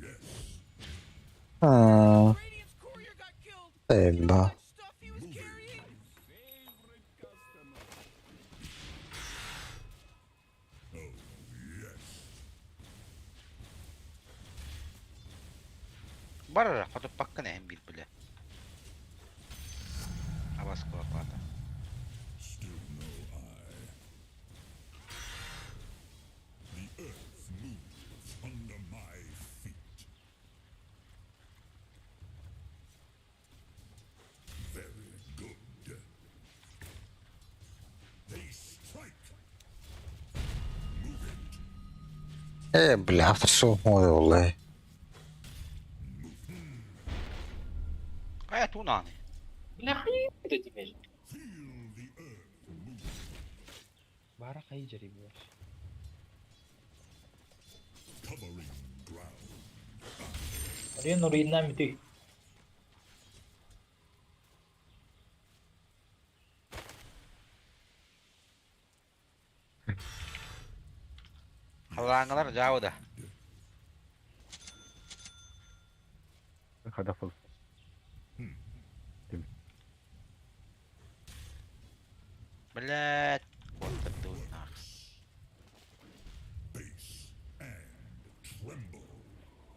Speaker 6: Yes.
Speaker 4: Аа,
Speaker 3: Radiant's courier got killed.
Speaker 4: Эбба.
Speaker 3: Stuff he was carrying.
Speaker 6: Oh, yes.
Speaker 1: Барара, хотуппаккын эһин биир бля. Абас куапаата.
Speaker 6: Still no eye. The earth moves under my feet. Very good. They strike. Move it.
Speaker 4: Э, бля, автор мой, олай.
Speaker 1: Хайа тунааны.
Speaker 5: Бля, хуй это тебе.
Speaker 6: Feel the earth move.
Speaker 5: Бара хай жари баш.
Speaker 6: Covering ground.
Speaker 5: Хорин уринна мити.
Speaker 1: Халааңалар жаабыда.
Speaker 2: Хадафыл.
Speaker 1: Блядь. Куоттардыбыт нах.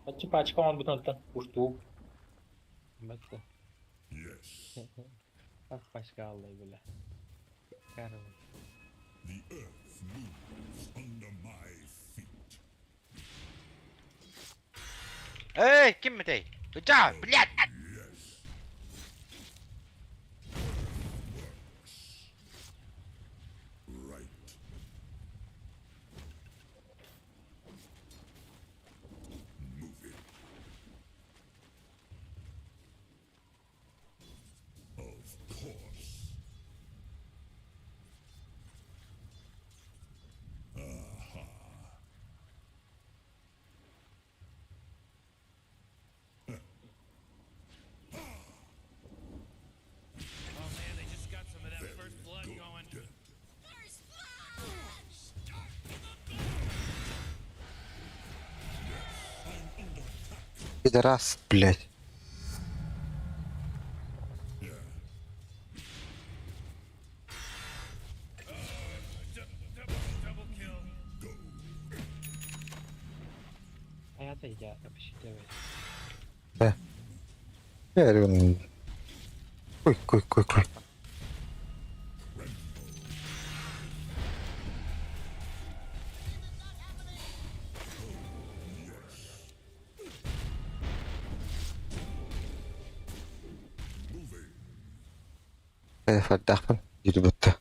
Speaker 14: Бачча пачка оҥорбутун оттон устуу.
Speaker 5: Батта.
Speaker 6: Yes.
Speaker 5: Хас пачка ааллай бля. Карл.
Speaker 6: The earth moves under my feet.
Speaker 1: Эй, ким этэй? Ыча, блядь!
Speaker 6: Yes. Works. Right. Move it. Of course. Aha.
Speaker 9: Oh man, they just got some of that first blood going.
Speaker 3: First blood! Start
Speaker 4: Пидорас, блядь.
Speaker 9: Double, double kill.
Speaker 5: Хайата я вообще
Speaker 4: Э. Я Куй, куй, куй, куй. Э, фардахпын. Ирбутта.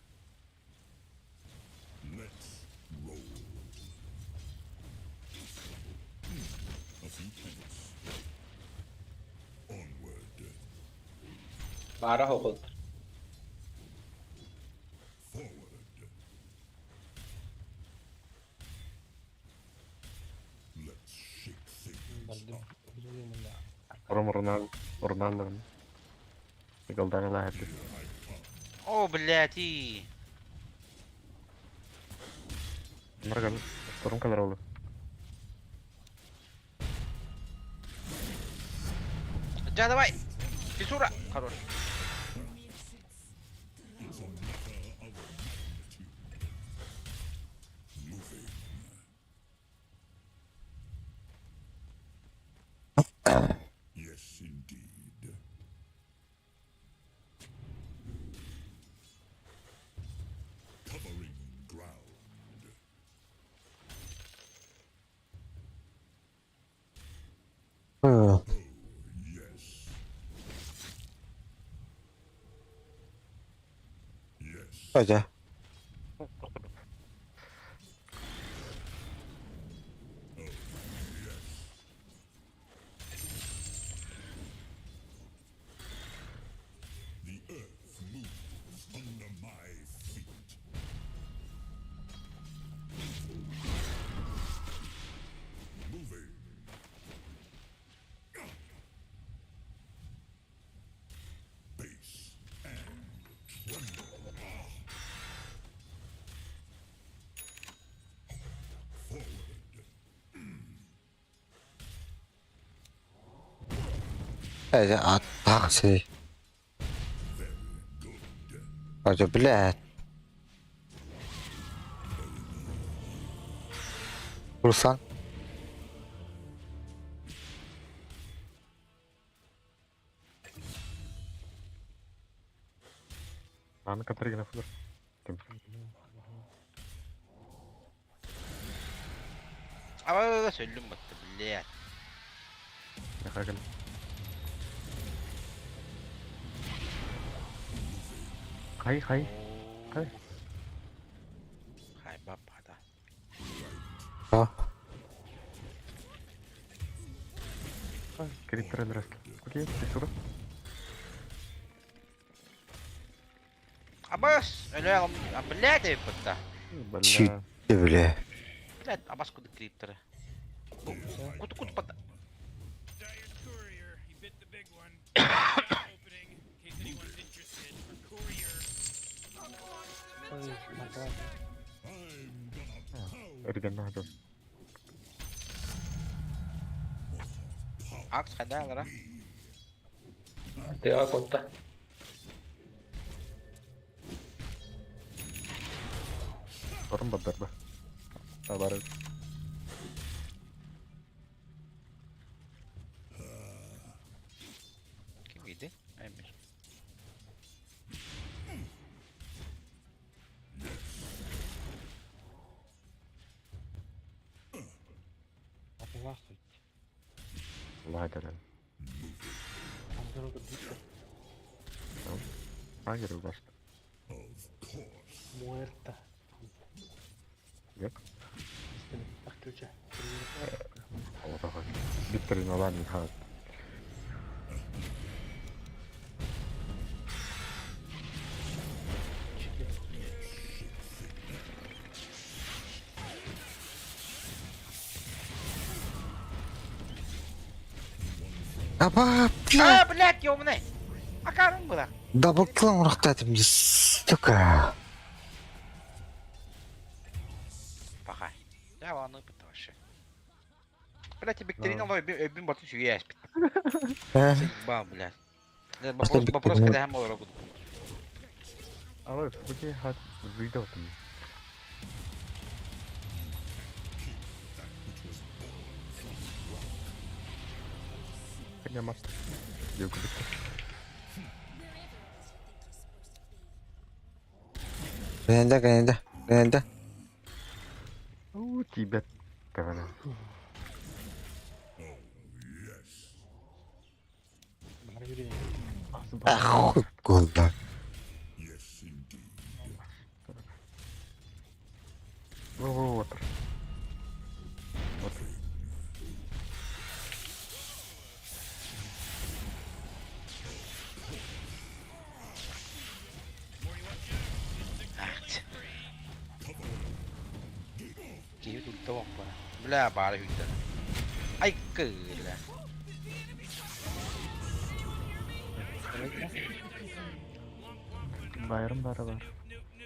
Speaker 6: Let's roll. A few pence. Onward.
Speaker 14: Баара хоҕут.
Speaker 6: Forward. Let's shake things
Speaker 5: Бардым.
Speaker 6: up.
Speaker 2: Ором Роналду. Роналду. Голдана лаһырды.
Speaker 1: О, блядь, и...
Speaker 2: Нарган. Торум калар олу.
Speaker 1: Да, давай! Фисура! Хорош.
Speaker 6: It's a matter of magnitude. Moving. Yes, indeed. Covering ground.
Speaker 4: Э,
Speaker 6: Oh, yes. Yes.
Speaker 4: Пойдя.
Speaker 6: Oh, yes. The earth moves under my feet. Moving. Base and tremble. Forward.
Speaker 4: Пойдя, а так си.
Speaker 6: Very good.
Speaker 4: Пойдя, блядь. Руслан.
Speaker 2: Аны катаргина фудыр. Ким?
Speaker 1: А, сөллүм батты, блядь.
Speaker 2: Нахаган. Хай хай. Хай.
Speaker 1: Хай, баб, хата.
Speaker 4: А?
Speaker 2: Криптер өлөрөс. Окей, фисура.
Speaker 1: Абас! Өлө, а, блядь, эбит
Speaker 2: Бля.
Speaker 4: Чуть, бля.
Speaker 1: Блядь, абас куды крипторы. Куды куды пата.
Speaker 9: Dire's courier. He bit the big one. Opening, in case anyone's interested. Courier.
Speaker 5: Ой, Маркова.
Speaker 6: I'm gonna pound
Speaker 2: Өргөн нахадын.
Speaker 1: Акс хайда алара.
Speaker 14: Тыа кутта.
Speaker 2: Орун баддар ба. Табары.
Speaker 5: Олох сөп.
Speaker 2: Ладеры. Лагерь басты.
Speaker 8: Muerta.
Speaker 2: Yok. Биттерин алан хат.
Speaker 4: Аба, бля!
Speaker 1: А, блядь, ёбаный! Акарым было.
Speaker 4: Дабл килл оҥорохтоотум дии, сука.
Speaker 1: Пока. Я ванну вообще. Блядь, Викторина лой, өбүн батын сүгэ эспит. Ба, блядь. Вопрос, вопрос, когда я могу работать.
Speaker 2: Алло, где хат выйдет? Няма.
Speaker 4: Гэнда, гэнда, гэнда.
Speaker 2: У тебя тавана.
Speaker 4: Ах, куда?
Speaker 2: Вот. Вот.
Speaker 1: Киһи тулта боппана. Бля, баара хүйтэн. Ай, кыыла.
Speaker 2: Байрам бара бар.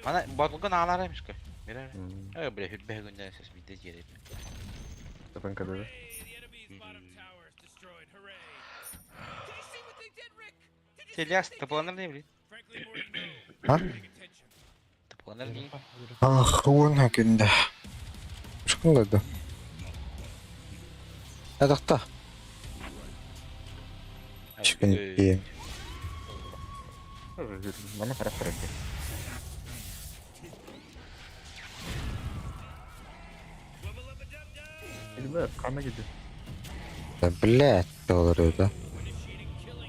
Speaker 1: Ана батылган аалар эмискэ. Мира. Э, бля, хүрбэ күндэн сес бидде жереп.
Speaker 2: Табан кадада.
Speaker 1: Селяс, тыпланыр не блин?
Speaker 4: А?
Speaker 1: Тыпланыр не?
Speaker 4: Ах, уон күндэ. Школада. Адакта. Чүкүн.
Speaker 2: Мана харап харап. Илме кана киди.
Speaker 4: Да, блядь, доллары, да?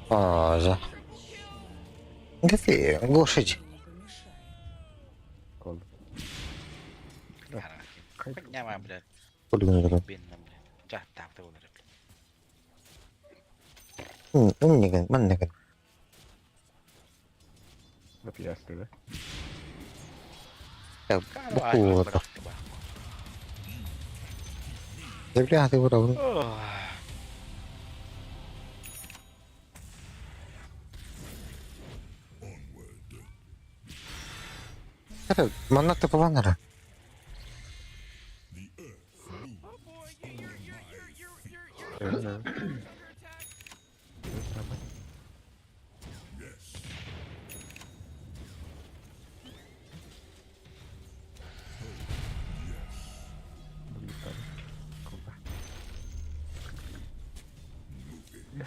Speaker 4: Аза. Да ты, лошадь.
Speaker 1: Няма, блядь.
Speaker 4: Блин,
Speaker 1: блядь. Жаттақты болар, блядь.
Speaker 4: Умниган, маннаган.
Speaker 2: Да пьясты, да?
Speaker 4: Букву. Бля, ты враг. Манна ты планера.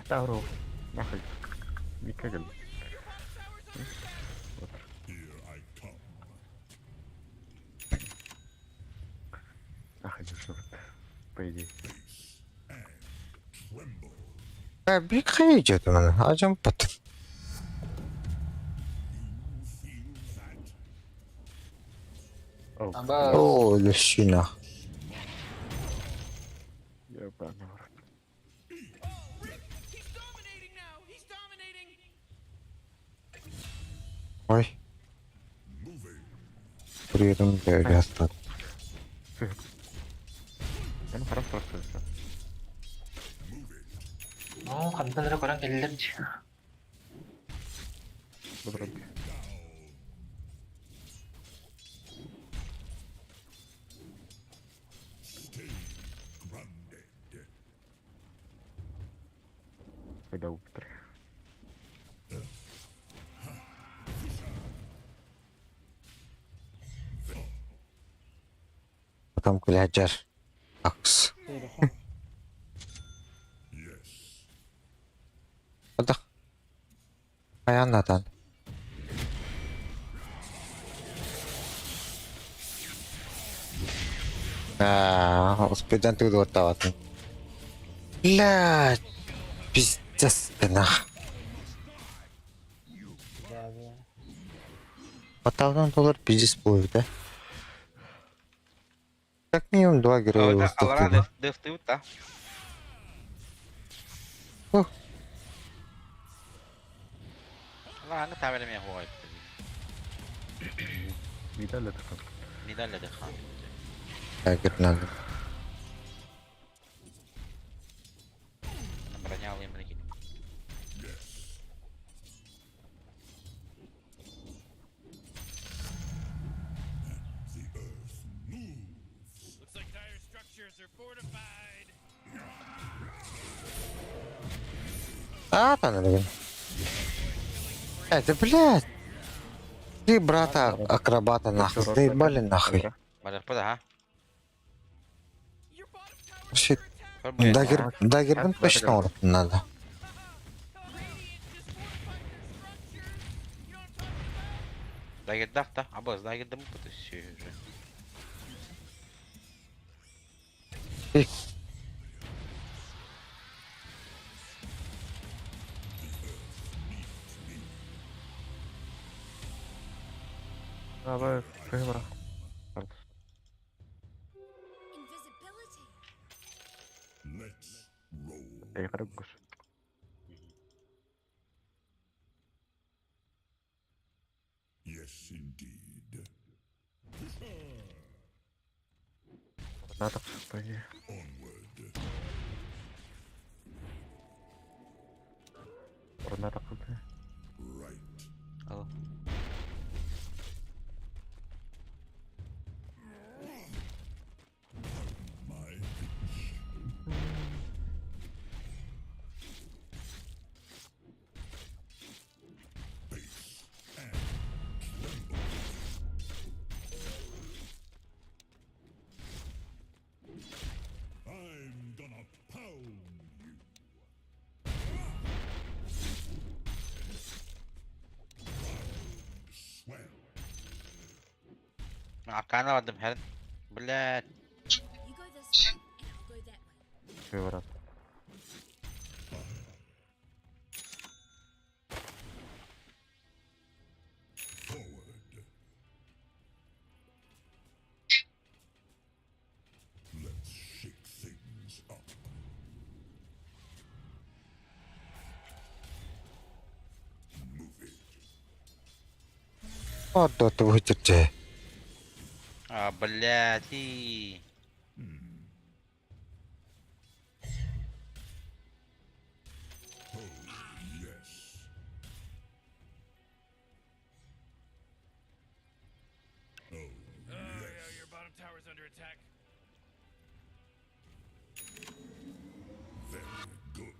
Speaker 2: Тавров. Нахуй. Никогда. Нахуй, что по идее.
Speaker 4: Бик идет у Ажам пат. О, лещина.
Speaker 2: Ебаный в рот.
Speaker 4: Ой. Приедем, ребята.
Speaker 2: Ben харап просто.
Speaker 14: Оо, хантан эрэ көрөн кэллэр дии.
Speaker 2: Добро. Когда утро.
Speaker 4: Потом кляджер. Акс. Ата. Аяннатан. Аа, успедан туду оттаватын. Блядь, пиздец ты нах. Баталдан доллар пиздец будет, да? Как минимум два героя
Speaker 1: Алара
Speaker 4: выступили.
Speaker 1: дефтыбыт да.
Speaker 4: Ух.
Speaker 1: Алараны табелеме хуай.
Speaker 2: Медаль это
Speaker 1: Медаль да хан.
Speaker 4: Дагер надо.
Speaker 1: Броня алыйм дики.
Speaker 9: Looks like dire structures are fortified.
Speaker 4: А, там надо. Это, блядь. Ты брата акробата нахуй, заебали нахуй.
Speaker 1: Барыппы да,
Speaker 4: Вообще,
Speaker 1: ха?
Speaker 4: дагер, дагербин точно урок надо.
Speaker 1: Дагердах да, абыз дагердым бу сүйрі.
Speaker 4: Эй.
Speaker 2: Давай, выбор.
Speaker 13: Invisibility.
Speaker 6: Let's roll.
Speaker 2: Эй, хорош.
Speaker 6: Yes, indeed.
Speaker 2: Надо пойди.
Speaker 6: Onward.
Speaker 2: Надо пойти.
Speaker 6: Right.
Speaker 1: Ал.
Speaker 6: My pitch. Base and tremble. I'm gonna pound you. Swell.
Speaker 1: Аркана бардым хәрин. Блядь.
Speaker 13: You go this way, and I'll go that way.
Speaker 2: Выбор.
Speaker 6: Forward. Let's shake things up. Move it.
Speaker 4: Вот да ты вытерти.
Speaker 1: А, блядь. И...
Speaker 6: Oh, yes. Oh,
Speaker 9: Oh, yeah, your bottom tower's under attack.
Speaker 6: very good.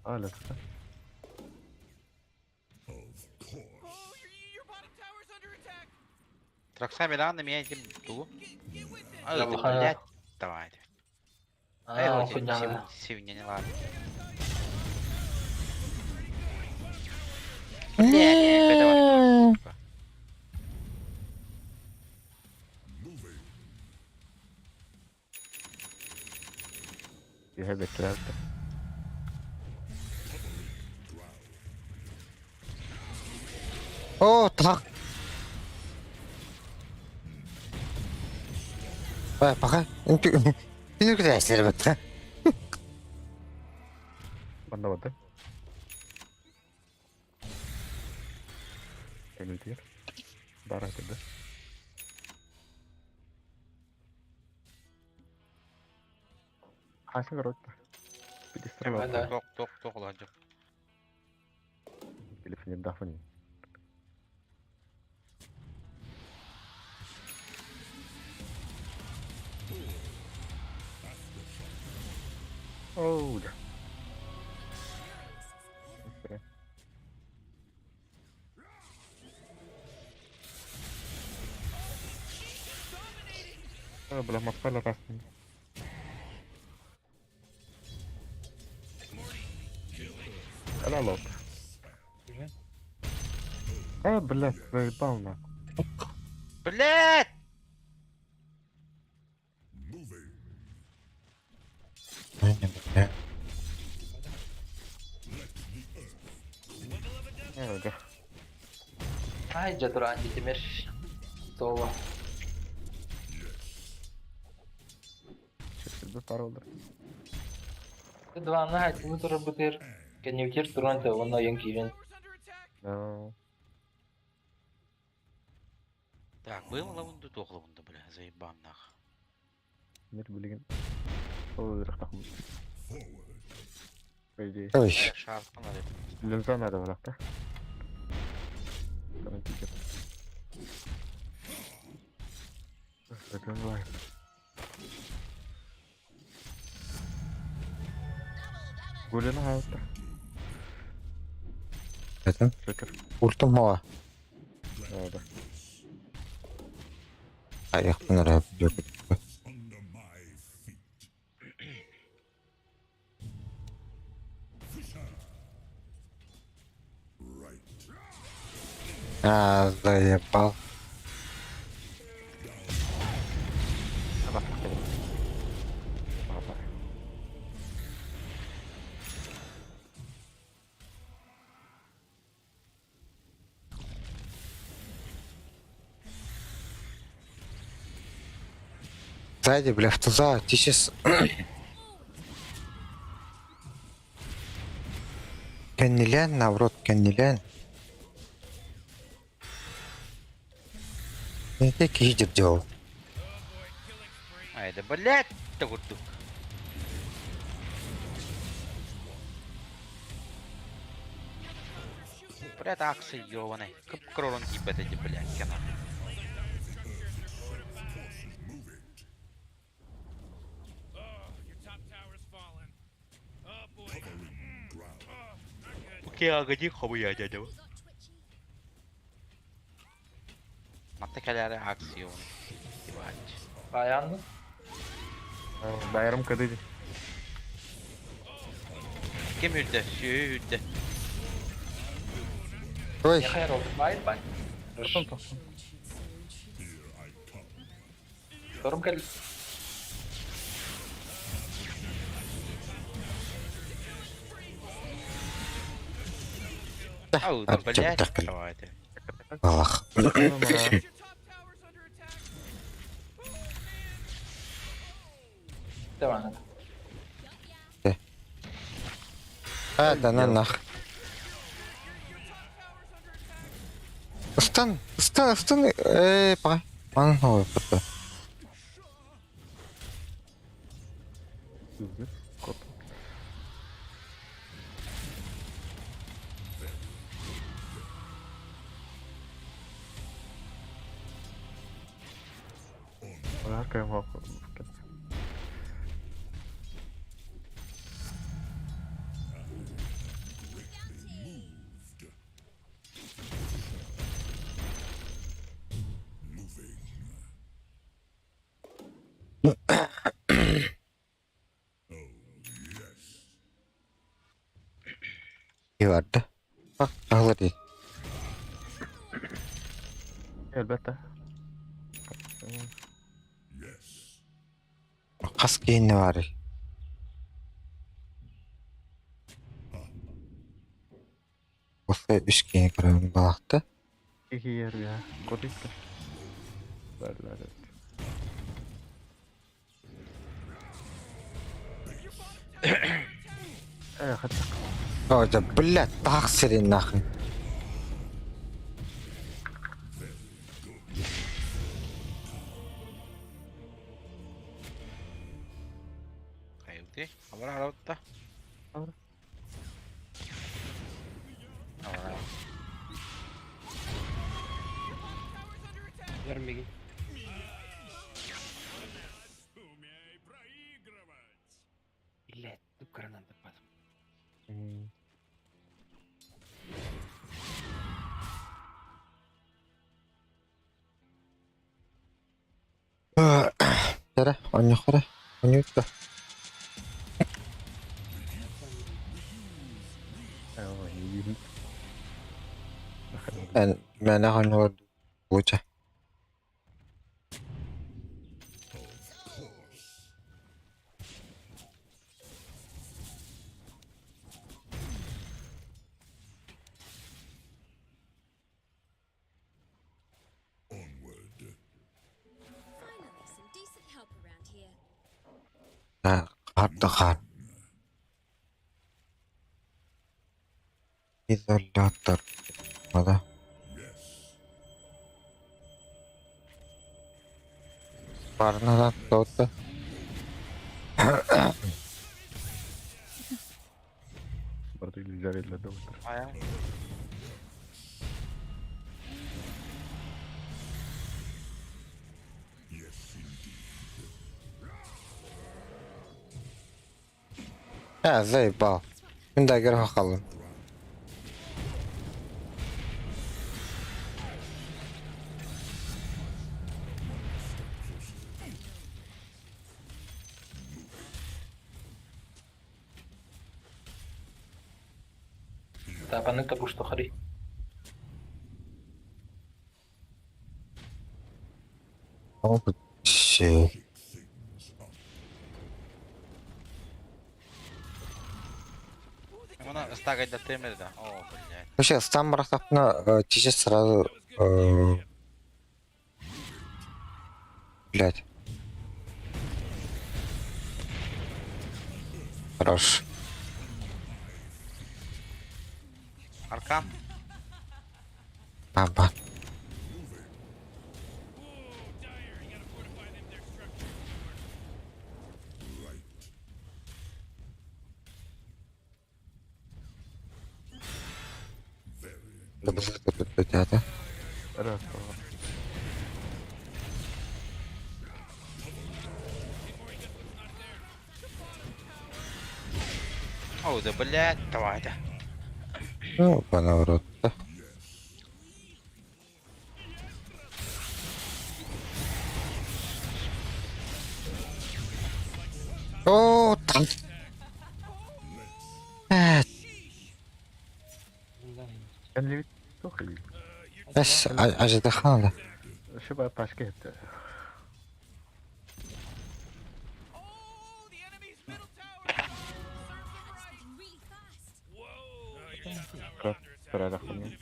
Speaker 2: А, это.
Speaker 6: Of course.
Speaker 3: Oh, your bottom tower's under attack.
Speaker 1: Тракса Милана меня этим ту.
Speaker 3: Get with it.
Speaker 1: А, это,
Speaker 14: Ха.
Speaker 1: блядь. Давай.
Speaker 14: А,
Speaker 1: Эй,
Speaker 14: он
Speaker 1: вот
Speaker 14: хуйня.
Speaker 1: сегодня не ладно. Блядь, давай.
Speaker 6: Moving.
Speaker 2: Я бекляр.
Speaker 4: О, так. Бай, пока. Ты куда ребята?
Speaker 2: Манна барды. Эмилдир. Бара dedi. Хайсы коротко.
Speaker 14: Да, да.
Speaker 1: Ток, ток, ток, ладно.
Speaker 2: Телефон дафны. Оу, да. Окей. А, бля, Москва раз. Алло. Э, блядь, заебал нахуй.
Speaker 1: Блядь!
Speaker 2: Э,
Speaker 14: Ай, дьэ тураан дитимир. Соло.
Speaker 2: Чөппүлбүт пара олор.
Speaker 14: Дванна хайтымы турарбытыр. Кэннибитир туран тылын ойон киирэн.
Speaker 2: No.
Speaker 1: Так, был лавунду, туох лавунду, бля, заебам нах.
Speaker 2: Мир билигин. Ол ырыхтахмын. По идее.
Speaker 4: Ой.
Speaker 1: Шарпан алып.
Speaker 2: Линза надо было, да? Там тикет. Давай. Гулина хаалта.
Speaker 4: Это?
Speaker 2: Шөкер.
Speaker 4: Ультум hoa.
Speaker 2: Да.
Speaker 4: Айахпын эрэ бүкүт. А, заебал. Сзади, бля, в туза, ты сейчас... Кэннилэн, наоборот, кэннилэн. Не ты киһи делал.
Speaker 1: Ай, да блядь, да курдук. Блядь, аксы ёбаный. Кып кророн типа эти, блядь, кена. Окей, ага, хобуя дядя. Матта кэлээри аксы ёбаный. Ебать.
Speaker 14: Баянны.
Speaker 2: Байрам кадыди.
Speaker 1: Ким үрдэ? Сүйө үрдэ.
Speaker 4: Ой.
Speaker 14: Хайр oldu. Бай бай. Торум кэл.
Speaker 1: Ау, да блядь. Давайте.
Speaker 4: Аллах.
Speaker 14: Давай.
Speaker 4: А, да на нах. Стан, стан, стан, э, па. Ман, ой, пата.
Speaker 2: Кот. Аркаем
Speaker 4: И vardı. Bak, alır iyi.
Speaker 2: Elbette.
Speaker 4: Хас киһини var. После үс киһини көрөм балахта.
Speaker 2: İki yer ya. Kodikta. Verler. Э, хотя.
Speaker 4: О, да, блядь, так сирин нахуй.
Speaker 1: Хайылды. Абара аравытта.
Speaker 2: Абара.
Speaker 1: Абара.
Speaker 5: Вермиги. Блядь, тут граната падает.
Speaker 4: Yere, ойнохоре, ойнуйта. Мен мен ойноор лучше. Ардыгар Изолятор да? Парна кто-то.
Speaker 2: Барыта Елизавета доктор.
Speaker 1: Айа.
Speaker 4: А, заебал. Мин дагер хахалым.
Speaker 14: Табаны табуштухари.
Speaker 4: О, shit.
Speaker 1: Мына ыстагайда темир да. О, блядь.
Speaker 4: Вообще, сам барахтахна чище сразу... э, Блядь. Хорош.
Speaker 1: Аркан.
Speaker 4: Аба. Да?
Speaker 2: Раз,
Speaker 1: О, да, блядь, давай, да.
Speaker 4: Ну, в рот, да. О, там. Эс, ажидахана.
Speaker 2: Шуба пашка это. Порядок у меня.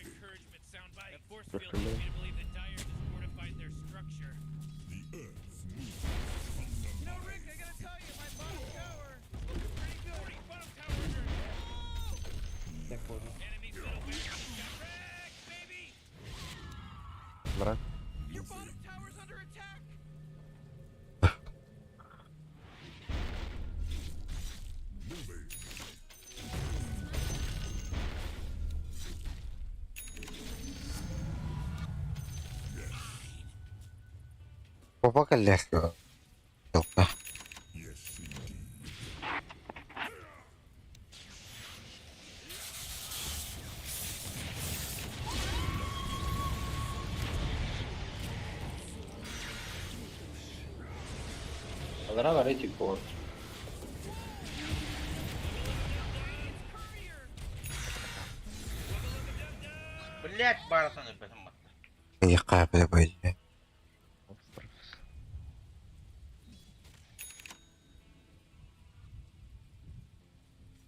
Speaker 2: Брат.
Speaker 4: Баба легко.
Speaker 14: Алара варити кор.
Speaker 1: Блядь, баратан өпөтүм батта.
Speaker 4: Яққа бе.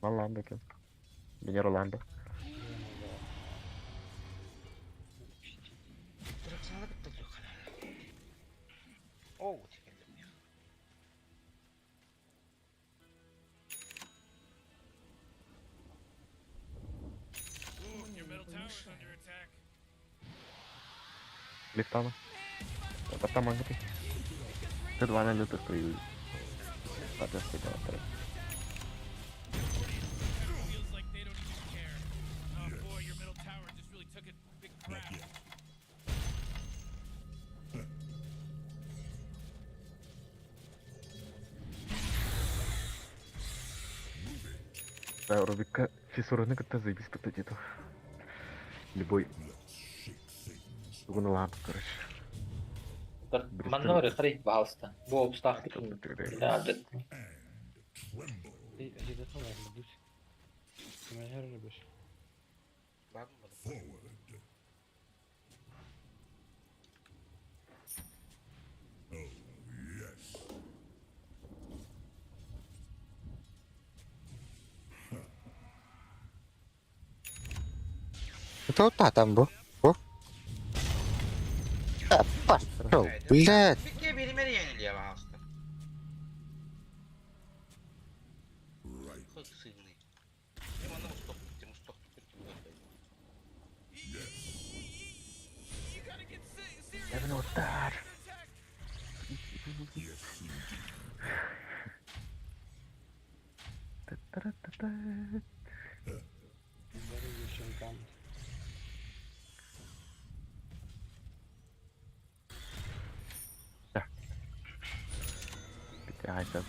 Speaker 2: Роландо кем? Меня Роландо.
Speaker 1: О,
Speaker 2: Лифтана. Там магнит. Ты два на лютых твою. Подожди, давай, давай. Да, Рубика фиссураны кытта заебись кытта дето. Любой. Тугуна ламп, короче.
Speaker 14: Манна бар хари, пожалуйста. Бу обстах. Да, да.
Speaker 4: Кто там был? Да, пошел, блядь.
Speaker 1: Бикке беример yeniliyor пожалуйста.
Speaker 2: Та-та-та-та. Bitte heißt das.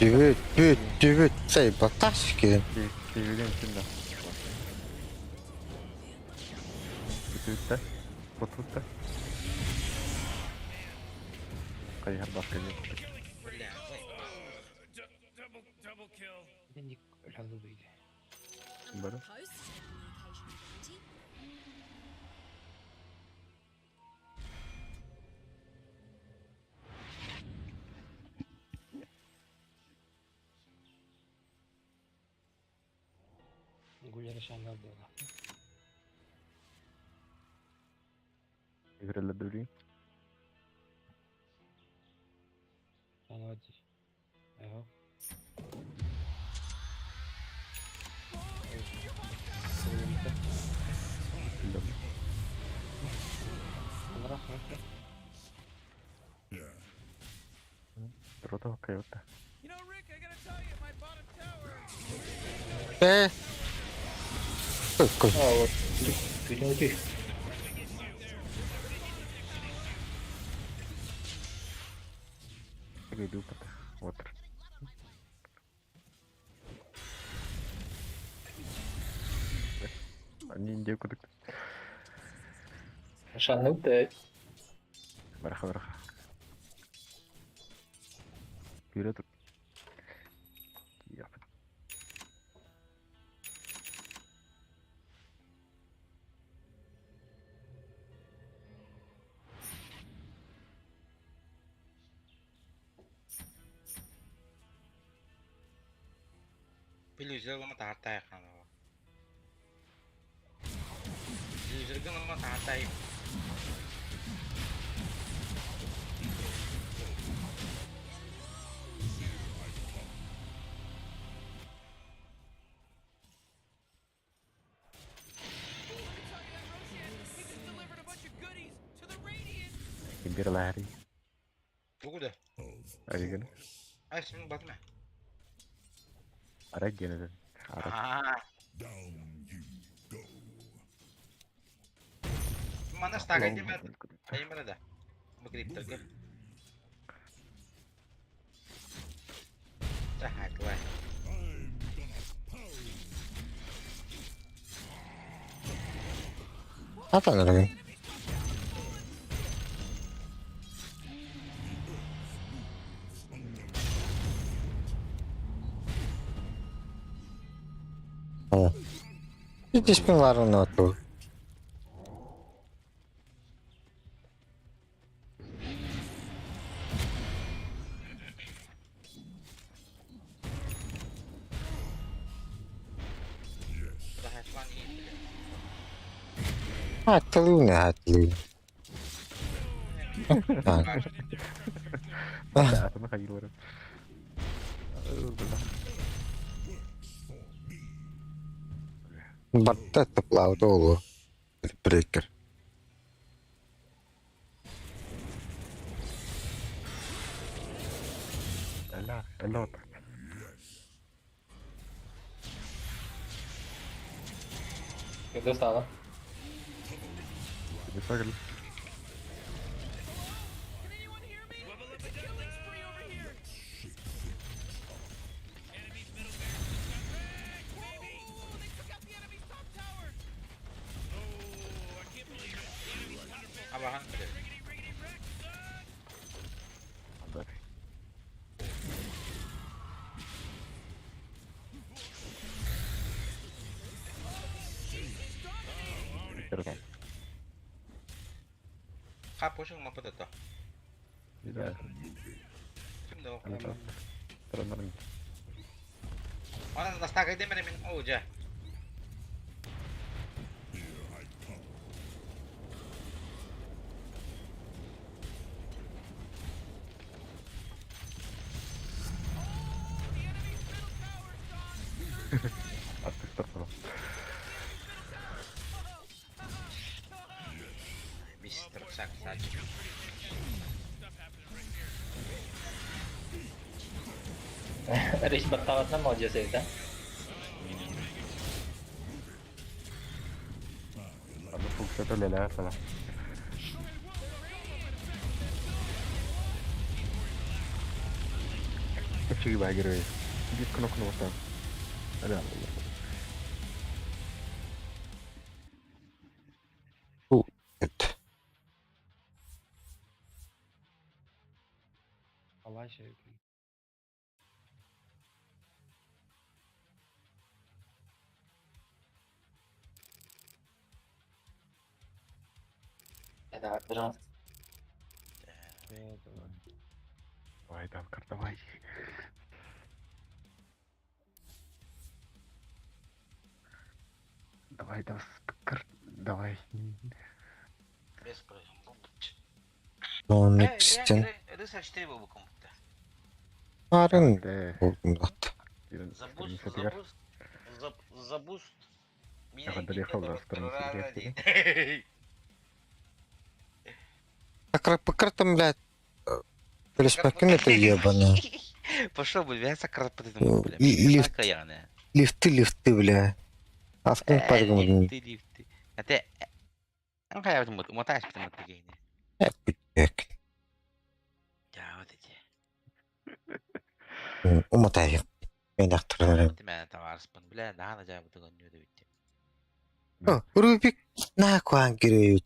Speaker 4: Düvüt, düvüt, düvüt, заебаташки.
Speaker 2: Киевген içinde. Бүтүттэ. Бутутта. Кайһар башка нет.
Speaker 1: Бля,
Speaker 9: Double kill.
Speaker 5: Бенник өләлі дейді.
Speaker 13: I'm
Speaker 2: Бары.
Speaker 13: not opposed to taking the occasional bounty.
Speaker 5: Гүлер шаңгал була.
Speaker 2: Игреле дүри.
Speaker 5: Анады. Ага.
Speaker 2: Трото кайота.
Speaker 3: You know, Rick, I gotta tell you, my bottom tower.
Speaker 4: Э. Какой?
Speaker 14: А, вот. Бүтүн
Speaker 2: Иду пата. Вот. Они индейку кудык.
Speaker 14: Шанны
Speaker 2: Бараха бараха. Вперед. Я.
Speaker 1: Билюзер лама таартай ханава. Билюзерген лама таартай.
Speaker 3: He just delivered a bunch of goodies to the Radiant.
Speaker 2: Кимбер лари.
Speaker 1: Тугуда.
Speaker 2: Айгын.
Speaker 1: Ай, сен батма.
Speaker 2: Ара генеден. Ара.
Speaker 1: Аа.
Speaker 6: Down you go.
Speaker 1: Мана стагай деме. Аймара да. Букриптерге. Та хайтлай.
Speaker 4: Атан О. Здесь ларна тут.
Speaker 1: Та хайтлан и.
Speaker 4: А, тлуна, тлуна. А.
Speaker 2: Атаны хайылары.
Speaker 4: Барта топлау долу. Брекер.
Speaker 2: Эла, эла.
Speaker 14: Когда стало?
Speaker 2: Высокий.
Speaker 3: Can anyone hear me? It's a killing spree over here. Whoa, they took out the enemy's top tower.
Speaker 1: Абахан.
Speaker 2: Терган.
Speaker 1: Ка пошел мапата.
Speaker 2: Да.
Speaker 1: Ким
Speaker 2: Ана. Таранарын.
Speaker 1: Ана настагай деме мен оужа.
Speaker 2: Астыктар сорох.
Speaker 1: Мистер Сак-Сачик.
Speaker 14: Речь баттаҕатынан молодец эбит, а?
Speaker 2: Аны функцията үлэлээх сана. Чиги багеры. Биир кнопканы бастаан. Әле
Speaker 4: Это.
Speaker 5: Алайся.
Speaker 14: Давай, пожалуйста.
Speaker 2: Давай, Данкар, давай. Давай, Данкар, давай.
Speaker 1: Без проблем.
Speaker 4: Он Икстен.
Speaker 1: Рыцарь 4 был бы комплекта.
Speaker 4: Арын.
Speaker 1: Забуст, забуст, забуст.
Speaker 4: Покрытым, блядь, Переспакин это ебаная.
Speaker 1: Пошел бы, я сакрат бля.
Speaker 4: Лифт. Лифты, лифты, бля. Аскын паргым.
Speaker 1: Лифты, лифты. А ты... Мотаешь, потому что
Speaker 4: ты
Speaker 1: Да, вот эти.
Speaker 4: Умотай. Мен ақтырарым.
Speaker 1: Бля, да, на
Speaker 4: Рубик на куан кире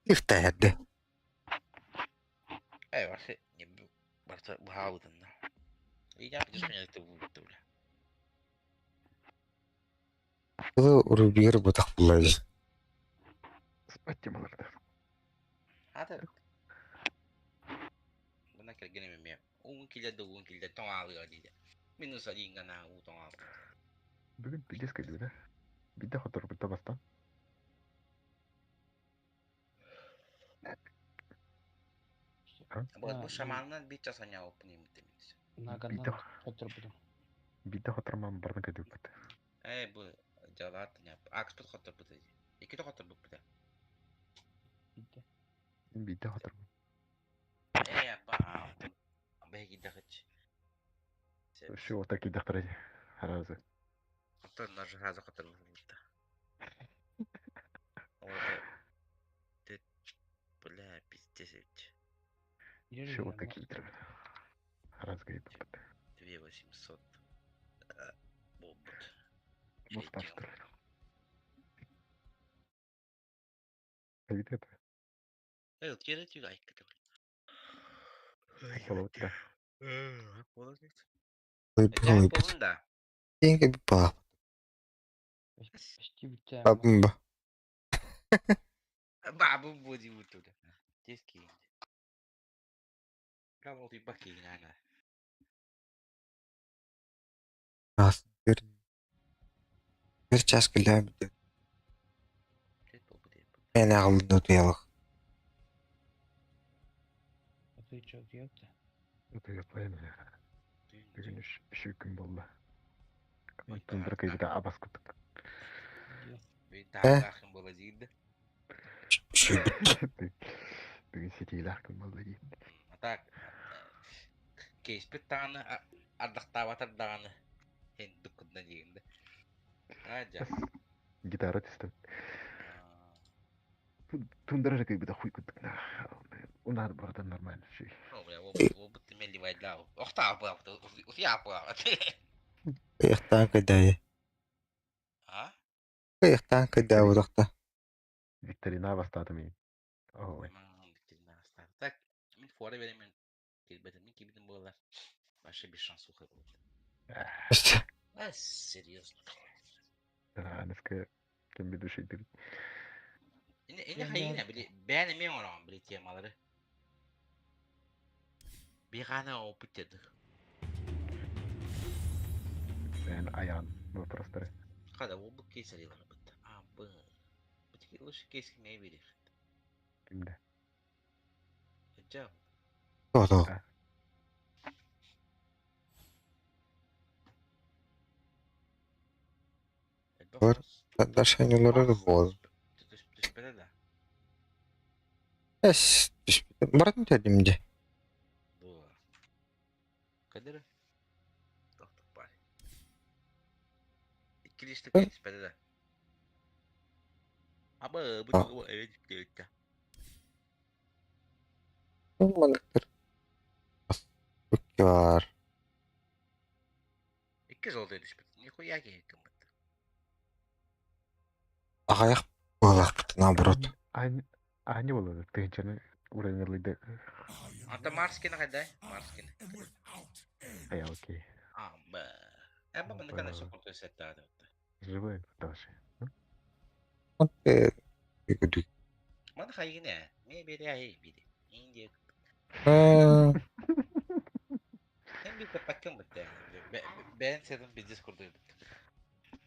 Speaker 4: Лифта эрде.
Speaker 1: Эй, вообще, не барса бхаутан. Я бля.
Speaker 4: Рубигер бутак булар.
Speaker 2: Спать темаларда.
Speaker 1: Ата. Бuna кергене ме. Уун килде уун килде тоңалыга диде. Минус один гана уу тоңал.
Speaker 2: Бүгүн пиздец кэлбит да. Бидде хоторбут бастан.
Speaker 1: Бу шаманнан бит жасаня опним демис.
Speaker 5: Наганнан хоторбутум.
Speaker 2: Бидде хоторман барын кэдүппүт.
Speaker 1: Э бу жалат не. Акспет хоторбут. Икки хоторбут бит.
Speaker 5: Бидде.
Speaker 2: Бидде хоторбут.
Speaker 1: Э апа. Беги дахыч.
Speaker 2: Шо таки дахтар харазы.
Speaker 1: Оттон нажы хазы хоторбут. Бля, пиздец.
Speaker 2: Шо таки Харазы кэдүппүт.
Speaker 1: 2800. Бобут.
Speaker 2: Мусташтыр. Видит это?
Speaker 1: Э, тире тире айка.
Speaker 2: Холодно.
Speaker 4: Ой,
Speaker 1: Да.
Speaker 4: Деньги ба. Бабымба.
Speaker 1: Бабым будет туда. Диски. Кого ты баки надо.
Speaker 4: Ас bir bir час кэлэм. Мен ағылды утуялық.
Speaker 5: А ты чё, ёпта?
Speaker 2: Утуяппайын. Бүгүн үш күн болду. Тундра кыйбыта абас куттук. Бүгүн сетиилээх күн болду диин.
Speaker 1: Так, кейспит тағаны ардақтабатар дағаны хен дуккунна диигинде. Ажа.
Speaker 2: Гитара түстүм. Тундра кыйбыта хуй куттук. Унар барда нормально шүй.
Speaker 4: Кыйықтан кыдайы. Кыйықтан кыдаа удақта.
Speaker 2: Викторина бастады мен. Ой.
Speaker 1: Так, мен фора беремен. Келбетим, мен кибитим болар. Вообще без шансов было. А, серьезно.
Speaker 2: Аныска кем ведущий дир.
Speaker 1: Эне хайына били бәне мен орам били темалары. Бигана опыт деді.
Speaker 2: Бән аян вопростары.
Speaker 1: Када ол бу кейс алилар бит. А, бу. Бу тики лучше кейс киме берих.
Speaker 2: Кимде?
Speaker 1: Жа.
Speaker 4: То-то. Дальше не олорор буол.
Speaker 1: Түспэтэ да.
Speaker 4: Эс түспүтэ. Барытын төрдүм дьэ.
Speaker 1: Дуо. Кадыры. Тохтук баар. Иккилиистик түспэтэ да. Аба бу тугу эбит.
Speaker 4: Манныктар. Бар.
Speaker 1: Икки золотой түспүт. Нихуя киһи гыммыт.
Speaker 4: Аҕыйах буолаахпыт наоборот.
Speaker 2: Аанньа буолла тыһыынчаны уровень
Speaker 1: Ата Марскины хайдай? Марскины.
Speaker 2: Ая, окей.
Speaker 1: Амба. Эбба мындыкан өссө курдук сеттаады.
Speaker 2: Живой тоже.
Speaker 1: Маны хайгыны ме бери ай бири. Индия. Hem bir kapakın bitti. Ben senin biznes kurdu.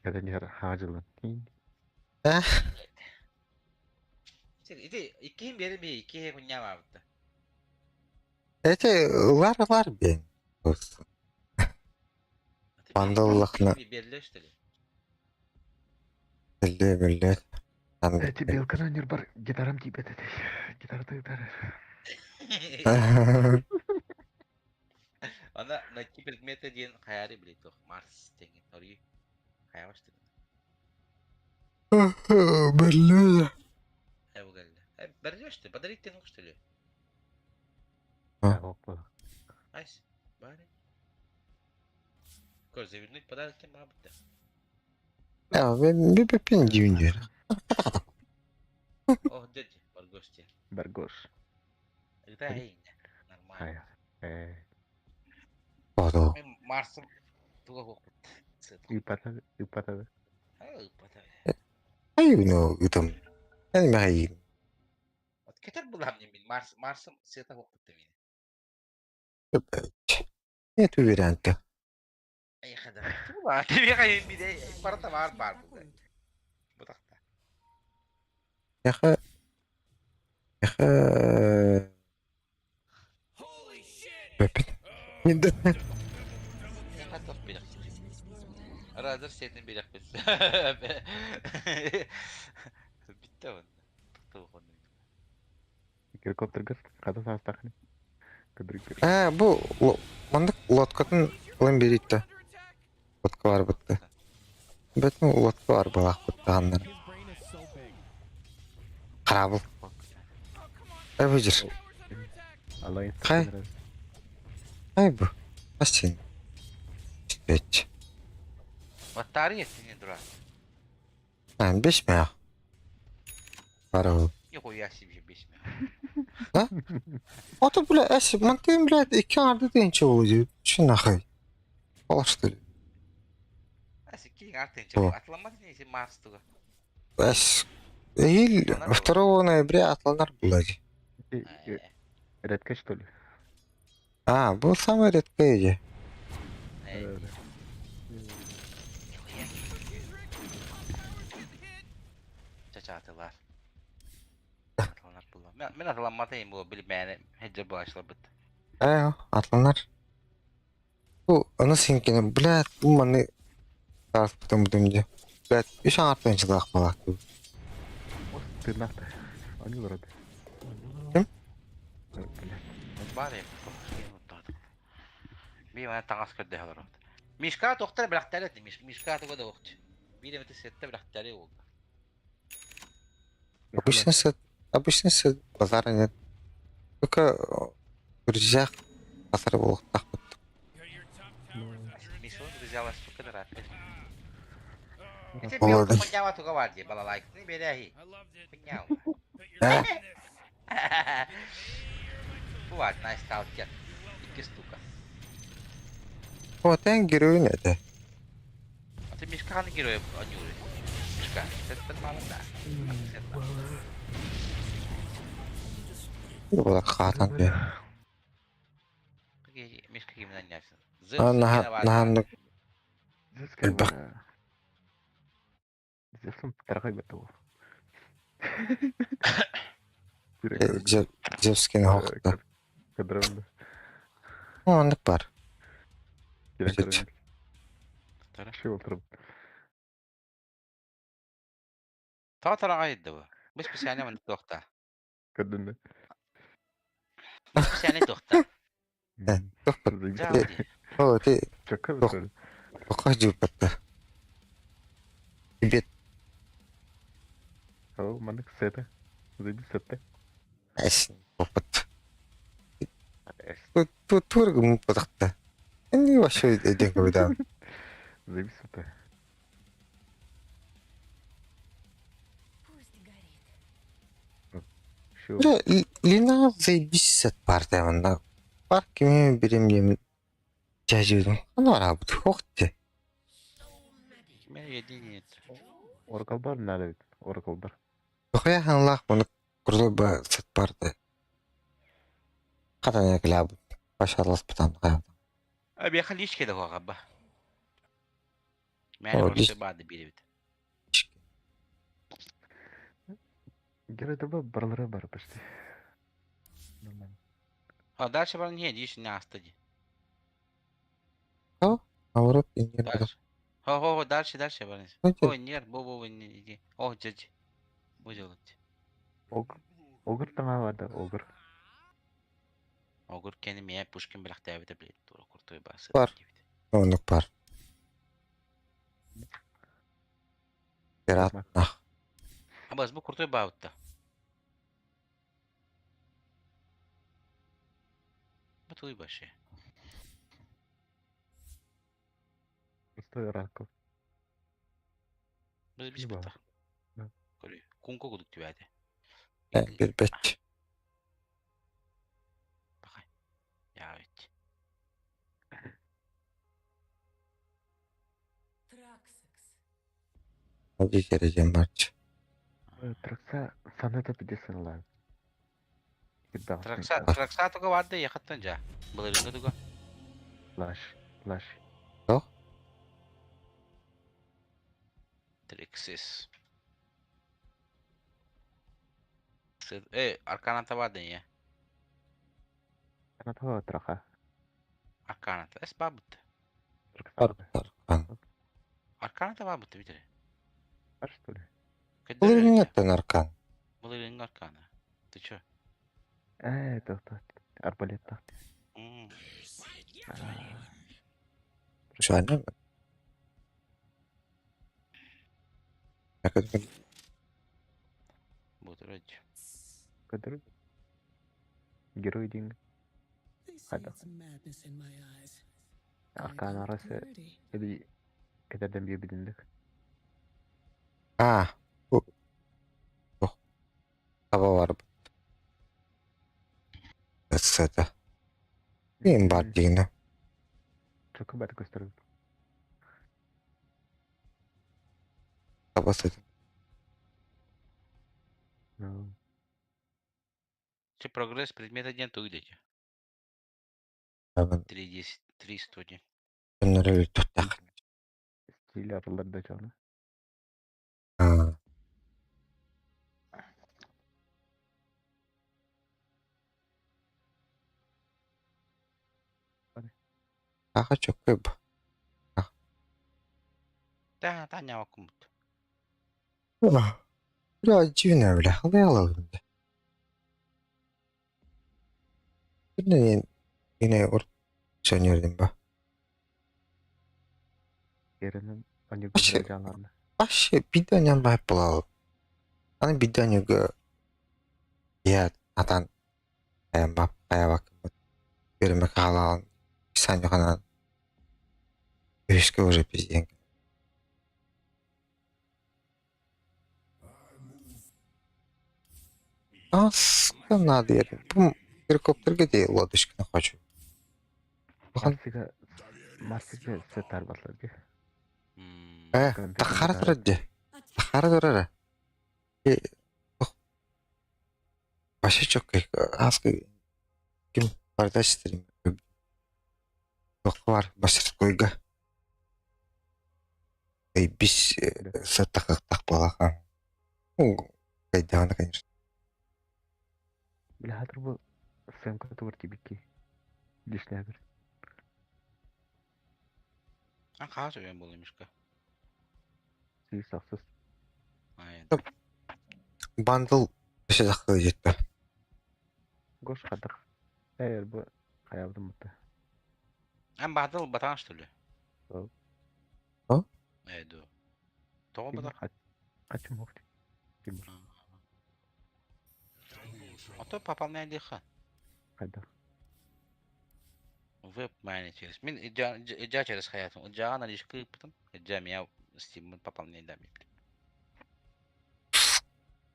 Speaker 2: Это не хаажылан.
Speaker 1: Ити иккиһин биэри би иккиһи кунья баабытта.
Speaker 4: Эти ылар бен. Пандаллахна.
Speaker 1: Берлешти.
Speaker 4: Билле билле.
Speaker 2: Эти белканы нир бар гитарам тип это. Гитара гитара.
Speaker 1: Ана найти предметы диэн хайари билет Марс деген ори хайабашты.
Speaker 4: Билле.
Speaker 1: Эвгелде. Берлешти, подарите ну что ли? Айс, бары. Көр, завернуть подарок тем бабытта.
Speaker 4: Я мен бипин дүйүнөр.
Speaker 1: О, дядя, Баргости.
Speaker 2: Баргош.
Speaker 1: Это эй, нормально.
Speaker 4: Ото.
Speaker 1: Мен Марсым туга кокпут.
Speaker 2: Ыпата, ыпата.
Speaker 1: Ыпата.
Speaker 4: Ай, ну, ытым. Мен май.
Speaker 1: Кетер булам мен Марс Марсым сета кокпут мен.
Speaker 4: Не түберэнте.
Speaker 1: Ай хада. Тула, тебе кай биде барта бар бар. Бутакта.
Speaker 4: Яха. Яха. Бепин. Минде.
Speaker 1: Яха тох билек. Разыр сетин билек биз. Битте он. Тохон.
Speaker 2: Геликоптер ката саастахны.
Speaker 4: Э, бу мандык лодкатын ылын беритте. Лодка бар бытты. Бөтен лодка бар балак бытты аннар. Карабыл. Э, бу жер. Хай. Ай бу. Астин. Бет.
Speaker 1: Батарея сине дура.
Speaker 4: А, беш мә. Барыл.
Speaker 1: Нихуя себе беш мә.
Speaker 4: А? Ото, бля, эс, мантыгым, блядь, икки арды дыйынча болу. Чү нахай. Олашты.
Speaker 1: Эс, киң артынча. Атламады несі Марс туга.
Speaker 4: Эс, Ил 2 ноября атланар булады.
Speaker 2: Редко, что ли?
Speaker 4: А, был самый редкий идея.
Speaker 1: Чачатылар. Атланар була. Мен атламадым бу билмәне хеджер башлап бит.
Speaker 4: Э, атланар. Бу аны сенкене, блядь, бу маны тарф бутым бутым Блядь, үш артын чылак балак.
Speaker 2: Ты нахта. Они вроде.
Speaker 4: Ким?
Speaker 1: Бар Би мана таңас көрдө алар. Мишка тоқтар бірақтары Мишка туга да оқты. Би демети сетте бірақтары болды.
Speaker 4: Обычно с обычно с базара нет. Только в друзьях базар был так вот.
Speaker 1: Мишка друзья сука да рапер.
Speaker 4: Молодой.
Speaker 1: Хуйня туга бар ди балалайкны берәһи. Хуйня. Бу бар, nice сталкер. Икки штука.
Speaker 4: Вот он герой это.
Speaker 1: А ты Мишка не герой, а не Мишка, это мало да.
Speaker 4: Була хатан бе.
Speaker 1: Мишка кимнен ясın.
Speaker 4: А на на Элбэх.
Speaker 2: Зевсом таргай бету.
Speaker 4: Зевскин хохта.
Speaker 2: Кадровда.
Speaker 4: Онлук бар.
Speaker 2: Чего?
Speaker 1: Тоҕо тараҕай да бу? Бу специально маннык туохта.
Speaker 2: Көрдүн да?
Speaker 1: Бу специально туохта.
Speaker 4: О, ты
Speaker 2: Чөккө бөтөр.
Speaker 4: Тоққа жууппатта. Бет.
Speaker 2: Ол маннык сета. Заби сетте.
Speaker 4: Эс. Опыт. Тур гымпатахта. Энни вообще ден көбүдам.
Speaker 2: Заби сетте.
Speaker 4: Лина заебись сет партия манда. Парк кими бирим дем жажудум. Аны арабыт хохте.
Speaker 1: Киме единиц.
Speaker 2: Oracle бар надо ведь. Oracle бар.
Speaker 4: Тохая ханлах муну курду ба сет партия. Катан яклаб. Башарлас патан каям.
Speaker 1: Abi خليش كده هو غبا. ما انا بعد بيربت.
Speaker 2: Герой барлары бар почти. Нормально.
Speaker 1: А дальше бар не дишь не астади.
Speaker 4: Наоборот, инер.
Speaker 1: Дальше. Хо хо дальше дальше бар. О нер бо бо не иди. О жаж. Бу делать.
Speaker 2: Огр. Огр таңа бар да, огр.
Speaker 1: Огр кени мия Пушкин билахта бит билет. Тура куртой басы.
Speaker 4: Бар. Онук бар. Пират нах.
Speaker 1: Абас бу куртой баутта. Бу туй башы.
Speaker 2: Простой оракул.
Speaker 1: Biz biz
Speaker 2: Бар.
Speaker 1: бата. Көрü. Кунко кудук түбәде.
Speaker 4: Bir бет.
Speaker 1: Бакай. Я ведь.
Speaker 4: Hadi geleceğim barç.
Speaker 2: Тракса саната пидесен лайв.
Speaker 1: Тракса тракса туга барды якаттан жа. Былырыңга туга.
Speaker 2: Лаш, лаш.
Speaker 4: Yok.
Speaker 1: Trixis. Э, арканата барды я.
Speaker 2: Саната траха.
Speaker 1: Арканата. Эс бабыт.
Speaker 4: Бар бар.
Speaker 1: Арканата бабыт битер.
Speaker 2: Бар что ли?
Speaker 4: Былырыңга аркан.
Speaker 1: Былырыңга аркана. Ты чё?
Speaker 2: Э, это арбалет так.
Speaker 4: Şu an mi?
Speaker 1: Бутрать.
Speaker 2: Который герой деньги. Хайда. Аркан арасы эби кедерден бие бидиндик.
Speaker 4: А, бу. Бу. Таба бар. Это. Ким бар дигини.
Speaker 2: Чөкө бат көстөрүп.
Speaker 4: Таба сыт.
Speaker 2: Ну.
Speaker 1: Че прогресс предмета ден туйдете. 3 10 300 ден.
Speaker 4: Кимнер туттак.
Speaker 2: Стиль арылар да жана.
Speaker 4: А. Аха чөккө бу.
Speaker 1: Да, та не окумут.
Speaker 4: Бля, дивно, бля, халала. Бля, yine or sönürdüm ба.
Speaker 2: Еринин они
Speaker 4: Вообще,
Speaker 2: жанарны.
Speaker 4: вообще, биданyan бай булал. Аны биданюга я атан бап аябак берме халал санюханан Үшкө уже пизден. Аска надо я. Бу геликоптерге де лодочканы хочу.
Speaker 2: Марсига Марсига сетар батлар ди.
Speaker 4: Э, тахара турар Тахара турар. Э, Вообще чөк аска ким бардаш стрим. Бар мастерскойга. Эй, бис саттах балаха. Ну, кайдана, конечно.
Speaker 2: Бля, хатыр бу сэмка тугар тибики. Лишнягыр.
Speaker 1: А хаа сөйөн болу мишка.
Speaker 2: Сүй сақсыз.
Speaker 1: Ай.
Speaker 4: Бандл өссө тахсыы дьиттэ.
Speaker 2: Гош хадах. Эр бу хайабытым бутта.
Speaker 1: Эн баатыл батаан что ли?
Speaker 2: Ол.
Speaker 4: А?
Speaker 1: Э, ду. Тоҕо батах?
Speaker 2: Хочу мог. Тимур.
Speaker 1: А то пополняй диха.
Speaker 2: Хайдах.
Speaker 1: Веб мани через. Мин иджа через хаятым. Иджаҕа наличка ыыппытым. Иджа меня стиммын пополняй да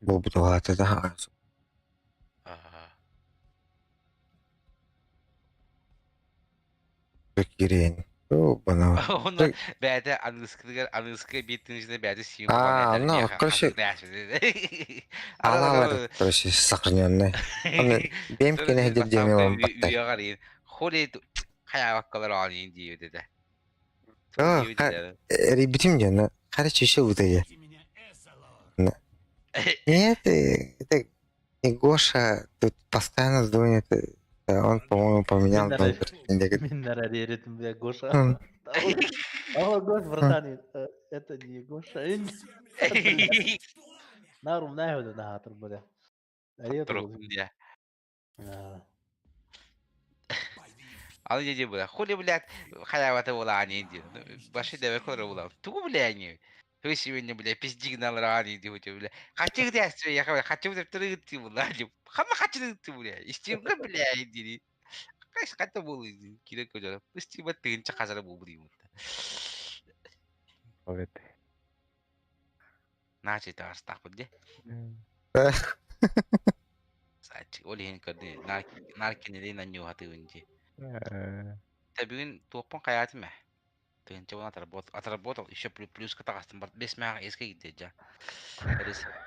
Speaker 4: Буолбут улаата да.
Speaker 1: Ага.
Speaker 4: Киирэн. Бана.
Speaker 1: Оны бэйэтэ аныскытыгар аныска биир тыынчыта бэйэтэ сиин
Speaker 4: А, ну, короче, Аналар, короче, сохраненный. Оны бэйэм кэнэ диэн диэмэ баттай.
Speaker 1: Хули хайаабаккалар оонньуун диибит этэ.
Speaker 4: Эрийбитим диэн, короче, еще утайа. Нет, это не Гоша тут постоянно звонит. Он, по-моему, поменял номер.
Speaker 8: Мин верит, бля, Гоша. Алло, Гош, братан, это не Гоша. Нарум наһыда наһаатыр бля.
Speaker 1: Ал дии була. Хули, блядь, хаявата була ани дии. Баши дэвэ көрө була. Тугу бля они? Вы сегодня, бля, пиздик налрани дии бля. Хочу где я хочу деп ты була. Хама хочу ты бля. Истинга бля дии. Кайс ката бул кирек көжө. Истима тыгынча казара бу бу
Speaker 2: Овет.
Speaker 1: Начи таарстаахпыт дии. Сааччы ол иһин көрдү наар кинилиин анньуоһатыыбын дии. Тэ бүгүн туохпун хайаатым ээ. Тыһыынча уон отработал, еще плюска таҕыстым бэс мээх иэскэ киирдэ дьа.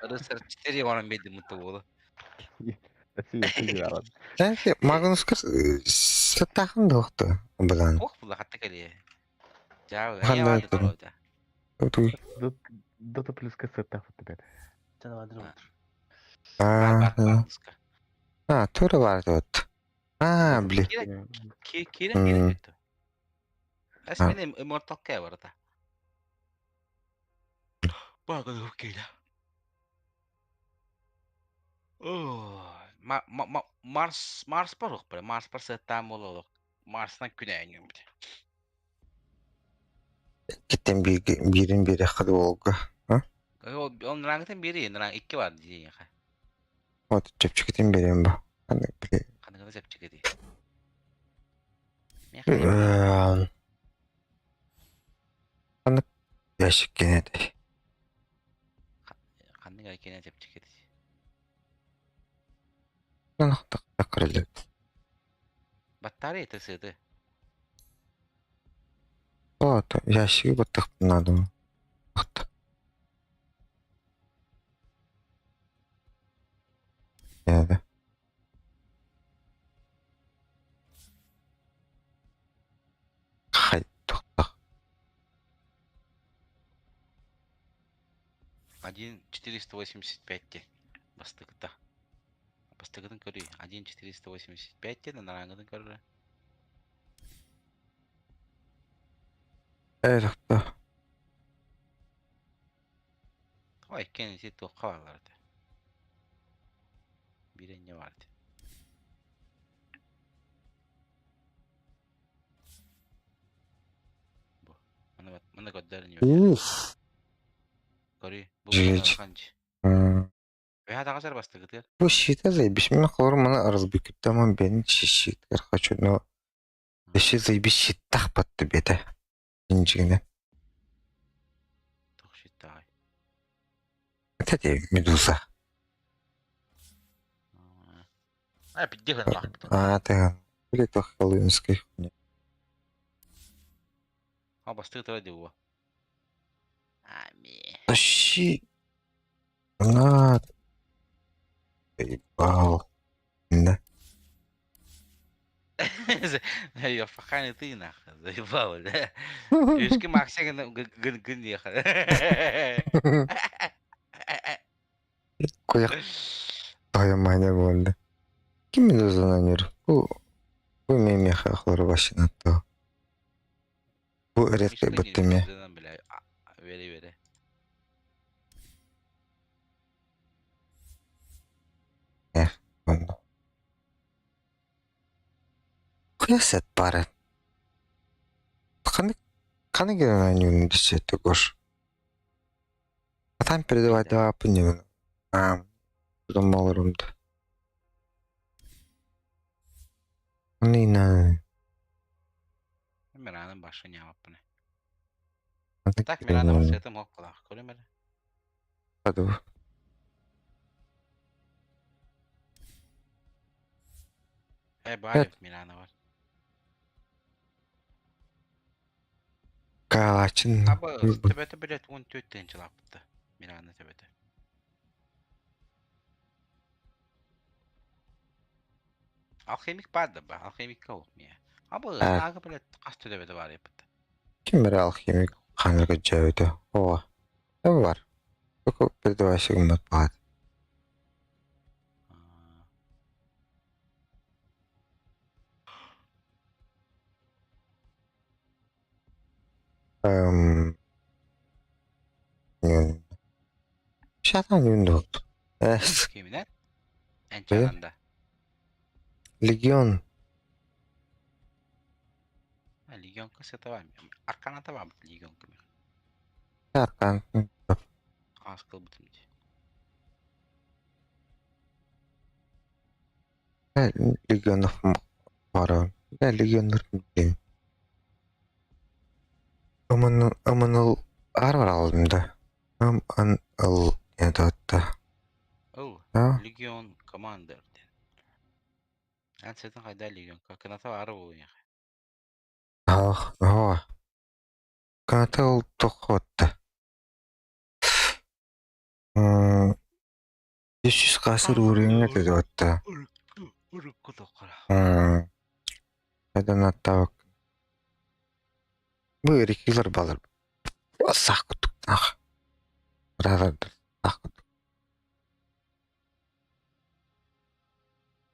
Speaker 1: Рыцарь четыре уонан биэрдим мутта буолу.
Speaker 4: Знаете, Магнуска саттаахын дуохту былаан.
Speaker 1: Туох була хатта кэлиэ. Дьаа, хайа баады
Speaker 2: Дота плюска саттаах бэт.
Speaker 4: Аа, а, тура бар вот. А, блин.
Speaker 1: Киирэн киирэн Эс мин Immortal K барыта. Багы кийле. Марс Марс бар бар Марс бар сеттам бололок. Марстан күнәңүм бит.
Speaker 4: Киттен бирин бире хады болга.
Speaker 1: Ол рангытын бири, ранг 2 бар дии.
Speaker 4: Вот чепчикетин берем ба. Аны биле.
Speaker 1: Каныгы чепчикети.
Speaker 4: Аны ящик кенеди.
Speaker 1: Канныга кене чепчикети.
Speaker 4: Аны такырылып.
Speaker 1: Батарея тысыды.
Speaker 4: Вот, ящиги баттых надо. Яда. Хай, тоқтақ.
Speaker 1: 1.485 те. Бастыгыта. Бастыгытын көрүй. 1.485 те, нараңытын көрі.
Speaker 4: Эй, тоқта.
Speaker 1: Ой, кенisi туохха баалар этэ. Биир энньэ баар этэ. Бу. Маны маны көрдөр
Speaker 4: Уф.
Speaker 1: Көрүй. Бу
Speaker 4: Жигич.
Speaker 1: ханч. Бэһэ таҕасар бастыгытыгар.
Speaker 4: Бу щита заебись. Мен холор маны разбекеттаман бен щиткер хочу, но еще заебись щиттах батты бете. Инжигine.
Speaker 1: Туох щиттааҕай.
Speaker 4: Это медуза.
Speaker 1: А, пиздец лаахпыт.
Speaker 4: А, ты. Или то хэллоуинской хуйня.
Speaker 1: А бастыгытыра дии Ами.
Speaker 4: Тащи. На. Заебал. Да.
Speaker 1: Я фахани ты нахуй, заебал, да? Үшки макса гын гын гын еха.
Speaker 4: Куях тоймайна болды. Ким медуза нанер? Бу бу мемеха хлор башына то. Бу редко быттыме.
Speaker 1: Бери бери.
Speaker 4: Онно. Хуясет пара. Ханнык ханнык герой десятый гош. А там передавать давай пыньын. А, потом малырымды. Нина.
Speaker 1: Миранын башын яваппын. Так Мирана басыгытым ок кулах. Көрүм эрэ.
Speaker 4: Аду.
Speaker 1: Э баар Мирана бар.
Speaker 4: Каалаачын.
Speaker 1: Аба төбөтө билет 14 тыһыынчалаахпытта. Мирана төбөтө. Алхимик баар да ба, алхимикка ол мия. Аба ага билет хас төбөтө бар эппит.
Speaker 4: Ким бere алхимик ханырга жабыты. Ова. Бар. Только передавайся гыммат баат. Эм... Шатан юндут.
Speaker 1: Киминен? Энчананда.
Speaker 4: Легион.
Speaker 1: Легион кысыта бар. Арканата бар легион кими.
Speaker 4: Аркан.
Speaker 1: Аз кылбытым ди.
Speaker 4: Легионов бар. Легиондар билем. Ымын ымыныл ар бар алдым да. Ым ын ыл это.
Speaker 1: Ыл. Легион командер. Эн сетин хайда легион. Каната ары болуң.
Speaker 4: Ах, ага. Каната ыл тохотта. 500 касыр уровень это.
Speaker 1: Урукку тохора.
Speaker 4: Айдан аттабак. Бу эрикилер балар. Сақ кутук. Брадыр. Сақ кутук.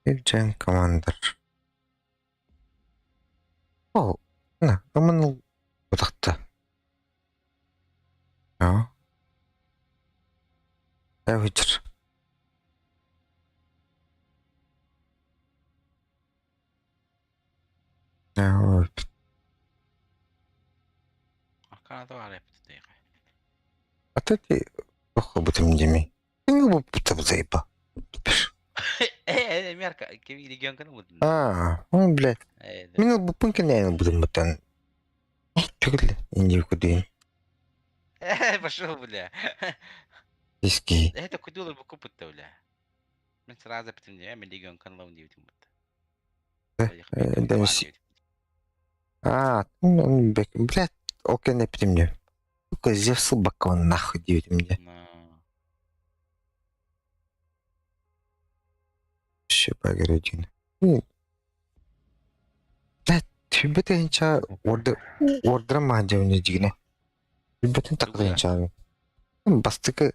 Speaker 4: Легион командер. О, на, ымын бутакта. А? Эвичер. Вот.
Speaker 1: Арканата бар эппит дейга.
Speaker 4: А ты охо бутым деми. Ну, бутым заеба.
Speaker 1: Э, мерка, кеми легион каны бутын.
Speaker 4: А, ну, блядь. Мин бу пункт не бутым бутан. Түгел, инди кудин.
Speaker 1: Э, пошел, бля.
Speaker 4: Иски.
Speaker 1: Это кудулар бу купытта, бля. Мен сразу битим де, мен легион каналын деп бутта.
Speaker 4: Демис. А, ну, блядь, окей, не питим мне. Сука, Зевс бакон нахуй деп мне. Еще багеродин. Блядь, түбэтенча орды ордра махжавны жигне. Түбэтен такдынча. Бастыкы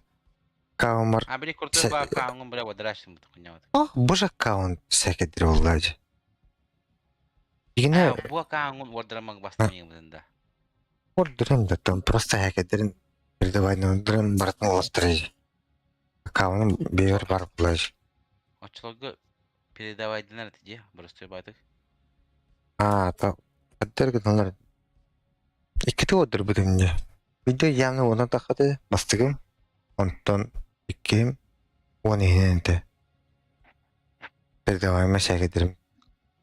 Speaker 4: каумар.
Speaker 1: А били курты ба каунгун бля водрашым бут куняват.
Speaker 4: Ох, боже аккаунт сәкедир оллажы. Жигне
Speaker 1: Бу аккаунтун ордрамак бастым бутында.
Speaker 4: Ордурам да там просто хакедерин передавай дрын бартын оластыры. Аккаунтун бейер бар булажы.
Speaker 1: Очолго передавай динер тиде, просто батык.
Speaker 4: А, та аддер гыналар. Иккити ордур бутымне. Видео явно она тахаты бастыгым. Онтон икким он ихиненте. Передавай сәкедерим.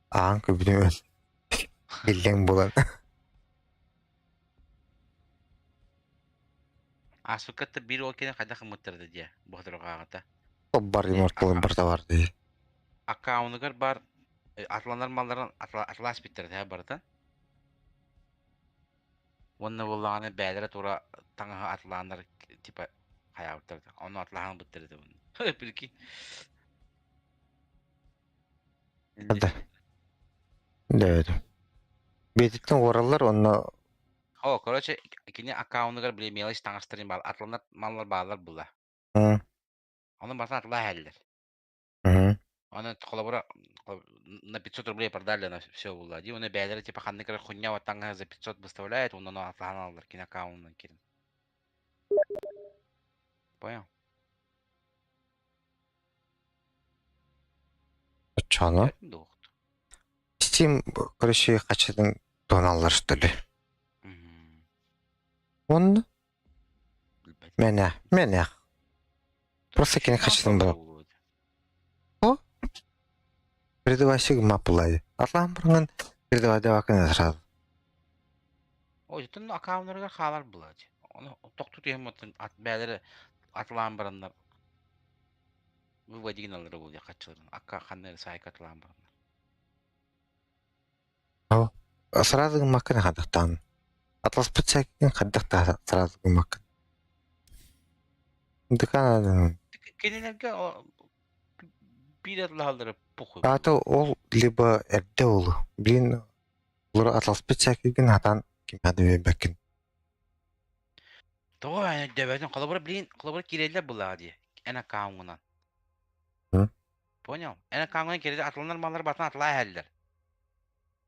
Speaker 4: Аан көбүнү Биллең булан.
Speaker 1: А сукатта бир ол кene кайда кымыттырды дия, бохторга
Speaker 4: Бар имморталын бар да бар ди.
Speaker 1: Аккаунтугар бар атланар малларын атлас биттерди бартан. Онна боллаганы бәлere тура таңа атланар типа хаябыттырды. Оны атлахан биттерди. Прикинь.
Speaker 4: Да. Да. Бетиттен оралар онна
Speaker 1: О, короче, кини аккаунтугар биле мелочь таңастырын бал, атланар маллар баалар була. Оны бартан атла хәллер. Оны холобура на 500 рублей продали, на все было. Ди оны бәлere типа ханныкара хуйня вот таңа за 500 выставляет, он оны атлахан алар кини аккаунтунан кирин. Понял?
Speaker 4: Чону? Steam, короче, хачатын туһаналлар, что ли? Онно? Мэнэ, мэнэ. Просто кини хачатын был. О? Передавайсыг маппылай. Атлаан барган передавайдавакын сразу.
Speaker 1: Ой, аккауннарыгар хаалар булаачы. Ону тохтуу түһэн ат бээлери атылаан бараннар выводигин аллара буолуо хаччыларын. Акка ханна эрэ саайка атылаан бараннар.
Speaker 4: Сразу гыммаккын хадахтаан. Атласпыт сээккин хайдах сразу гыммаккын. Дыкаан
Speaker 1: Кинилэргэ биир атлаһаллара похуй.
Speaker 4: Аата ол либо эрдэ олу. Блин, олору атласпыт сээккин хатан кимиэхэ да биэрбэккин.
Speaker 1: Тоҕо эн өйдөөбөтүн холобура блин холобура киирэллэр буллаҕа дии эн аккауҥҥунан. Понял? Эн аккауҥҥунан киирэллэр атыланар маллар батан атылаа иһэллэр.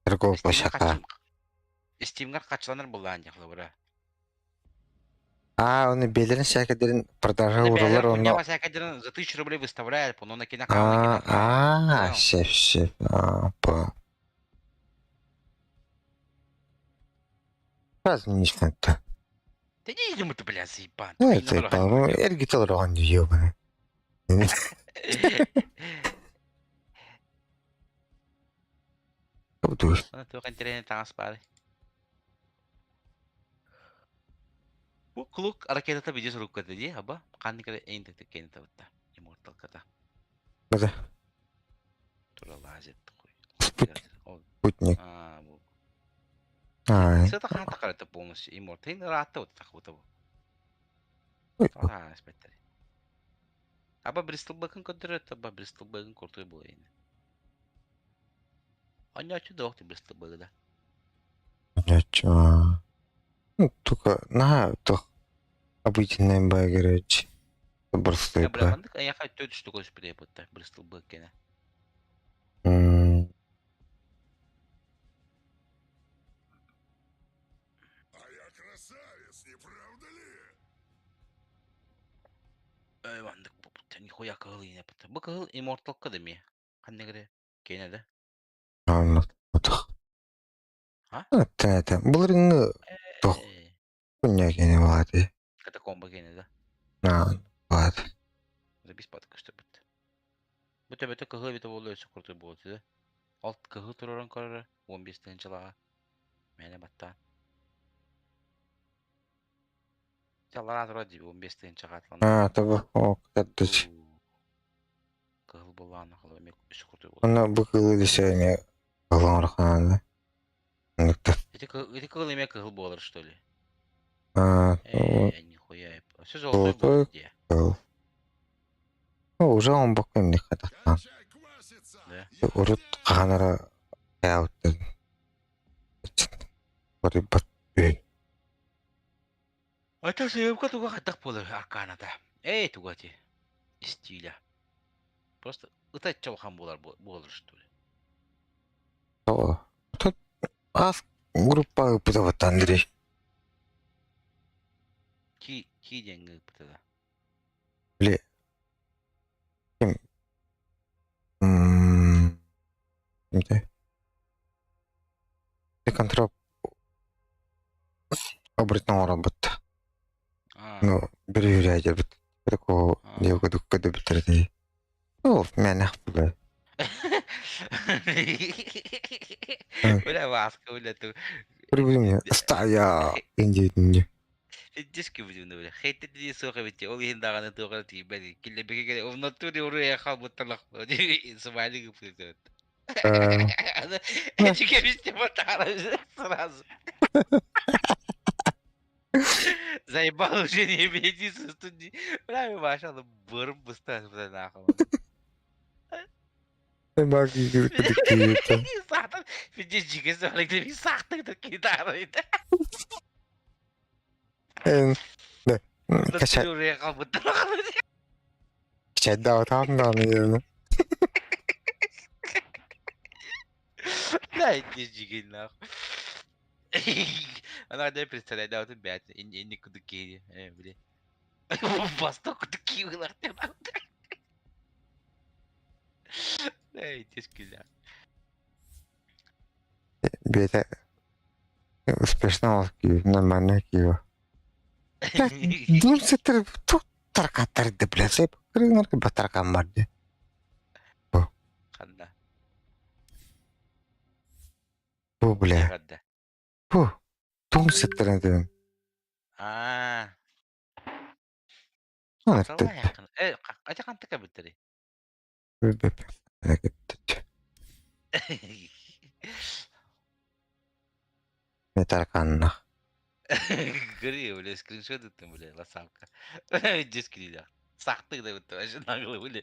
Speaker 4: Торговый площадка.
Speaker 1: Стимгар хаччыланар буллаан дии холобура.
Speaker 4: А, оны бээлэрин сээкэдэрин продажа ууралар онно.
Speaker 1: Сээкэдэрин за 1000 рублей выставляют, ону на кино
Speaker 4: А, а, шеф, шеф, а, по. Празднично это.
Speaker 1: Да не думаю, ты, бля, заебан.
Speaker 4: Ну, это заебал. Ну, эргител роган ебаный. Душ.
Speaker 1: Туох интэриэһинэй таҥас баарый? Бу клук ракетата видео сурукката дии, аба ханнык эрэ эйин кэни табытта. Immortal-ката.
Speaker 4: Да.
Speaker 1: Тура лазит хуй.
Speaker 4: Спутник.
Speaker 1: А, бу.
Speaker 4: А.
Speaker 1: Сыта хаан такарата полностью Immortal ыраатта вот такута бу. А, спеттери. Аба Бристолбэгин көрдөрөр, аба Бристолбэгин куртуй буолайын. Онньооччу да охту Бристолбеги да.
Speaker 4: Онньооччу. Ну, только на то обыденный багерич. Бристол
Speaker 1: Бля, маннык эйэхэ төрт штука өспүтэ бутта Бристолбэг кэнэ.
Speaker 6: А я красавец, не правда ли?
Speaker 1: Эй, маннык бу нихуя кыһыл иинэ бутта. Бу кыһыл Immortal-ка да ми. Ханнык эрэ киэнэ да?
Speaker 4: Аннык. Это былырыҥҥы тох күннэ киэнэ бааты.
Speaker 1: Катакомба киэнэ да?
Speaker 4: Аа, баат.
Speaker 1: Забис бат көстөрбүт. Бу төбөтө кыһыл эбитэ буолла өссө крутой буолуо да. Ол кыһыл турарын көрөрө 15 тыһыынчалааҕа. Мээнэ баттаан. Чаллара турар дии 15 тыһыынчаҕа атланар.
Speaker 4: Аа, тобу, о, кытардыч.
Speaker 1: Кыһыл буоллаҕына холо эмиэ өссө крутой буолуо.
Speaker 4: Онно бу кыылы десе эмиэ кыһыл оҥороххунаана. Оннуктар.
Speaker 1: Ити ити кыһыл эмиэ кыһыл буолар что ли?
Speaker 4: Аа,
Speaker 1: Э, нихуя. Все золотой
Speaker 4: золотой
Speaker 1: буолар дии.
Speaker 4: кыһыл. Ну, уже он бокка эмне хатахтаан.
Speaker 1: Да.
Speaker 4: Урут хаһан эрэ хайаабыттан барыйбат үһү.
Speaker 1: Это съемка туга хайдах буолар арканата. Эй, туга ти. Стиля. Просто ытачча улахан буолар буолар что ли?
Speaker 4: Оо. Тут аас группа ыппыта Андрей.
Speaker 1: Ки ки диэн ыыппыта да.
Speaker 4: Били ким м кимтэй? Контрол обратно оҥоробут. Ну, бүрүүрээдьэбит. Такого диэкэ көдөбүттэр Ол мэнэх бля.
Speaker 1: Бля, маска, бля, ту.
Speaker 4: Прибыли стая индиитинни.
Speaker 1: Диски будем, бля. Хейтти суох эбит. Ол иһин даҕаны туох эрэ тиийбэт. Киллэбигэ кэлэ в натуре уруй хаалбытталах. Смайлик ыппыт. Эти сразу. Заебал уже не убедиться, что не... Бля, Маша, бырым быстро, бля, нахуй. Сахтан, пиздец, жигesi var, bir сахтык гитара.
Speaker 4: Да. Качай. Качайдаатаам даҕаны диэн.
Speaker 1: Бля, иди нахуй. Она не представляет, да, вот опять, не кудуки, бля. Восток кудуки, Эй, тискилэ.
Speaker 4: Бэйэтэ успешно ол киһи нормальный киһи. Дым сытыр тук таркаттарды блядь. Сеп кырыҥар батаркан барды.
Speaker 1: Ханна?
Speaker 4: Бу бля. Бу. Тум сыттырын дедим.
Speaker 1: Аа. Ати хантыка бүттери?
Speaker 4: Не тарканна.
Speaker 1: Гри, бля, скриншот ыттым, бля, ласавка. Дискриля. Сахты да бутта, вообще нагло, бля.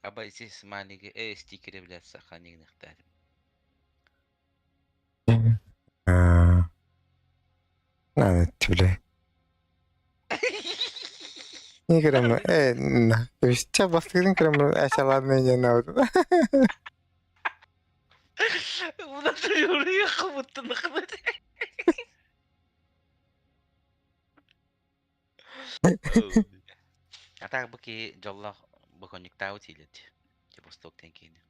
Speaker 1: Аба ити смайлиги, э, стикеры, блядь, сохранигнахтарим.
Speaker 4: Надо, бля. Не көрөм, э, на. Ча бастыгын көрөм, әшә ладно, не надо.
Speaker 1: А так бу киһи дьоллоох боконньуктаабыт иилэт. Восток диэн киһини.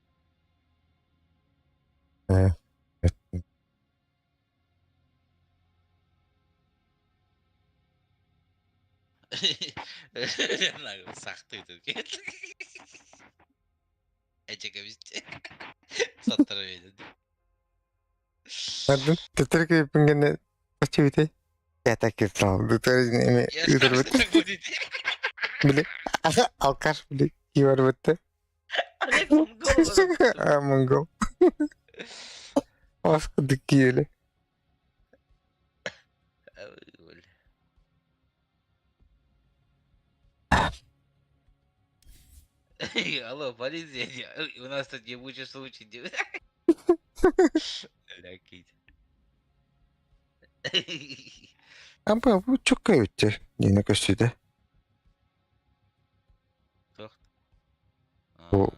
Speaker 1: Сахтыы Эчэкэбисти. Саттара биэдэ.
Speaker 4: Pardon, төттөрү киирбин очевидно. Я так и знал. Били, алкаш, били, киирбитте. А, монгол. Оскуды киили.
Speaker 1: Алло, полиция, у нас тут ебучий случай. Лякить.
Speaker 4: Аба бу чукка үтте диэни көстүтэ.
Speaker 1: Туох?
Speaker 4: Бу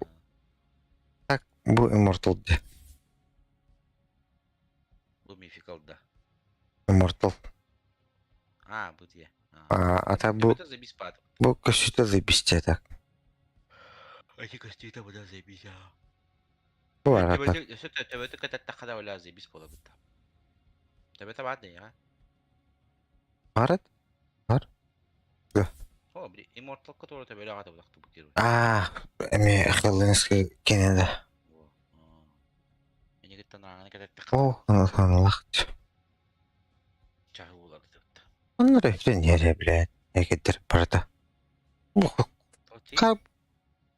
Speaker 4: так бу Immortal дии.
Speaker 1: Бу мификал да.
Speaker 4: Immortal.
Speaker 1: А, бу дии.
Speaker 4: А, а так бу
Speaker 1: Это заебись пат.
Speaker 4: бу көстүтэ заебись так.
Speaker 1: Эти көстүүтэ буда заебись а.
Speaker 4: Бу бар так.
Speaker 1: Өссө төбөтө кэтэттэххэ бля заебись буолабыт. Төбөтө баар дии, а?
Speaker 4: Барат? Бар? Да.
Speaker 1: О, били, Immortal которого төбөлө аҕата будахты бу герой.
Speaker 4: А, эми Хелленский кенеде.
Speaker 1: Энигиттен ааҕаны кэтэттэххэ
Speaker 4: О, аналах.
Speaker 1: чаһы буолар дыбыт.
Speaker 4: Оннор өттөн иэрэ, блядь. Экеддер барыта. Ка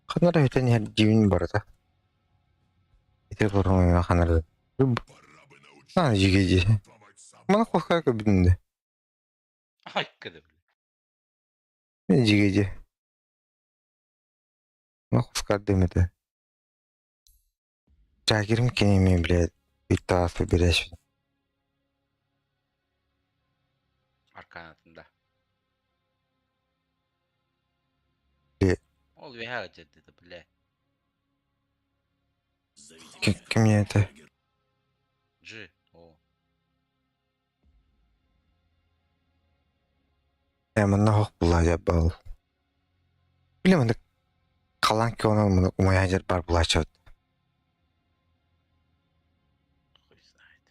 Speaker 4: ханар өтөн иһэр дьиибин барыта. Ити корона ханар. А, жиге дии. Мана кохка көбүтүн де.
Speaker 1: Айккада, бля.
Speaker 4: Мен жиге дии. Мана кохка демете. Жагирим кинеме, блядь. Бүйтті береш.
Speaker 1: Арканатында.
Speaker 4: Бе-
Speaker 1: Ол веха деді, бля.
Speaker 4: Ким это?
Speaker 1: G, о.
Speaker 4: Э, манна хох була жабал. Биле манда қалан ки онан мына умая жер бар була чот.
Speaker 1: Хуй знает.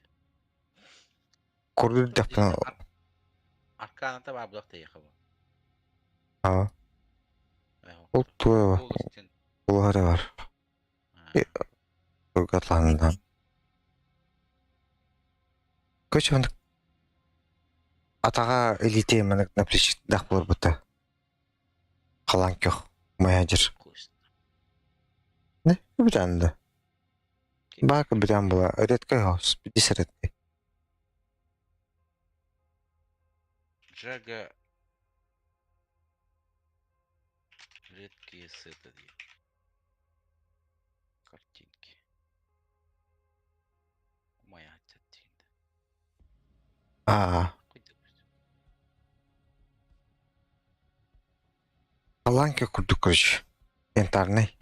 Speaker 4: Курду дапна.
Speaker 1: Арканата бар булак тейхэ бу.
Speaker 4: А. Ол туа. Улары бар. Гатландан. Көч мында атаға элите мына на плечи дах болар бута. Қалан көх умая жер. Не, бүтәнді. Бар бүтән була. Редкий хаус, бис редкий.
Speaker 1: Джага редкие сеты дии. Картинки. Умая дегенде.
Speaker 4: А. Аланка курдук короче. Янтарный.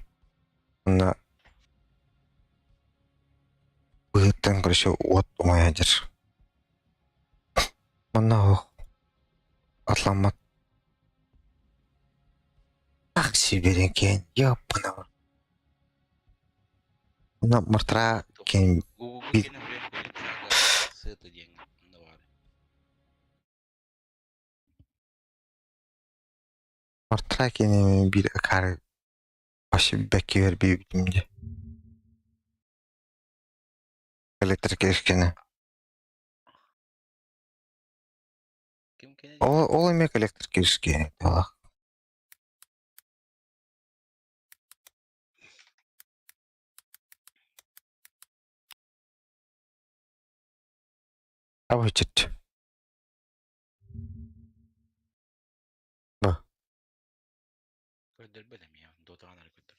Speaker 4: Онно быһыттан короче уот умайа дьэр. Манна оһох атламмат. сибирин киэн ёппана. Уна мартра киэн
Speaker 1: Гугл
Speaker 4: бит
Speaker 1: киэнэ хүрэн сыата диэн онно баар.
Speaker 4: Мартра киэн биир акаары вообще бэккигэр биибитим дии. Электрикешкини.
Speaker 1: Ким кини
Speaker 4: Ол
Speaker 1: диэн?
Speaker 4: ол эмиэ электрический талах. Абычыт. Ба.
Speaker 1: Көрдөрбөт эмиэ, дотаҕан эрэ көрдөр.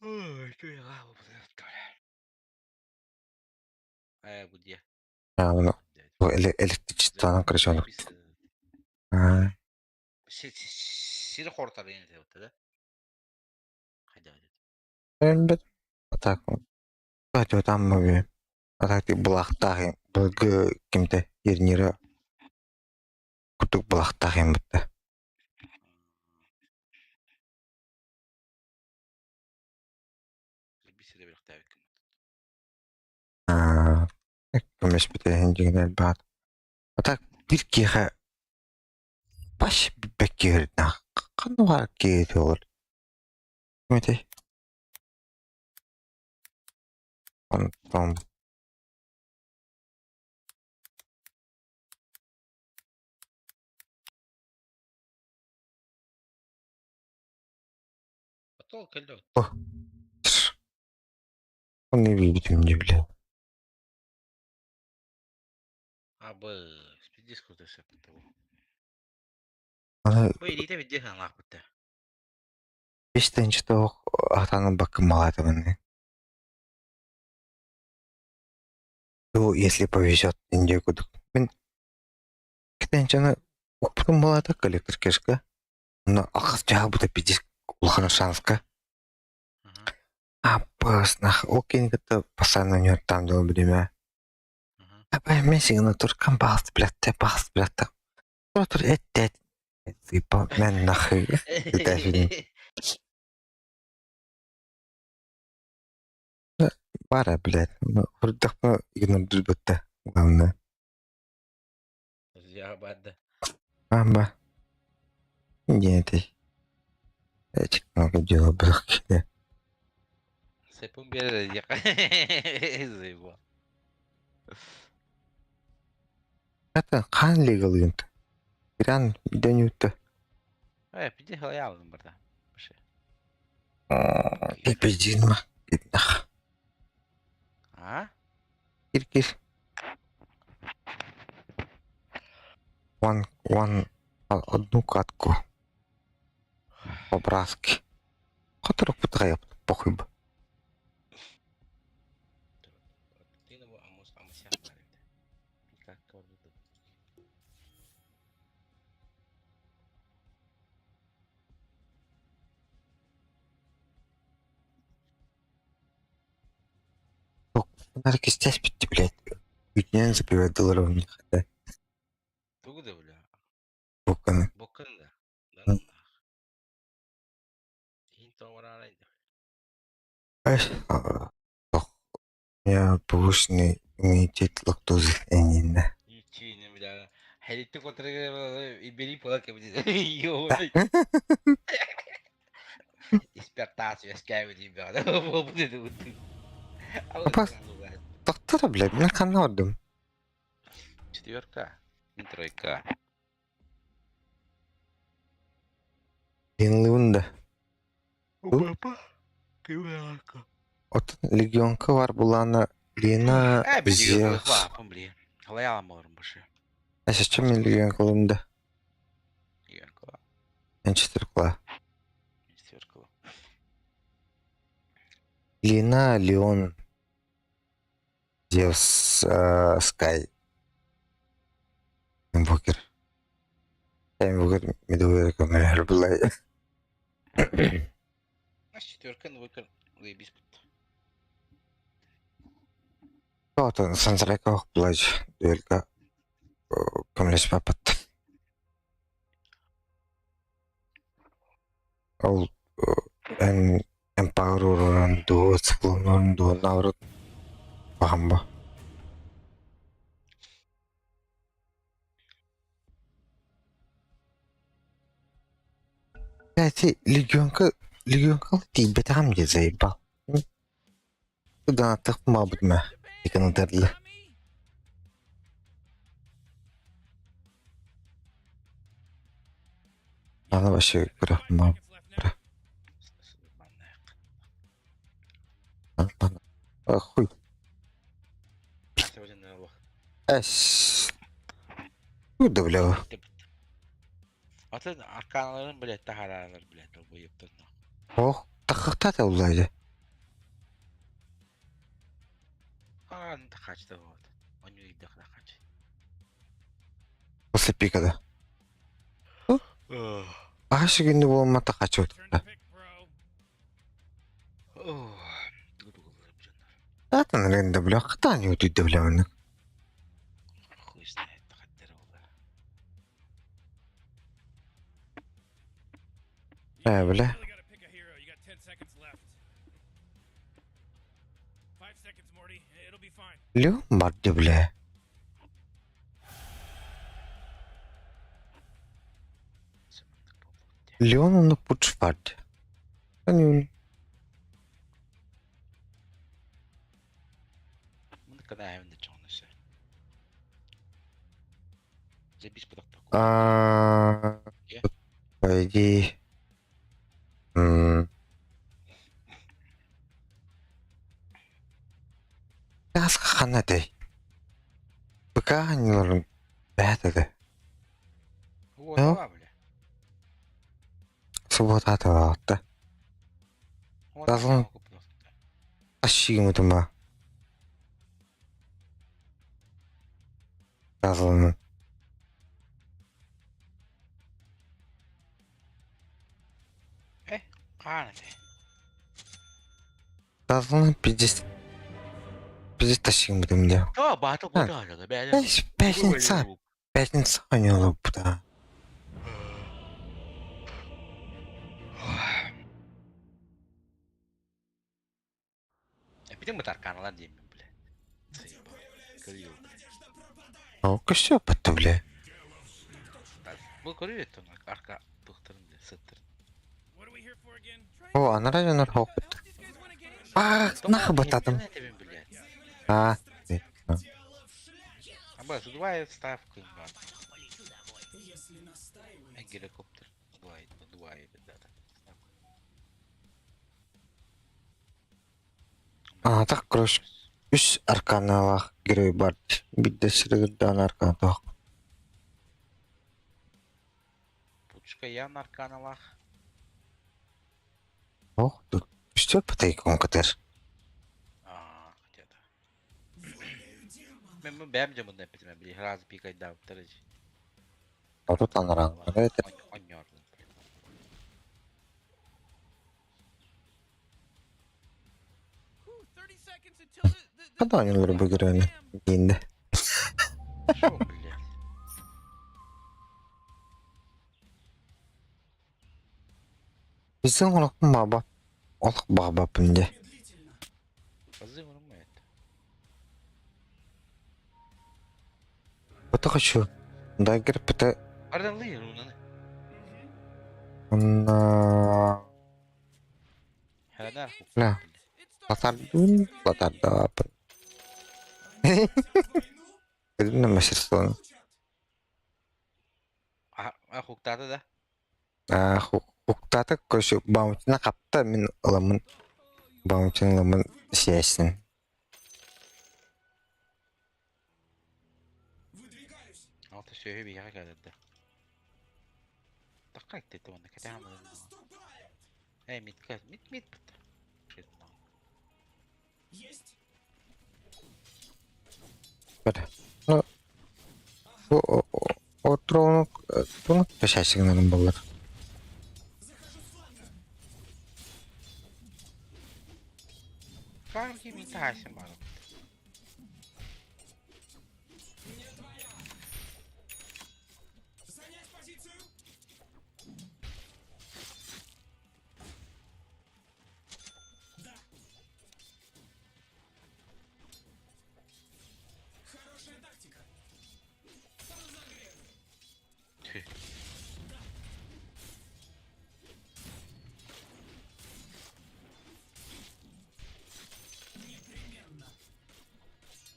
Speaker 1: Ой, Э, бу диэ.
Speaker 4: А, электричествонан короче А,
Speaker 1: Сири хортар энэ да? Хайда
Speaker 4: Бет. Так. Катя там мы. А так ты булахтах былгы кимте ернира кутук булахтах юм битте. Аа, көмөспүтэ дьиҥинэр баар. А так бир киэхэ баш бэккиһэрдээх ханна баар киһи олор. Кимэтэй? Онтон О, он не видит мне, бля.
Speaker 1: Абы, спидиску ты
Speaker 4: Аны
Speaker 1: Бу илиитэ видде хаҥаахпытта.
Speaker 4: бес тоох атаны бакымалаатыбын. Ну, если повезет, индия кудук. Мин китенчаны укпутум балата коллектор кешка. Но ахас жаабыта пиздец улахан шанска. Аппас нах окей кытта постоянно у него там было время. Апа мен сигнатуркам баас блядь, баас блядь. Тур эт типа мен нахуй. Это Бара, блядь. Хурдахма игнордур Главное.
Speaker 1: Я бада.
Speaker 4: Амба. Нет, Этих много дела было.
Speaker 1: Сэпун биэрэр Заебал.
Speaker 4: Это хан лигалыынт. Иран дөнүттэ.
Speaker 1: Э, пиди халаялым барда. Баше.
Speaker 4: Пиздин ма.
Speaker 1: А?
Speaker 4: Кир кир. One, one, одну катку. По-братски. Которых пытаю, похуй бы. Наркистясь пить, блядь. Бүтүнэн забивать долларов не хватает.
Speaker 1: Тугу да бля.
Speaker 4: Буканы.
Speaker 1: Боккын да. Иһин тоҕо
Speaker 4: Ай, я повышенный иммунитет лактозы энинэ.
Speaker 1: Ичине бля. Хелитти контроль ибери пола кебди. Йо. Испертацию скавили бля.
Speaker 4: Апас. Доктора, блядь, мен ханна ордум.
Speaker 1: Четверка. Не тройка.
Speaker 4: Линлыында.
Speaker 1: Папа. Кывака.
Speaker 4: От легионка бар булана Лена
Speaker 1: Э,
Speaker 4: Зевс.
Speaker 1: блин. Халаялам олорум башы.
Speaker 4: А зачем мен легионка ылымда?
Speaker 1: Легионка.
Speaker 4: Мен четверкла.
Speaker 1: Четверка.
Speaker 4: Лена, Леон, Зевс, Скай. Инвокер. Инвокер медовый камера была.
Speaker 1: А четверка, инвокер, заебись.
Speaker 4: Тоотон сансарайка ох булаж дуэльга көмөлөспөппүт. Ол эн эмпауэр ууран дуу, циклонун дуу, наоборот баһамба. Кстати, легионка легионка тиийбэтэҕим дии заебал. Донаттах маабытыма иконотерлы. Аны вообще күрэх маа Хуй. Эс. Куда бля?
Speaker 1: Атын арканаларын блядь таһааралар блядь долбоебтар.
Speaker 4: Ох, тахахта уллайды.
Speaker 1: А, ну тахачта вот. Он не видел тахач.
Speaker 4: После пика да. Ашы күнді болма тахачы отта. Атын ренде бля, хата не өтүйді бля оны.
Speaker 1: Хуй знает, тахаттар ола.
Speaker 4: Э, бля. Лю барды бля. Леон оны пуч барды. Они А, по идее... Тас хана дэй. Быка анныларын бээтэ
Speaker 1: Вот, бля.
Speaker 4: Суббота атта. Тазын ашигим тума. Тазын.
Speaker 1: Хаана дэй.
Speaker 4: Тазын пиздец. Пиздец ташигим дэ.
Speaker 1: А, батл куда да, бля.
Speaker 4: Пятница. Пятница аннылар буда.
Speaker 1: Эпитен бут арканалар деймин, бля. Көрүө.
Speaker 4: О, көстө батты бля.
Speaker 1: Бу көрүө тон арка тухтарын сыттыр.
Speaker 4: О, анара жанар хокут. А, нахы бататым. А,
Speaker 1: Аба, задувай ставку им бар. Геликоптер. Дуай, дуай, да, да.
Speaker 4: А, так, короче, үс арканалах герой бар. Бидде сирегерден аркана тоқ.
Speaker 1: Пучка ян арканалах.
Speaker 4: Ох, тут все потайком катер.
Speaker 1: А, где-то. Мен бэм же мында битме, били раз пикай дав тырыж.
Speaker 4: А тут анаран. Это
Speaker 1: Оньор.
Speaker 4: Када анылар бу геройны? Гинде.
Speaker 1: Шо, блядь?
Speaker 4: Біздің олықтың баба. Олық баба пінде.
Speaker 1: Позывы это.
Speaker 4: Это хочу. Дагер пыта
Speaker 1: Ардан лы рунаны.
Speaker 4: на
Speaker 1: Харадар.
Speaker 4: Бля. Латардун, латарда. Білмін мастерствоны.
Speaker 1: А хуктады да?
Speaker 4: А, хуктаты короче, баунтина қапта мен ыламын. Баунтин ыламын сиясин.
Speaker 1: Алты сөйі бияға кәдірді. Таққа айтты оны, кәте амын. Эй, мит, мит, мит.
Speaker 4: Бір. Ну, Отрону, туну пешасигнарын болар.
Speaker 1: Карки ми тасим бар.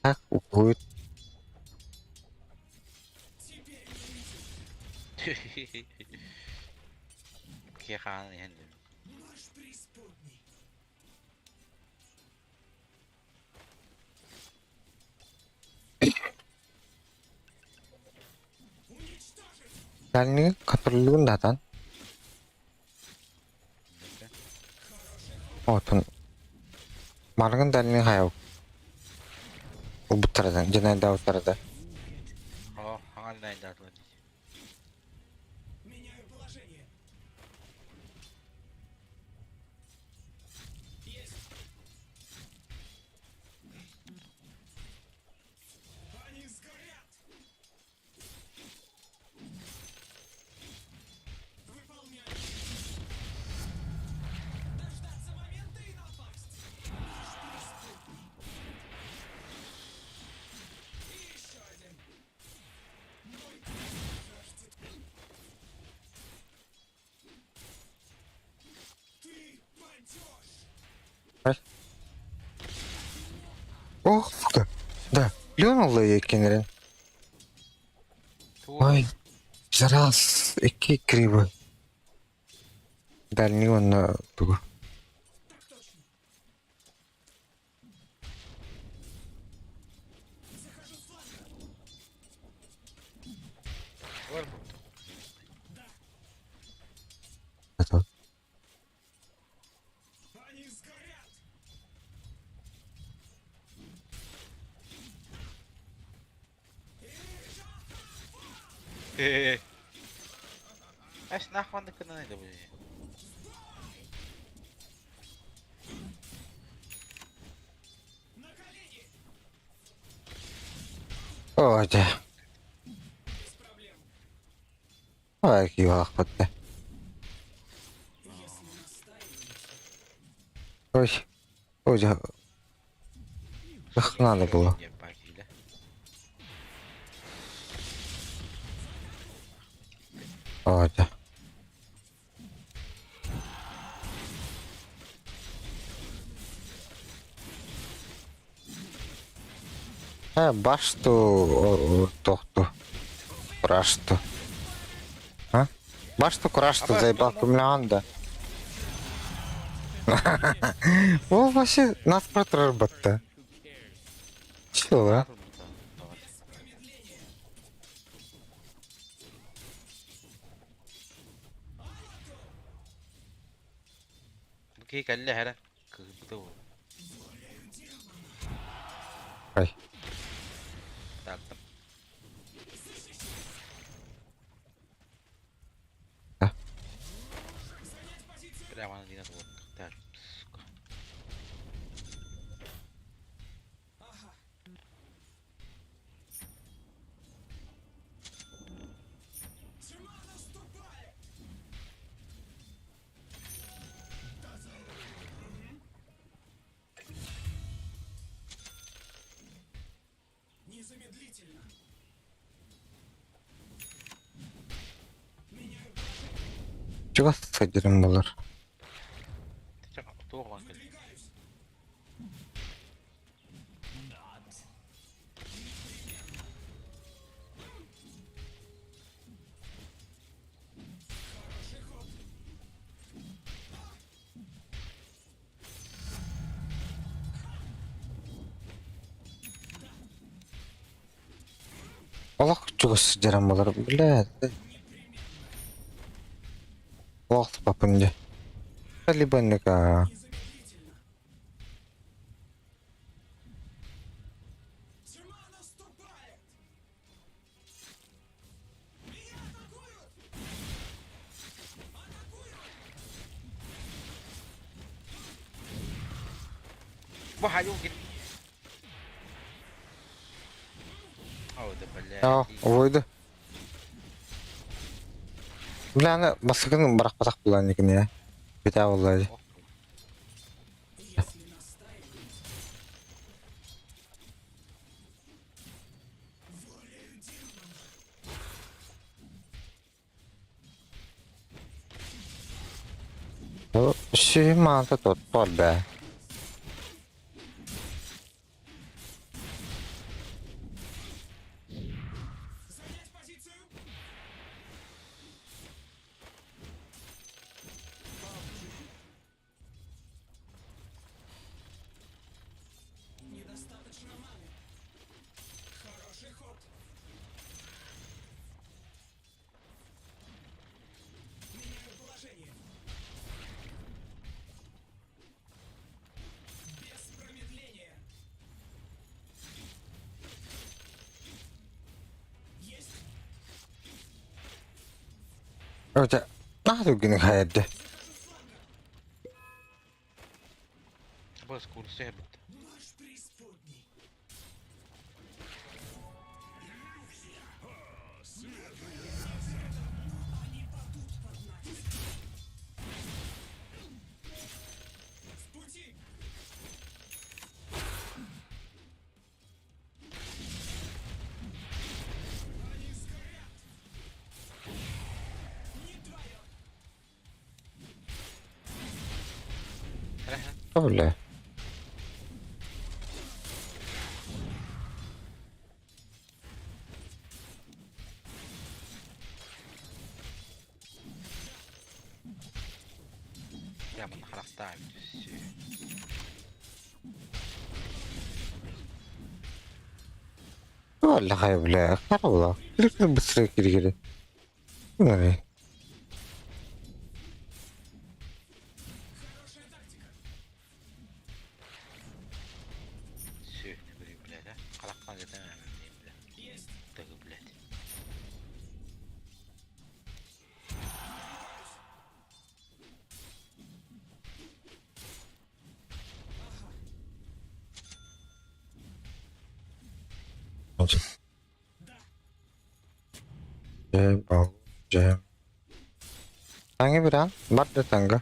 Speaker 4: Так будет.
Speaker 1: Киһи хаанын иһэн
Speaker 4: Дальний контроллуун датан. Отун Маргын дальний хайау. Убуттарадан, дьэнэйдэ уттарада.
Speaker 1: О, хаҥал найдаатылар.
Speaker 4: Ох, сука. Да, плюнул я кинерин. Ой, зараз икки криво. Дальний он тугу. Это.
Speaker 1: Эс нахуй кына да бу.
Speaker 4: Ой, да. Ой, киһи Ой, ой, да. Ах, надо было. Ой, да. Э, башту, тохту. Курашту. А? Башту, курашту, заебал кумлянда. Ол вообще нас протратты. Чего?
Speaker 1: Бу кэллэ хэрэ. Кыһыппыта буол.
Speaker 4: Ай.
Speaker 1: Тааттым.
Speaker 4: А?
Speaker 1: Прямо на дина вот. Так, сука.
Speaker 4: Чугас садирым болар.
Speaker 1: Туох кэллэ.
Speaker 4: Олох чугас сидирым болар. Бля. Олох папынде. Либо ника.
Speaker 1: Бу хаюгин. О, да бля.
Speaker 4: А, ойды. Бля, аны басыгын барах-батах булан никне. Битә буллай. Сүйманта тот тол бә. Өтө наһаа түргэнник хайырды.
Speaker 1: Бос курсы эбит.
Speaker 4: Бля.
Speaker 1: Бля, манна харахтаах эбит.
Speaker 4: Валлахай, бля, харула. Слишком быстро киргири. Ой.
Speaker 1: Сүөһүнү көрүү, блядь, а? Харахтаан дэтэн бля. Тыгы, блядь.
Speaker 4: Джем, джем. Танга bir an. Бар да танга.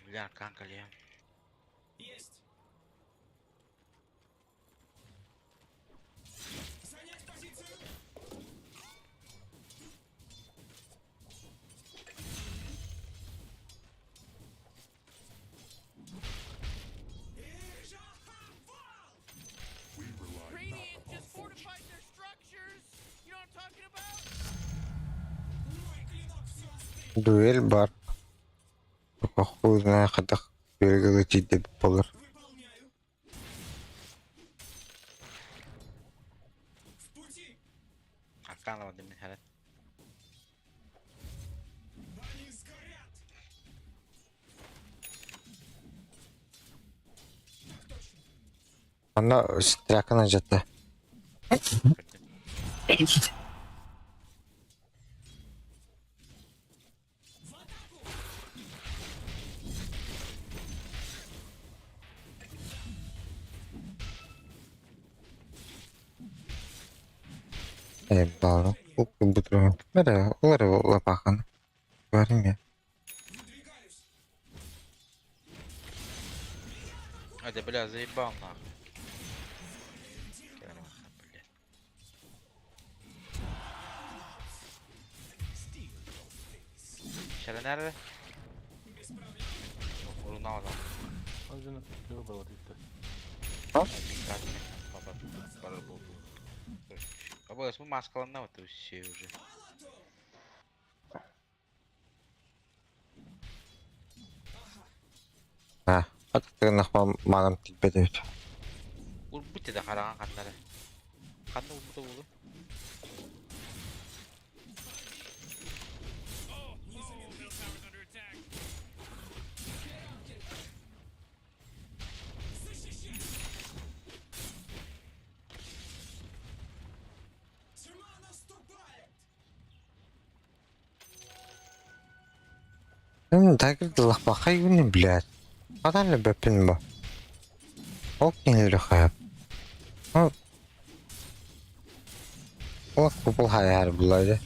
Speaker 1: Бля, аркан кэлиэ.
Speaker 3: Radiant just fortified their structures. You know what I'm talking about?
Speaker 4: Дуэль бар. Хуй знает, хайдах дуэльгэ тиийдэ буолар.
Speaker 1: Аркан ылан мин хэрэн.
Speaker 4: Онно стрякана дьатта. Э, баҕа, уккубутуруһун эрэ, ол эрэ лапааханы барым ээ.
Speaker 1: А, да бля, заебал нахуй. Короче, блядь. Şöyle nerede? Urunamadım. Баба, мы маскаланна вот все уже.
Speaker 4: Аа, аттыгыннахпа маанам тиийбэт эбит.
Speaker 1: Урбут да хараҕан ханнары. Ханна урбута буолу?
Speaker 4: Дагыр лахпахай күнү блядь. Хадан лебеппин бу. Ол кинилери хайап. Ол купул хайар булайды.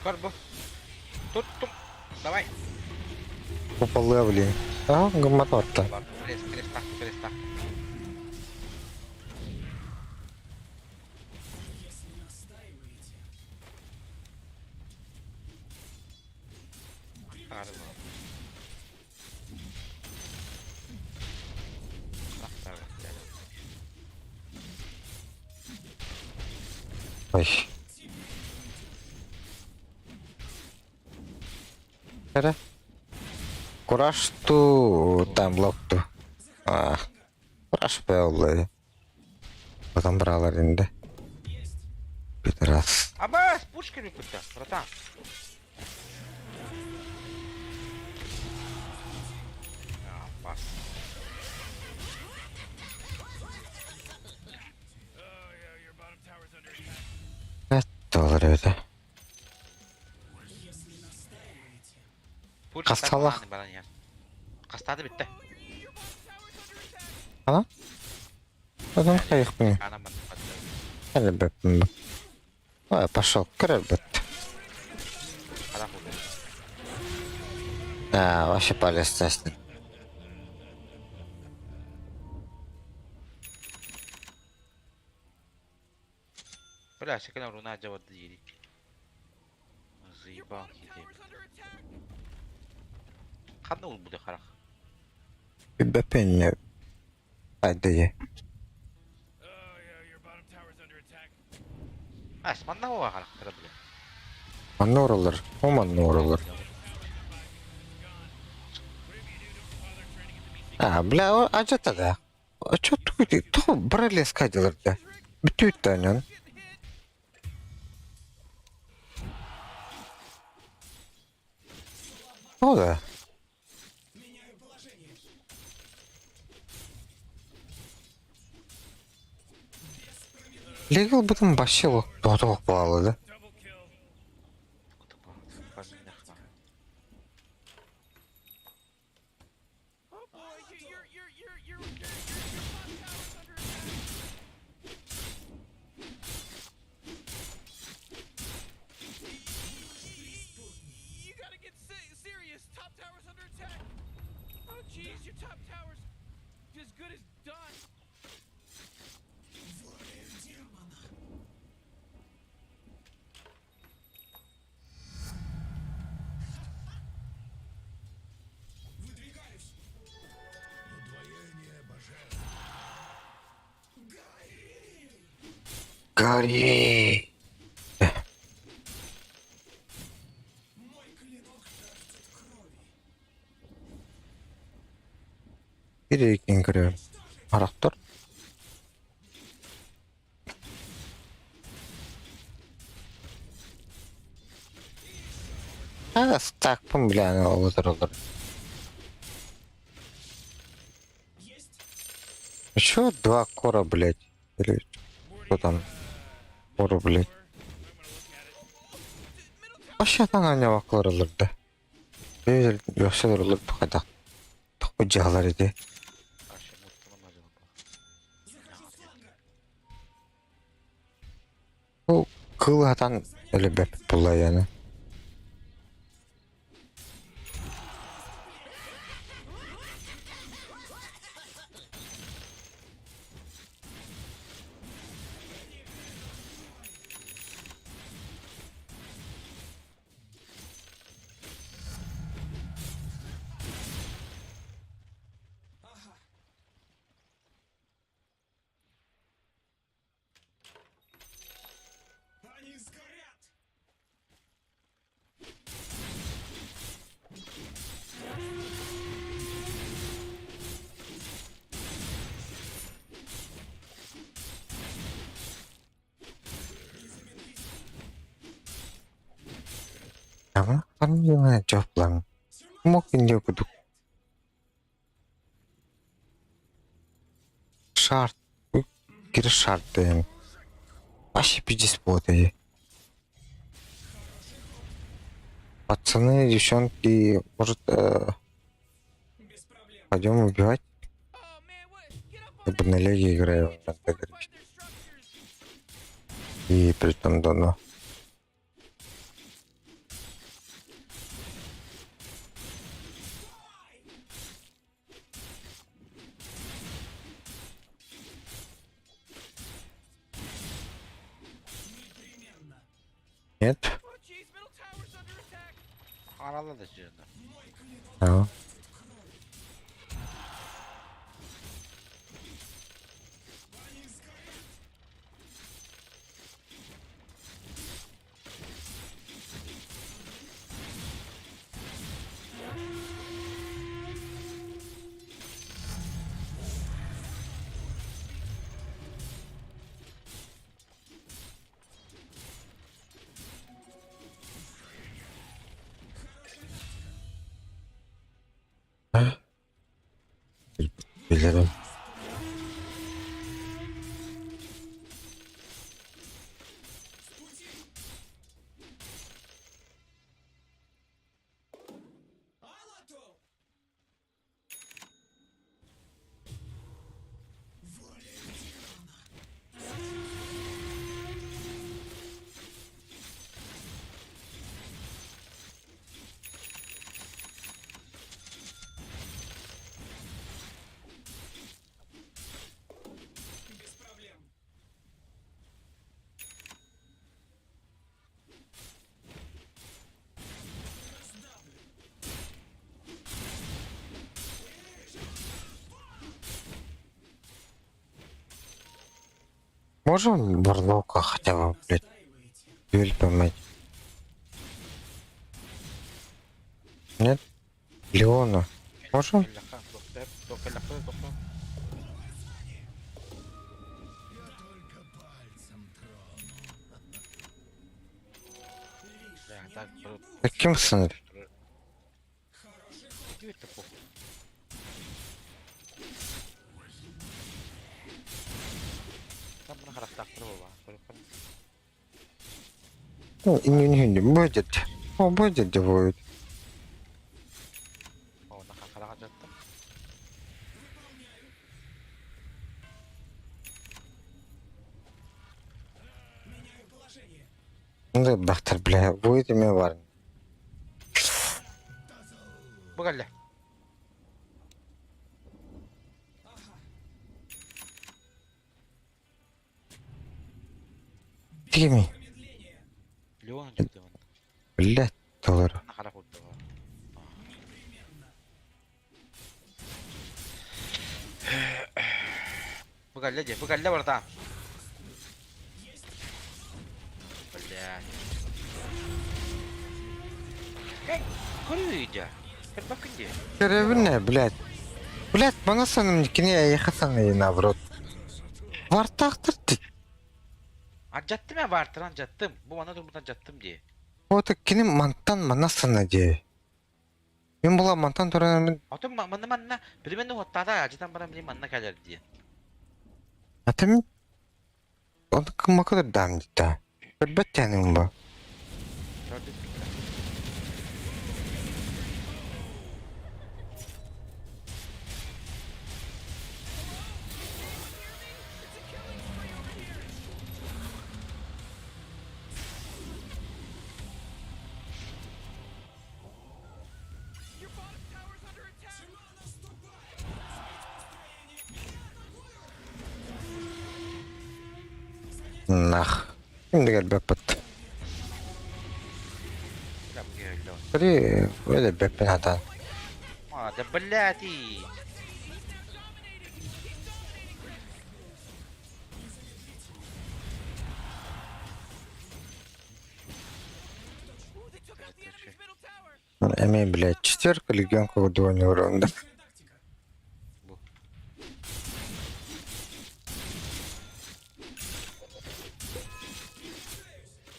Speaker 1: Кор бу. Тут, тут. Давай.
Speaker 4: Куполлыа блин. Аа, гыммат отта.
Speaker 1: Бар, крест, крест, так, крест, так.
Speaker 4: Ой. Эрэ. Кураж ту там локту. А, Рашпеллы. Потом брал аренды. Пидорас.
Speaker 1: Абас, пушками кutta, братан. А, пас.
Speaker 4: Доллар это.
Speaker 1: Пушка
Speaker 4: Хасталах.
Speaker 1: Хастады битте.
Speaker 4: Ана? Потом хайыхпын. Әлі Ой, пошел, көрөр А, вообще полез с ним.
Speaker 1: Бля, секена руна жабады дири. Заебал киди. Ханна ул буде харах.
Speaker 4: Бэпен Айды.
Speaker 1: Ас, манна ова харах тара бля.
Speaker 4: Манна оролар. О манна оролар. А, бля, ажата да. А чё ты, то брали скадилар да. Бүтүт танен. О да. Легал бутын башило. Тоғыз балалы да.
Speaker 3: You gotta get serious. Top tower's under attack. Oh jeez, your top tower's as good as done.
Speaker 4: Гори! Бир көрөм. Арактар. А, стакпын, бля, олар олар. Чё два кора, блядь? Или что там? Кора, блядь. Вообще там не ваклар олар да. Bir yoksa olur bu kadar. Topu cihazlar idi. Bu kıl hatan öyle bir bulla yani. Ama ben cevaplan. Мог не буду. Шарт. Кир шарт дейм. Вообще пиздец болады. Пацаны, девчонки, может, пойдем убивать? Я бы на леге играю, надо говорить. И при том давно. Нет?
Speaker 1: Арала да жирно.
Speaker 4: А. Билэрим. Можем Варлока хотя бы, блядь, дверь помыть? Нет? Леона. Можем? Каким сын? Ну, не, не, не, будет. О, будет, будет. Ну, бахтар, бля, будет у меня варн.
Speaker 1: Бу кэллэ.
Speaker 4: Тими.
Speaker 1: Леон дьүктэ манна.
Speaker 4: Блядь, толору.
Speaker 1: Манна харах урдуга. Бу кэллэ дии, бу кэллэ братан. Блядь. Эй, көрүй дьэ. Көрбөккүн дии.
Speaker 4: Көрөбүн блядь. Блядь, мана саным кини эйиэхэ саныы наоборот. Вартаахтар ти.
Speaker 1: Алдьаттым ээ, баартан алдьаттым. Бу манна турбутан алдьаттым дии.
Speaker 4: Вот кини мантан мана сана дии. Мин була мантан туран
Speaker 1: Отон манна манна билимэн уоттаата алдьатан баран билим манна кэлэр дии.
Speaker 4: Ата мин оны кыммака дам дии. Көрбөт тээниҥ бу. Нах. Ким да кэлбэппит. При өлөрбөппүн хатан.
Speaker 1: А, да блядь и...
Speaker 4: Эмиэ, блядь, четверка легионка удвоение урона.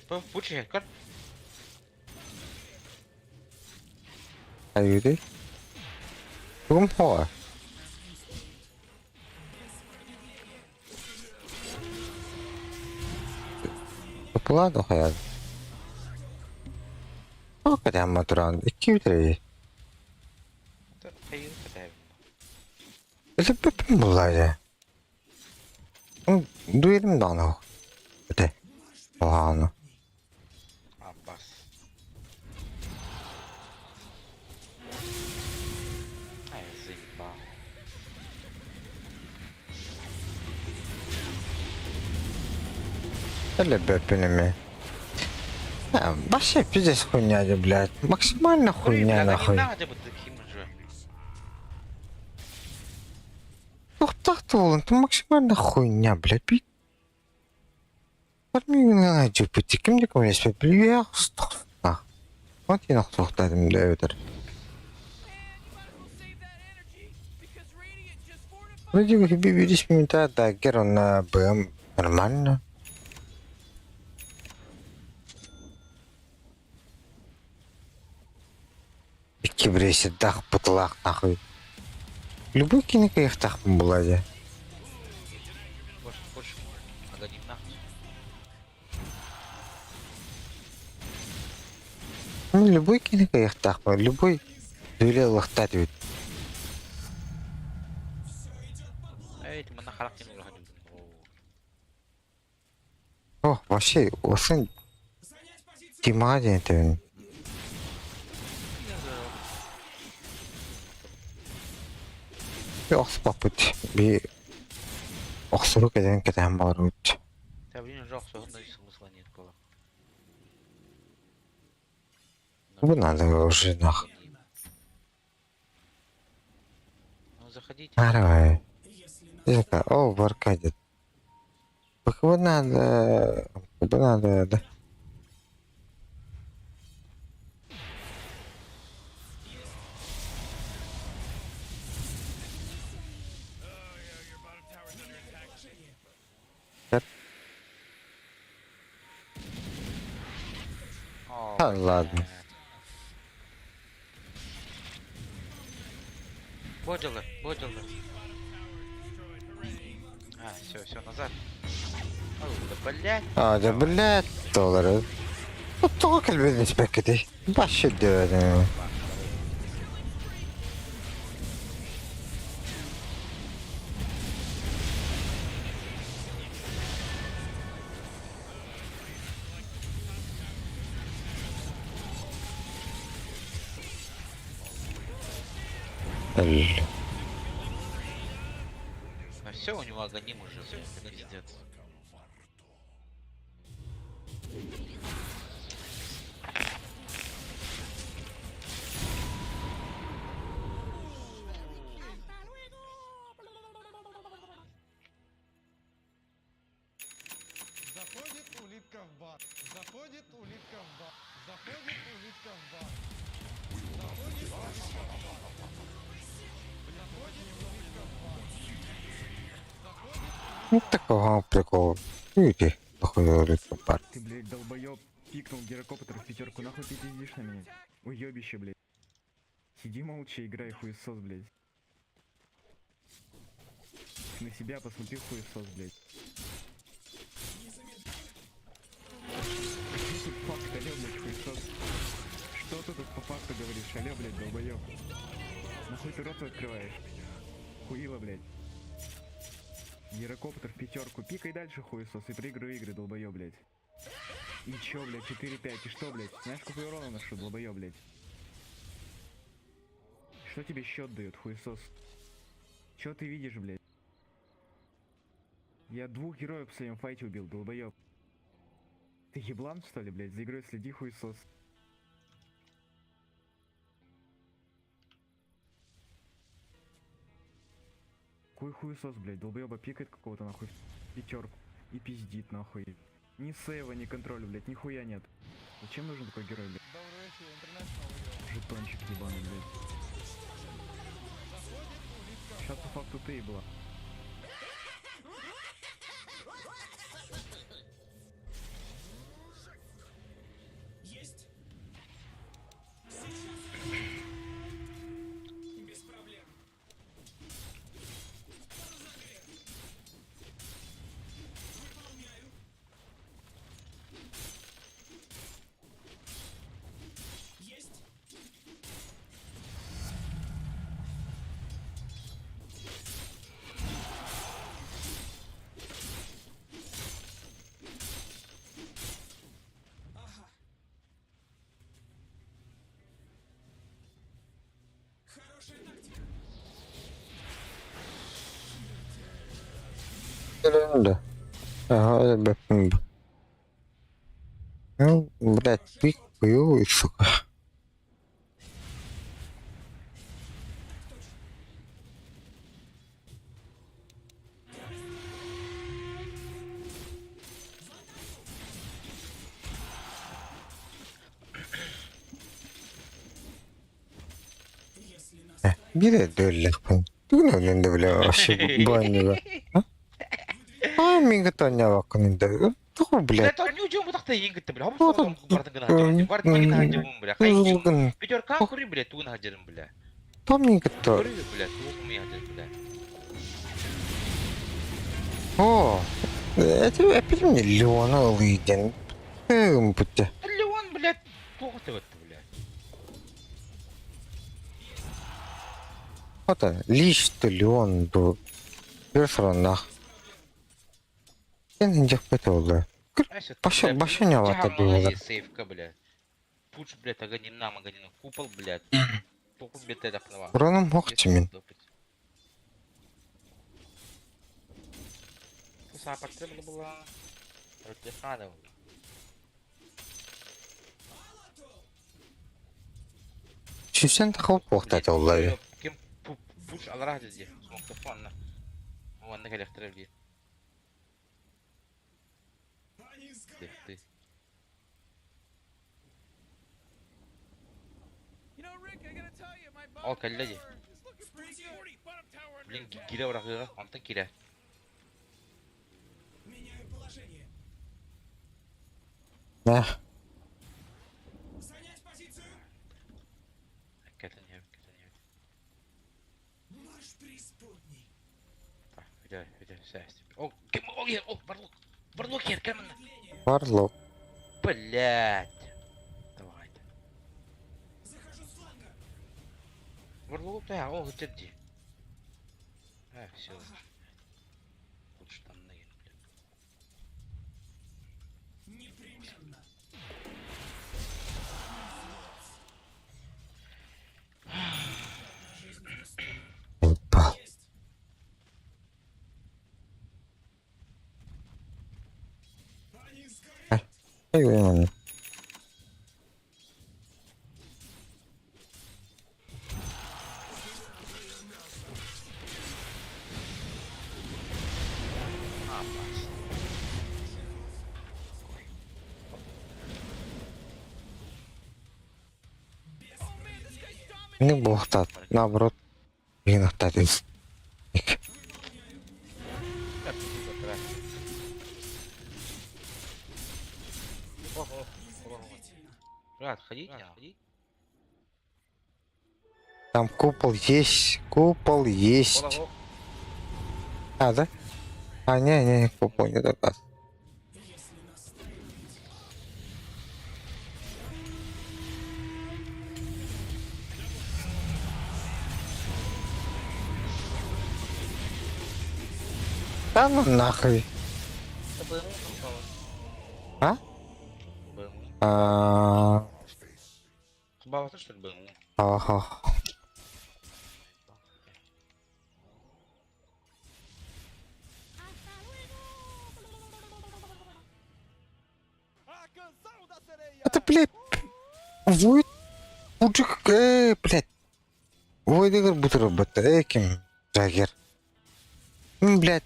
Speaker 1: Бу көр.
Speaker 4: Айыды. Тугум хоа. Тупула хайа. О, туран. Икки үтірей.
Speaker 1: Хайыр кэтэбин.
Speaker 4: Өлөппөппүн буллаайа. Дуэрим даҕаны Өтэ. Оһааны.
Speaker 1: Аббас. Ай, заебал.
Speaker 4: Өлөппөппүн эмиэ. Вообще пиздец хуйня, блядь. Максимально хуйня нахуй. Туохтаах буолан, максимально хуйня, блядь. Ким да көмөлөспөт билбээх Вот охсуохтаатым да эбэтэр. Вроде бы бибирис минута даггер онна БМ нормально. Кибресидах бытылаах нахуй. Любой кини кыйахтаахпын була дьэ.
Speaker 1: Больше, больше. Аганимнах.
Speaker 4: Ну, любой кини кыйахтаахпын, любой дүле ылыхтаат эбит.
Speaker 1: Эй, манна харах ким улахан
Speaker 4: О, вообще, осын Тима диэн этэбин. Охспоппут би охсуру кэлэн кэтэһэн баҕарбыт. Бу надо уже нах.
Speaker 1: Ну заходите.
Speaker 4: Давай. О, Баркадит. БКБ надо... БКБ надо, да. А, ладно.
Speaker 1: Бодилы, бодилы. А, все, все, назад. О, да блядь.
Speaker 4: А, да блядь, доллары. Ну, тоҕо кэлбитин испэккитий? Вообще диэбэтим.
Speaker 1: А все, у него аганим уже, блядь, пиздец.
Speaker 10: Заходит улитка в бар. Заходит улитка в бар. Заходит улитка в бар. Заходит улитка в бар. Заходит улитка в бар.
Speaker 4: Ну, такого прикола. Видите, похуй пар.
Speaker 10: Ты, блядь, долбоёб, пикнул гирокоптер в пятерку, нахуй ты пиздишь на меня? Уёбище, блядь. Сиди молча, играй хуесос, блядь. На себя посмотри, хуесос, блядь. Где тут факт, алё, блядь, хуесос? Что ты тут по факту говоришь, алё, блядь, долбоёб? Нахуй ты рот открываешь? Хуила, блядь. Гирокоптер в пятерку. Пикай дальше, хуесос, и проигрывай игры, долбоёб, блядь. И чё, блядь, 4-5, и что, блядь? Знаешь, сколько я урона ношу, долбоёб, блядь? Что тебе счет дает, хуесос? Чё ты видишь, блядь? Я двух героев в своем файте убил, долбоёб. Ты еблан, что ли, блядь? За игрой следи, хуесос. Какой хуесос, блядь, долбоеба пикает какого-то нахуй пятерку и пиздит нахуй. Ни сейва, ни контроля, блядь, нихуя нет. Зачем нужен такой герой, блядь? Жетончик ебаный, блядь. Сейчас по факту ты была.
Speaker 9: Есть. Без проблем. Выполняю. Есть. Ага. Хорошая тактика.
Speaker 4: Да. Ага, Ну, блядь, пик хуёвый, сука. Биир өллөхпүн. Тугун өлүн да бля вообще баанньыга. А? А миҥ кытта оонньообоккун да. Тоҕо, блядь?
Speaker 1: Блядь, оонньуу дьон бутахта иин кытта, бля. Хобус соҕотоҕун барытын гына сылдьабын. Барытын гына сылдьабын, бля. Хайдьым. Пятерка көрүй, бля, тугун сылдьарын, бля.
Speaker 4: Том мин кытта.
Speaker 1: Көрүй, бля, тугу хомуйа сылдьарын, бля.
Speaker 4: О, это опять мне Леона ылыы диэн. Ымпытта.
Speaker 1: Леон, блядь, туох өтөбөттө, бля.
Speaker 4: Ата, лишь-то Леон ду. Bir soranнах. Эн дьахпет олла. Баша баша не вата было.
Speaker 1: Сейфка, бля. Пуч, блядь, аганина, маганина, купол, блядь. Току, блядь, это
Speaker 4: Ураным хохчимин.
Speaker 1: Была.
Speaker 4: Сүүсэн тахал буохтаата оллари.
Speaker 1: Ким пуч алара дии. Смоктофонна. Уонна кэлэхтэрэр дии. Ты. Ол кэллэ дии. Блин, киирэ бырахыаҕа, онтон киирэ.
Speaker 4: Да. Варлок.
Speaker 1: Блять. Давай. Варлок, да, о, где? А, все. Лучше там блядь.
Speaker 9: Непременно.
Speaker 4: Опа. Эй, Не буохтаат, наоборот, гинахтаат
Speaker 1: Брат, ходите.
Speaker 4: Там купол есть, купол есть. А, да? А, не, не, купол не доказ. Да ну нахуй. А? А. Ага. Это, блядь, Войт, Пуджик, блядь. Войдегер бутерброд, ким, Джаггер. Ну, блядь,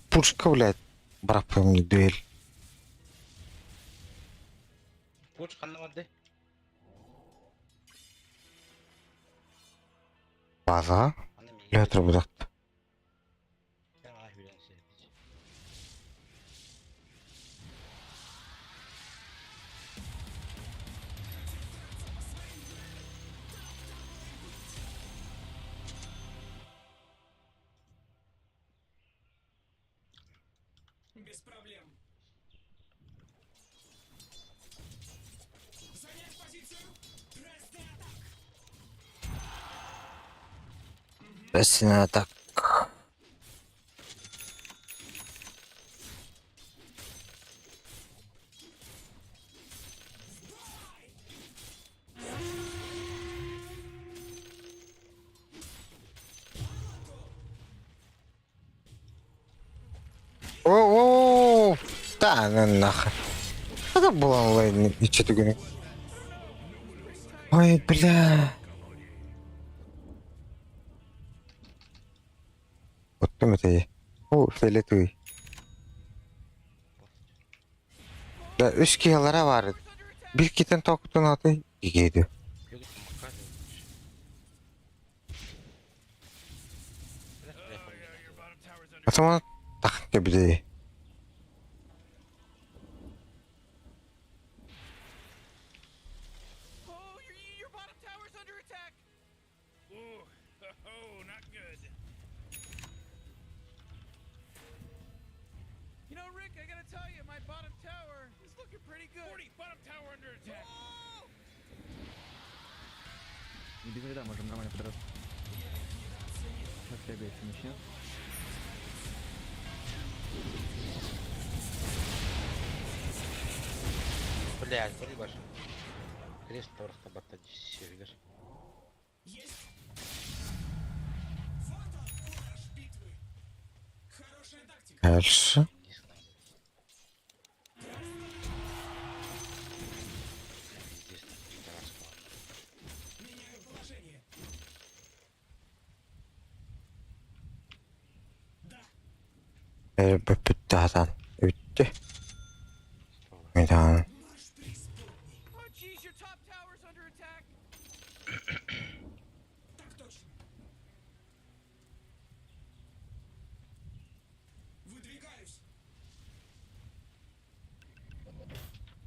Speaker 4: пушка, блядь, браппым дуэль.
Speaker 1: Пуч ханна барды?
Speaker 4: База? Летр будат.
Speaker 9: Без проблем. Занять позицию. Красный атак.
Speaker 4: Красный атак. О, да, ну нахуй. Это было онлайн, и что ты говоришь? Ой, бля. Вот там это я. О, фиолетовый. Да, үс киһилэрэ баар. Биир китен тоокутун аты игейди. Атаман тах кэбилии.
Speaker 9: Ooh, oh, not good. You know, Rick, I gotta tell you, my bottom tower is looking pretty good. 40, bottom tower under attack. Oh!
Speaker 10: Не без вреда можем нормально подраться. Сейчас Лего если начнет.
Speaker 1: Блядь, смотри, баш. Крест просто батать север.
Speaker 4: Дальше.
Speaker 1: Пиздец, там пидорасского.
Speaker 4: Бүттәһәтән. Үтте. Мидан.
Speaker 3: Oh, jeez, your top tower's under attack.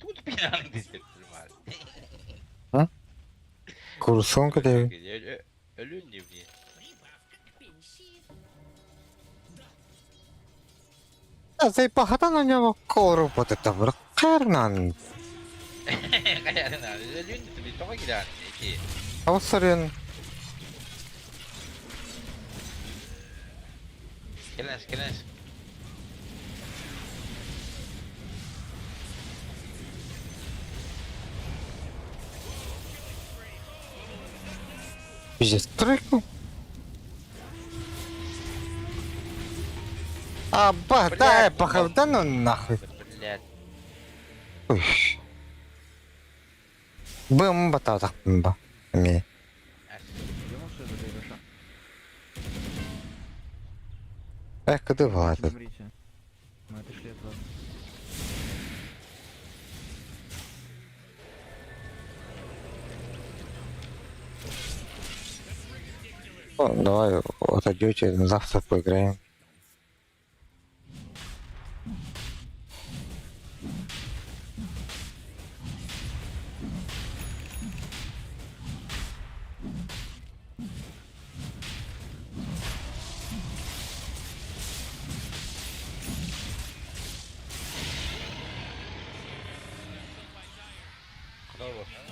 Speaker 1: Тут пьяный десек var.
Speaker 4: Курсон кede.
Speaker 1: Ölün diye.
Speaker 4: Азай пахатан на него кору вот это бір қайрынан.
Speaker 1: Кайрынан, өлүн диye тоға gider. Eki.
Speaker 4: అవసరం.
Speaker 1: Келес, келес.
Speaker 4: Пиздец, тройку. А, ба, дай, пахав, да ну нахуй.
Speaker 1: Блядь.
Speaker 4: Уй. Бым батадақ ба. Ме.
Speaker 10: Делал что это Гоша?
Speaker 4: Эх, куды была
Speaker 10: Не
Speaker 4: этот?
Speaker 10: умрите. Мы отошли от вас.
Speaker 4: Ну, давай отойдете, завтра поиграем.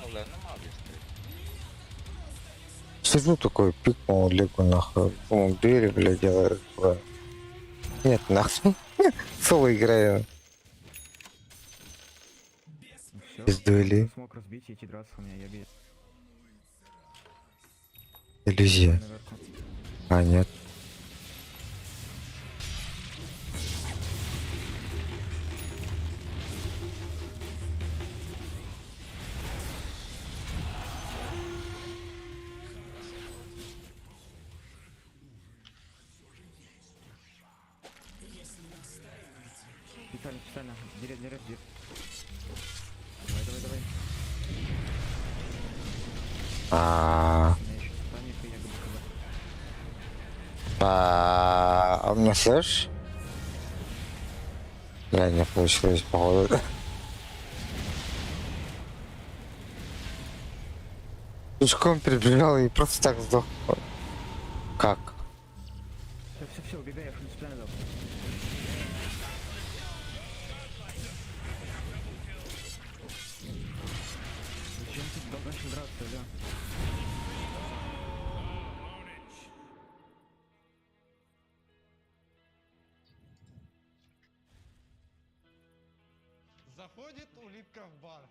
Speaker 1: Allah'ını mı alıyorsun?
Speaker 4: Сижу такой, пикнул Легу нахуй. Думал, двери, бля, делаю. Бля. Нет, нахуй. Соло играю.
Speaker 10: Все.
Speaker 4: Без дуэли.
Speaker 10: Смог разбить и идти драться у меня, я бью.
Speaker 4: Иллюзия.
Speaker 10: Наверху.
Speaker 4: А, нет.
Speaker 10: Специально, специально. Дерет, дерет, дерет. Давай, давай, давай.
Speaker 4: А,
Speaker 10: У меня еще станет и ягода КБ.
Speaker 4: а, у меня слышь? Я не получилось, походу. Пешком перебежал и просто так сдох. Как?
Speaker 10: Все, все, все, убегай, я уж специально дал. Зачем ты дал- начал драться, да?
Speaker 15: Заходит улитка в бар.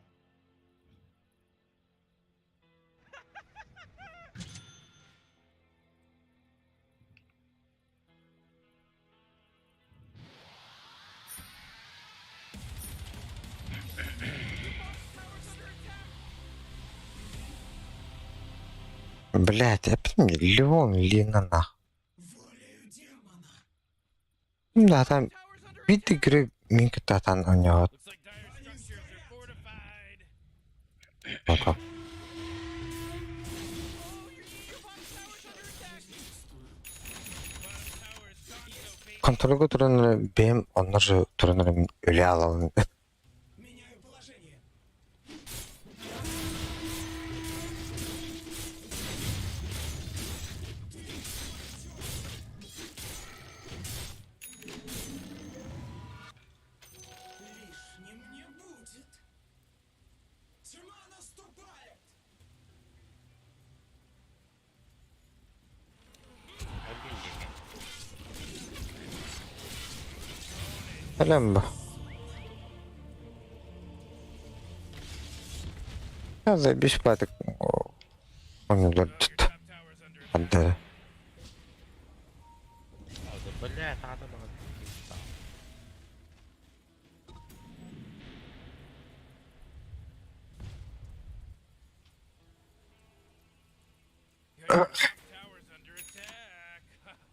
Speaker 4: Блять, опять мне Леон Лина нахуй. Да, там вид игры Минка там у него. Вот Контролго тураныры бэм оннор тураныры өле алалын. Өлөн бу. Заебись патык. Онулар тут. Андара.
Speaker 1: Бля, таата баҕа.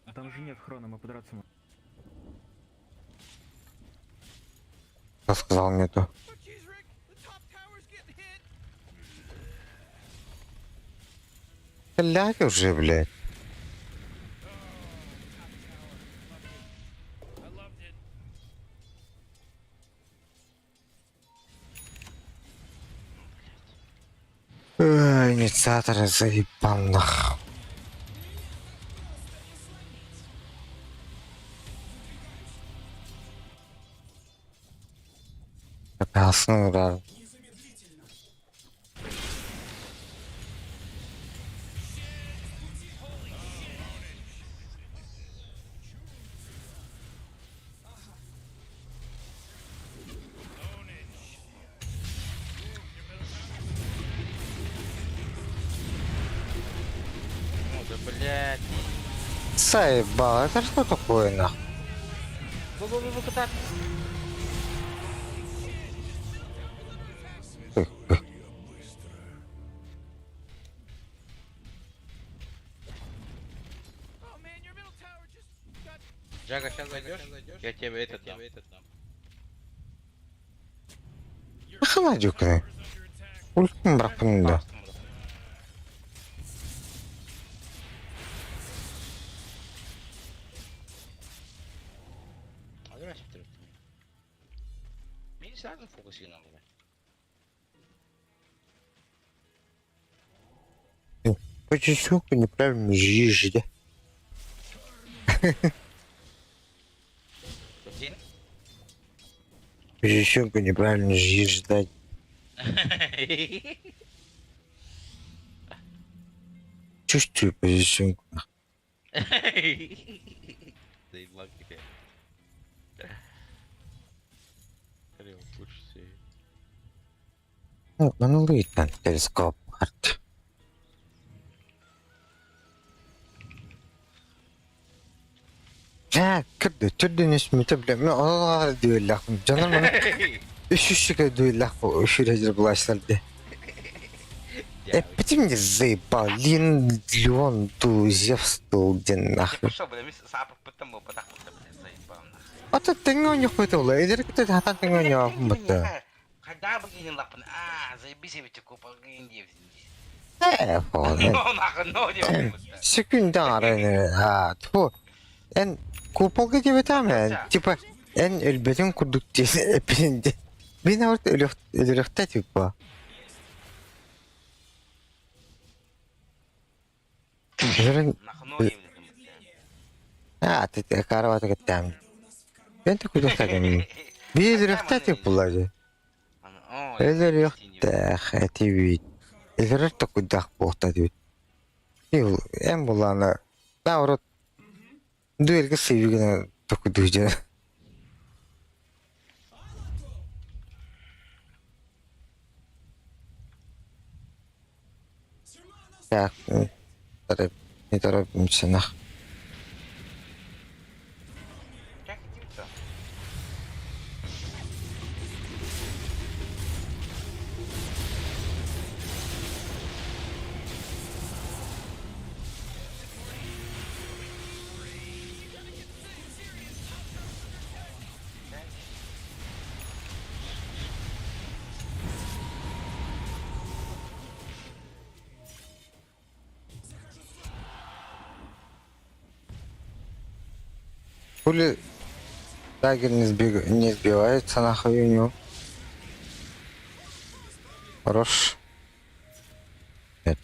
Speaker 10: А там же нет хрона, мы подраться можем.
Speaker 4: Кто сказал нету? Блядь уже, блядь. Ой, инициаторы заебал нах. Красный удар.
Speaker 1: Ну да, блядь.
Speaker 4: Заебал, это что такое нах?
Speaker 1: Бу-бу-бу-бу, кытаат. Джага, сейчас зайдешь? Я тебе этот дам.
Speaker 4: Хана дюкны. Ультин бырахпын да.
Speaker 1: Hadi ben siktir ettim. Beni сразу фокусировал, блядь.
Speaker 4: Почему неправильно жижи, да?
Speaker 1: Один?
Speaker 4: Почему неправильно жижи дать? Чувствую позиционку.
Speaker 1: Заебал тебя.
Speaker 4: Ну, Монолитан телескоп арт. Жа, кірді, түрден өсмейті білем. Мен оларға дөйләқпін. Жанар мұны үш үшіге дөйләқ үшір әжір бұлашлар де. Э, мне заебал. Лин, Леон, Ту, Зевс, Тулден, нахуй.
Speaker 1: Пошел, бля, сапа потому, потому что, бля, заебал, нахуй.
Speaker 4: А то теңе не қойды олай. Эдер күтті хатан теңе не бітті.
Speaker 1: Когда бы не лапын, а, заебись я ведь купол гинди.
Speaker 4: Э, фон.
Speaker 1: Ну, нахуй, ну, не
Speaker 4: Секунда ары, а, тьфу. Эн куполга деп этам, типа, эн өлбөтүн курдук эпинде. Мен ауырт өлөрөхтө типа. А, ты каравата кеттем. Мен те кудуктагым. Би өлөрөхтө тип булады. Өлөрөхтө этибит. Өлөрөхтө кудак буохта дип. Эм буланы наоборот дуэльге сыйбигена токудуйжа. Так, не торопимся, нах. Хули Дагер не сбивается нахуй у него. Хорош. Нет.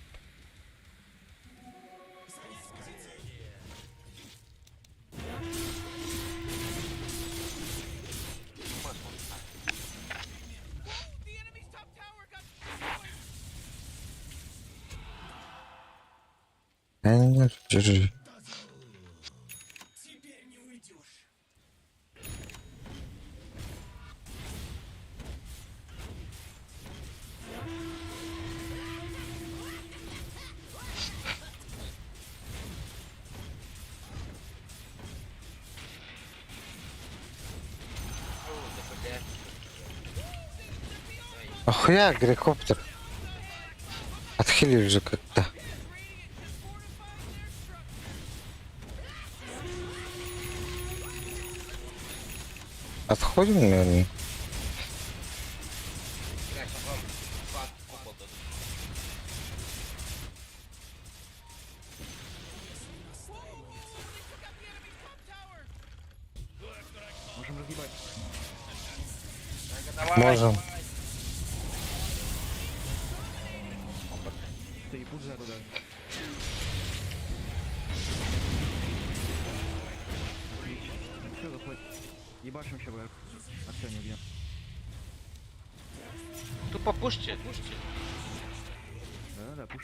Speaker 4: Держи. Охуя грекоптер. Отхилили же как-то. Отходим, наверное.
Speaker 10: Можем разъебать.
Speaker 4: Можем.
Speaker 10: Ты и пуджа туда. Отлично. Все, заходит. Ебашим ща, бля. А все, не убьем.
Speaker 1: Тупо пушьте, пушьте.
Speaker 10: Да-да-да, пуш.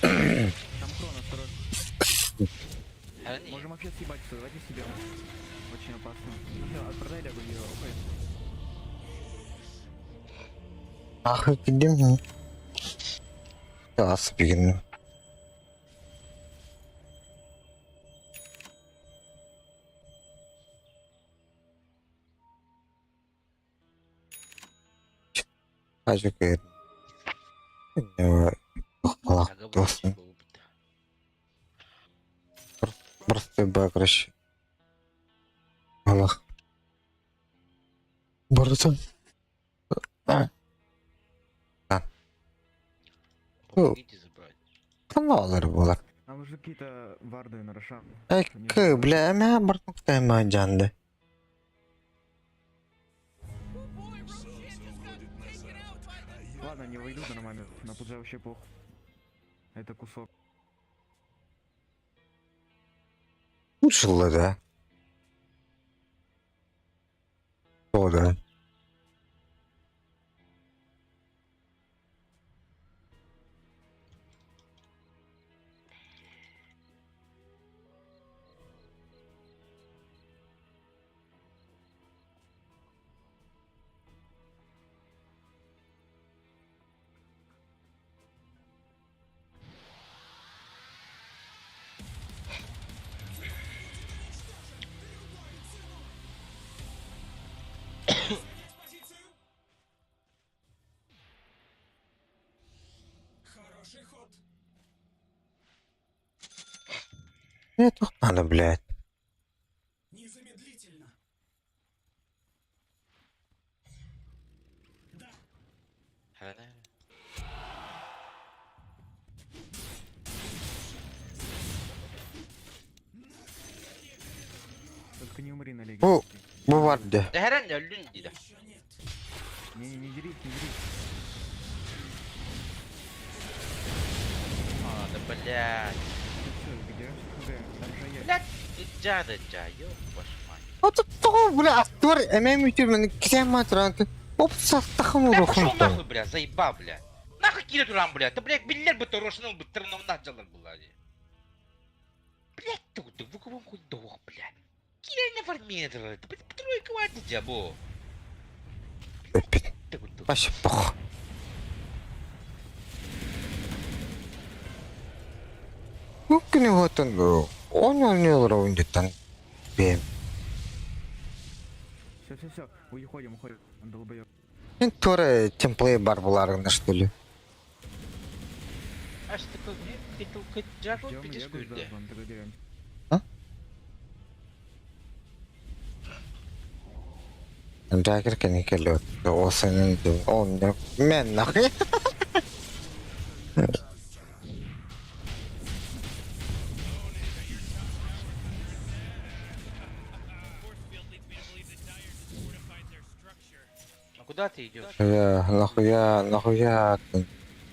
Speaker 10: Там крон, осторожно. Можем вообще съебать все, давайте себе. Очень опасно. Все, отправляй лягу ее, уходит.
Speaker 4: Ахы кидим. Ас бигин. Ажы кер. Достун. Просто ба, короче. Аллах. Барысын. А. Каналлар буолар.
Speaker 10: Нам нужны какие-то варды на Рошан.
Speaker 4: Экки, бля, мә бартык мә жанды.
Speaker 10: Ладно, не войдут нормально. На пудже вообще похуй. Это кусок.
Speaker 4: Учила, да? О, да.
Speaker 9: Хороший ход.
Speaker 4: Мне тут надо, блядь.
Speaker 9: Незамедлительно.
Speaker 10: Только не умри на леге.
Speaker 4: Бу, бу барды.
Speaker 1: Дэһэрэн өллүн диде.
Speaker 10: Не, не, не дерись, не дерись.
Speaker 1: А, да блядь.
Speaker 10: Все, деремся хз. Там же я.
Speaker 1: Блядь, иджа да джа, ёб вашу мать.
Speaker 4: Вот то, бля, актер, ММ ютуб, кем матранты. Оп, састахым
Speaker 1: Бля, пошел
Speaker 4: урухун.
Speaker 1: нахуй, бля, заебал, бля. Нахуй кире туран, бля. Ты, блядь, биллер бы то рошнул бы, трнов наджалар была. Блядь, ты, ты, вы хоть дох, бля. Кире не фармит, ты, блядь, тройка вадит, джабо.
Speaker 4: Вообще пох. Мүмкін отын он ойындыттан бем.
Speaker 10: Все, все, все. Уходим, уходим. Он долбоёб.
Speaker 4: Мен тура темплей бар буларына что ли.
Speaker 1: Аж ты как джабо
Speaker 10: Ждем
Speaker 1: пидешь
Speaker 10: Легу с
Speaker 1: күрде.
Speaker 10: Дазлом, тогда деремся.
Speaker 4: Жакер кene келет. Осынын он мен нахуй.
Speaker 1: А куда ты идешь?
Speaker 4: Я нахуя нахуя.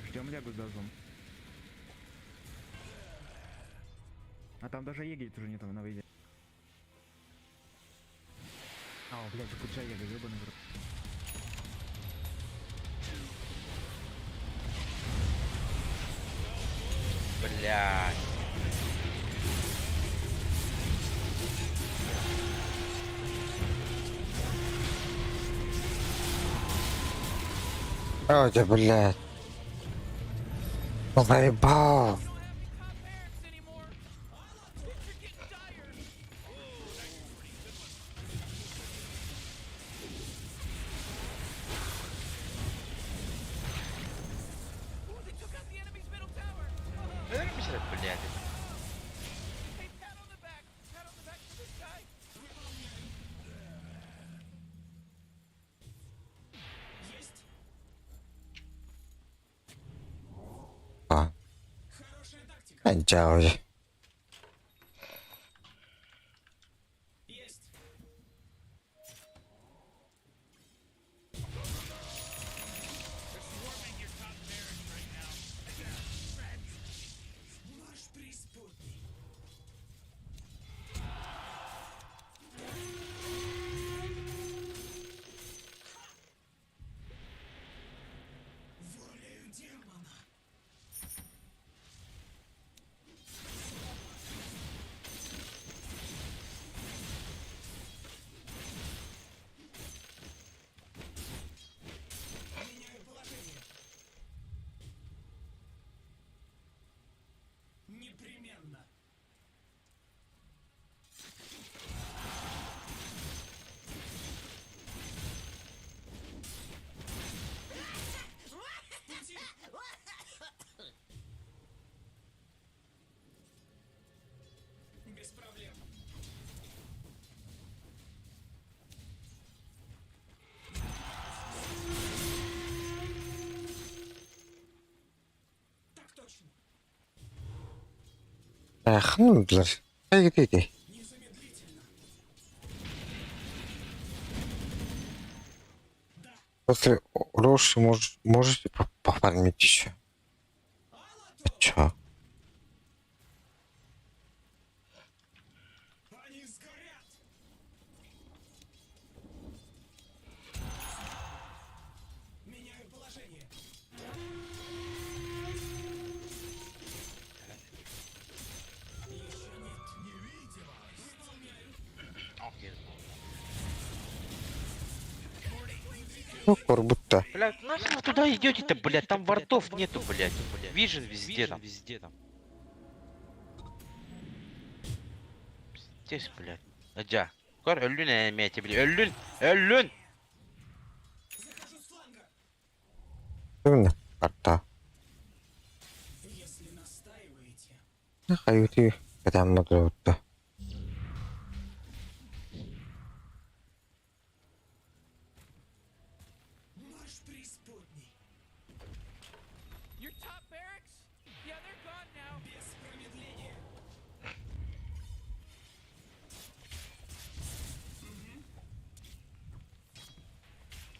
Speaker 10: Ждем Легу с Дазлом. А там даже Еги уже не там на выйде. А, блядь, Пуджа Ега, ёбаный в рот.
Speaker 1: Блядь.
Speaker 4: О, да, блядь. Заебал.
Speaker 1: Өлөр блядь.
Speaker 4: А. Анча уже. Ханна билэр. Хайгытый. После Роши можете пофармить еще? А чё? Ну, корбутта.
Speaker 1: Блядь, нахуй вы туда идете-то, блядь, там вардов нету, блядь. Vision везде там. Везде там. Пиздец, блядь. Адя. Көр өллүн эмиэти, блядь. Өллүн! Өллүн!
Speaker 4: Именно. Карта. Хайути. Там надо.
Speaker 3: Your top barracks? Yeah, they're gone now. Без промедления.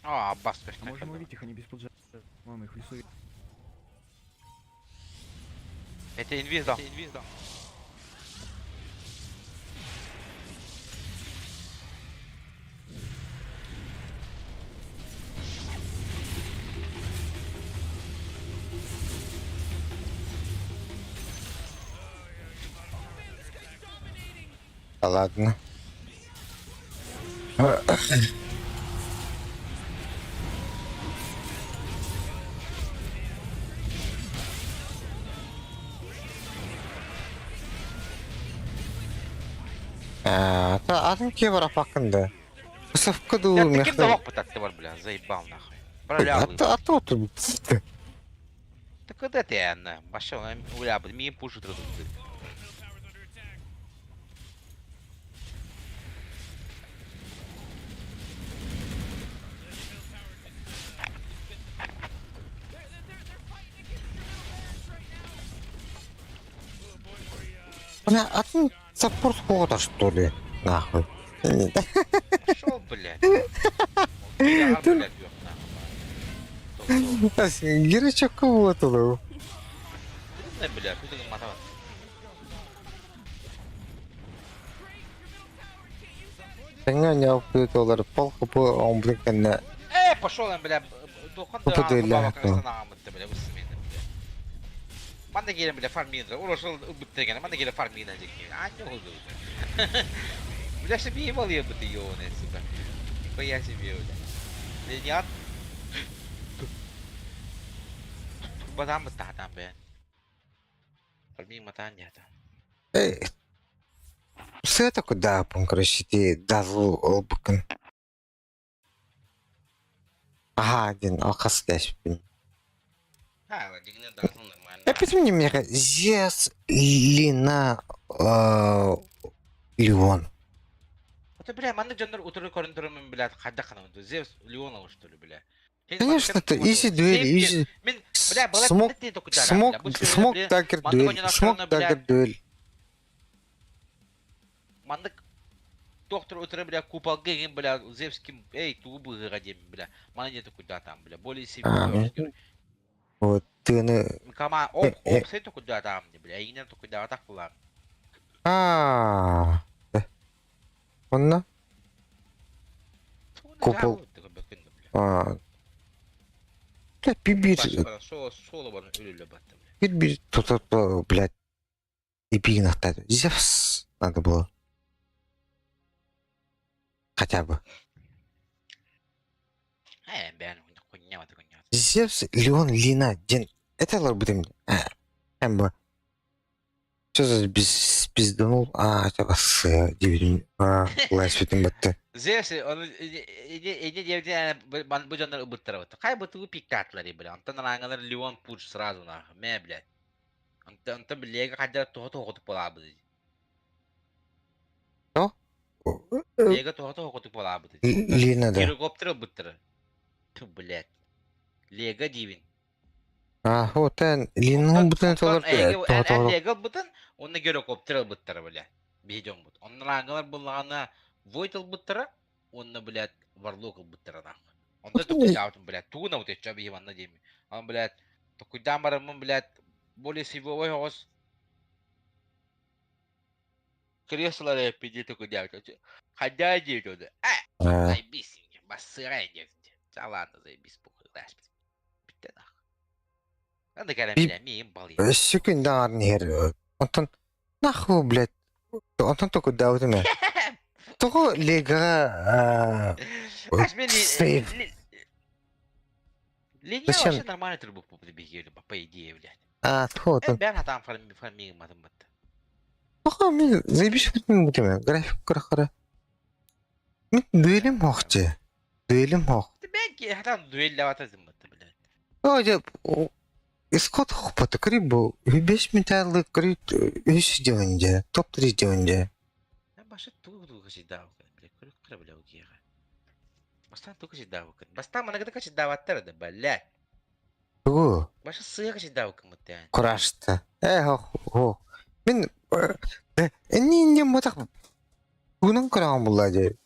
Speaker 1: О, Аббас,
Speaker 10: А можем ловить их, они без поджа. Вон их в лесу.
Speaker 1: Это инвиз дал. Инвиз дал.
Speaker 4: Да ладно. А, та атын кие бар апакында. Сыфкы ду
Speaker 1: Я таким
Speaker 4: мехты.
Speaker 1: давок пытаться бар, бля, заебал нахуй. Пролял.
Speaker 4: А то тут.
Speaker 1: Так когда ты, Анна? Пошел, уля, ми пушит тут.
Speaker 4: Бля, атын саппорт хода что ли? Нахуй.
Speaker 1: Пошел, блядь. Я, блядь, ёб, нахуй.
Speaker 4: Гиречек вот это.
Speaker 1: Не, бля, куда ты мотал?
Speaker 4: Сәңә не олар пол хыпы омблы кәнне.
Speaker 1: Э, пошел, бля, духан да,
Speaker 4: Хыпы дөлә.
Speaker 1: бля, высмени, бля. Манда келем, бля, фарминер. Урашыл үбүттеген, манда келе фарминер деген. А, не угу. Бля, себе ебал я бы ты ёбаный, сука. Нихуя себе, бля. Бля, не от... Батаан быттаһатаан бэйэн. Фарминг матаан диэхтэ.
Speaker 4: Э, сыата кудааппын, короче, ти дазл ылбыккын. Аһаа диэн алхас дэспин.
Speaker 1: Ха, дигинэ дазл нормально.
Speaker 4: Эппитим немеха Зес Лина Леон.
Speaker 1: Это, бля, маннык дьоннор утары көрөн турумун, блядь, хайдах ханамын. Зевс Леонова, что ли, бля.
Speaker 4: Конечно, это изи дуэль, изи. Смок, смок, смок дагер дуэль, смок дагер дуэль.
Speaker 1: Маннык доктор утары, бля, куполга игин, бля, Зевским, эй, тугу быһыыга диэмин, бля. Маны диэти куйдаатаам, бля, более себе.
Speaker 4: Вот тыаны...
Speaker 1: Кама, оп, оп, сей токуйдаатаам, бля, игинен токуйдаатах булаам.
Speaker 4: Аа. Онно? Купол. Аа. Блядь, бир бир тут блядь, и бигнахтады. Зевс надо было. Хотя бы. Зевс, Леон, Лина, Ден. Это лабутым. Эмба. Что за без пизданул? А, это с девять. А, лайсвитым батты.
Speaker 1: Зевс, он иди диэбитин бу дьоннор ыбыттарабыт. Хай бытыгы пиктатлары, бля. Онтон араҥалар Леон Пудж сразу нах. Мэ, блядь. Онтон онтон билиэгэ хайдара туһа туһа буолаабыт.
Speaker 4: Что?
Speaker 1: Лего туһа туһа буолаабыт.
Speaker 4: Лина да.
Speaker 1: Гирокоптер ылбыттара. Ту, блядь. Лего диибин.
Speaker 4: А, вот эн Линун бутын толор
Speaker 1: Эн Лего ылбытын, онно гирокоптер ылбыттара, бля. Биһи дьоммут. Онно араҥалар буллаҕына Войт ылбыттара, уонна, блядь, Варлок ылбыттара нахуй. Онно токуйдаабытым, блядь, тугу наут еччө биһи манна диэми. Ан, блядь, токуйдаан бараммын, блядь, более сивовой оҕус кресло пиди токуйдаабыт. Хадя диэт оду. Э, заебись, бассырай диэт. Ладно, заебись, похуй, Бүттэ нахуй. Анда кэлэн бля, миин балый.
Speaker 4: Өссө күн даҕарын иһэр. Онтон нахуй, блядь. Онтон токуйдаабытым ээ. Тоҕо Легаҕа сейв.
Speaker 1: Линия
Speaker 4: Зачем?
Speaker 1: вообще нормально трубу бигели, по идее, блядь.
Speaker 4: А, то, то.
Speaker 1: Бән хатаан фармигым матым бытты.
Speaker 4: Тоҕо мин заебись бутым график кыра-кыра. Мин дуэлим хоохчы. Дуэлим хоох.
Speaker 1: Бән ки хатаан дуэллэвата зыммытты, блядь.
Speaker 4: О, дьэ, исход хохпата кри бу. Беш металлы кри үс дьонде, топ-3 дьонде.
Speaker 1: Башы тугу тугу качидаа, блядь, кыры кыра бля угиэҕэ. Бастаан тугу качидаабыккын. Бастаан манагыта качидаабаттар да, блядь.
Speaker 4: Тугу?
Speaker 1: Башы сыа качидаабыккын мыттаан.
Speaker 4: Курашта. Э, хох, хох. Мин энни иннем ботах тугунан көрөҕүн булла дии.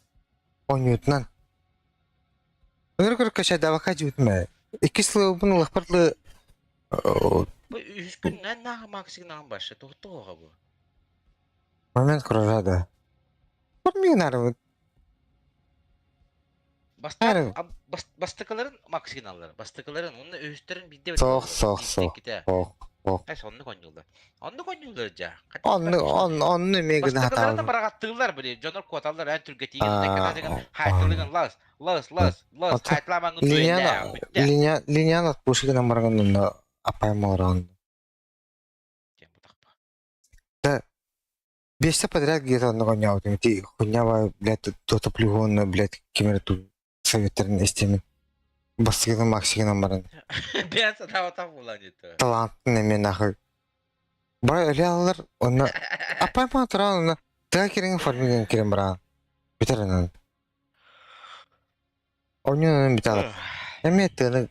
Speaker 4: Оонньуутунан. Өнөр көрө качадаабакка дьибитим ээ. Иккис сылыбын ылахпар
Speaker 1: Бу үһүс күннэн нааха максигнаан башы туһуттуоҕа бу.
Speaker 4: Момент куража да. Көрмүгүн
Speaker 1: Бастаан бастакыларын максигналлар, бастакыларын уонна үһүстэрин биирдэ
Speaker 4: Суох, суох, суох. Суох, суох.
Speaker 1: Эс оннук оонньууллар. Оннук оонньууллар дьа.
Speaker 4: Онну, онну, онну эмиэ гына
Speaker 1: Бастакыларын
Speaker 4: хатаабын.
Speaker 1: бараҕаттыыллар били, дьонор куоталлар эн түргэтиигин хаайтылыгын лас, лас, лас, лас, хаайтылаамаҥын
Speaker 4: Линян, линя, линян отпушки гынан барган онно апайым олорон. Да, Бесте подряд где-то оннук оонньообутум. Ити хуйня блядь, дота плюһуонна, блядь, ким эрэ ту советтарын истэмин. Бастыгынан максигынан баран.
Speaker 1: Бэйэн санаабатах буолан дии
Speaker 4: Талантын эмиэ нахуй. Бары өлө аллар, онно аппайма туран онно тыа кириҥ формигын кирэн бараан. Бүтэр онон. Онньуунан бүтэ Эмиэ тыаны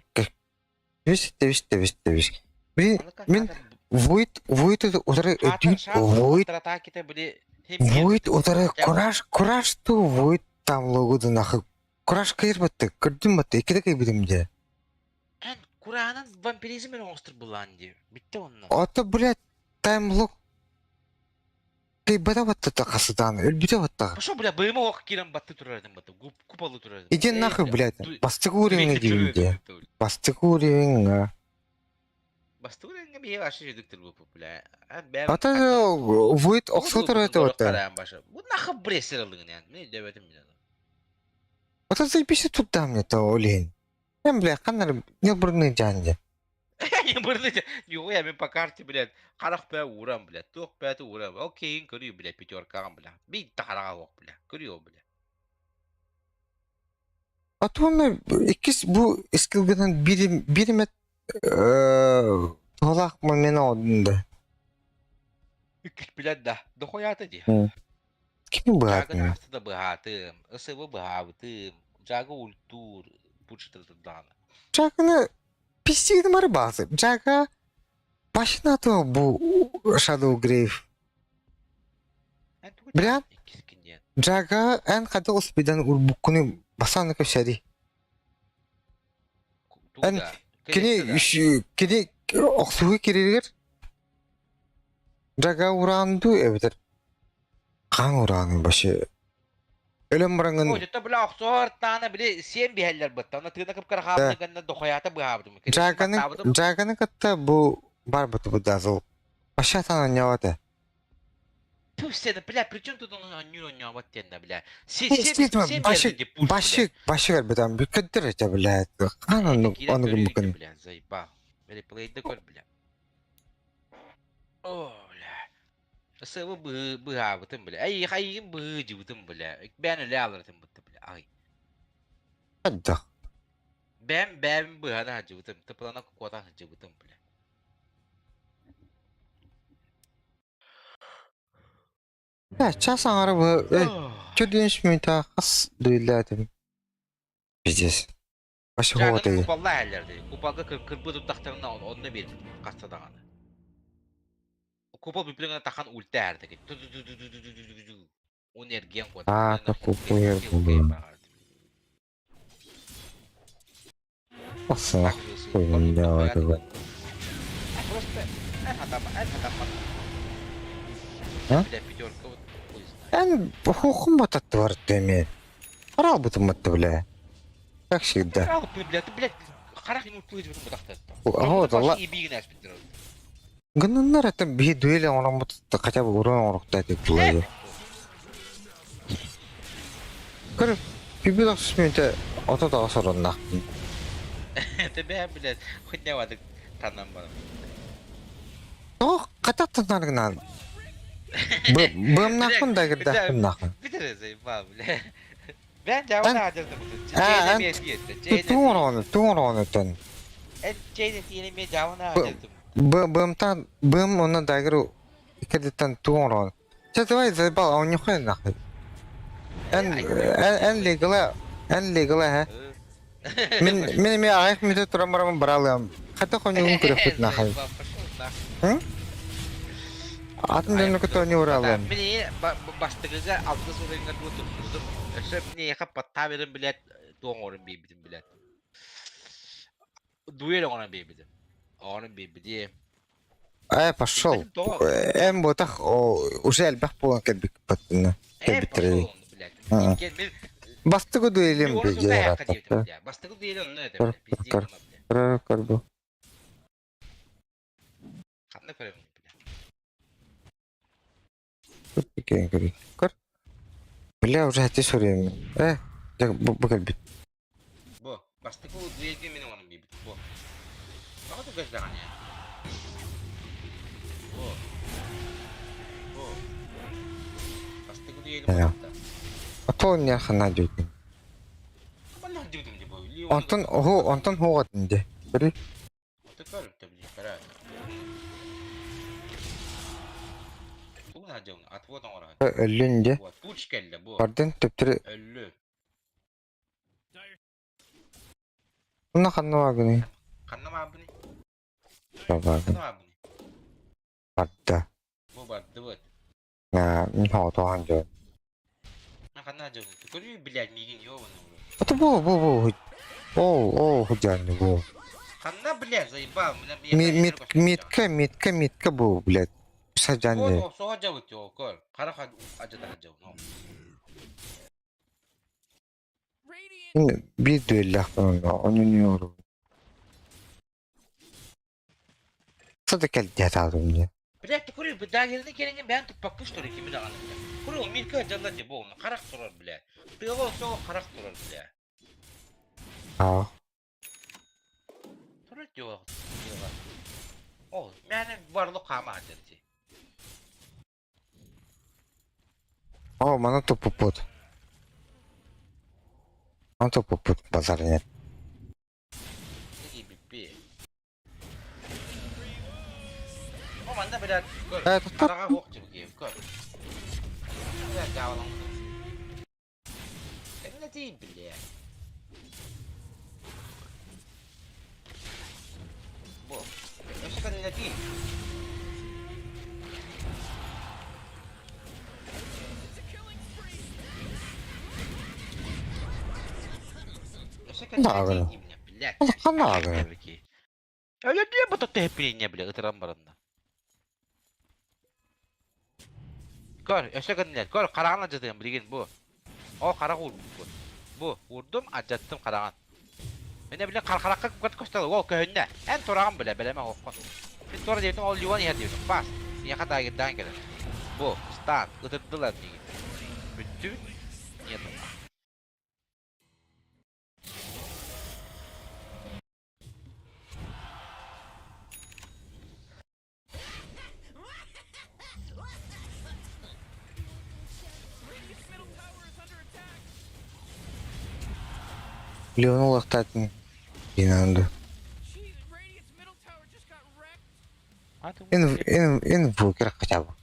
Speaker 4: Тэбис, тэбис, тэбис, тэбис. Блин, мин Войт, Войт утары өтүүт, Войт, Войт утары кураж, кураж ту Войт там логу нахы. Кураж кыйыр батты, көрдүм батты, иккитэ кыйбытым дьэ.
Speaker 1: Эн кураанан вампиризм эрэ оҥостор булаан дии. Бүттэ онно.
Speaker 4: Ото, блядь, таймлог кыйбата баттата хасытаан, өлбүтэ баттаҕа.
Speaker 1: Пошел, бля, быйма ох киирэн батты турар этим батты, купалы турар этим.
Speaker 4: Иди нахуй, блядь, бастакы уровеньҥа диибин дии. Бастакы уровеньҥа.
Speaker 1: Бастакы уровеньҥа биһиги вообще жүдүктөр бу, бля.
Speaker 4: Ата Войт охсо турар этэ батта.
Speaker 1: Бу нахуй брессер ылыгын ян. Мен өйдөбөтүм мин аны.
Speaker 4: Ата заебись тут мне то олень. Эм, бля, ханнар не бурны жан дии.
Speaker 1: Бля, бырды, нихуя мен по карте, блядь, харах бә урам, блядь, туох бәті урам. Окей, көрүү, блядь, пятеркаҕын, бля. Бит хараҕа суох, бля. Көрүү, бля.
Speaker 4: А то он иккис бу скиллгынан бир бир эмэ туһалаах момент оҕодун да.
Speaker 1: Иккис билэр да, дохуята дии.
Speaker 4: Кими
Speaker 1: Жагын
Speaker 4: быһаатыҥ?
Speaker 1: аста да быһаатым, ысыбы быһаабытым, жага ультуур, пучтырдааны.
Speaker 4: Жаганы пиздигин бары баасы. Жага башына то бу Shadow Grave.
Speaker 1: Эн тугу
Speaker 4: Бля,
Speaker 1: иккискин диэн.
Speaker 4: Жага эн хата успидан урбуккуну басааны көсөри.
Speaker 1: Тугу
Speaker 4: Эн
Speaker 1: да,
Speaker 4: кини
Speaker 1: келесте да.
Speaker 4: кини охсуһу кириригер Жага ураанду эбэтэр хаан урааны вообще өлөн бараҥын
Speaker 1: Ой, это бля охсоор таана били сиэн биһэллэр бытта. Онно тыына кып-кыра хаалбыты гэннэ дохуята быһаабытым. Кэлин
Speaker 4: Жаганы
Speaker 1: баттаабытым.
Speaker 4: Жаганы кытта бу барбыты бу дазыл. Вообще оонньообот
Speaker 1: Түс сені, бля, при чем тут он онньуур онньообот диэннэ, бля. Си сиэн
Speaker 4: Действительно,
Speaker 1: сиэн
Speaker 4: башы
Speaker 1: биэрдин пуш, бля.
Speaker 4: башы башы көрбүтам бүккөттөр этэ блядь. Хаан оннук
Speaker 1: Киирэн
Speaker 4: ону
Speaker 1: көрүү
Speaker 4: гыммыккын.
Speaker 1: бля, заебал. Реплейді көр, бля. О, бля. Сыбы быһыы быһаабытым, бля. Ай, хайыгын быһыы дьыбытым, бля. Бээн үлэ алырытым бытты, бля. Ай.
Speaker 4: Хайдах.
Speaker 1: Бэм бэм быһана дьыбытым. Тыпылана куота дьыбытым, бля.
Speaker 4: Э, час аҥара бу э, чөдүнүс мүнтэ хас дуйлаатым. Пиздец. Вообще
Speaker 1: Жагын
Speaker 4: хоҕотой.
Speaker 1: купалла әллерди. Купалга кырбы туттахтарына онно бербит хаста даҕаны. Купол бүпүлүҥ тахан ульта әрдеги. Он эрген куот.
Speaker 4: А, то купуер булуун. Асах хуйня этого.
Speaker 1: Просто
Speaker 4: А?
Speaker 1: Бля, пятерка вот хуй знает.
Speaker 4: Эн хухум бататты бар теме. Арал бутум батты бля. Как всегда.
Speaker 1: Ал, бля, ты, блядь, харах ему плыть в этом батахта.
Speaker 4: Вот, Алла. Гыннар это би дуэли оҥорон бут хотя бы урон оҥоруктаа деп булайы. Көр, пибил ахсыс мүнтэ ото таҕас ороннаахпын.
Speaker 1: Тебе, блядь, хоть не вадык танан барам.
Speaker 4: Тоҕо хатах танаргынан? Быамнаахпын да кирдээхпин нахуй.
Speaker 1: Битер заебал, бля. Ben cevabını harcadım.
Speaker 4: А,
Speaker 1: C'de bir diyette.
Speaker 4: Туң орону, туң оронуттан.
Speaker 1: C'de diyelim bir cevabını harcadım.
Speaker 4: Бымтан, бым онно дагыр иккидиттэн туң орону. Чэ, давай заебал, а он нихуя нахуй. Эн, эн, эн легала, эн легала, ха. Мин, мин эми аҕыйах мүнүүтэ туран бараммын бараалыам. Хата хоньугун көрөхпүт нахуй. Һы? Атын дьону кытта оонньуу бараалыам.
Speaker 1: Мин бастыгыга алтыс уровеньга дуу туттубутум. Өссө миэхэ паттаа берин билет туох оҥорон биэрбитим билет. Дуэль оҥорон биэрбитим. Оҥорон биэрбитим.
Speaker 4: Э, пошел. Эн буотах уже элбэх буолан кэлбиппин.
Speaker 1: Э,
Speaker 4: Кэлбиттэрэ.
Speaker 1: пошел он, блядь. Иккиэн мин
Speaker 4: Бастыгы дуэлим
Speaker 1: Мен
Speaker 4: бигэ
Speaker 1: диэтим,
Speaker 4: арааттаппа.
Speaker 1: бля. Бастыгы дуэль онно этэ,
Speaker 4: Көр,
Speaker 1: бля. Пиздец
Speaker 4: көр,
Speaker 1: онно, бля.
Speaker 4: көр, көр бу.
Speaker 1: Ханна көрөбүн, бля.
Speaker 4: Көр, көр, көр. Бля, уже хати суруйам. Э, дьэ, бу бу кэлбит.
Speaker 1: Бу, бастакы дуэльгэ мин оҥорон биэрбитим, бу. Тоҕо тугас даҕаны Бу. Бу. Бастакы дуэлим
Speaker 4: Э.
Speaker 1: барда.
Speaker 4: А то не хана диэтин.
Speaker 1: Манна дьыбытым дии бу.
Speaker 4: Онтон оһу, онтон хуоҕатын дии. Көрүй.
Speaker 1: Ото көрүптэ били, көрө. Тугун сылдьабын, отвод оҥоро.
Speaker 4: Өллүн дии.
Speaker 1: Вот, пуч кэллэ бу.
Speaker 4: Бардын төптөрү
Speaker 1: Өллү.
Speaker 4: Онно ханна баагыный?
Speaker 1: Ханна баабыный?
Speaker 4: Баагын.
Speaker 1: Ханна баабыный?
Speaker 4: Барда.
Speaker 1: Бу бардыбыт.
Speaker 4: Аа, мин хоҕотоҕон дьон.
Speaker 1: Ханна сылдьабын? Көрүүй, блядь, миигин ёбаный в рот.
Speaker 4: Ото бу бу бу. Оо, оо, худян бу.
Speaker 1: Ханна, блядь, заебал,
Speaker 4: Ми мит митка митка митка бу, блядь. Саджан
Speaker 1: Вот,
Speaker 4: дии.
Speaker 1: охсоҕо дьабыт, ёо, көр. Хара ажата сылдьабын,
Speaker 4: Мин биир дуэллээхпин онно, ону ньууру. Сада кэлдиэ таалым дии.
Speaker 1: Блядь, ты курю, дагерны кереңен бән туппакка что ли кими даҕаны, бля. Курю, мирка дьалла дии, бу, онно харах турар, бля. Тыаҕа охсоҕо харах турар, бля.
Speaker 4: Аа.
Speaker 1: Турар дии, тыаҕа. Ол, мээнэ барлык хаама сылдьар ити.
Speaker 4: О, маны туппуппут. Маны туппуппут, базар нет.
Speaker 1: Тигийбиппи. О, манна блядь, көр.
Speaker 4: Э, тут
Speaker 1: Хараҕа суох дьыбыгиэм, көр. Блядь, дьаабылаҥ. Кэннэтий, блядь. Бу. Өссө кэннэтий. Өссө кэннэтий,
Speaker 4: Наагына.
Speaker 1: блядь.
Speaker 4: Ханаагына.
Speaker 1: Öyle diye bu tuttu hepini bile ытыран баранна. Көр, өссө гыннар. Көр, хараҕын алдьатыам билигин бу. О, харах уурбуппун. Бу, уурдум, алдьаттым хараҕын. Мин билин харахха кукат көстөр, ол көһүннэ. Эн тураҕын билэ, бэлэмэ оһоххун. Мин туора диэбитим, ол Леон иһэр диэбитим. Пас. Миэхэ таагырдаан кэлэр. Бу, ыстаан, ытырдылар миигин. Бүттүбүт? Нет.
Speaker 4: Леон улахтатын. Инанды. Ин ин инвокер хотя бы.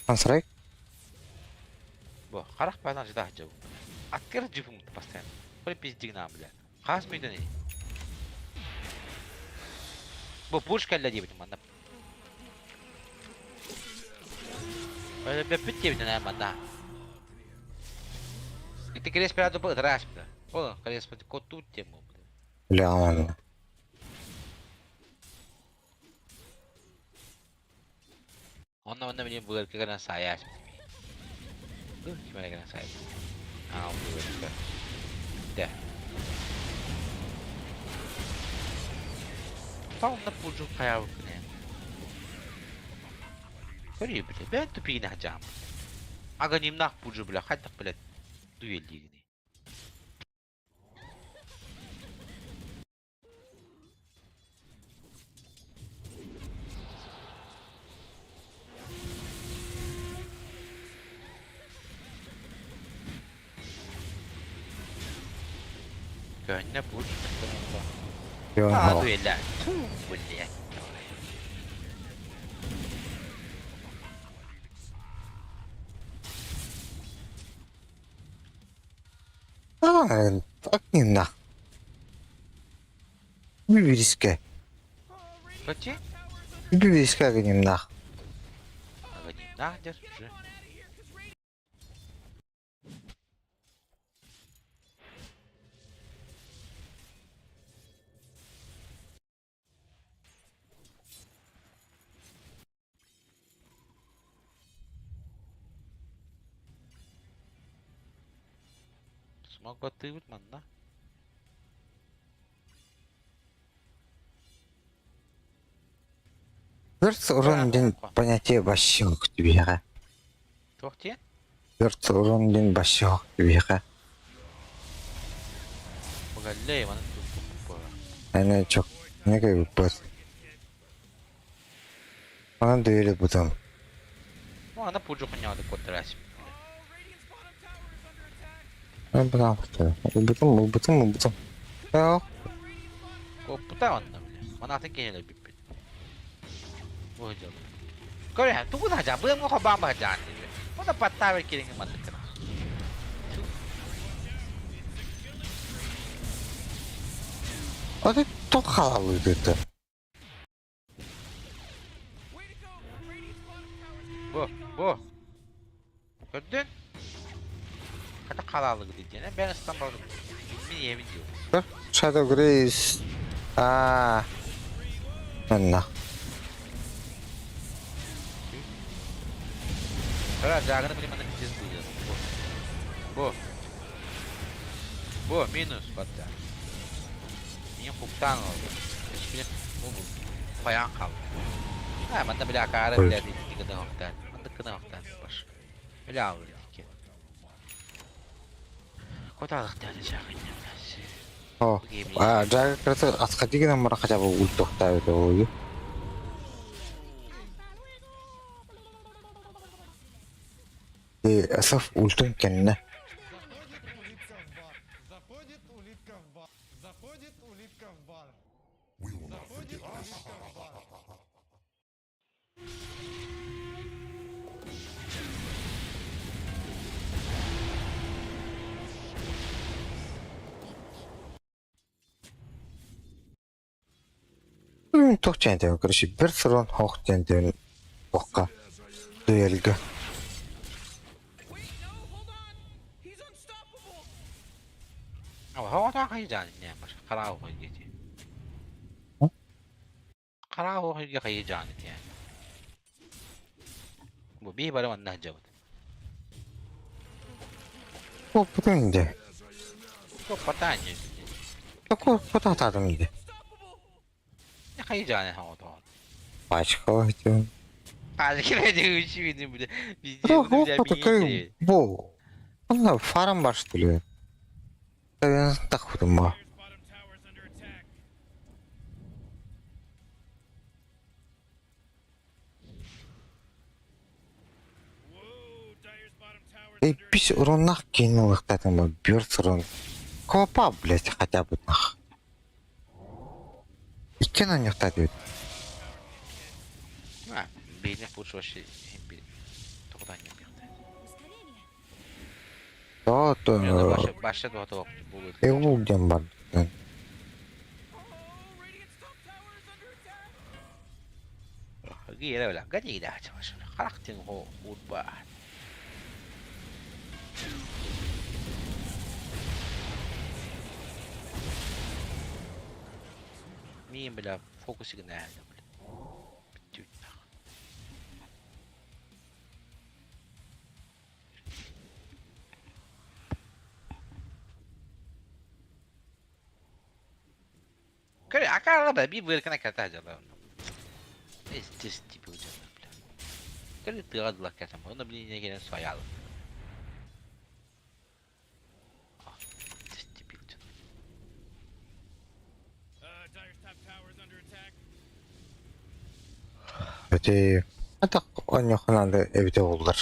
Speaker 4: Ансрайк?
Speaker 1: Бу, харах падан жда жабым. Открыт жипум постоянно. Хули пиздигна, бля. Хас мүйден Бу пуш кэллэ диэбитим манна. Бүппүт диэбитин ээ манна. Ити креспирадо бу ытыраашпыта. Ол креспирадо котуут диэн буолбут.
Speaker 4: Бля, ладно.
Speaker 1: Онно манна билин былыргы гынан саайаачпыт. Ким эрэ гынан саайбыт. Аа, былыргы. Дэ. Сонно пуджу хайаабыппын ээ. Көрүө бile, бэйэн тупигин аһдьааммын. Аганимнаах пуджу бile, хайдах билэ дуэллиигиний. Көннө пуч
Speaker 4: Леон
Speaker 1: Аа,
Speaker 4: хоо.
Speaker 1: дуэллээ. Түү, блядь.
Speaker 4: А, так не нах. Бүбүрүскэ.
Speaker 1: Качи?
Speaker 4: Бүбүрүскэ агнимнах.
Speaker 1: Аганимнаах держи. Смог баттыыбыт манна.
Speaker 4: Өрт урон диэн понятие вообще суох түбүһэҕэ.
Speaker 1: Туох диэн?
Speaker 4: Өрт урон диэн вообще суох түбүһэҕэ.
Speaker 1: Пагаллей, манан туппуппут
Speaker 4: Аны чок не көйбүппүт. Онон дөйүлү бутум.
Speaker 1: Ну, ана пуджу хуняды куоттараачым.
Speaker 4: Ылбытым, ылбытым, ылбытым. Оо,
Speaker 1: Куоппута онно, бля. Манаатын киһилэр бүппүт. Бу дьол. Көрө, тугун хажа, быамга хобаан бахажаан диби. Оны паттаабер кириҥи маннык гына.
Speaker 4: Аты тоқ халалыыты.
Speaker 1: Бу, бу. Көрдүн? Хата халаалыгы диэн, бэйэн ыстан барбыт. Мин ийэбин диир.
Speaker 4: Shadow Grace. Аа. Манна.
Speaker 1: Кыра дьаагыны били манна пиздец быыһыыр. Бу. Бу. Бу, минус барда. Миин хуктаан олордум. Эчпини бу бу. Хайаан хаалла. Аа, манна били акаары
Speaker 4: Ой.
Speaker 1: били ити гына охтаан. Маннык гына охтаан баш. Били аалыр икки. Котаалыктааны чаахынньа.
Speaker 4: О, а Джага крысы отходи гынан баран хотя бы ультуохтаабыта буолуо. Асаф ультун кэннэ. Туох диэн этэбин, короче, бэрт сорон хоох диэн этэбин туохха дуэлгэ.
Speaker 1: Хараҕа суох сиргэ хайыы дьаан итиэн. Бу бии бары манна сылдьабыт.
Speaker 4: Куоппутуҥ дии.
Speaker 1: Куоппатаан дии.
Speaker 4: Куоппатаатаатым дии.
Speaker 1: Хайыы дьаан оҕотоҕун.
Speaker 4: Пачка этим.
Speaker 1: Пачка этим бля.
Speaker 4: Везде Бу. Онно фарм бар что ли? Так ба. Эй, пись уруннах кинулыктатын ба бёрт урун. Копа, блядь, хотя бы нах. Икки наньохтаат эбит.
Speaker 1: А, бейне пуш вообще тоҕудан
Speaker 4: То
Speaker 1: Баша
Speaker 4: Эгул диэн бар.
Speaker 1: Мин бля фокусигын бля. Акара би быркана ката жала. Эстес типа бля. Көрө тыгадла катам. Оны блин не келен соял.
Speaker 4: Эти атак онньохунан эбите буллар.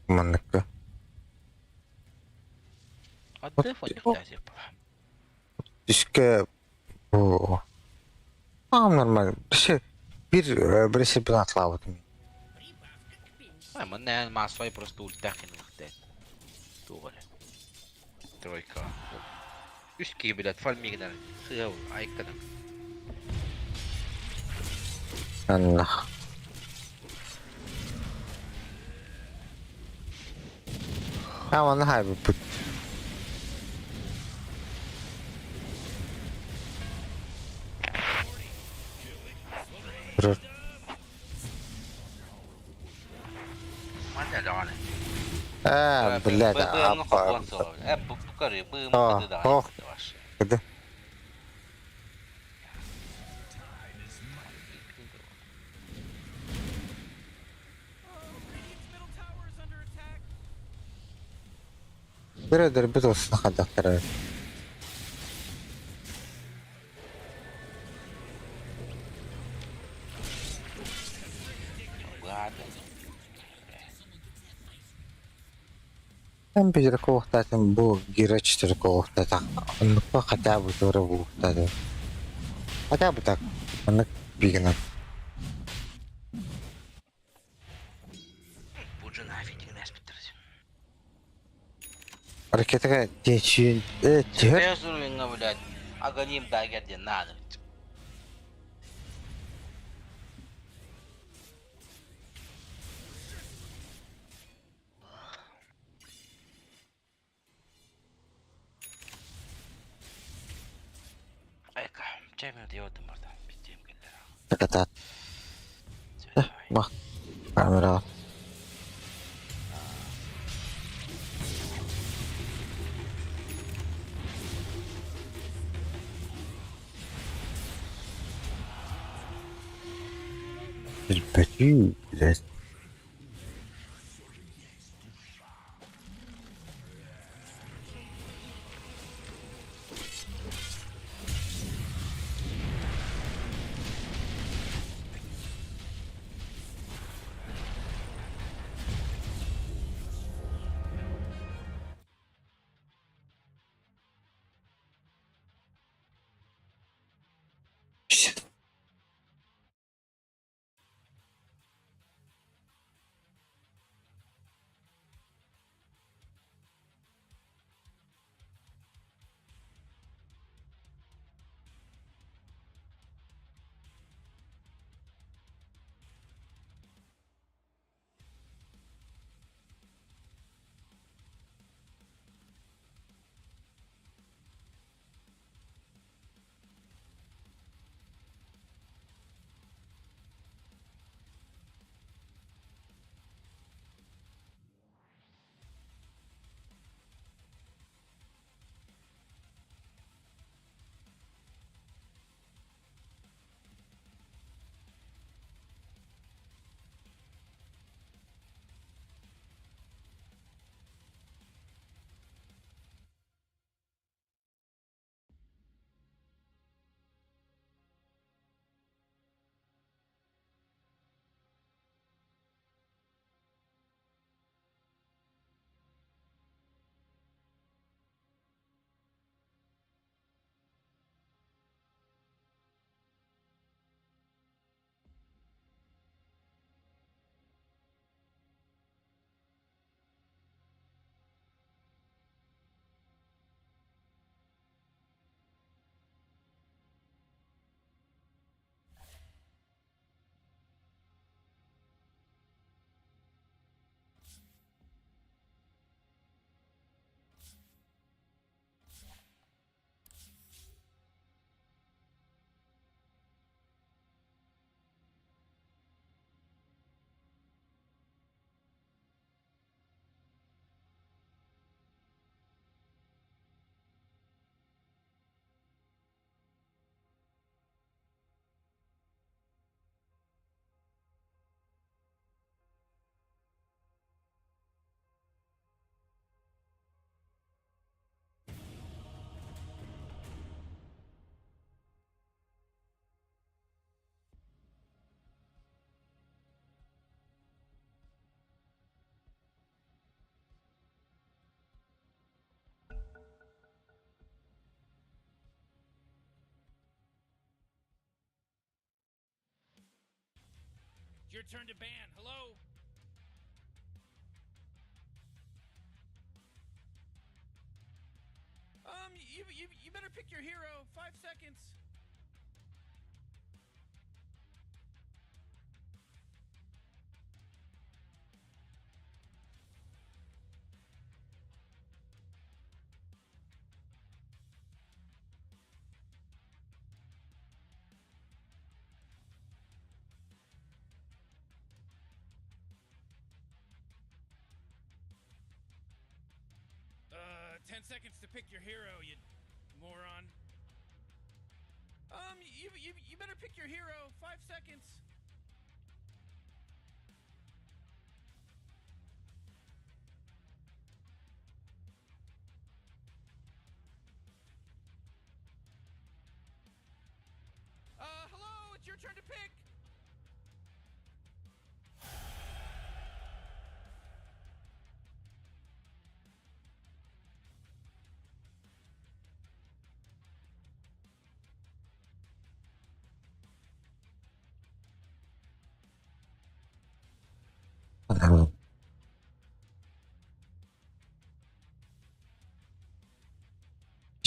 Speaker 4: Манныкка. Түске бу Ам нормально. Бisi bir birisi bir атлаабытым.
Speaker 1: Манна массовый просто ультахин вахтет. Тугары. Тройка. Үс киһи билет фармигнер. Сыгыл айкадан.
Speaker 4: Аннах. А манна хайбыппыт. Аа, блядь, апа. Ох. Кыды. Бирөдөр бит олсун хадактара. Эн бир куохтаатын бу гирочтер куохтатах. Оннукка хотя бы тура буухтады. Хотя бы так. Оннук бигинен. Ракетага течи түһэр.
Speaker 1: блядь. Аганим дагер диэн наада. Айка, чай минут йодым барда. Биттем келлер.
Speaker 4: Такатат. Бах. Камера. Билбэтии, блядь.
Speaker 9: It's your turn to ban. Hello? Um, you, you, you better pick your hero. 5 seconds. 10 seconds to pick your hero, you moron. You, you, you better pick your hero. 5 seconds. Hello, it's your turn to pick.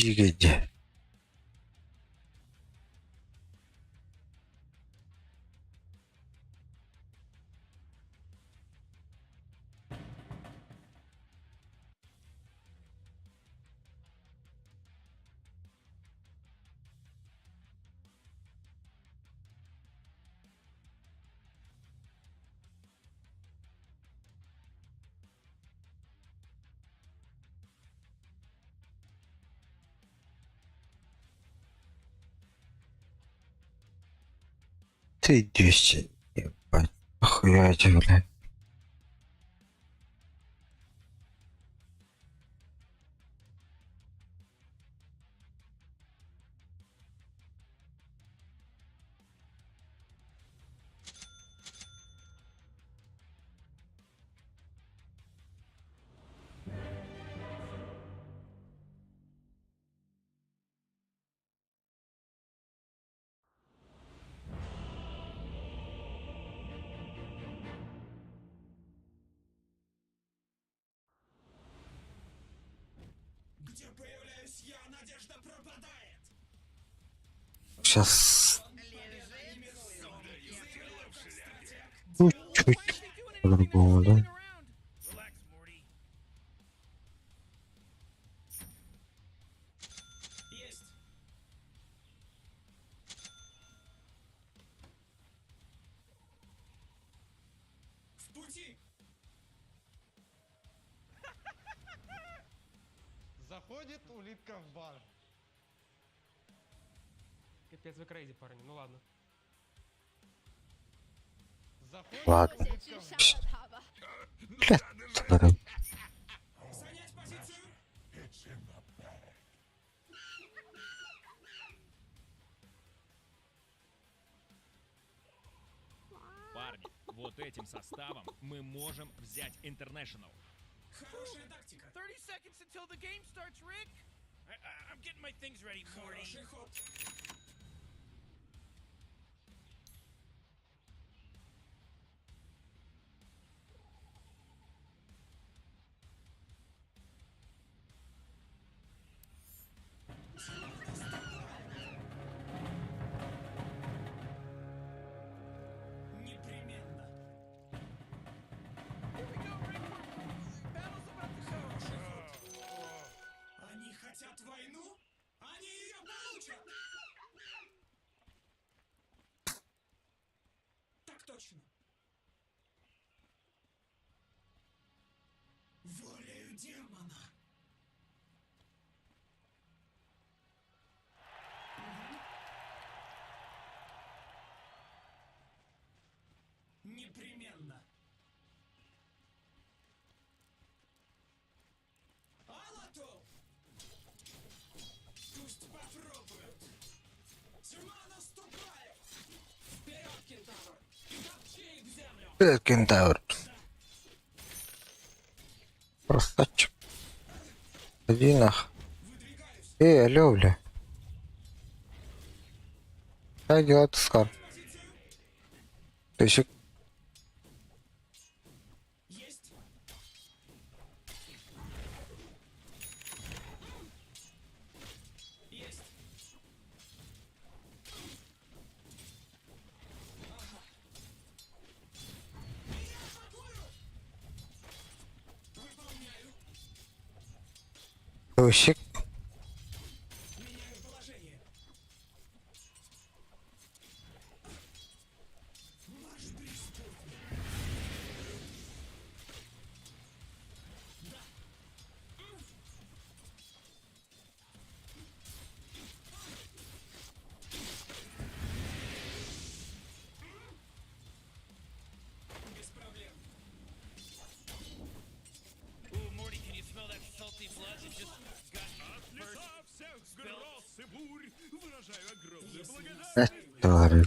Speaker 4: Дьигэдьэ. Ты 200, ебать, нахуя тебе, блядь.
Speaker 6: Где появляюсь я, надежда пропадает.
Speaker 4: Сейчас чуть-чуть по-другому, да?
Speaker 6: Есть. В пути.
Speaker 15: Заходит улитка в бар.
Speaker 7: Капец, вы crazy, парни, ну ладно.
Speaker 15: Заходит
Speaker 4: Ладно.
Speaker 15: улитка в бар.
Speaker 4: Бля, тварь.
Speaker 6: Занять позицию. It's in the bag.
Speaker 9: Парни, вот этим составом мы можем взять International.
Speaker 6: Хорошая тактика.
Speaker 3: 30 seconds until the game starts, Rick. I'm getting my things ready, Morty.
Speaker 6: Хороший ход. Непременно.
Speaker 3: Here we go, Rick. Battle's about to go.
Speaker 6: Хороший ход. Они хотят войну? Они ее получат! Так точно. Волею демона. Мгм. Непременно. Алату! Пусть попробуют. Тьма наступает! Вперед, кентавр! И топчи их в землю!
Speaker 4: Привет, кентавр. Красавчик. Иди нах. Эй, алло, бля. Как дела, Тускар? Ты еще... Тощик. Твари.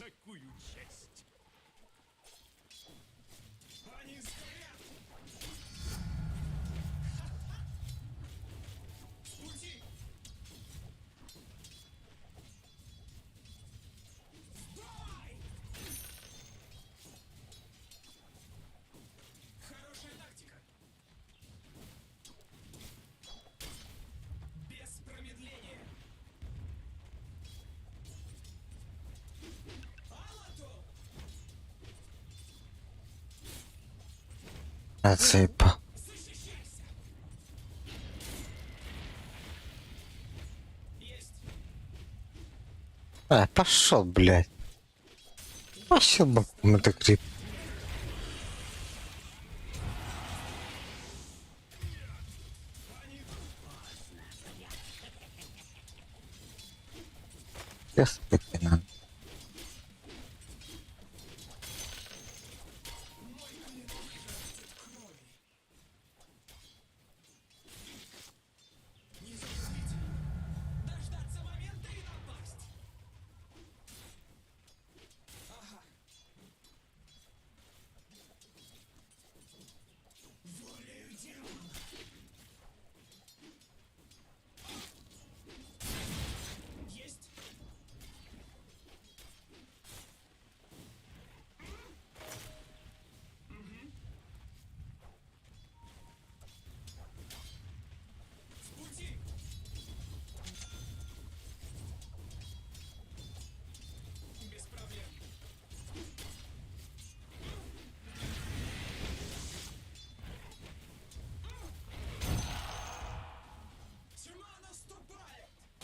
Speaker 4: Отсыпа. А, пошел, блядь. Пошел бы, мотогрипп. Я спать не надо.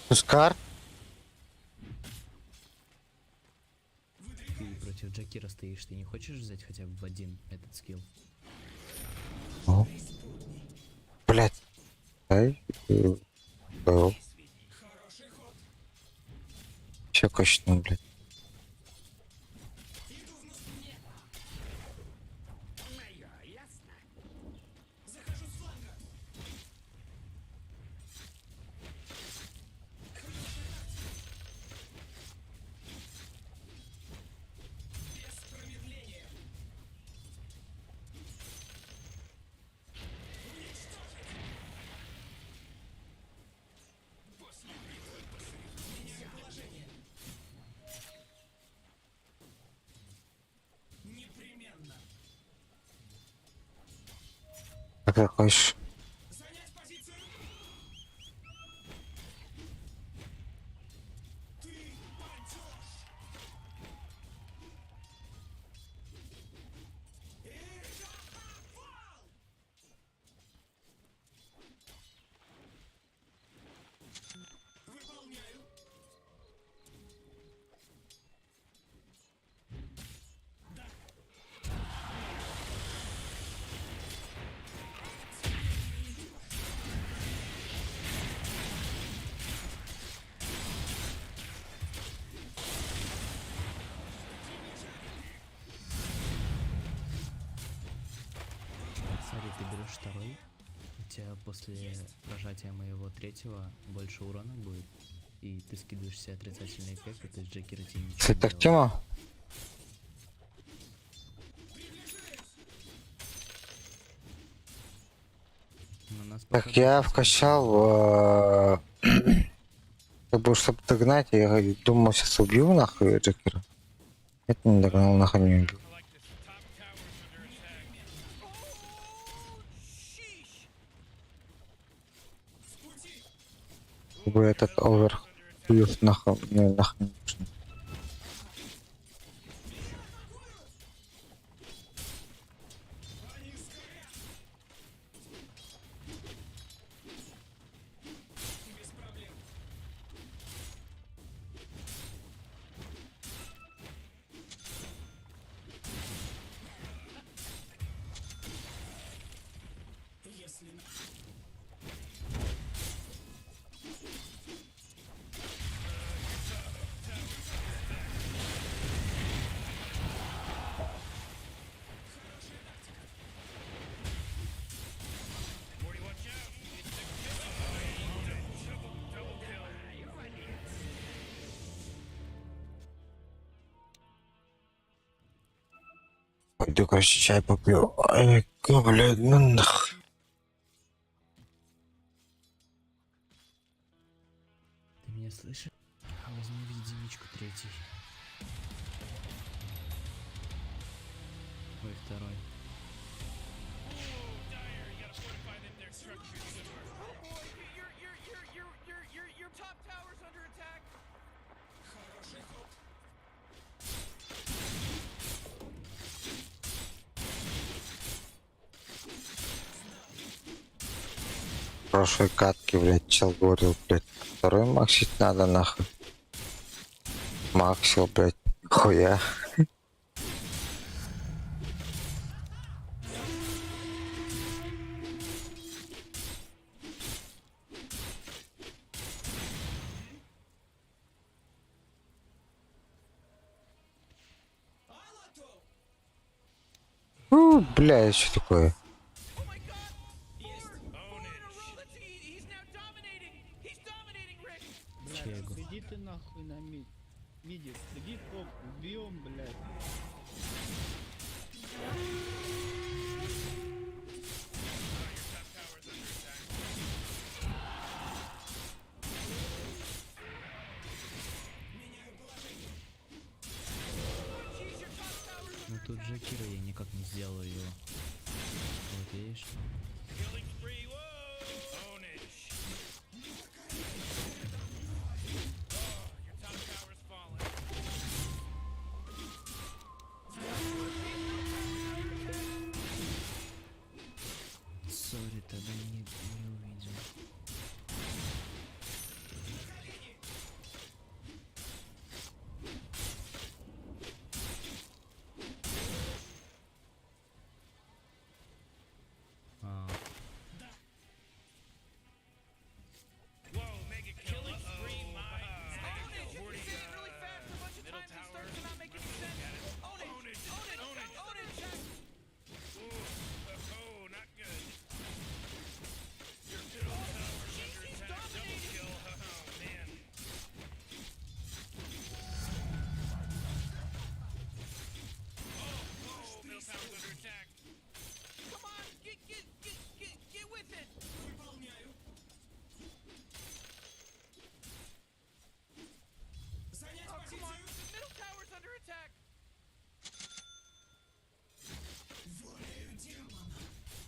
Speaker 4: Тускар?
Speaker 16: Ты против Джакира стоишь, ты не хочешь взять хотя бы в один этот скилл?
Speaker 4: О. Блять. Ай. Был. Че качну, блядь. Как хочешь.
Speaker 16: Сари, ты берешь второй, у тебя после прожатия моего третьего больше урона будет, и ты скидываешь все отрицательные эффекты, то есть Джекера тебе ничего не
Speaker 4: Так
Speaker 16: делает.
Speaker 4: тема?
Speaker 16: Но нас
Speaker 4: Так
Speaker 16: пока
Speaker 4: я вкачал, как бы, чтобы догнать, я думал, сейчас убью нахуй Джокера. Нет, не догнал, нахуй не убил. Как бы этот овер хуев нахуй, мне нахуй не нужен. Пойду, короче, чай попью. Ай, блядь, ну нах.
Speaker 16: Ты меня слышишь? А возьми в единичку третий. Ой, второй.
Speaker 4: В прошлой катке, блядь, чел говорил, блядь, второй максить надо, нахуй. Максил, блядь, хуя. У, бля, что такое?
Speaker 16: Чего?
Speaker 15: Иди ты нахуй на мид. Миди, иди топ, убьем, блядь.
Speaker 16: Ну тут Джакира я никак не сделаю его. Вот видишь? Sorry, тогда не увидел. А.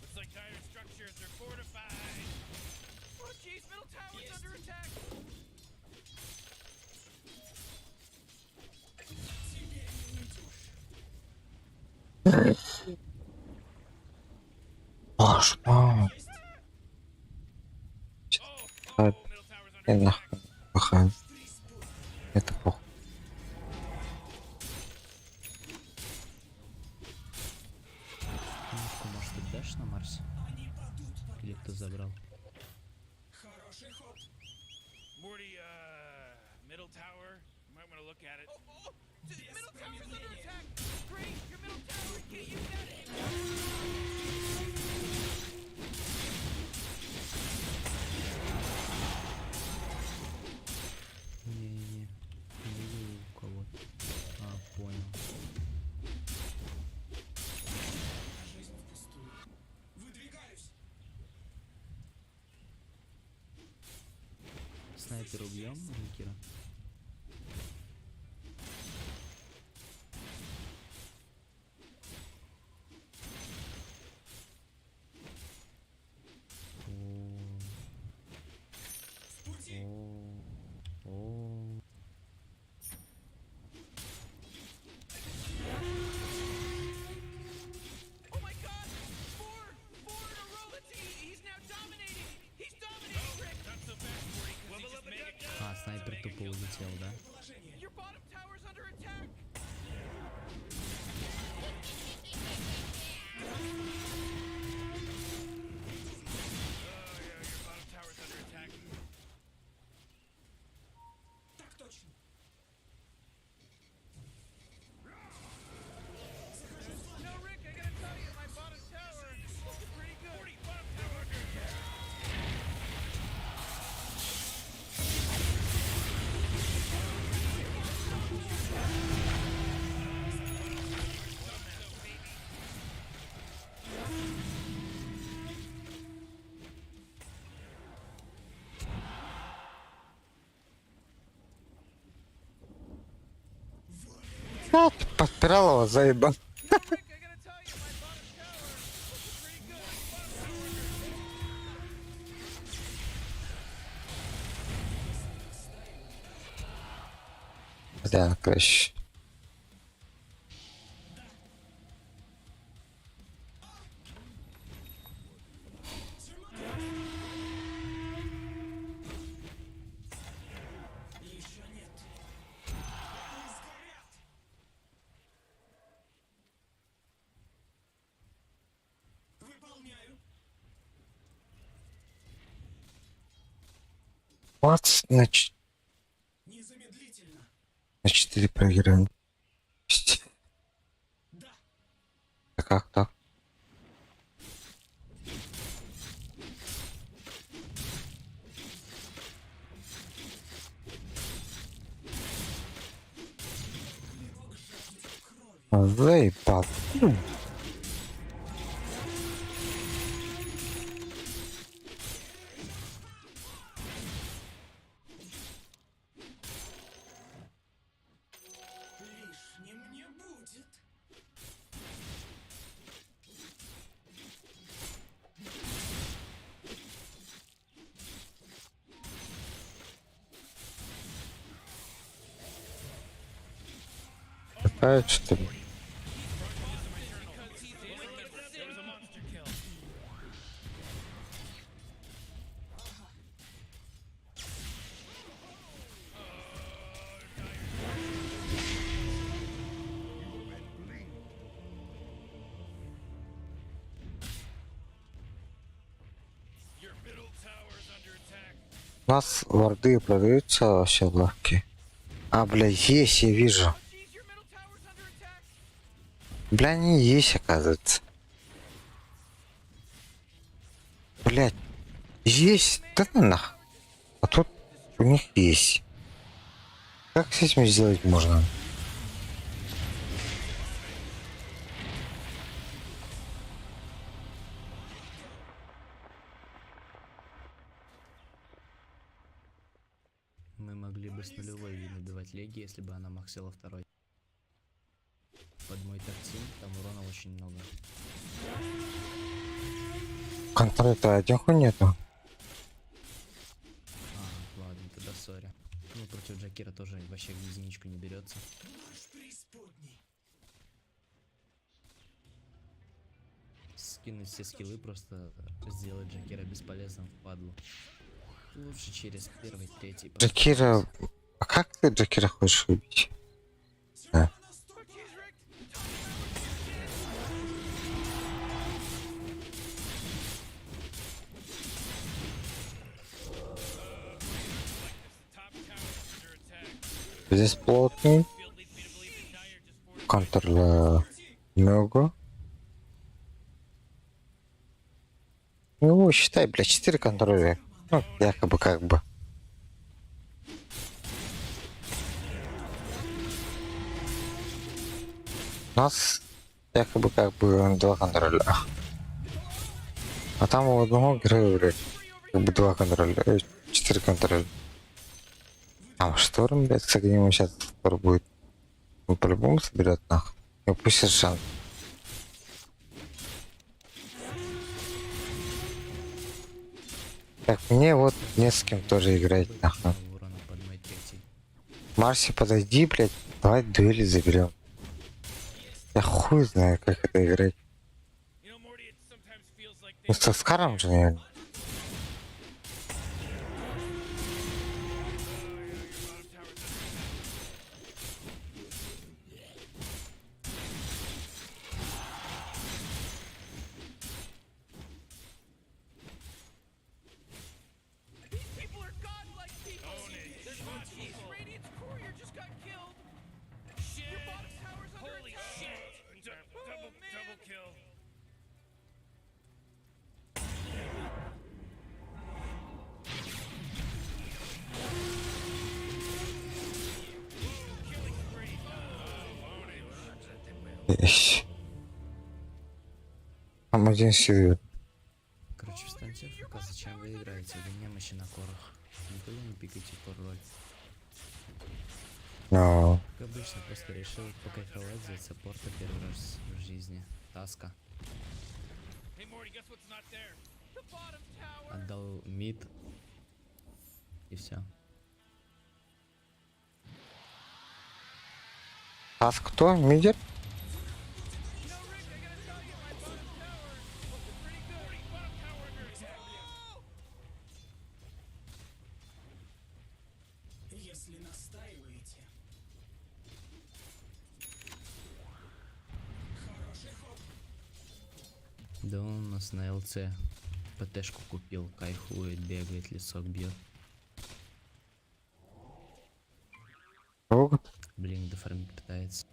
Speaker 9: Looks like dire structures are fortified.
Speaker 3: Oh jeez, middle tower's under attack.
Speaker 4: Кошмар. Я нахуй пахаю. Это похуй.
Speaker 16: Книжку, может, ты дашь на Марсе? Или кто забрал?
Speaker 9: Morty, middle tower. You might want to look at it.
Speaker 3: Middle tower's under attack. Great, your middle tower can't use that.
Speaker 16: Не-не-не. Не видел у кого-то. А, понял.
Speaker 6: Жизнь впустую. Выдвигаюсь.
Speaker 16: Снайпер убьем, Джакира? О, о, о. А, снайпер тупо улетел, да?
Speaker 3: Your bottom tower's under attack.
Speaker 6: Так точно.
Speaker 3: No, Rick, I gotta tell you, my bottom tower is looking pretty good.
Speaker 4: Подпирал его, заебал. Да, короче. 20 на 4 проигрываем. А как так? Заебал. Какая что ли? У нас лорды продаются вообще в лавке. А, бля, есть, я вижу. Бля, они есть, оказывается. Блять, есть, да ну нах. А тут у них есть. Как с этим сделать можно?
Speaker 16: Мы могли бы с нулевой набивать леги, если бы она максила второй. Под мой токсин там урона очень много.
Speaker 4: Контроля-то один хуй нету.
Speaker 16: А, ладно, тогда сори. Ну, против Джакира тоже вообще в единичку не берется. Скинуть все скиллы, просто сделать Джакира бесполезным в падлу. Лучше через первый, третий.
Speaker 4: Джакира... А как ты Джакира хочешь убить? Да. Здесь плотный. Контр много. Ну, считай, бля, 4 контроля. Ну, якобы как бы. У нас якобы как бы два контроля. А там у одного героя, блядь, как бы два контроля, 4 контроля. Там шторм, блядь, кстати, ему сейчас скоро будет. Он по-любому соберет нахуй. Ну пусть сержант. Так, мне вот не с кем тоже играть, нахуй. Марси, подойди, блядь, давай дуэли заберем. Я хуй знаю, как это играть. Ну, со Скаром же, наверное. Ещ. Там один сидит.
Speaker 16: Короче, встаньте ФК, зачем вы играете? Вы немощи на корах. Никогда не пикайте кор роль.
Speaker 4: No.
Speaker 16: обычно, просто решил покайфовать, взять саппорта первый раз в жизни. Таска.
Speaker 9: Hey, Morty, guess what's not there?
Speaker 16: Отдал мид. И все.
Speaker 4: Тас кто? Мидер?
Speaker 6: Если настаиваете. Хороший ход.
Speaker 16: Да он у нас на ЛЦ ПТшку купил, кайфует, бегает, лицо бьет.
Speaker 4: Кого?
Speaker 16: Блин, дофармить пытается.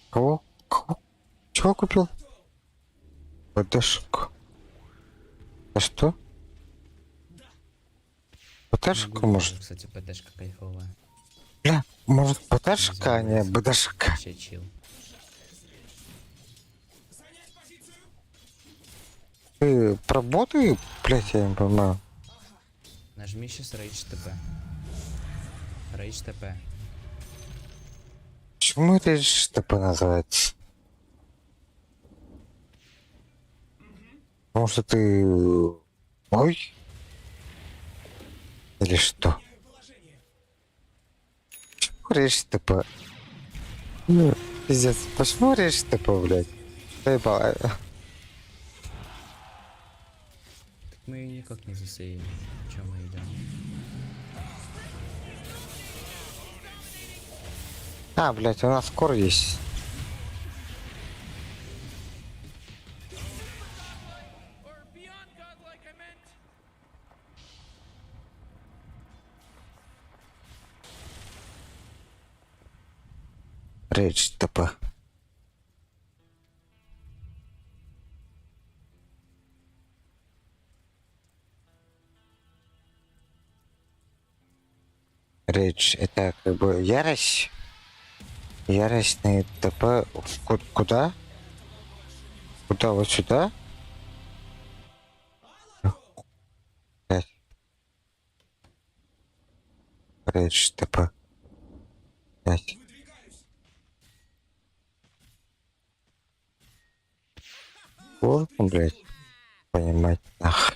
Speaker 4: Кого? Кого? Чего купил? ПТшку. А что? ПТшку,
Speaker 16: Могу
Speaker 4: может?
Speaker 16: тоже, Кстати, ПТшка кайфовая.
Speaker 4: Бля, может ПТшка, а не БДшка?
Speaker 16: Вообще чил.
Speaker 4: Ты про боты, блять, я не понимаю.
Speaker 16: Нажми сейчас Rage TP. Rage TP.
Speaker 4: Почему это ТП называется? Потому что ты... Ой? Или что? Почему речь ТП? Ну, Пиздец, почему речь ТП, блядь? Заебал.
Speaker 16: Так мы ее никак не засеем. Чем мы идем?
Speaker 4: А, блядь, у нас скоро есть. Речь ТП. Речь это как бы ярость. Яростный ТП куда? Куда? Вот сюда? Блядь. Речь ТП. Блядь. Сложно, блядь, понимать, нах.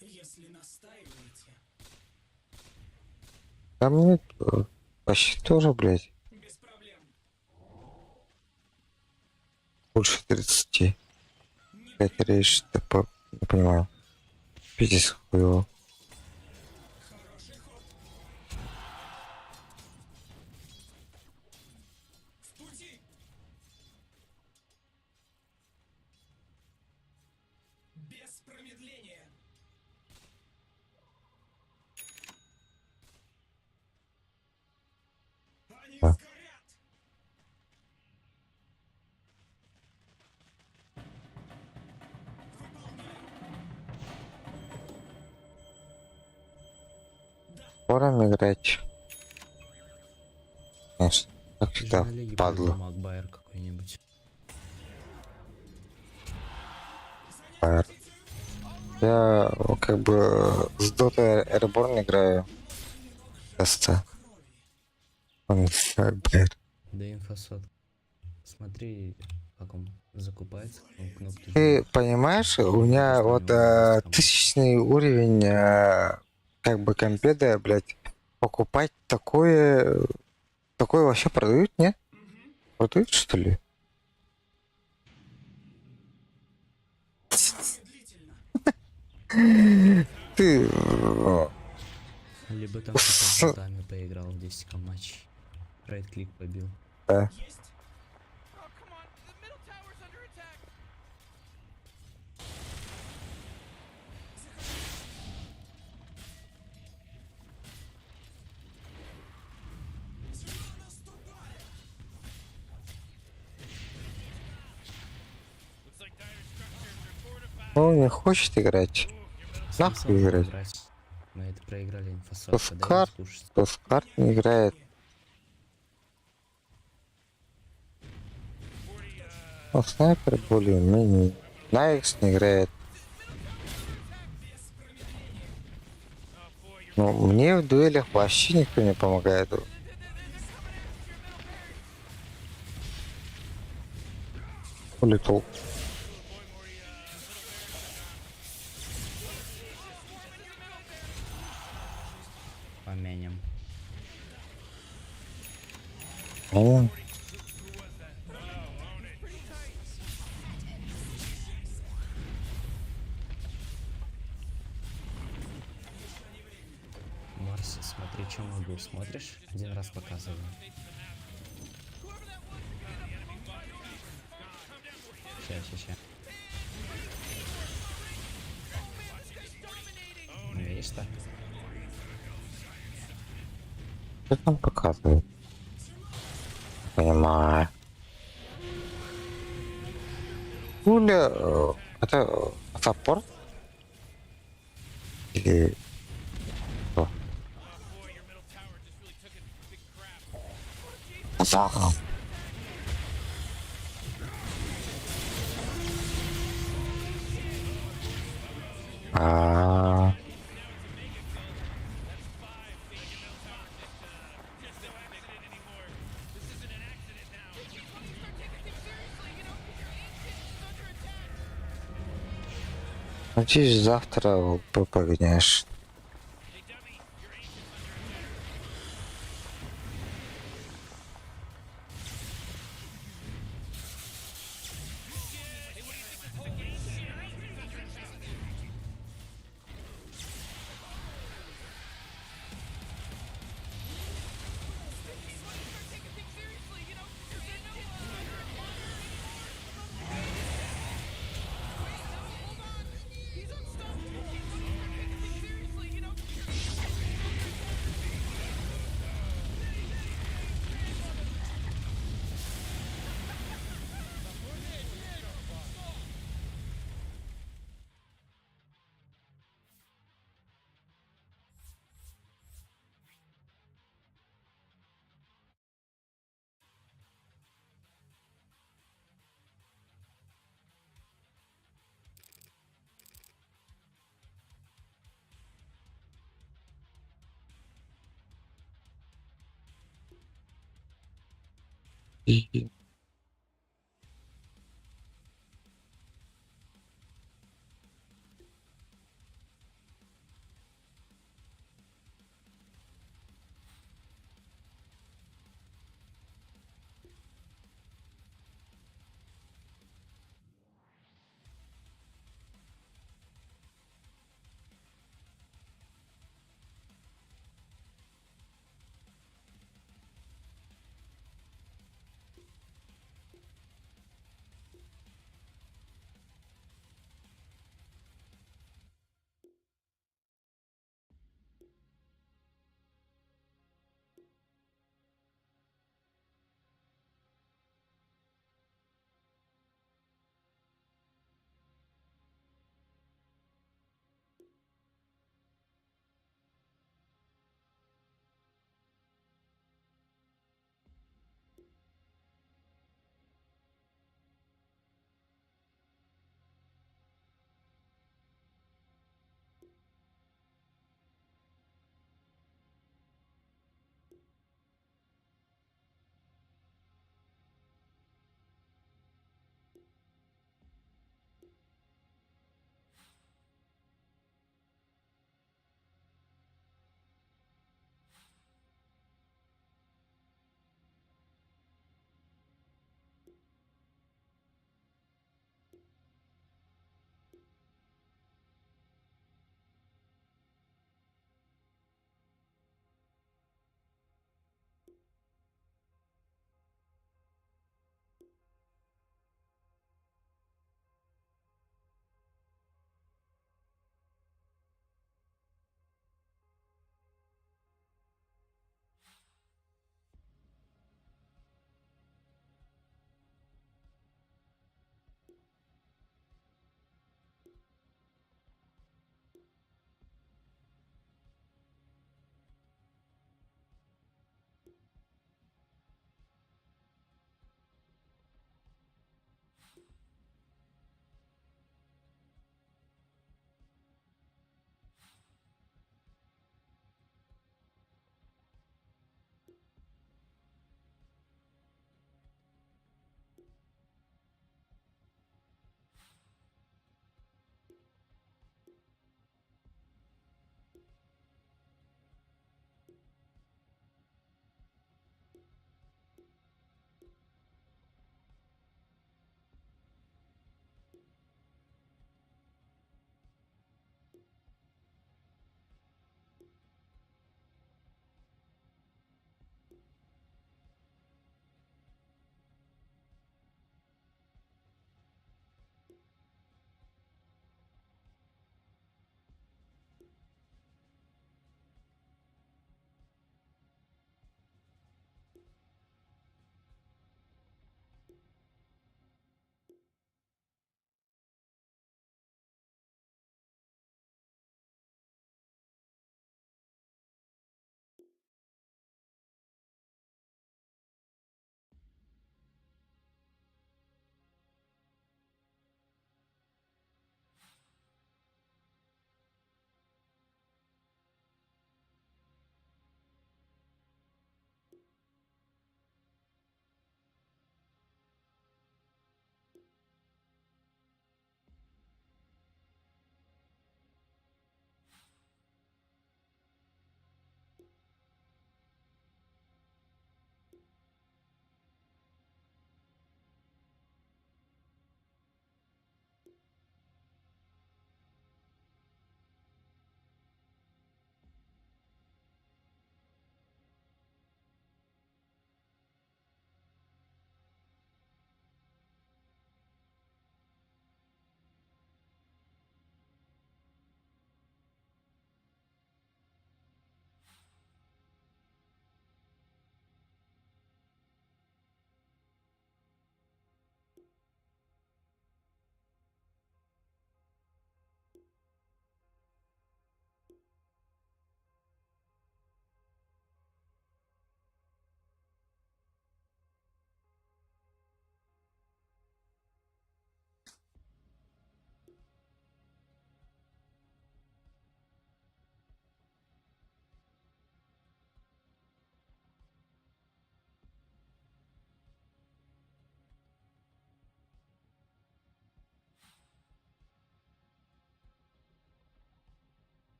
Speaker 6: Если настаиваете.
Speaker 4: Да мне вообще тоже, блядь. Больше 30. Блядь, речь ТП, не понимаю. Пиздец хуево.
Speaker 6: Без промедления. Они
Speaker 4: А.
Speaker 6: сгорят.
Speaker 4: Форум играть. Конечно, как
Speaker 16: Ты же
Speaker 4: всегда,
Speaker 16: на лиге
Speaker 4: падла.
Speaker 16: по-любому Акбайер какой-нибудь.
Speaker 4: Байер. Я как бы с Dota Airborne играю. СЦ. Он Байер.
Speaker 16: Да инфосот. Смотри, как он закупается, как он кнопки
Speaker 4: Ты понимаешь, у меня вот тысячный уровень как бы компеда, блядь, покупать такое, такое вообще продают, не? Продают, что ли? Ты...
Speaker 16: Либо там кто-то с ботами поиграл в 10 матч. Right-click побил.
Speaker 4: Да. Ну, не хочет играть. Нахуй играть.
Speaker 16: Мы это проиграли инфосот.
Speaker 4: То с карт, то с карт не играет. Ну, снайпер более-менее. На X не играет. Ну, мне в дуэлях вообще никто не помогает. Улетел.
Speaker 16: Поменем.
Speaker 4: О.
Speaker 16: Марс, смотри, что могу. Смотришь? Один раз показываю. Ща, ща, ща. Видишь так?
Speaker 4: Что там показывает? Понимаю. Пуля, это саппорт? Или что? Казах. А. Надеюсь, завтра поменяешь. И